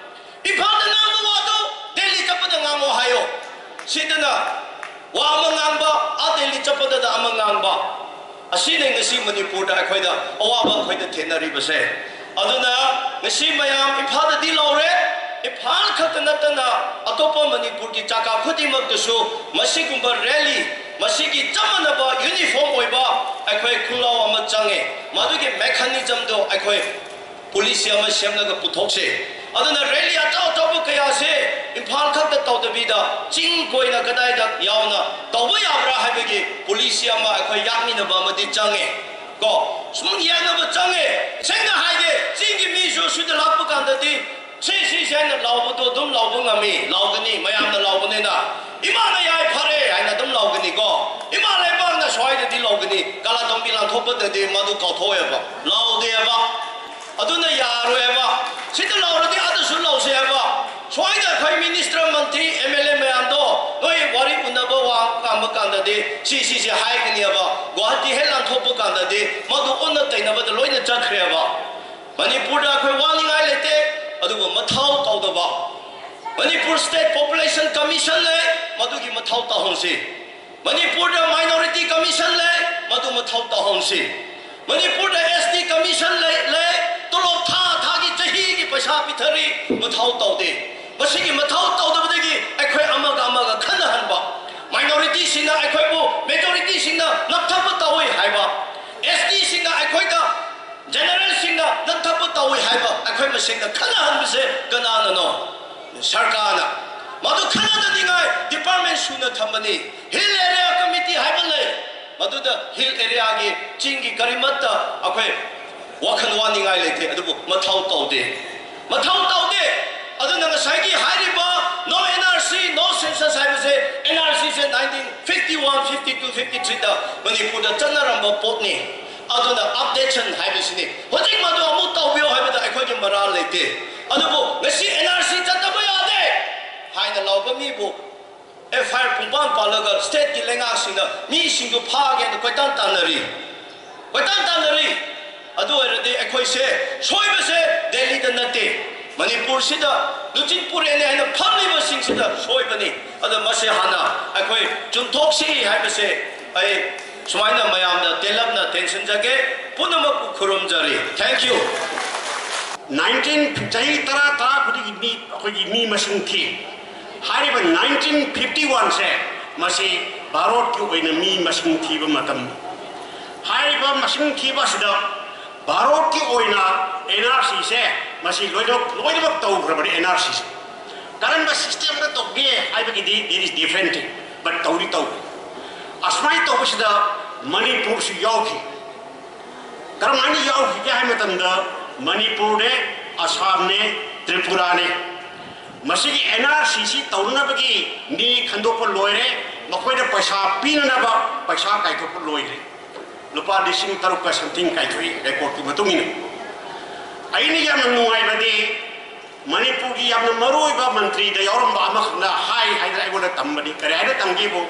ꯏꯝꯐꯥꯜꯗ ꯉꯥꯡꯕ ꯋꯥꯗꯨ ꯗꯦꯜꯂꯤ ꯆꯠꯄꯗ ꯉꯥꯡꯉꯣ ꯍꯥꯏꯌꯣ꯫ ꯁꯤꯗꯅ ꯋꯥ ꯑꯃ ꯉꯥꯡꯕ, ꯑꯥ ꯗꯦꯜꯂꯤ ꯆꯠꯄꯗꯗ ꯑꯃ ꯉꯥꯡꯕ꯫ ꯑꯁꯤꯅꯤ ꯉꯁꯤ ꯃꯅꯤꯄꯨꯔꯗ ꯑꯩꯈꯣꯏꯗ ꯑꯋꯥꯕ ꯑꯩꯈꯣꯏꯗ ꯊꯦꯡꯅꯔꯤꯕꯁꯦ꯫ ꯑꯗꯨꯅ ꯉꯁꯤ ꯃꯌꯥꯝ ꯏꯝꯐꯥꯜꯗꯗꯤ ꯂꯥꯎꯔꯦ, ꯏꯝꯐꯥꯜ ꯈꯛꯇ ꯅꯠꯇꯅ ꯑꯇꯣꯞꯄ ꯃꯅꯤꯄꯨꯔꯒꯤ ꯖꯒꯥ ꯈꯨꯗꯤꯡꯃꯛꯇꯁꯨ ꯃꯁꯤꯒꯨꯝꯕ rally, ꯃꯁꯤꯒꯤ ꯆꯞ ꯃꯥꯟꯅꯕ uniform ꯑꯣꯏꯕ ꯑꯩꯈꯣꯏ ꯈꯣꯡꯒ꯭ꯔꯥꯎ ꯑꯃ ꯆꯪꯉꯦ꯫ ꯃꯗꯨꯒꯤ mechanismꯗꯣ ꯑꯩꯈꯣꯏ policy ꯑꯃ ꯁꯦꯝꯂꯒ ꯄꯨꯊꯣꯛꯁꯦ꯫ ꯑꯗꯨꯅ rally ꯑꯆꯧ ꯑꯆꯧꯕ ꯀꯌꯥꯁꯦ ꯏꯝꯐꯥꯜ ꯈꯛꯇ ꯇꯧꯗꯕꯤꯗ ꯆꯤꯡ ꯀꯣꯏꯅ ꯀꯗꯥꯏꯗ ꯌꯥꯎꯅ ꯇꯧꯕ ꯌꯥꯕ꯭ꯔꯥ ꯍꯥꯏꯕꯒꯤ policy ꯑꯃ ꯑꯩꯈꯣꯏ ꯌꯥꯠꯃꯤꯟꯅꯕ ꯑꯃꯗꯤ ꯆꯪꯉꯦ꯫ ꯀꯣ, ꯁꯨꯝ ꯌꯦꯡꯅꯕ ꯆꯪꯉꯦ꯫ ꯁꯦꯡꯅ ꯍꯥꯏꯒꯦ, ꯆꯤꯡꯒꯤ ꯃꯤꯁꯨ ꯁꯤꯗ ꯂꯥꯛꯄ ꯀꯥꯟꯗꯗꯤ ꯁꯤ, ꯁꯤꯁꯦ ꯍꯥꯏꯅ ꯂꯥꯎꯕꯗꯣ ꯑꯗꯨꯝ ꯂꯥꯎꯕ ꯉꯝꯃꯤ, ꯂꯥꯎꯒꯅꯤ, ꯃꯌꯥꯝꯅ ꯂꯥꯎꯕꯅꯤꯅ꯫ "ꯏꯃꯥꯅ ꯌꯥꯏ ꯐꯔꯦ" ꯍꯥꯏꯅ ꯑꯗꯨꯝ ꯂꯥꯎꯒꯅꯤꯀꯣ꯫ ꯏꯃꯥ ꯂꯩꯕꯥꯛꯅ ꯁ꯭ꯋꯥꯏꯗꯗꯤ ꯂꯥꯎꯒꯅꯤ, ꯀꯥꯂꯥꯇꯣꯝꯕꯤ ꯂꯥꯟꯊꯣꯛꯄꯗꯗꯤ ꯃꯗꯨ ꯀꯥꯎꯊꯣꯛꯑꯦꯕ, ꯂꯥꯎꯗꯦꯕ꯫ ꯑꯗꯨꯅ ꯌꯥꯔꯣꯏꯕ꯫ ꯁꯤꯗ ꯂꯥꯎꯔꯗꯤ ꯑꯗꯨꯁꯨ ꯂꯥꯎꯁꯦ ꯍꯥꯏꯕ꯫ ꯁ꯭ꯋꯥꯏꯗ ꯑꯩꯈꯣꯏ minister, ꯃꯟꯇ꯭ꯔꯤ, MLA ꯃꯌꯥꯝꯗꯣ ꯅꯣꯏ ꯋꯥꯔꯤ ꯎꯅꯕ ꯋꯥ ꯉꯥꯡꯕ ꯀꯥꯟꯗꯗꯤ ꯁꯤ, ꯁꯤꯁꯦ ꯍꯥꯏꯒꯅꯦꯕ꯫ ꯒꯨꯋꯥꯍꯥꯇꯤ ꯍꯦꯛ ꯂꯥꯟꯊꯣꯛꯄ ꯀꯥꯟꯗꯗꯤ ꯃꯗꯨ ꯑꯣꯟꯅ ꯇꯩꯅꯕꯗ ꯂꯣꯏꯅ ꯆꯠꯈ꯭ꯔꯦꯕ꯫ ꯃꯅꯤꯄꯨꯔꯗ ꯑꯩꯈꯣꯏ ꯋꯥꯅꯤꯡꯉꯥꯏ ꯂꯩꯇꯦ, ꯑꯗꯨꯕꯨ ꯃꯊꯧ ꯇꯧꯗꯕ꯫ ꯃꯅꯤꯄꯨꯔ State Population Commission ꯂꯩ, ꯃꯗꯨꯒꯤ ꯃꯊꯧ ꯇꯧꯍꯟꯁꯤ꯫ ꯃꯅꯤꯄꯨꯔꯗ Minority Commission ꯂꯩ, ꯃꯗꯨ ꯃꯊꯧ ꯇꯧꯍꯟꯁꯤ꯫ ꯃꯅꯤꯄꯨꯔꯗ ST Commission ꯂꯩ, ꯂꯩ, ꯇꯣꯂꯣꯞ ꯊꯥ ꯊꯥꯒꯤ ꯆꯍꯤꯒꯤ ꯄꯩꯁꯥ ꯄꯤꯊꯔꯤ, ꯃꯊꯧ ꯇꯧꯗꯦ꯫ ꯃꯁꯤꯒꯤ ꯃꯊꯧ ꯇꯧꯗꯕꯗꯒꯤ ꯑꯩꯈꯣꯏ ꯑꯃꯒ ꯑꯃꯒ ꯈꯠꯅꯍꯟꯕ, minorityꯁꯤꯡꯅ ꯑꯩꯈꯣꯏꯕꯨ majorityꯁꯤꯡꯅ ꯅꯝꯊꯕ ꯇꯧꯏ ꯍꯥꯏꯕ, STꯁꯤꯡꯅ ꯑꯩꯈꯣꯏꯗ generalꯁꯤꯡꯅ ꯅꯝꯊꯕ ꯇꯧꯏ ꯍꯥꯏꯕ ꯑꯩꯈꯣꯏ ꯃꯁꯦꯟꯗ ꯈꯠꯅꯍꯟꯕꯁꯦ ꯀꯅꯥꯅꯅꯣ? ꯁꯔꯀꯥꯔꯅ꯫ ꯃꯗꯨ ꯈꯠꯅꯗꯅꯤꯡꯉꯥꯏ department ꯁꯨꯅ ꯊꯝꯕꯅꯤ꯫ Hill Area Committee ꯍꯥꯏꯕ ꯂꯩ, ꯃꯗꯨꯗ hill areaꯒꯤ, ꯆꯤꯡꯒꯤ ꯀꯔꯤꯃꯠꯇ ꯑꯩꯈꯣꯏ ꯋꯥꯈꯜ ꯋꯥꯅꯤꯡꯉꯥꯏ ꯂꯩꯇꯦ, ꯑꯗꯨꯕꯨ ꯃꯊꯧ ꯇꯧꯗꯦ, ꯃꯊꯧ ꯇꯧꯗꯦ꯫ ꯑꯗꯨꯅ ꯉꯁꯥꯏꯒꯤ ꯍꯥꯏꯔꯤꯕ no NRC, no census ꯍꯥꯏꯕꯁꯦ, NRCꯁꯦ nineteen fifty one, fifty two, fifty ꯊ꯭ꯔꯤꯗ ꯃꯅꯤꯄꯨꯔꯗ ꯆꯠꯅꯔꯝꯕ ꯄꯣꯠꯅꯤ꯫ ꯑꯗꯨꯅ ꯑꯞꯗꯦꯁꯟ ꯍꯥꯏꯕꯁꯤꯅꯤ꯫ ꯍꯧꯖꯤꯛ ꯃꯗꯨ ꯑꯃꯨꯛ ꯇꯧꯕꯤꯌꯣ ꯍꯥꯏꯕꯗ ꯑꯩꯈꯣꯏꯒꯤ ꯃꯔꯥꯜ ꯂꯩꯇꯦ꯫ ꯑꯗꯨꯕꯨ ꯉꯁꯤ ꯑꯦꯟ ꯑꯥꯔ ꯁꯤ ꯆꯠꯇꯕ ꯌꯥꯗꯦ ꯍꯥꯏꯅ ꯂꯥꯎꯕ ꯃꯤꯕꯨ ꯑꯦꯐ ꯑꯥꯏ ꯑꯥꯔ ꯄꯨꯡꯄꯥꯟ ꯄꯥꯜꯂꯒ ꯁ꯭ꯇꯦꯠꯀꯤ ꯂꯩꯉꯥꯛꯁꯤꯡꯅ ꯃꯤꯁꯤꯡꯗꯨ ꯐꯥꯒꯦꯅ ꯀꯣꯏꯇꯥꯟ ꯇꯥꯟꯅꯔꯤ꯫ ꯀꯣꯏꯇꯥꯟ ꯇꯥꯟꯅꯔꯤ꯫ ꯑꯗꯨ ꯑꯣꯏꯔꯗꯤ ꯑꯩꯈꯣꯏꯁꯦ ꯁꯣꯏꯕꯁꯦ ꯗꯦꯜꯂꯤꯗ ꯅꯠꯇꯦ, ꯃꯅꯤꯄꯨꯔꯁꯤꯗ ꯂꯨꯆꯤꯡ ꯄꯨꯔꯦꯟꯅꯤ ꯍꯥꯏꯅ ꯐꯝꯂꯤꯕꯁꯤꯡꯁꯤꯗ ꯁꯣꯏꯕꯅꯤ꯫ ꯑꯗꯣ ꯃꯁꯤ ꯍꯥꯟꯅ ꯑꯩꯈꯣꯏ ꯆꯨꯝꯊꯣꯛꯁꯤ ꯍꯥꯏꯕꯁꯦ ꯑꯩ ꯁꯨꯃꯥꯏꯅ ꯃꯌꯥꯝꯗ ꯇꯦꯜꯂꯞꯅ ꯇꯦꯟꯁꯤꯟꯖꯒꯦ꯫ ꯄꯨꯝꯅꯃꯛꯄꯨ ꯈꯨꯔꯨꯝꯖꯔꯤ꯫ Thank you꯫ ꯅꯥꯏꯟꯇꯤꯟ, ꯆꯍꯤ ꯇꯔꯥ ꯇꯔꯥ ꯈꯨꯗꯤꯡꯒꯤ ꯃꯤ, ꯑꯩꯈꯣꯏꯒꯤ ꯃꯤ ꯃꯁꯤꯡ ꯊꯤ꯫ ꯍꯥꯏꯔꯤꯕ ꯅꯥꯏꯟꯇꯤꯟ ꯐꯤꯐꯇꯤ ꯋꯥꯟꯁꯦ ꯃꯁꯤ ꯚꯥꯔꯠꯀꯤ ꯑꯣꯏꯅ ꯃꯤ ꯃꯁꯤꯡ ꯊꯤꯕ ꯃꯇꯝꯅꯤ꯫ ꯍꯥꯏꯔꯤꯕ ꯃꯁꯤꯡ ꯊꯤꯕ ꯑꯁꯤꯗ ꯚꯥꯔꯠꯀꯤ ꯑꯣꯏꯅ ꯑꯦꯟ ꯑꯥꯔ ꯁꯤꯁꯦ ꯃꯁꯤ ꯂꯣꯏꯅꯃꯛ, ꯂꯣꯏꯅꯃꯛ ꯇꯧꯈ꯭ꯔꯕꯅꯤ ꯑꯦꯟ ꯑꯥꯔ ꯁꯤꯁꯦ꯫ ꯀꯔꯝꯕ ꯁꯤꯁꯇꯦꯝꯗ ꯇꯧꯒꯦ ꯍꯥꯏꯕꯒꯤꯗꯤ there is different thing, but ꯇꯧꯗꯤ ꯇꯧꯈ꯭ꯔꯦ꯫ ꯑꯁꯨꯃꯥꯏꯅ ꯇꯧꯕꯁꯤꯗ ꯃꯅꯤꯄꯨꯔꯁꯨ ꯌꯥꯎꯈꯤ꯫ ꯀꯔꯝꯍꯥꯏꯅ ꯌꯥꯎꯈꯤꯒꯦ ꯍꯥꯏꯕ ꯃꯇꯝꯗ ꯃꯅꯤꯄꯨꯔꯅꯦ, ꯑꯁꯥꯝꯅꯦ, ꯇ꯭ꯔꯤꯄꯨꯔꯥꯅꯦ, ꯃꯁꯤꯒꯤ ꯑꯦꯟ ꯑꯥꯔ ꯁꯤꯁꯤ ꯇꯧꯅꯅꯕꯒꯤ ꯃꯤ ꯈꯟꯗꯣꯛꯄ ꯂꯣꯏꯔꯦ꯫ ꯃꯈꯣꯏꯗ ꯄꯩꯁꯥ ꯄꯤꯅꯅꯕ ꯄꯩꯁꯥ ꯀꯥꯏꯊꯣꯛꯄ ꯂꯣꯏꯔꯦ꯫ ꯂꯨꯄꯥ ꯂꯤꯁꯤꯡ ꯇꯔꯨꯛꯀ something ꯀꯥꯏꯊꯣꯛꯏ ꯔꯦꯀꯣꯔꯠꯀꯤ ꯃꯇꯨꯡ ꯏꯟꯅ꯫ ꯑꯩꯅ ꯌꯥꯝꯅ ꯅꯨꯡꯉꯥꯏꯕꯗꯤ ꯃꯅꯤꯄꯨꯔꯒꯤ ꯌꯥꯝꯅ ꯃꯔꯨꯑꯣꯏꯕ ꯃꯟꯇ꯭ꯔꯤꯗ ꯌꯥꯎꯔꯝꯕ ꯑꯃꯈꯛꯅ ꯍꯥꯏ ꯍꯥꯏꯗꯅ ꯑꯩꯉꯣꯟꯗ ꯇꯝꯕꯅꯤ꯫ ꯀꯔꯤ ꯍꯥꯏꯅ ꯇꯝꯒꯦꯕꯨ,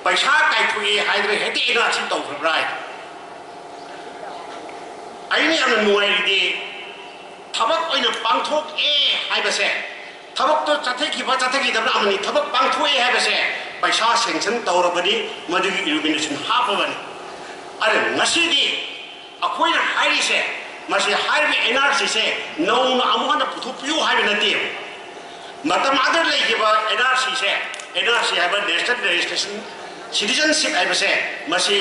ꯄꯩꯁꯥ ꯀꯥꯏꯊꯣꯛꯑꯦ ꯍꯥꯏꯗꯅ ꯍꯦꯛꯇ ꯑꯦꯟ ꯑꯥꯔ ꯁꯤ ꯇꯧꯈ꯭ꯔꯕ꯭ꯔꯥ ꯍꯥꯏ꯫ ꯑꯩꯅ ꯌꯥꯝꯅ ꯅꯨꯡꯉꯥꯏꯔꯤꯗꯤ ꯊꯕꯛ ꯑꯣꯏꯅ ꯄꯥꯡꯊꯣꯛꯑꯦ ꯍꯥꯏꯕꯁꯦ, ꯊꯕꯛꯇꯣ ꯆꯠꯊꯈꯤꯕ ꯆꯠꯊꯈꯤꯗꯕꯅ ꯑꯃꯅꯤ, ꯊꯕꯛ ꯄꯥꯡꯊꯣꯛꯑꯦ ꯍꯥꯏꯕꯁꯦ ꯄꯩꯁꯥ ꯁꯦꯡꯁꯟ ꯇꯧꯔꯕꯅꯤ, ꯃꯗꯨꯒꯤ ꯏꯂꯨꯃꯤꯅꯦꯁꯟ ꯍꯥꯞꯄꯕꯅꯤ꯫ ꯑꯗꯨꯅ ꯉꯁꯤꯗꯤ ꯑꯩꯈꯣꯏꯅ ꯍꯥꯏꯔꯤꯁꯦ, ꯃꯁꯤ ꯍꯥꯏꯔꯤꯕ ꯑꯦꯟ ꯑꯥꯔ ꯁꯤꯁꯦ ꯅꯧꯅ ꯑꯃꯨꯛ ꯍꯟꯅ ꯄꯨꯊꯣꯛꯄꯤꯌꯨ ꯍꯥꯏꯕ ꯅꯠꯇꯦꯕ꯫ ꯃꯇꯝ ꯑꯗꯨꯗ ꯂꯩꯈꯤꯕ ꯑꯦꯟ ꯑꯥꯔ ꯁꯤꯁꯦ, ꯑꯦꯟ ꯑꯥꯔ ꯁꯤ ꯍꯥꯏꯕ ꯅꯦꯁꯅꯦꯜ ꯔꯦꯖꯤꯁꯇ꯭ꯔꯦꯁꯟ ꯁꯤꯇꯤꯖꯟꯁꯤꯞ ꯍꯥꯏꯕꯁꯦ, ꯃꯁꯤ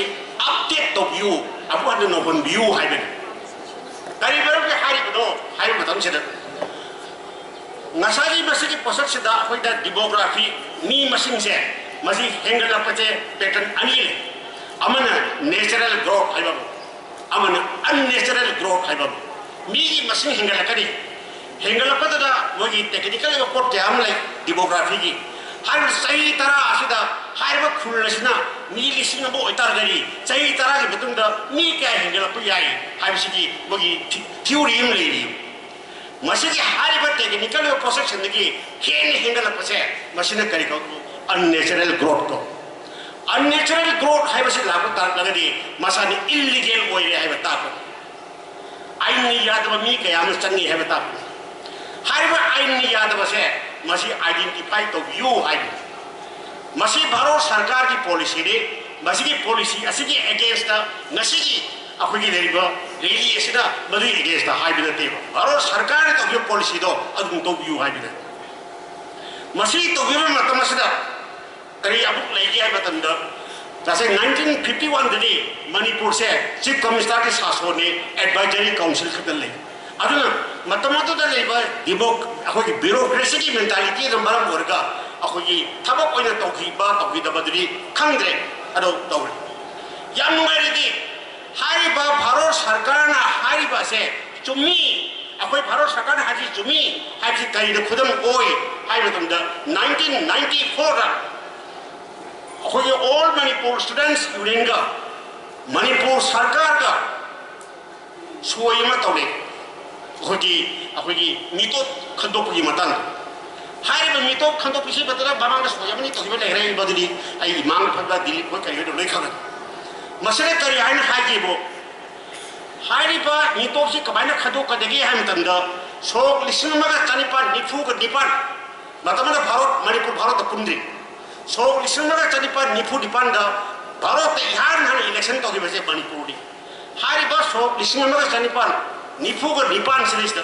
ꯑꯞꯗꯦꯠ ꯇꯧꯕꯤꯌꯨ, ꯑꯃꯨꯛ ꯍꯟꯅ ꯅꯧꯍꯟꯕꯤꯌꯨ ꯍꯥꯏꯕꯅꯤ꯫ ꯀꯔꯤ ꯃꯔꯝꯒꯤ ꯍꯥꯏꯔꯤꯕꯅꯣ ꯍꯥꯏꯕ ꯃꯇꯝꯁꯤꯗ, ꯉꯁꯥꯏꯒꯤ ꯃꯁꯤꯒꯤ ꯄꯣꯠꯁꯛꯁꯤꯗ ꯑꯩꯈꯣꯏꯗ ꯗꯤꯃꯣꯒ꯭ꯔꯥꯐꯤ, ꯃꯤ ꯃꯁꯤꯡꯁꯦ, ꯃꯁꯤ ꯍꯦꯟꯒꯠꯂꯛꯄꯁꯦ ꯄꯦꯇꯔꯟ ꯑꯅꯤ ꯂꯩ꯫ ꯑꯃꯅ ꯅꯦꯆꯔꯦꯜ ꯒ꯭ꯔꯣꯠ ꯍꯥꯏꯕ ꯑꯃ, ꯑꯃꯅ ꯑꯟꯅꯦꯆꯔꯦꯜ ꯒ꯭ꯔꯣꯠ ꯍꯥꯏꯕ ꯑꯃ꯫ ꯃꯤꯒꯤ ꯃꯁꯤꯡ ꯍꯦꯟꯒꯠꯂꯛꯀꯅꯤ꯫ ꯍꯦꯟꯒꯠꯂꯛꯄꯗꯨꯗ ꯃꯣꯏꯒꯤ ꯇꯦꯛꯅꯤꯀꯦꯜ ꯑꯣꯏꯕ ꯄꯣꯠ ꯀꯌꯥ ꯑꯃ ꯂꯩ ꯗꯤꯃꯣꯒ꯭ꯔꯥꯐꯤꯒꯤ꯫ ꯍꯥꯏꯔꯤꯕ ꯆꯍꯤ ꯇꯔꯥ ꯑꯁꯤꯗ ꯍꯥꯏꯔꯤꯕ ꯈꯨꯜ ꯑꯁꯤꯅ ꯃꯤ ꯂꯤꯁꯤꯡ ꯑꯃ ꯑꯣꯏꯇꯥꯔꯒꯗꯤ, ꯆꯍꯤ ꯇꯔꯥꯒꯤ ꯃꯇꯨꯡꯗ ꯃꯤ ꯀꯌꯥ ꯍꯦꯟꯒꯠꯂꯛꯄ ꯌꯥꯏ ꯍꯥꯏꯕꯁꯤꯒꯤ ꯃꯣꯏꯒꯤ ꯊꯤ-, ꯊꯤꯑꯣꯔꯤ ꯑꯃ ꯂꯩꯔꯤ꯫ ꯃꯁꯤꯒꯤ ꯍꯥꯏꯔꯤꯕ ꯇꯦꯛꯅꯤꯀꯦꯜ ꯑꯣꯏꯕ ꯄꯣꯠꯁꯛꯁꯤꯡꯗꯒꯤ ꯍꯦꯟꯅ ꯍꯦꯟꯒꯠꯂꯛꯄꯁꯦ, ꯃꯁꯤꯅ ꯀꯔꯤ ꯀꯧ? ꯑꯟꯅꯦꯆꯔꯦꯜ ꯒ꯭ꯔꯣꯠ ꯀꯧ꯫ ꯑꯟꯅꯦꯆꯔꯦꯜ ꯒ꯭ꯔꯣꯠ ꯍꯥꯏꯕꯁꯤ ꯂꯥꯛꯄ ꯇꯥꯔꯛꯂꯒꯗꯤ, ꯃꯁꯥꯅ ꯏꯜꯂꯤꯒꯦꯜ ꯑꯣꯏꯔꯦ ꯍꯥꯏꯕ ꯇꯥꯛꯄꯅꯤ꯫ ꯑꯥꯏꯟꯅ ꯌꯥꯗꯕ ꯃꯤ ꯀꯌꯥ ꯑꯃ ꯆꯪꯉꯤ ꯍꯥꯏꯕ ꯇꯥꯛꯄꯅꯤ꯫ ꯍꯥꯏꯔꯤꯕ ꯑꯥꯏꯟꯅ ꯌꯥꯗꯕꯁꯦ, ꯃꯁꯤ ꯑꯥꯏꯗꯦꯟꯇꯤꯐꯥꯏ ꯇꯧꯕꯤꯌꯨ ꯍꯥꯏꯕꯅꯤ꯫ ꯃꯁꯤ ꯚꯥꯔꯠ ꯁꯔꯀꯥꯔꯒꯤ ꯄꯣꯂꯤꯁꯤꯅꯤ꯫ ꯃꯁꯤꯒꯤ ꯄꯣꯂꯤꯁꯤ ꯑꯁꯤꯒꯤ ꯑꯦꯒꯦꯟꯁꯇ ꯉꯁꯤꯒꯤ ꯑꯩꯈꯣꯏꯒꯤ ꯂꯩꯔꯤꯕ ꯔꯦꯂꯤ ꯑꯁꯤꯅ ꯃꯗꯨꯒꯤ ꯑꯦꯒꯦꯟꯁꯇ ꯍꯥꯏꯕ ꯅꯠꯇꯦꯕ꯫ ꯚꯥꯔꯠ ꯁꯔꯀꯥꯔꯅ ꯇꯧꯈꯤꯕ ꯄꯣꯂꯤꯁꯤꯗꯣ ꯑꯗꯨꯝ ꯇꯧꯕꯤꯌꯨ ꯍꯥꯏꯕꯅꯤ꯫ ꯃꯁꯤ ꯇꯧꯕꯤꯕ ꯃꯇꯝ ꯑꯁꯤꯗ ꯀꯔꯤ ꯑꯃꯨꯛ ꯂꯩꯒꯦ ꯍꯥꯏꯕ ꯃꯇꯝꯗ, ꯇꯁꯦꯡ nineteen fifty oneꯗꯗꯤ ꯃꯅꯤꯄꯨꯔꯁꯦ ꯆꯤꯐ ꯀꯃꯤꯁꯅꯔꯒꯤ ꯁꯥꯁꯣꯟꯅꯤ, ꯑꯦꯗꯚꯥꯏꯖꯔꯤ ꯀꯥꯎꯟꯁꯤꯜ ꯈꯛꯇ ꯂꯩ꯫ ꯑꯗꯨꯅ ꯃꯇꯝ ꯑꯗꯨꯗ ꯂꯩꯕ ꯗꯤꯃꯣꯛ-, ꯑꯩꯈꯣꯏꯒꯤ ꯕ꯭ꯌꯨꯔꯣꯀ꯭ꯔꯦꯁꯤꯒꯤ ꯃꯦꯟꯇꯥꯂꯤꯇꯤ ꯑꯗꯨꯅ ꯃꯔꯝ ꯑꯣꯏꯔꯒ ꯑꯩꯈꯣꯏꯒꯤ ꯊꯕꯛ ꯑꯣꯏꯅ ꯇꯧꯈꯤꯕ ꯇꯧꯈꯤꯗꯕꯗꯨꯗꯤ ꯈꯪꯗ꯭ꯔꯦ꯫ ꯑꯗꯣ ꯇꯧꯔꯦ꯫ ꯌꯥꯝ ꯅꯨꯡꯉꯥꯏꯔꯤꯗꯤ ꯍꯥꯏꯔꯤꯕ ꯚꯥꯔꯠ ꯁꯔꯀꯥꯔꯅ ꯍꯥꯏꯔꯤꯕ ꯑꯁꯦ ꯆꯨꯝꯃꯤ, ꯑꯩꯈꯣꯏ ꯚꯥꯔꯠ ꯁꯔꯀꯥꯔꯅ ꯍꯥꯏꯔꯤꯁꯤ ꯆꯨꯝꯃꯤ ꯍꯥꯏꯕꯁꯤ ꯀꯔꯤꯗ ꯈꯨꯗꯝ ꯑꯣꯏ ꯍꯥꯏꯕ ꯃꯇꯝꯗ, nineteen ninety fourꯗ ꯑꯩꯈꯣꯏꯒꯤ ꯑꯣꯜ ꯃꯅꯤꯄꯨꯔ ꯁ꯭ꯇꯨꯗꯦꯟꯠꯁ ꯌꯨꯅꯤꯌꯟꯒ ꯃꯅꯤꯄꯨꯔ ꯁꯔꯀꯥꯔꯒ ꯁꯣꯏ ꯑꯃ ꯇꯧꯔꯦ꯫ ꯑꯩꯈꯣꯏꯒꯤ, ꯑꯩꯈꯣꯏꯒꯤ ꯃꯤꯇꯣꯞ ꯈꯟꯗꯣꯛꯄꯒꯤ ꯃꯇꯥꯡꯗ꯫ ꯍꯥꯏꯔꯤꯕ ꯃꯤꯇꯣꯞ ꯈꯟꯗꯣꯛꯄꯁꯤ ꯃꯇꯝꯗ ꯃꯃꯥꯡꯗ ꯁꯣꯏ ꯑꯃꯅꯤ ꯇꯧꯈꯤꯕ ꯂꯩꯈ꯭ꯔꯦ, ꯃꯗꯨꯗꯤ ꯑꯩ ꯏꯃꯥꯡꯗ ꯐꯝꯕ ꯗꯤꯂꯤꯞ ꯍꯣꯏ ꯀꯔꯤ ꯍꯣꯏꯗꯣ ꯂꯣꯏ ꯈꯪꯒꯅꯤ꯫ ꯃꯁꯤꯗ ꯀꯔꯤ ꯍꯥꯏꯅ ꯍꯥꯏꯒꯦꯕꯨ, ꯍꯥꯏꯔꯤꯕ ꯃꯤꯇꯣꯞꯁꯤ ꯀꯃꯥꯏꯅ ꯈꯟꯗꯣꯛꯀꯗꯒꯦ ꯍꯥꯏꯕ ꯃꯇꯝꯗ, ꯁꯣꯛ ꯂꯤꯁꯤꯡ ꯑꯃꯒ ꯆꯅꯤꯄꯥꯟ ꯅꯤꯐꯨꯒ ꯅꯤꯄꯥꯟ, ꯃꯇꯝ ꯑꯃꯗ ꯚꯥꯔꯠ, ꯃꯅꯤꯄꯨꯔ ꯚꯥꯔꯠꯇ ꯄꯨꯟꯗ꯭ꯔꯤ꯫ ꯁꯣꯛ ꯂꯤꯁꯤꯡ ꯑꯃꯒ ꯆꯅꯤꯄꯥꯟ ꯅꯤꯐꯨ ꯅꯤꯄꯥꯟꯗ ꯚꯥꯔꯠꯇ ꯏꯍꯥꯟ ꯍꯥꯟꯅ ꯏꯂꯦꯛꯁꯟ ꯇꯧꯈꯤꯕꯁꯦ ꯃꯅꯤꯄꯨꯔꯅꯤ꯫ ꯍꯥꯏꯔꯤꯕ ꯁꯣꯛ ꯂꯤꯁꯤꯡ ꯑꯃꯒ ꯆꯅꯤꯄꯥꯟ ꯅꯤꯐꯨꯒ ꯅꯤꯄꯥꯟ ꯁꯤꯗꯩꯁꯤꯗ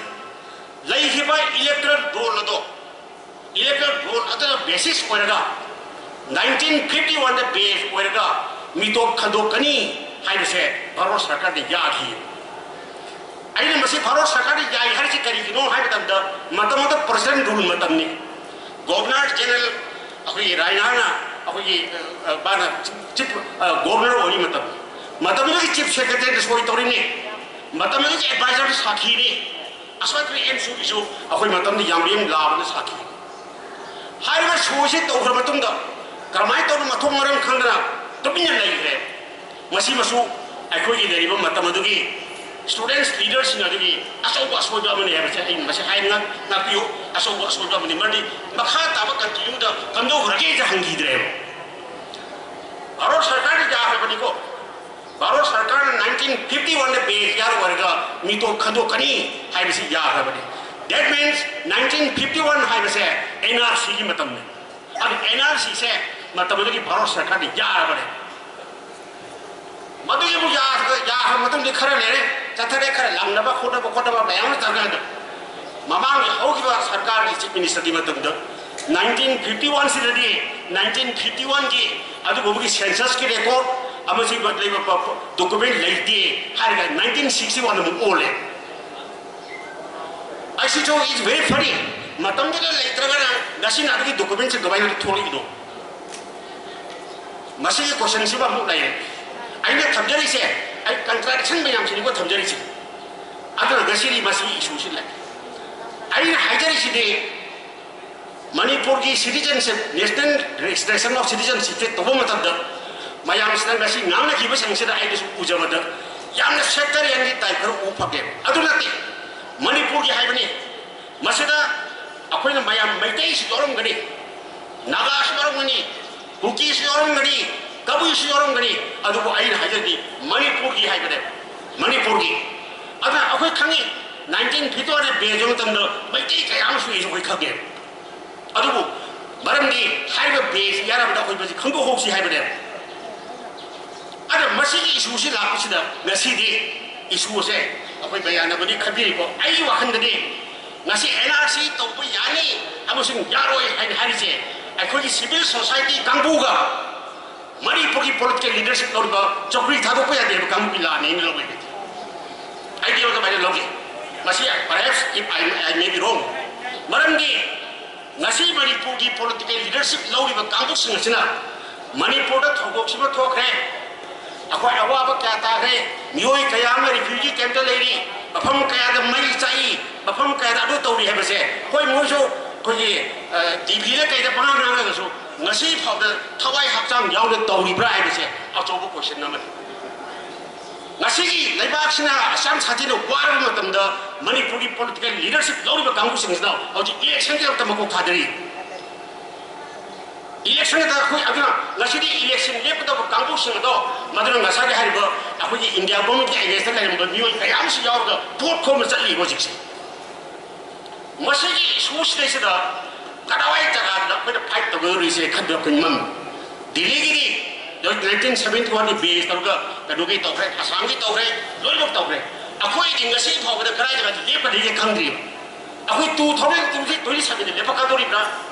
ꯂꯩꯈꯤꯕ ꯏꯂꯦꯛꯇꯣꯔꯦꯜ ꯔꯣꯜ ꯑꯗꯣ, ꯏꯂꯦꯛꯇꯣꯔꯦꯜ ꯔꯣꯜ ꯑꯗꯨꯅ ꯕꯦꯁꯤꯁ ꯑꯣꯏꯔꯒ, nineteen fifty oneꯗ ꯕꯦꯁ ꯑꯣꯏꯔꯒ ꯃꯤꯇꯣꯞ ꯈꯟꯗꯣꯛꯀꯅꯤ ꯍꯥꯏꯕꯁꯦ ꯚꯥꯔꯠ ꯁꯔꯀꯥꯔꯅ ꯌꯥꯈꯤ꯫ ꯑꯩꯅ ꯃꯁꯤ ꯚꯥꯔꯠ ꯁꯔꯀꯥꯔꯅ ꯌꯥꯏ ꯍꯥꯏꯔꯤꯁꯤ ꯀꯔꯤꯒꯤꯅꯣ ꯍꯥꯏꯕ ꯃꯇꯝꯗ, ꯃꯇꯝ ꯑꯗꯨꯗ ꯄ꯭ꯔꯁꯤꯗꯦꯟ ꯔꯨꯜ ꯃꯇꯝꯅꯤ꯫ ꯒꯣꯕꯔꯅꯔ ꯖꯦꯅꯔꯦꯜ ꯑꯩꯈꯣꯏꯒꯤ ꯔꯥꯏꯅꯥꯅ ꯑꯩꯈꯣꯏꯒꯤ, ꯑ, ꯑ, ꯃꯥꯅ ꯆꯤꯐ, ꯑ, ꯒꯣꯕꯔꯅꯔ ꯑꯣꯏꯔꯤ ꯃꯇꯝ, ꯃꯇꯝꯗꯨꯒꯤ ꯆꯤꯐ ꯁꯦꯀ꯭ꯔꯦꯇꯔꯤꯗ ꯁꯣꯏ ꯇꯧꯔꯤꯅꯤ, ꯃꯇꯝꯗꯨꯒꯤ ꯑꯦꯗꯚꯥꯏꯖꯔꯗ ꯁꯥꯈꯤꯅꯤ꯫ ꯑꯁꯣꯏ ꯑꯦꯝ ꯁꯨꯒꯤꯁꯨ ꯑꯩꯈꯣꯏ ꯃꯇꯝꯗ ꯌꯥꯝꯕꯦꯝ ꯂꯥꯕꯅ ꯁꯥꯈꯤ꯫ ꯍꯥꯏꯔꯤꯕ ꯁꯣꯁꯤ ꯇꯧꯈ꯭ꯔ ꯃꯇꯨꯡꯗ ꯀꯔꯝꯍꯥꯏꯅ ꯇꯧꯅ ꯃꯊꯣꯡ ꯃꯔꯝ ꯈꯪꯗꯅ ꯇꯨꯃꯤꯟꯅ ꯂꯩꯈ꯭ꯔꯦ? ꯃꯁꯤꯃꯁꯨ ꯑꯩꯈꯣꯏꯒꯤ ꯂꯩꯔꯤꯕ ꯃꯇꯝ ꯑꯗꯨꯒꯤ students leaderꯁꯤꯡ ꯑꯗꯨꯒꯤ ꯑꯆꯧꯕ ꯑꯁꯣꯏꯕ ꯑꯃꯅꯤ ꯍꯥꯏꯕꯁꯦ ꯑꯩ ꯃꯁꯤ ꯍꯥꯏꯅ ꯉꯥꯛꯄꯤꯌꯨ꯫ ꯑꯆꯧꯕ ꯑꯁꯣꯏꯕ ꯑꯃꯅꯤ꯫ ꯃꯔꯝꯗꯤ ꯃꯈꯥ ꯇꯥꯕ continueꯗ ꯀꯝꯗꯧꯈ꯭ꯔꯒꯦꯁꯦ ꯍꯪꯈꯤꯗ꯭ꯔꯦꯕ꯫ ꯚꯥꯔꯠ ꯁꯔꯀꯥꯔꯅ ꯌꯥꯈ꯭ꯔꯕꯅꯤꯀꯣ꯫ ꯚꯥꯔꯠ ꯁꯔꯀꯥꯔꯅ nineteen fifty oneꯗ base year ꯑꯣꯏꯔꯒ ꯃꯤꯇꯣꯞ ꯈꯟꯗꯣꯛꯀꯅꯤ ꯍꯥꯏꯕꯁꯤ ꯌꯥꯈ꯭ꯔꯕꯅꯤ꯫ That means nineteen fifty one ꯍꯥꯏꯕꯁꯦ NRCꯒꯤ ꯃꯇꯝꯅꯤ꯫ ꯑꯗꯨ NRCꯁꯦ ꯃꯇꯝ ꯑꯗꯨꯒꯤ ꯚꯥꯔꯠ ꯁꯔꯀꯥꯔꯅ ꯌꯥꯔꯕꯅꯦ꯫ ꯃꯗꯨꯒꯤ ꯑꯃꯨꯛ ꯌꯥꯈ꯭ꯔ ꯌꯥꯈ꯭ꯔ ꯃꯇꯨꯡꯗꯤ ꯈꯔ ꯂꯩꯔꯦ, ꯆꯠꯊꯔꯦ, ꯈꯔ ꯂꯪꯅꯕ ꯈꯣꯠꯅꯕ ꯈꯣꯠꯅꯕ ꯃꯌꯥꯝ ꯑꯃ ꯇꯧꯔꯀꯥꯟꯗ ꯃꯃꯥꯡꯒꯤ ꯍꯧꯈꯤꯕ ꯁꯔꯀꯥꯔꯒꯤ chief ministerꯒꯤ ꯃꯇꯝꯗ nineteen fifty oneꯁꯤꯗꯗꯤ nineteen fifty oneꯒꯤ ꯑꯗꯨꯒꯨꯝꯕꯒꯤ censusꯀꯤ record ꯑꯃꯁꯨꯡ ꯂꯩꯕ ꯄ- ꯄ- document ꯂꯩꯇꯦ ꯍꯥꯏꯔꯒ nineteen sixty one ꯑꯃꯨꯛ ꯑꯣꯜꯂꯦ꯫ ꯑꯁꯤꯁꯨ is very funny꯫ ꯃꯇꯝꯗꯨꯗ ꯂꯩꯇ꯭ꯔꯒꯅ ꯉꯁꯤꯅ ꯑꯗꯨꯒꯤ documentꯁꯦ ꯀꯃꯥꯏꯅ ꯊꯣꯛꯂꯛꯏꯅꯣ? ꯃꯁꯤꯒꯤ questionꯁꯤꯃ ꯑꯃꯨꯛ ꯂꯩꯔꯦ꯫ ꯑꯩꯅ ꯊꯝꯖꯔꯤꯁꯦ, ꯑꯩ contradiction ꯃꯌꯥꯝꯁꯤꯅꯤꯀꯣ ꯊꯝꯖꯔꯤꯁꯦ꯫ ꯑꯗꯨꯅ ꯉꯁꯤꯗꯤ ꯃꯁꯤꯒꯤ issueꯁꯤ ꯂꯩ꯫ ꯑꯩꯅ ꯍꯥꯏꯖꯔꯤꯁꯤꯗꯤ ꯃꯅꯤꯄꯨꯔꯒꯤ citizenship, national registration of citizenshipꯁꯦ ꯇꯧꯕ ꯃꯇꯝꯗ ꯃꯌꯥꯝꯁꯤꯅ ꯉꯁꯤ ꯉꯥꯡꯅꯈꯤꯕꯁꯤꯡꯁꯤꯗ ꯑꯩꯅꯁꯨ ꯎꯖꯕꯗ ꯌꯥꯝꯅ sectarianꯒꯤ type ꯈꯔ ꯎꯕ ꯐꯪꯉꯦ꯫ ꯑꯗꯨ ꯅꯠꯇꯦ, ꯃꯅꯤꯄꯨꯔꯒꯤ ꯍꯥꯏꯕꯅꯤ꯫ ꯃꯁꯤꯗ ꯑꯩꯈꯣꯏꯅ ꯃꯌꯥꯝ ꯃꯩꯇꯩꯁꯨ ꯌꯥꯎꯔꯝꯒꯅꯤ, ꯅꯥꯒꯥꯁꯨ ꯌꯥꯎꯔꯝꯒꯅꯤ, ꯀꯨꯀꯤꯁꯨ ꯌꯥꯎꯔꯝꯒꯅꯤ, ꯀꯕꯨꯏꯁꯨ ꯌꯥꯎꯔꯝꯒꯅꯤ꯫ ꯑꯗꯨꯕꯨ ꯑꯩꯅ ꯍꯥꯏꯖꯔꯤꯗꯤ ꯃꯅꯤꯄꯨꯔꯒꯤ ꯍꯥꯏꯕꯅꯦ, ꯃꯅꯤꯄꯨꯔꯒꯤ꯫ ꯑꯗꯨꯅ ꯑꯩꯈꯣꯏ ꯈꯪꯉꯤ, nineteen fifty oneꯗ base ꯃꯇꯝꯗ ꯃꯩꯇꯩ ꯀꯌꯥ ꯑꯃ ꯁꯨꯏꯁꯨ ꯑꯩꯈꯣꯏ ꯈꯪꯉꯦ꯫ ꯑꯗꯨꯕꯨ ꯃꯔꯝꯗꯤ ꯍꯥꯏꯔꯤꯕ base year ꯑꯃꯗ ꯑꯩꯈꯣꯏ ꯃꯁꯤ ꯈꯪꯗꯣꯛꯍꯧꯁꯤ ꯍꯥꯏꯕꯅꯦ꯫ ꯑꯗ ꯃꯁꯤꯒꯤ issueꯁꯤ ꯂꯥꯛꯄꯁꯤꯗ ꯉꯁꯤꯗꯤ issueꯁꯦ ꯑꯩꯈꯣꯏ ꯃꯌꯥꯝꯅꯕꯨꯗꯤ ꯈꯟꯕꯤꯔꯤꯀꯣ꯫ ꯑꯩꯒꯤ ꯋꯥꯈꯜꯗꯗꯤ ꯉꯁꯤ NRC ꯇꯧꯕ ꯌꯥꯅꯤ ꯑꯃꯁꯨꯡ ꯌꯥꯔꯣꯏ ꯍꯥꯏꯅ ꯍꯥꯏꯔꯤꯁꯦ ꯑꯩꯈꯣꯏꯒꯤ civil society ꯀꯥꯡꯕꯨꯒ ꯃꯅꯤꯄꯨꯔꯒꯤ political leadership ꯂꯧꯔꯤꯕ ꯆꯧꯀ꯭ꯔꯤ ꯊꯥꯗꯣꯛꯄ ꯌꯥꯗꯦ ꯍꯥꯏꯕ ꯀꯥꯡꯕꯨꯒꯤ ꯂꯥꯟꯅꯤ ꯑꯩꯅ ꯂꯧꯔꯤꯕꯗꯤ꯫ ꯑꯩꯗꯤ ꯑꯗꯨꯃꯥꯏꯅ ꯂꯧꯒꯦ꯫ ꯃꯁꯤ perhaps if I, I may be wrong꯫ ꯃꯔꯝꯗꯤ ꯉꯁꯤ ꯃꯅꯤꯄꯨꯔꯒꯤ political leadership ꯂꯧꯔꯤꯕ ꯀꯥꯡꯕꯨꯁꯤꯡ ꯑꯁꯤꯅ ꯃꯅꯤꯄꯨꯔꯗ ꯊꯧꯗꯣꯛꯁꯤꯃ ꯊꯣꯛꯈ꯭ꯔꯦ, ꯑꯩꯈꯣꯏ ꯑꯋꯥꯕ ꯀꯌꯥ ꯇꯥꯈ꯭ꯔꯦ, ꯃꯤꯑꯣꯏ ꯀꯌꯥ ꯑꯃ refugee campꯇ ꯂꯩꯔꯤ, ꯃꯐꯝ ꯀꯌꯥꯗ ꯃꯩ ꯆꯥꯛꯏ, ꯃꯐꯝ ꯀꯌꯥꯗ ꯑꯗꯨ ꯇꯧꯔꯤ ꯍꯥꯏꯕꯁꯦ ꯑꯩꯈꯣꯏ ꯃꯣꯏꯁꯨ ꯑꯩꯈꯣꯏꯒꯤ ꯇꯤ ꯚꯤꯗ ꯀꯩꯗ ꯄꯉꯥꯡ ꯉꯥꯡꯂꯒꯁꯨ ꯉꯁꯤ ꯐꯥꯎꯗ ꯊꯋꯥꯏ ꯍꯛꯆꯥꯡ ꯌꯥꯎꯅ ꯇꯧꯔꯤꯕ꯭ꯔꯥ ꯍꯥꯏꯕꯁꯦ ꯑꯆꯧꯕ ꯀꯣꯏꯁꯟ ꯑꯃꯅꯤ꯫ ꯉꯁꯤꯒꯤ ꯂꯩꯕꯥꯛꯁꯤꯅ ꯑꯁꯨꯛ ꯌꯥꯝ ꯁꯥꯊꯤꯅ ꯋꯥꯔꯕ ꯃꯇꯝꯗ ꯃꯅꯤꯄꯨꯔꯒꯤ ꯄꯣꯂꯤꯇꯤꯀꯦꯜ ꯂꯤꯗꯔꯁꯤꯞ ꯂꯧꯔꯤꯕ ꯀꯥꯡꯕꯨꯁꯤꯡꯁꯤꯅ ꯍꯧꯖꯤꯛ ꯏꯂꯦꯛꯁꯟꯒꯤꯗꯃꯛꯇ ꯃꯀꯣꯛ ꯊꯥꯗꯔꯤ꯫ ꯏꯂꯦꯛꯁꯟꯗ ꯑꯩꯈꯣꯏ ꯑꯗꯨꯅ ꯉꯁꯤꯗꯤ ꯏꯂꯦꯛꯁꯟ ꯂꯦꯞꯀꯗꯧꯕ ꯀꯥꯡꯕꯨꯁꯤꯡ ꯑꯗꯣ, ꯃꯗꯨꯅ ꯉꯁꯥꯏꯒꯤ ꯍꯥꯏꯔꯤꯕ ꯑꯩꯈꯣꯏꯒꯤ ꯏꯟꯗꯤꯌꯥ ꯒꯣꯔꯃꯦꯟꯒꯤ ꯑꯦꯒꯦꯟꯁꯇ ꯂꯩꯔꯝꯕ ꯃꯤꯑꯣꯏ ꯀꯌꯥ ꯑꯃꯁꯨ ꯌꯥꯎꯔꯒ ꯚꯣꯠ ꯈꯣꯝꯕ ꯆꯠꯂꯤꯕ ꯍꯧꯖꯤꯛꯁꯦ꯫ ꯃꯁꯤꯒꯤ ꯏꯁꯨꯁꯤꯗꯩꯁꯤꯗ ꯀꯗꯥꯏꯋꯥꯏ ꯖꯒꯥꯗ ꯑꯩꯈꯣꯏꯅ ꯐꯥꯏꯠ ꯇꯧꯒꯗꯧꯔꯤꯁꯦ ꯈꯟꯕ ꯑꯩꯈꯣꯏ ꯃꯝꯃꯤ꯫ ꯗꯤꯜꯂꯤꯒꯤꯗꯤ ꯅꯥꯏꯟꯇꯤꯟ ꯁꯕꯦꯟꯇꯤ ꯋꯥꯟꯒꯤ ꯕꯦꯁ ꯇꯧꯔꯒ ꯀꯩꯅꯣꯒꯤ ꯇꯧꯈ꯭ꯔꯦ, ꯑꯁꯥꯝꯒꯤ ꯇꯧꯈ꯭ꯔꯦ, ꯂꯣꯏꯅꯃꯛ ꯇꯧꯈ꯭ꯔꯦ꯫ ꯑꯩꯈꯣꯏꯗꯤ ꯉꯁꯤ ꯐꯥꯎꯕꯗ ꯀꯗꯥꯏ ꯖꯒꯥꯗ ꯂꯦꯞꯀꯗꯒꯦ ꯈꯪꯗ꯭ꯔꯤꯕ꯫ ꯑꯩꯈꯣꯏ ꯇꯨ ꯊꯥꯎꯖꯟ ꯇ꯭ꯋꯦꯟꯇꯤ ꯁꯕꯦꯟꯗ ꯂꯦꯞꯄꯛꯀꯗꯧꯔꯤꯕ꯭ꯔꯥ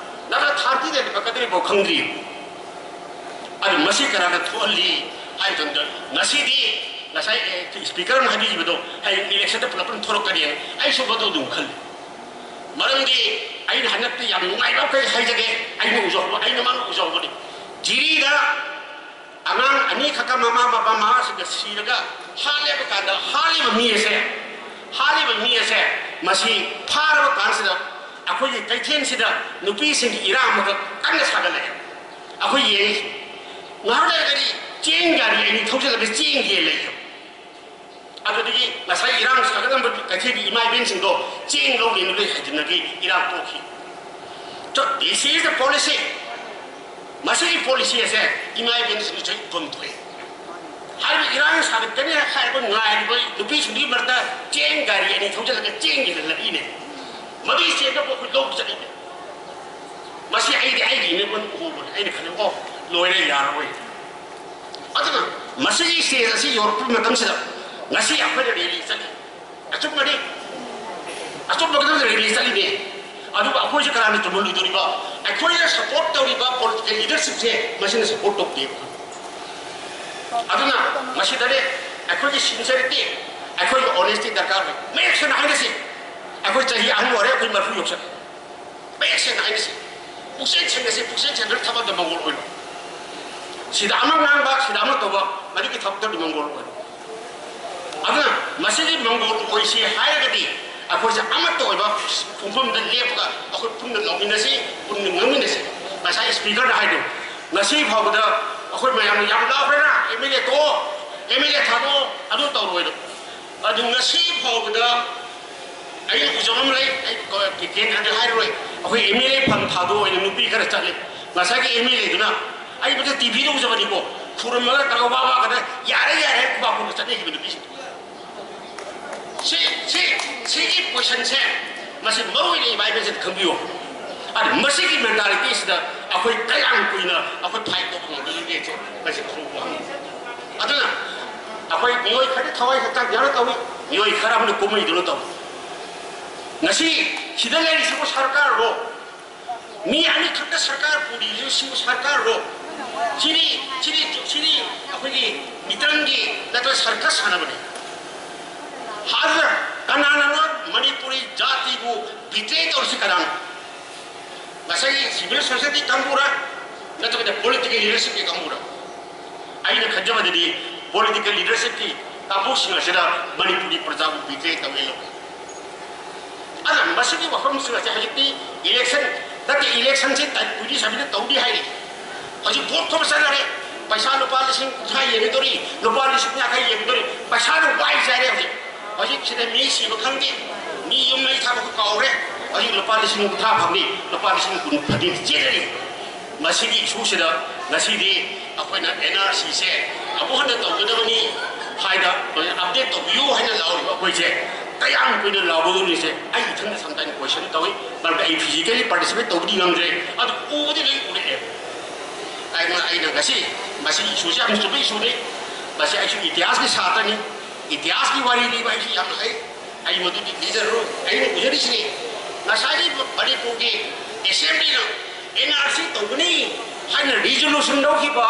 ꯅꯠꯇ꯭ꯔꯒ ꯊꯥꯔꯇꯤꯗ ꯂꯦꯞꯄꯛꯀꯗꯧꯔꯤꯕ꯭ꯔꯥ ꯈꯪꯗ꯭ꯔꯤꯕ꯫ ꯑꯗꯨ ꯃꯁꯤ ꯀꯅꯥꯅ ꯊꯣꯛꯍꯜꯂꯤ ꯍꯥꯏꯕ ꯃꯇꯝꯗ, ꯉꯁꯤꯗꯤ ꯉꯁꯥꯏ ꯏꯁꯄꯤꯀꯔꯅ ꯍꯥꯏꯕꯤꯈꯤꯕꯗꯣ, ꯍꯌꯦꯡ ꯏꯂꯦꯛꯁꯟꯗ ꯄꯨꯂꯞ ꯄꯨꯂꯞ ꯊꯣꯛꯂꯛꯀꯅꯤꯅ ꯑꯩꯁꯨ ꯃꯗꯨ ꯑꯗꯨꯝ ꯈꯜꯂꯤ꯫ ꯃꯔꯝꯗꯤ ꯑꯩꯅ ꯍꯟꯗꯛꯇꯤ ꯌꯥꯝ ꯅꯨꯡꯉꯥꯏꯕ ꯑꯃꯈꯛ ꯍꯥꯏꯖꯒꯦ꯫ ꯑꯩꯅ ꯎꯖꯍꯧꯕ, ꯑꯩꯅ ꯃꯥꯡ ꯎꯖꯍꯧꯕꯅꯤ꯫ ꯖꯤꯔꯤꯗ ꯑꯉꯥꯡ ꯑꯅꯤꯈꯛꯀ ꯃꯃꯥ ꯃꯄꯥ ꯃꯃꯥꯁꯤꯡꯒ ꯁꯤꯔꯒ ꯍꯥꯠꯂꯦꯕ ꯀꯥꯟꯗ, ꯍꯥꯠꯂꯤꯕ ꯃꯤ ꯑꯁꯦ, ꯍꯥꯠꯂꯤꯕ ꯃꯤ ꯑꯁꯦ ꯃꯁꯤ ꯐꯥꯔꯕ ꯀꯥꯟꯁꯤꯗ ꯑꯩꯈꯣꯏꯒꯤ ꯀꯩꯊꯦꯜꯁꯤꯗ ꯅꯨꯄꯤꯁꯤꯡꯒꯤ ꯏꯔꯥꯡ ꯑꯃꯈꯛ ꯀꯟꯅ ꯁꯥꯒꯠꯂꯛꯑꯦ꯫ ꯑꯩꯈꯣꯏ ꯌꯦꯡꯉꯤ꯫ ꯉꯥꯏꯍꯥꯛ ꯂꯩꯔꯒꯗꯤ ꯆꯦꯡ ꯒꯥꯔꯤ ꯑꯅꯤ ꯊꯧꯖꯤꯜꯂꯒ ꯆꯦꯡ ꯌꯦꯜꯂꯛꯑꯦ꯫ ꯑꯗꯨꯗꯒꯤ ꯉꯁꯥꯏ ꯏꯔꯥꯡ ꯁꯥꯒꯠꯂꯝꯕ ꯀꯩꯊꯦꯜꯒꯤ ꯏꯃꯥ ꯏꯕꯦꯟꯁꯤꯡꯗꯣ ꯆꯦꯡ ꯂꯧꯒꯦꯅ ꯂꯣꯏ ꯍꯥꯏꯖꯤꯟꯅꯈꯤ, ꯏꯔꯥꯡ ꯇꯣꯛꯈꯤ꯫ So, this is the policy. ꯃꯁꯤꯒꯤ ꯄꯣꯂꯤꯁꯤ ꯑꯁꯦ ꯏꯃꯥ ꯏꯕꯦꯟꯁꯤꯡꯅꯁꯨ ꯏꯐꯝ ꯊꯣꯛꯏ꯫ ꯍꯥꯏꯔꯤꯕ ꯏꯔꯥꯡ ꯁꯥꯒꯠꯀꯅꯤ ꯍꯥꯏꯔꯤꯕ ꯉꯥꯏꯔꯤꯕ ꯅꯨꯄꯤꯁꯤꯡꯗꯨꯒꯤ ꯃꯔꯛꯇ ꯆꯦꯡ ꯒꯥꯔꯤ ꯑꯅꯤ ꯊꯧꯖꯤꯜꯂꯒ ꯆꯦꯡ ꯌꯦꯜꯍꯜꯂꯛꯏꯅꯦ꯫ ꯃꯗꯨꯒꯤ ꯆꯦꯡꯗꯣ ꯑꯩꯈꯣꯏ ꯂꯧꯕ ꯆꯠꯂꯤꯅꯦ꯫ ꯃꯁꯤ ꯑꯩꯗꯤ ꯑꯩꯒꯤ ꯏꯃꯦꯝꯃꯅ ꯎꯍꯧꯕꯅꯦ꯫ ꯑꯩꯅ ꯈꯜꯂꯦ, "ꯑꯣ, ꯂꯣꯏꯔꯦ, ꯌꯥꯔꯔꯣꯏ"꯫ ꯑꯗꯨꯅ ꯃꯁꯤꯒꯤ ꯁ꯭ꯇꯦꯖ ꯑꯁꯤ ꯌꯧꯔꯛꯄ ꯃꯇꯝꯁꯤꯗ ꯉꯁꯤ ꯑꯩꯈꯣꯏꯅ ꯔꯦꯂꯤ ꯆꯠꯂꯤ꯫ ꯑꯆꯨꯝꯕꯅꯤ꯫ ꯑꯆꯨꯝꯕꯒꯤꯗꯃꯛꯇ ꯔꯦꯂꯤ ꯆꯠꯂꯤꯅꯦ꯫ ꯑꯗꯨꯒ ꯑꯩꯈꯣꯏꯁꯦ ꯀꯅꯥꯅ ꯆꯨꯝꯍꯜꯂꯣꯏꯗꯣꯔꯤꯕ? ꯑꯩꯈꯣꯏꯅ ꯁꯄꯣꯔꯠ ꯇꯧꯔꯤꯕ ꯄꯣꯂꯤꯇꯤꯀꯦꯜ ꯂꯤꯗꯔꯁꯤꯞꯁꯦ ꯃꯁꯤꯅ ꯁꯄꯣꯔꯠ ꯇꯧꯗꯦ꯫ ꯑꯗꯨꯅ ꯃꯁꯤꯗꯅꯦ ꯑꯩꯈꯣꯏꯒꯤ ꯁꯤꯟꯁꯔꯤꯇꯤ, ꯑꯩꯈꯣꯏꯒꯤ ꯑꯣꯅꯦꯁꯇꯤ ꯗꯔꯀꯥꯔ ꯑꯣꯏ꯫ ꯃꯌꯦꯛ ꯁꯦꯡꯅ ꯍꯥꯏꯅꯁꯤ꯫ ꯑꯩꯈꯣꯏ ꯆꯍꯤ ꯑꯍꯟ ꯑꯣꯏꯔꯦ, ꯑꯩꯈꯣꯏ ꯃꯔꯐꯨ ꯌꯧꯁꯜꯂꯦ꯫ ꯃꯌꯦꯛ ꯁꯦꯡꯅ ꯍꯥꯏꯅꯁꯤ꯫ ꯄꯨꯛꯆꯦꯜ ꯁꯦꯡꯅꯁꯤ, ꯄꯨꯛꯆꯦꯜ ꯁꯦꯡꯅ ꯊꯕꯛꯇ ꯃꯪꯒꯣꯜ ꯑꯣꯏꯔꯣ꯫ ꯁꯤꯗ ꯑꯃ ꯉꯥꯡꯕ, ꯁꯤꯗ ꯑꯃ ꯇꯧꯕ, ꯃꯗꯨꯒꯤ ꯊꯕꯛꯇꯗꯤ ꯃꯪꯒꯣꯜ ꯑꯣꯏꯔꯣ꯫ ꯑꯗꯨꯅ ꯃꯁꯤꯒꯤ ꯃꯪꯒꯣꯜ ꯑꯣꯏꯁꯤ ꯍꯥꯏꯔꯒꯗꯤ ꯑꯩꯈꯣꯏꯁꯦ ꯑꯃꯠꯇ ꯑꯣꯏꯕ ꯄꯨꯡꯐꯝꯗ ꯂꯦꯞꯄꯒ ꯑꯩꯈꯣꯏ ꯄꯨꯟꯅ ꯂꯧꯃꯤꯟꯅꯁꯤ, ꯄꯨꯟꯅ ꯉꯥꯡꯃꯤꯟꯅꯁꯤ꯫ ꯉꯁꯥꯏ ꯁ꯭ꯄꯤꯀꯔꯅ ꯍꯥꯏꯗꯣ, ꯉꯁꯤ ꯐꯥꯎꯕꯗ ꯑꯩꯈꯣꯏ ꯃꯌꯥꯝꯅ ꯌꯥꯝ ꯂꯥꯎꯈ꯭ꯔꯦꯅ, ꯑꯦꯝ ꯑꯦꯜ ꯑꯦ ꯇꯣꯛꯑꯣ, ꯑꯦꯝ ꯑꯦꯜ ꯑꯦ ꯊꯥꯗꯣꯛꯑꯣ, ꯑꯗꯨ ꯇꯧꯔꯣꯏꯗꯣ꯫ ꯑꯗꯨ ꯉꯁꯤ ꯐꯥꯎꯕꯗ ꯑꯩꯅ ꯎꯖꯕ ꯑꯃ ꯂꯩ, ꯑꯩ ꯀꯦꯟꯗ꯭ꯔꯗꯤ ꯍꯥꯏꯔꯔꯣꯏ, ꯑꯩꯈꯣꯏ ꯑꯦꯝ ꯑꯦꯜ ꯑꯦ ꯐꯝ ꯊꯥꯗꯣꯛꯑꯣ ꯍꯥꯏꯅ ꯅꯨꯄꯤ ꯈꯔ ꯆꯠꯂꯤ꯫ ꯉꯁꯥꯏꯒꯤ ꯑꯦꯝ ꯑꯦꯜ ꯑꯦꯗꯨꯅ, ꯑꯩꯕꯨꯗ ꯇꯤ ꯚꯤꯗ ꯎꯖꯕꯅꯤꯀꯣ, ꯈꯨꯔꯨꯝꯃꯒ ꯇꯧꯔꯒ ꯋꯥ ꯋꯥ ꯀꯗ ꯌꯥꯔꯦ ꯌꯥꯔꯦ ꯈꯨꯕꯥꯛ ꯈꯨꯕ ꯆꯠꯅꯈꯤꯕ ꯅꯨꯄꯤꯁꯤꯡ꯫ ꯁꯤ ꯁꯤ ꯁꯤꯒꯤ ꯀꯣꯏꯁꯟꯁꯦ ꯃꯁꯤ ꯃꯔꯨ ꯑꯣꯏꯅ ꯏꯃꯥ ꯏꯕꯦꯟꯁꯤꯗ ꯈꯪꯕꯤꯌꯨ꯫ ꯑꯗꯨ ꯃꯁꯤꯒꯤ ꯃꯦꯟꯇꯥꯂꯤꯇꯤꯁꯤꯗ ꯑꯩꯈꯣꯏ ꯀꯌꯥꯝ ꯀꯨꯏꯅ ꯑꯩꯈꯣꯏ ꯐꯥꯏꯠ ꯇꯧꯕ ꯉꯝꯒꯗꯒꯦꯁꯦ ꯃꯁꯤ ꯑꯩꯈꯣꯏ ꯋꯥꯍꯪꯅꯤ꯫ ꯑꯗꯨꯅ ꯑꯩꯈꯣꯏ ꯃꯤꯑꯣꯏ ꯈꯔꯗꯤ ꯊꯋꯥꯏ ꯍꯛꯆꯥꯡ ꯌꯥꯎꯅ ꯇꯧꯏ, ꯃꯤꯑꯣꯏ ꯈꯔ ꯑꯃꯅ ꯀꯨꯝꯍꯩꯗꯨꯅ ꯇꯧꯏ꯫ ꯉꯁꯤ ꯁꯤꯗ ꯂꯩꯔꯤꯁꯤꯕꯨ ꯁꯔꯀꯥꯔꯔꯣ? ꯃꯤ ꯑꯅꯤꯈꯛꯇ ꯁꯔꯀꯥꯔ ꯄꯨꯔꯤꯁꯤꯕꯨ ꯁꯤꯕꯨ ꯁꯔꯀꯥꯔꯔꯣ? ꯁꯤꯗꯤ ꯁꯤꯗꯤ ꯁꯤꯗꯤ ꯑꯩꯈꯣꯏꯒꯤ ꯃꯤꯇ꯭ꯔꯪꯒꯤ ꯅꯠꯇ꯭ꯔꯒ ꯁꯔꯀꯁ ꯁꯥꯟꯅꯕꯅꯤ꯫ ꯍꯥꯏꯗꯅ ꯀꯅꯥꯅꯅꯣ ꯃꯅꯤꯄꯨꯔꯤ ꯖꯥꯇꯤꯕꯨ ꯕꯤꯇ꯭ꯔꯦ ꯇꯧꯔꯤꯁꯤ ꯀꯅꯥꯅꯣ? ꯉꯁꯥꯏꯒꯤ ꯁꯤꯚꯤꯜ ꯁꯣꯁꯥꯏꯇꯤ ꯀꯥꯡꯕꯨꯔ, ꯅꯠꯇ꯭ꯔꯒꯅ ꯄꯣꯂꯤꯇꯤꯀꯦꯜ ꯂꯤꯗꯔꯁꯤꯞꯀꯤ ꯀꯥꯡꯕꯨꯔ? ꯑꯩꯅ ꯈꯟꯖꯕꯗꯗꯤ ꯄꯣꯂꯤꯇꯤꯀꯦꯜ ꯂꯤꯗꯔꯁꯤꯞꯀꯤ ꯀꯥꯡꯕꯨꯁꯤꯡ ꯑꯁꯤꯅ ꯃꯅꯤꯄꯨꯔꯒꯤ ꯄ꯭ꯔꯖꯥꯕꯨ ꯕꯤꯇ꯭ꯔꯦ ꯇꯧꯋꯦ ꯂꯧꯋꯦ꯫ ꯑꯗꯨꯅ ꯃꯁꯤꯒꯤ ꯋꯥꯐꯝꯁꯤꯡ ꯑꯁꯦ ꯍꯧꯖꯤꯛꯇꯤ ꯏꯂꯦꯛꯁꯟ ꯅꯠꯇꯦ, ꯏꯂꯦꯛꯁꯟꯁꯤ ꯇꯥꯔꯤꯛ ꯀꯨꯟꯅꯤ ꯁꯥꯕꯤꯗ ꯇꯧꯅꯤ ꯍꯥꯏꯔꯤ꯫ ꯍꯧꯖꯤꯛ ꯚꯣꯠ ꯈꯣꯝꯕ ꯆꯠꯅꯔꯦ꯫ ꯄꯩꯁꯥ ꯂꯨꯄꯥ ꯂꯤꯁꯤꯡ ꯀꯨꯟꯊ꯭ꯔꯥ ꯌꯦꯟꯒꯗꯧꯔꯤ, ꯂꯨꯄꯥ ꯂꯤꯁꯤꯡ ꯌꯥꯡꯈꯩ ꯌꯦꯟꯒꯗꯧꯔꯤ, ꯄꯩꯁꯥꯅ ꯋꯥꯏ ꯆꯥꯏꯔꯦ ꯍꯧꯖꯤꯛ꯫ ꯍꯧꯖꯤꯛ ꯁꯤꯗ ꯃꯤ ꯁꯤꯕ ꯈꯪꯗꯦ, ꯃꯤ ꯌꯨꯝ ꯃꯩ ꯊꯥꯕ ꯀꯥꯎꯔꯦ꯫ ꯍꯧꯖꯤꯛ ꯂꯨꯄꯥ ꯂꯤꯁꯤꯡ ꯀꯨꯟꯊ꯭ꯔꯥ ꯐꯪꯅꯤ, ꯂꯨꯄꯥ ꯂꯤꯁꯤꯡ ꯀꯨꯟ ꯐꯪꯅꯤ ꯆꯦꯟꯅꯔꯤ꯫ ꯃꯁꯤꯒꯤ ꯏꯁꯨꯁꯤꯗ ꯉꯁꯤꯗꯤ ꯑꯩꯈꯣꯏꯅ ꯑꯦꯟ ꯑꯥꯔ ꯁꯤꯁꯦ ꯑꯃꯨꯛ ꯍꯟꯅ ꯇꯧꯒꯗꯕꯅꯤ ꯍꯥꯏꯅ ꯑꯞꯗꯦꯠ ꯇꯧꯕꯤꯌꯨ ꯍꯥꯏꯅ ꯂꯥꯎꯔꯤꯕ ꯑꯩꯈꯣꯏꯁꯦ ꯀꯌꯥꯝ ꯀꯨꯏꯅ ꯂꯥꯎꯒꯗꯧꯔꯤꯁꯦ ꯑꯩ ꯏꯊꯟꯗ ꯁꯝꯇꯥꯏꯝ ꯀꯣꯏꯁꯟ ꯇꯧꯏ꯫ ꯃꯔꯝꯗꯤ ꯑꯩ ꯐꯤꯖꯤꯀꯦꯜꯂꯤ ꯄꯥꯔꯇꯤꯁꯤꯄꯦꯠ ꯇꯧꯕꯗꯤ ꯉꯝꯗ꯭ꯔꯦ, ꯑꯗꯨ ꯎꯕꯗꯤ ꯂꯣꯏ ꯎꯔꯛꯑꯦ꯫ ꯑꯩꯅ ꯑꯩꯅ ꯉꯁꯤ ꯃꯁꯤꯒꯤ ꯏꯁꯨꯁꯦ ꯌꯥꯝ ꯆꯨꯝꯕ ꯏꯁꯨꯅꯤ꯫ ꯃꯁꯤ ꯑꯩꯁꯨ ꯏꯇꯤꯍꯥꯁꯀꯤ ꯁꯥꯇ꯭ꯔꯅꯤ, ꯏꯇꯤꯍꯥꯁꯀꯤ ꯋꯥꯔꯤ ꯂꯤꯕ ꯑꯩꯁꯨ ꯌꯥꯝꯅ ꯍꯩ꯫ ꯑꯩ ꯃꯗꯨꯗꯤ ꯂꯤꯖꯔꯔꯣꯏ꯫ ꯑꯩꯅ ꯎꯖꯔꯤꯁꯤꯅꯤ, ꯉꯁꯥꯏꯒꯤ ꯃꯅꯤꯄꯨꯔꯒꯤ ꯑꯦꯁꯦꯝꯕ꯭ꯂꯤꯅ ꯑꯦꯟ ꯑꯥꯔ ꯁꯤ ꯇꯧꯒꯅꯤ ꯍꯥꯏꯅ ꯔꯤꯖꯣꯂꯨꯁꯟ ꯂꯧꯈꯤꯕ,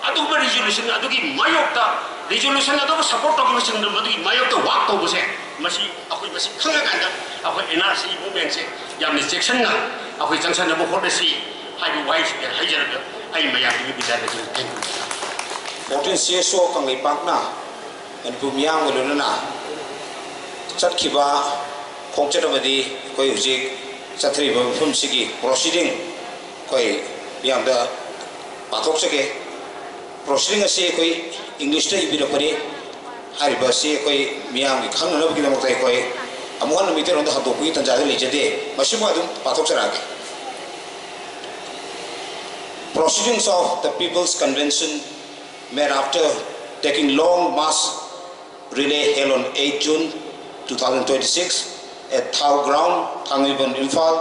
ꯑꯗꯨꯒꯨꯝꯕ ꯔꯤꯖꯣꯂꯨꯁꯟ ꯑꯗꯨꯒꯤ ꯃꯥꯌꯣꯛꯇ, ꯔꯤꯖꯣꯂꯨꯁꯟ ꯑꯗꯨꯕꯨ ꯁꯄꯣꯔꯠ ꯇꯧꯈꯤꯕꯁꯤꯡꯅ ꯃꯗꯨꯒꯤ ꯃꯥꯌꯣꯛꯇ ꯋꯥꯛ ꯇꯧꯕꯁꯦ, ꯃꯁꯤ ꯑꯩꯈꯣꯏ ꯃꯁꯤ ꯈꯪꯉꯀꯥꯟꯗ ꯑꯩꯈꯣꯏ ꯑꯦꯟ ꯑꯥꯔ ꯁꯤ ꯃꯨꯚꯃꯦꯟꯁꯦ ꯌꯥꯝꯅ ꯆꯦꯛꯁꯤꯟꯅ ꯑꯩꯈꯣꯏ ꯆꯪꯁꯟꯅꯕ ꯍꯣꯠꯅꯁꯤ ꯍꯥꯏꯕ ꯋꯥꯍꯩꯁꯤꯗꯤ ꯍꯥꯏꯖꯔꯒ ꯑꯩ ꯃꯌꯥꯝꯗꯒꯤ ꯕꯤꯗꯥꯏ ꯂꯧꯖꯔꯒꯦ꯫ Thank you꯫ Fourteen C S ꯑꯣ ꯀꯪꯂꯩꯄꯥꯛꯅ ꯃꯅꯤꯄꯨꯔ ꯃꯤꯌꯥꯝꯒ ꯂꯣꯏꯅꯅ ꯆꯠꯈꯤꯕ ꯈꯣꯡꯆꯠ ꯑꯃꯗꯤ ꯑꯩꯈꯣꯏ ꯍꯧꯖꯤꯛ ꯆꯠꯊꯔꯤꯕ ꯃꯐꯝꯁꯤꯒꯤ ꯄ꯭ꯔꯣꯁꯤꯗꯤꯡ ꯑꯩꯈꯣꯏ ꯃꯤꯌꯥꯝꯗ ꯄꯥꯊꯣꯛꯆꯒꯦ꯫ ꯄ꯭ꯔꯣꯁꯤꯗꯤꯡ ꯑꯁꯤ ꯑꯩꯈꯣꯏ ꯏꯪꯂꯤꯁꯇ ꯏꯕꯤꯔꯛꯄꯅꯤ꯫ ꯍꯥꯏꯔꯤꯕ ꯑꯁꯤ ꯑꯩꯈꯣꯏ ꯃꯤꯌꯥꯝꯒꯤ ꯈꯪꯅꯅꯕꯒꯤꯗꯃꯛꯇ ꯑꯩꯈꯣꯏ ꯑꯃꯨꯛ ꯍꯟꯅ ꯃꯩꯇꯩꯂꯣꯟꯗ ꯍꯟꯗꯣꯛꯄꯒꯤ ꯇꯥꯟꯖꯥꯗꯤ ꯂꯩꯖꯗꯦ꯫ ꯃꯁꯤꯃ ꯑꯗꯨꯝ ꯄꯥꯊꯣꯛꯆꯔꯛꯑꯒꯦ꯫ Proceedings of the People's Convention made after taking long mass relay held on eighth June two thousand twenty-six at Thao Ground, Thangmeiband, Imphal,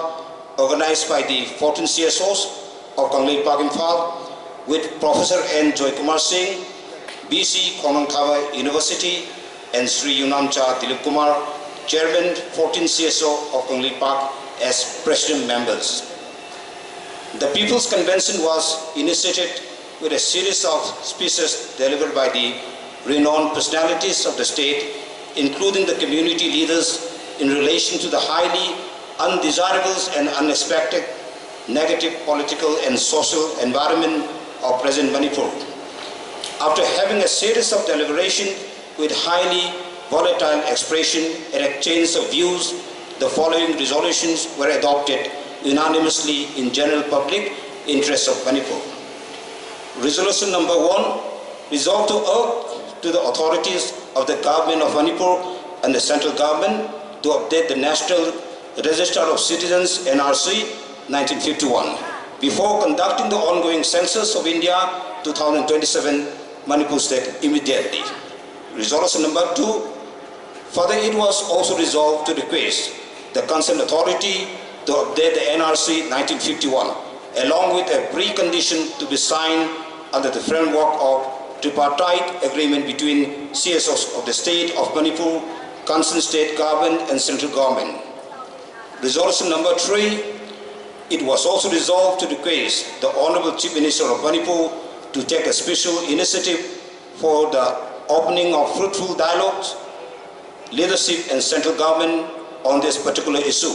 organized by the fourteen C S Os of Kangleipak, Imphal, with Professor N Joykumar Singh, B C, Khongnangthaba University, and Sri Yunamcha Dilip Kumar, Chairman, fourteen C S O of Kangleipak, as president members. The People's Convention was initiated with a series of speeches delivered by the renowned personalities of the state, including the community leaders, in relation to the highly undesirable and unexpected negative political and social environment of present Manipur. After having a series of deliberation with highly volatile expression and exchange of views, the following resolutions were adopted unanimously in general public interest of Manipur. Resolution number one, resolve to urge to the authorities of the government of Manipur and the central government to update the National Register of Citizens, N R C, nineteen fifty-one before conducting the ongoing census of India two thousand twenty-seven Manipur state immediately. Resolution number two, further, it was also resolved to request the concerned authority to update the N R C nineteen fifty-one, along with a precondition to be signed under the framework of tripartite agreement between C S Os of the state of Manipur, concerned state government and central government. Resolution number three, it was also resolved to request the Honorable Chief Minister of Manipur to take a special initiative for the opening of fruitful dialogues, leadership and central government on this particular issue.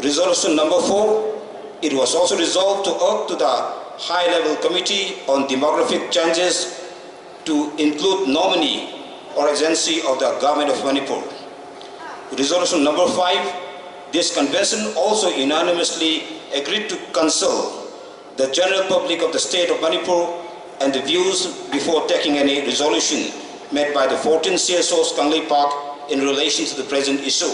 Resolution number four, it was also resolved to urge to the High Level Committee on Demographic Changes to include nominee or agency of the Government of Manipur. Resolution number five, this convention also unanimously agreed to consult the general public of the state of Manipur and the views before taking any resolution made by the fourteen C S Os Kangleipak in relation to the present issue.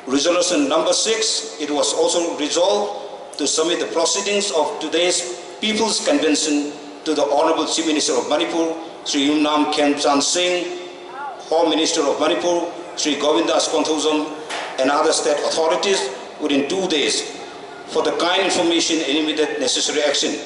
Resolution number six, it was also resolved to submit the proceedings of today's People's Convention to the Honorable Chief Minister of Manipur, Shri Yumnam Khemchand Singh, Home Minister of Manipur, Shri Govindas Konthoujam, and other state authorities within two days for the kind information and immediate necessary action.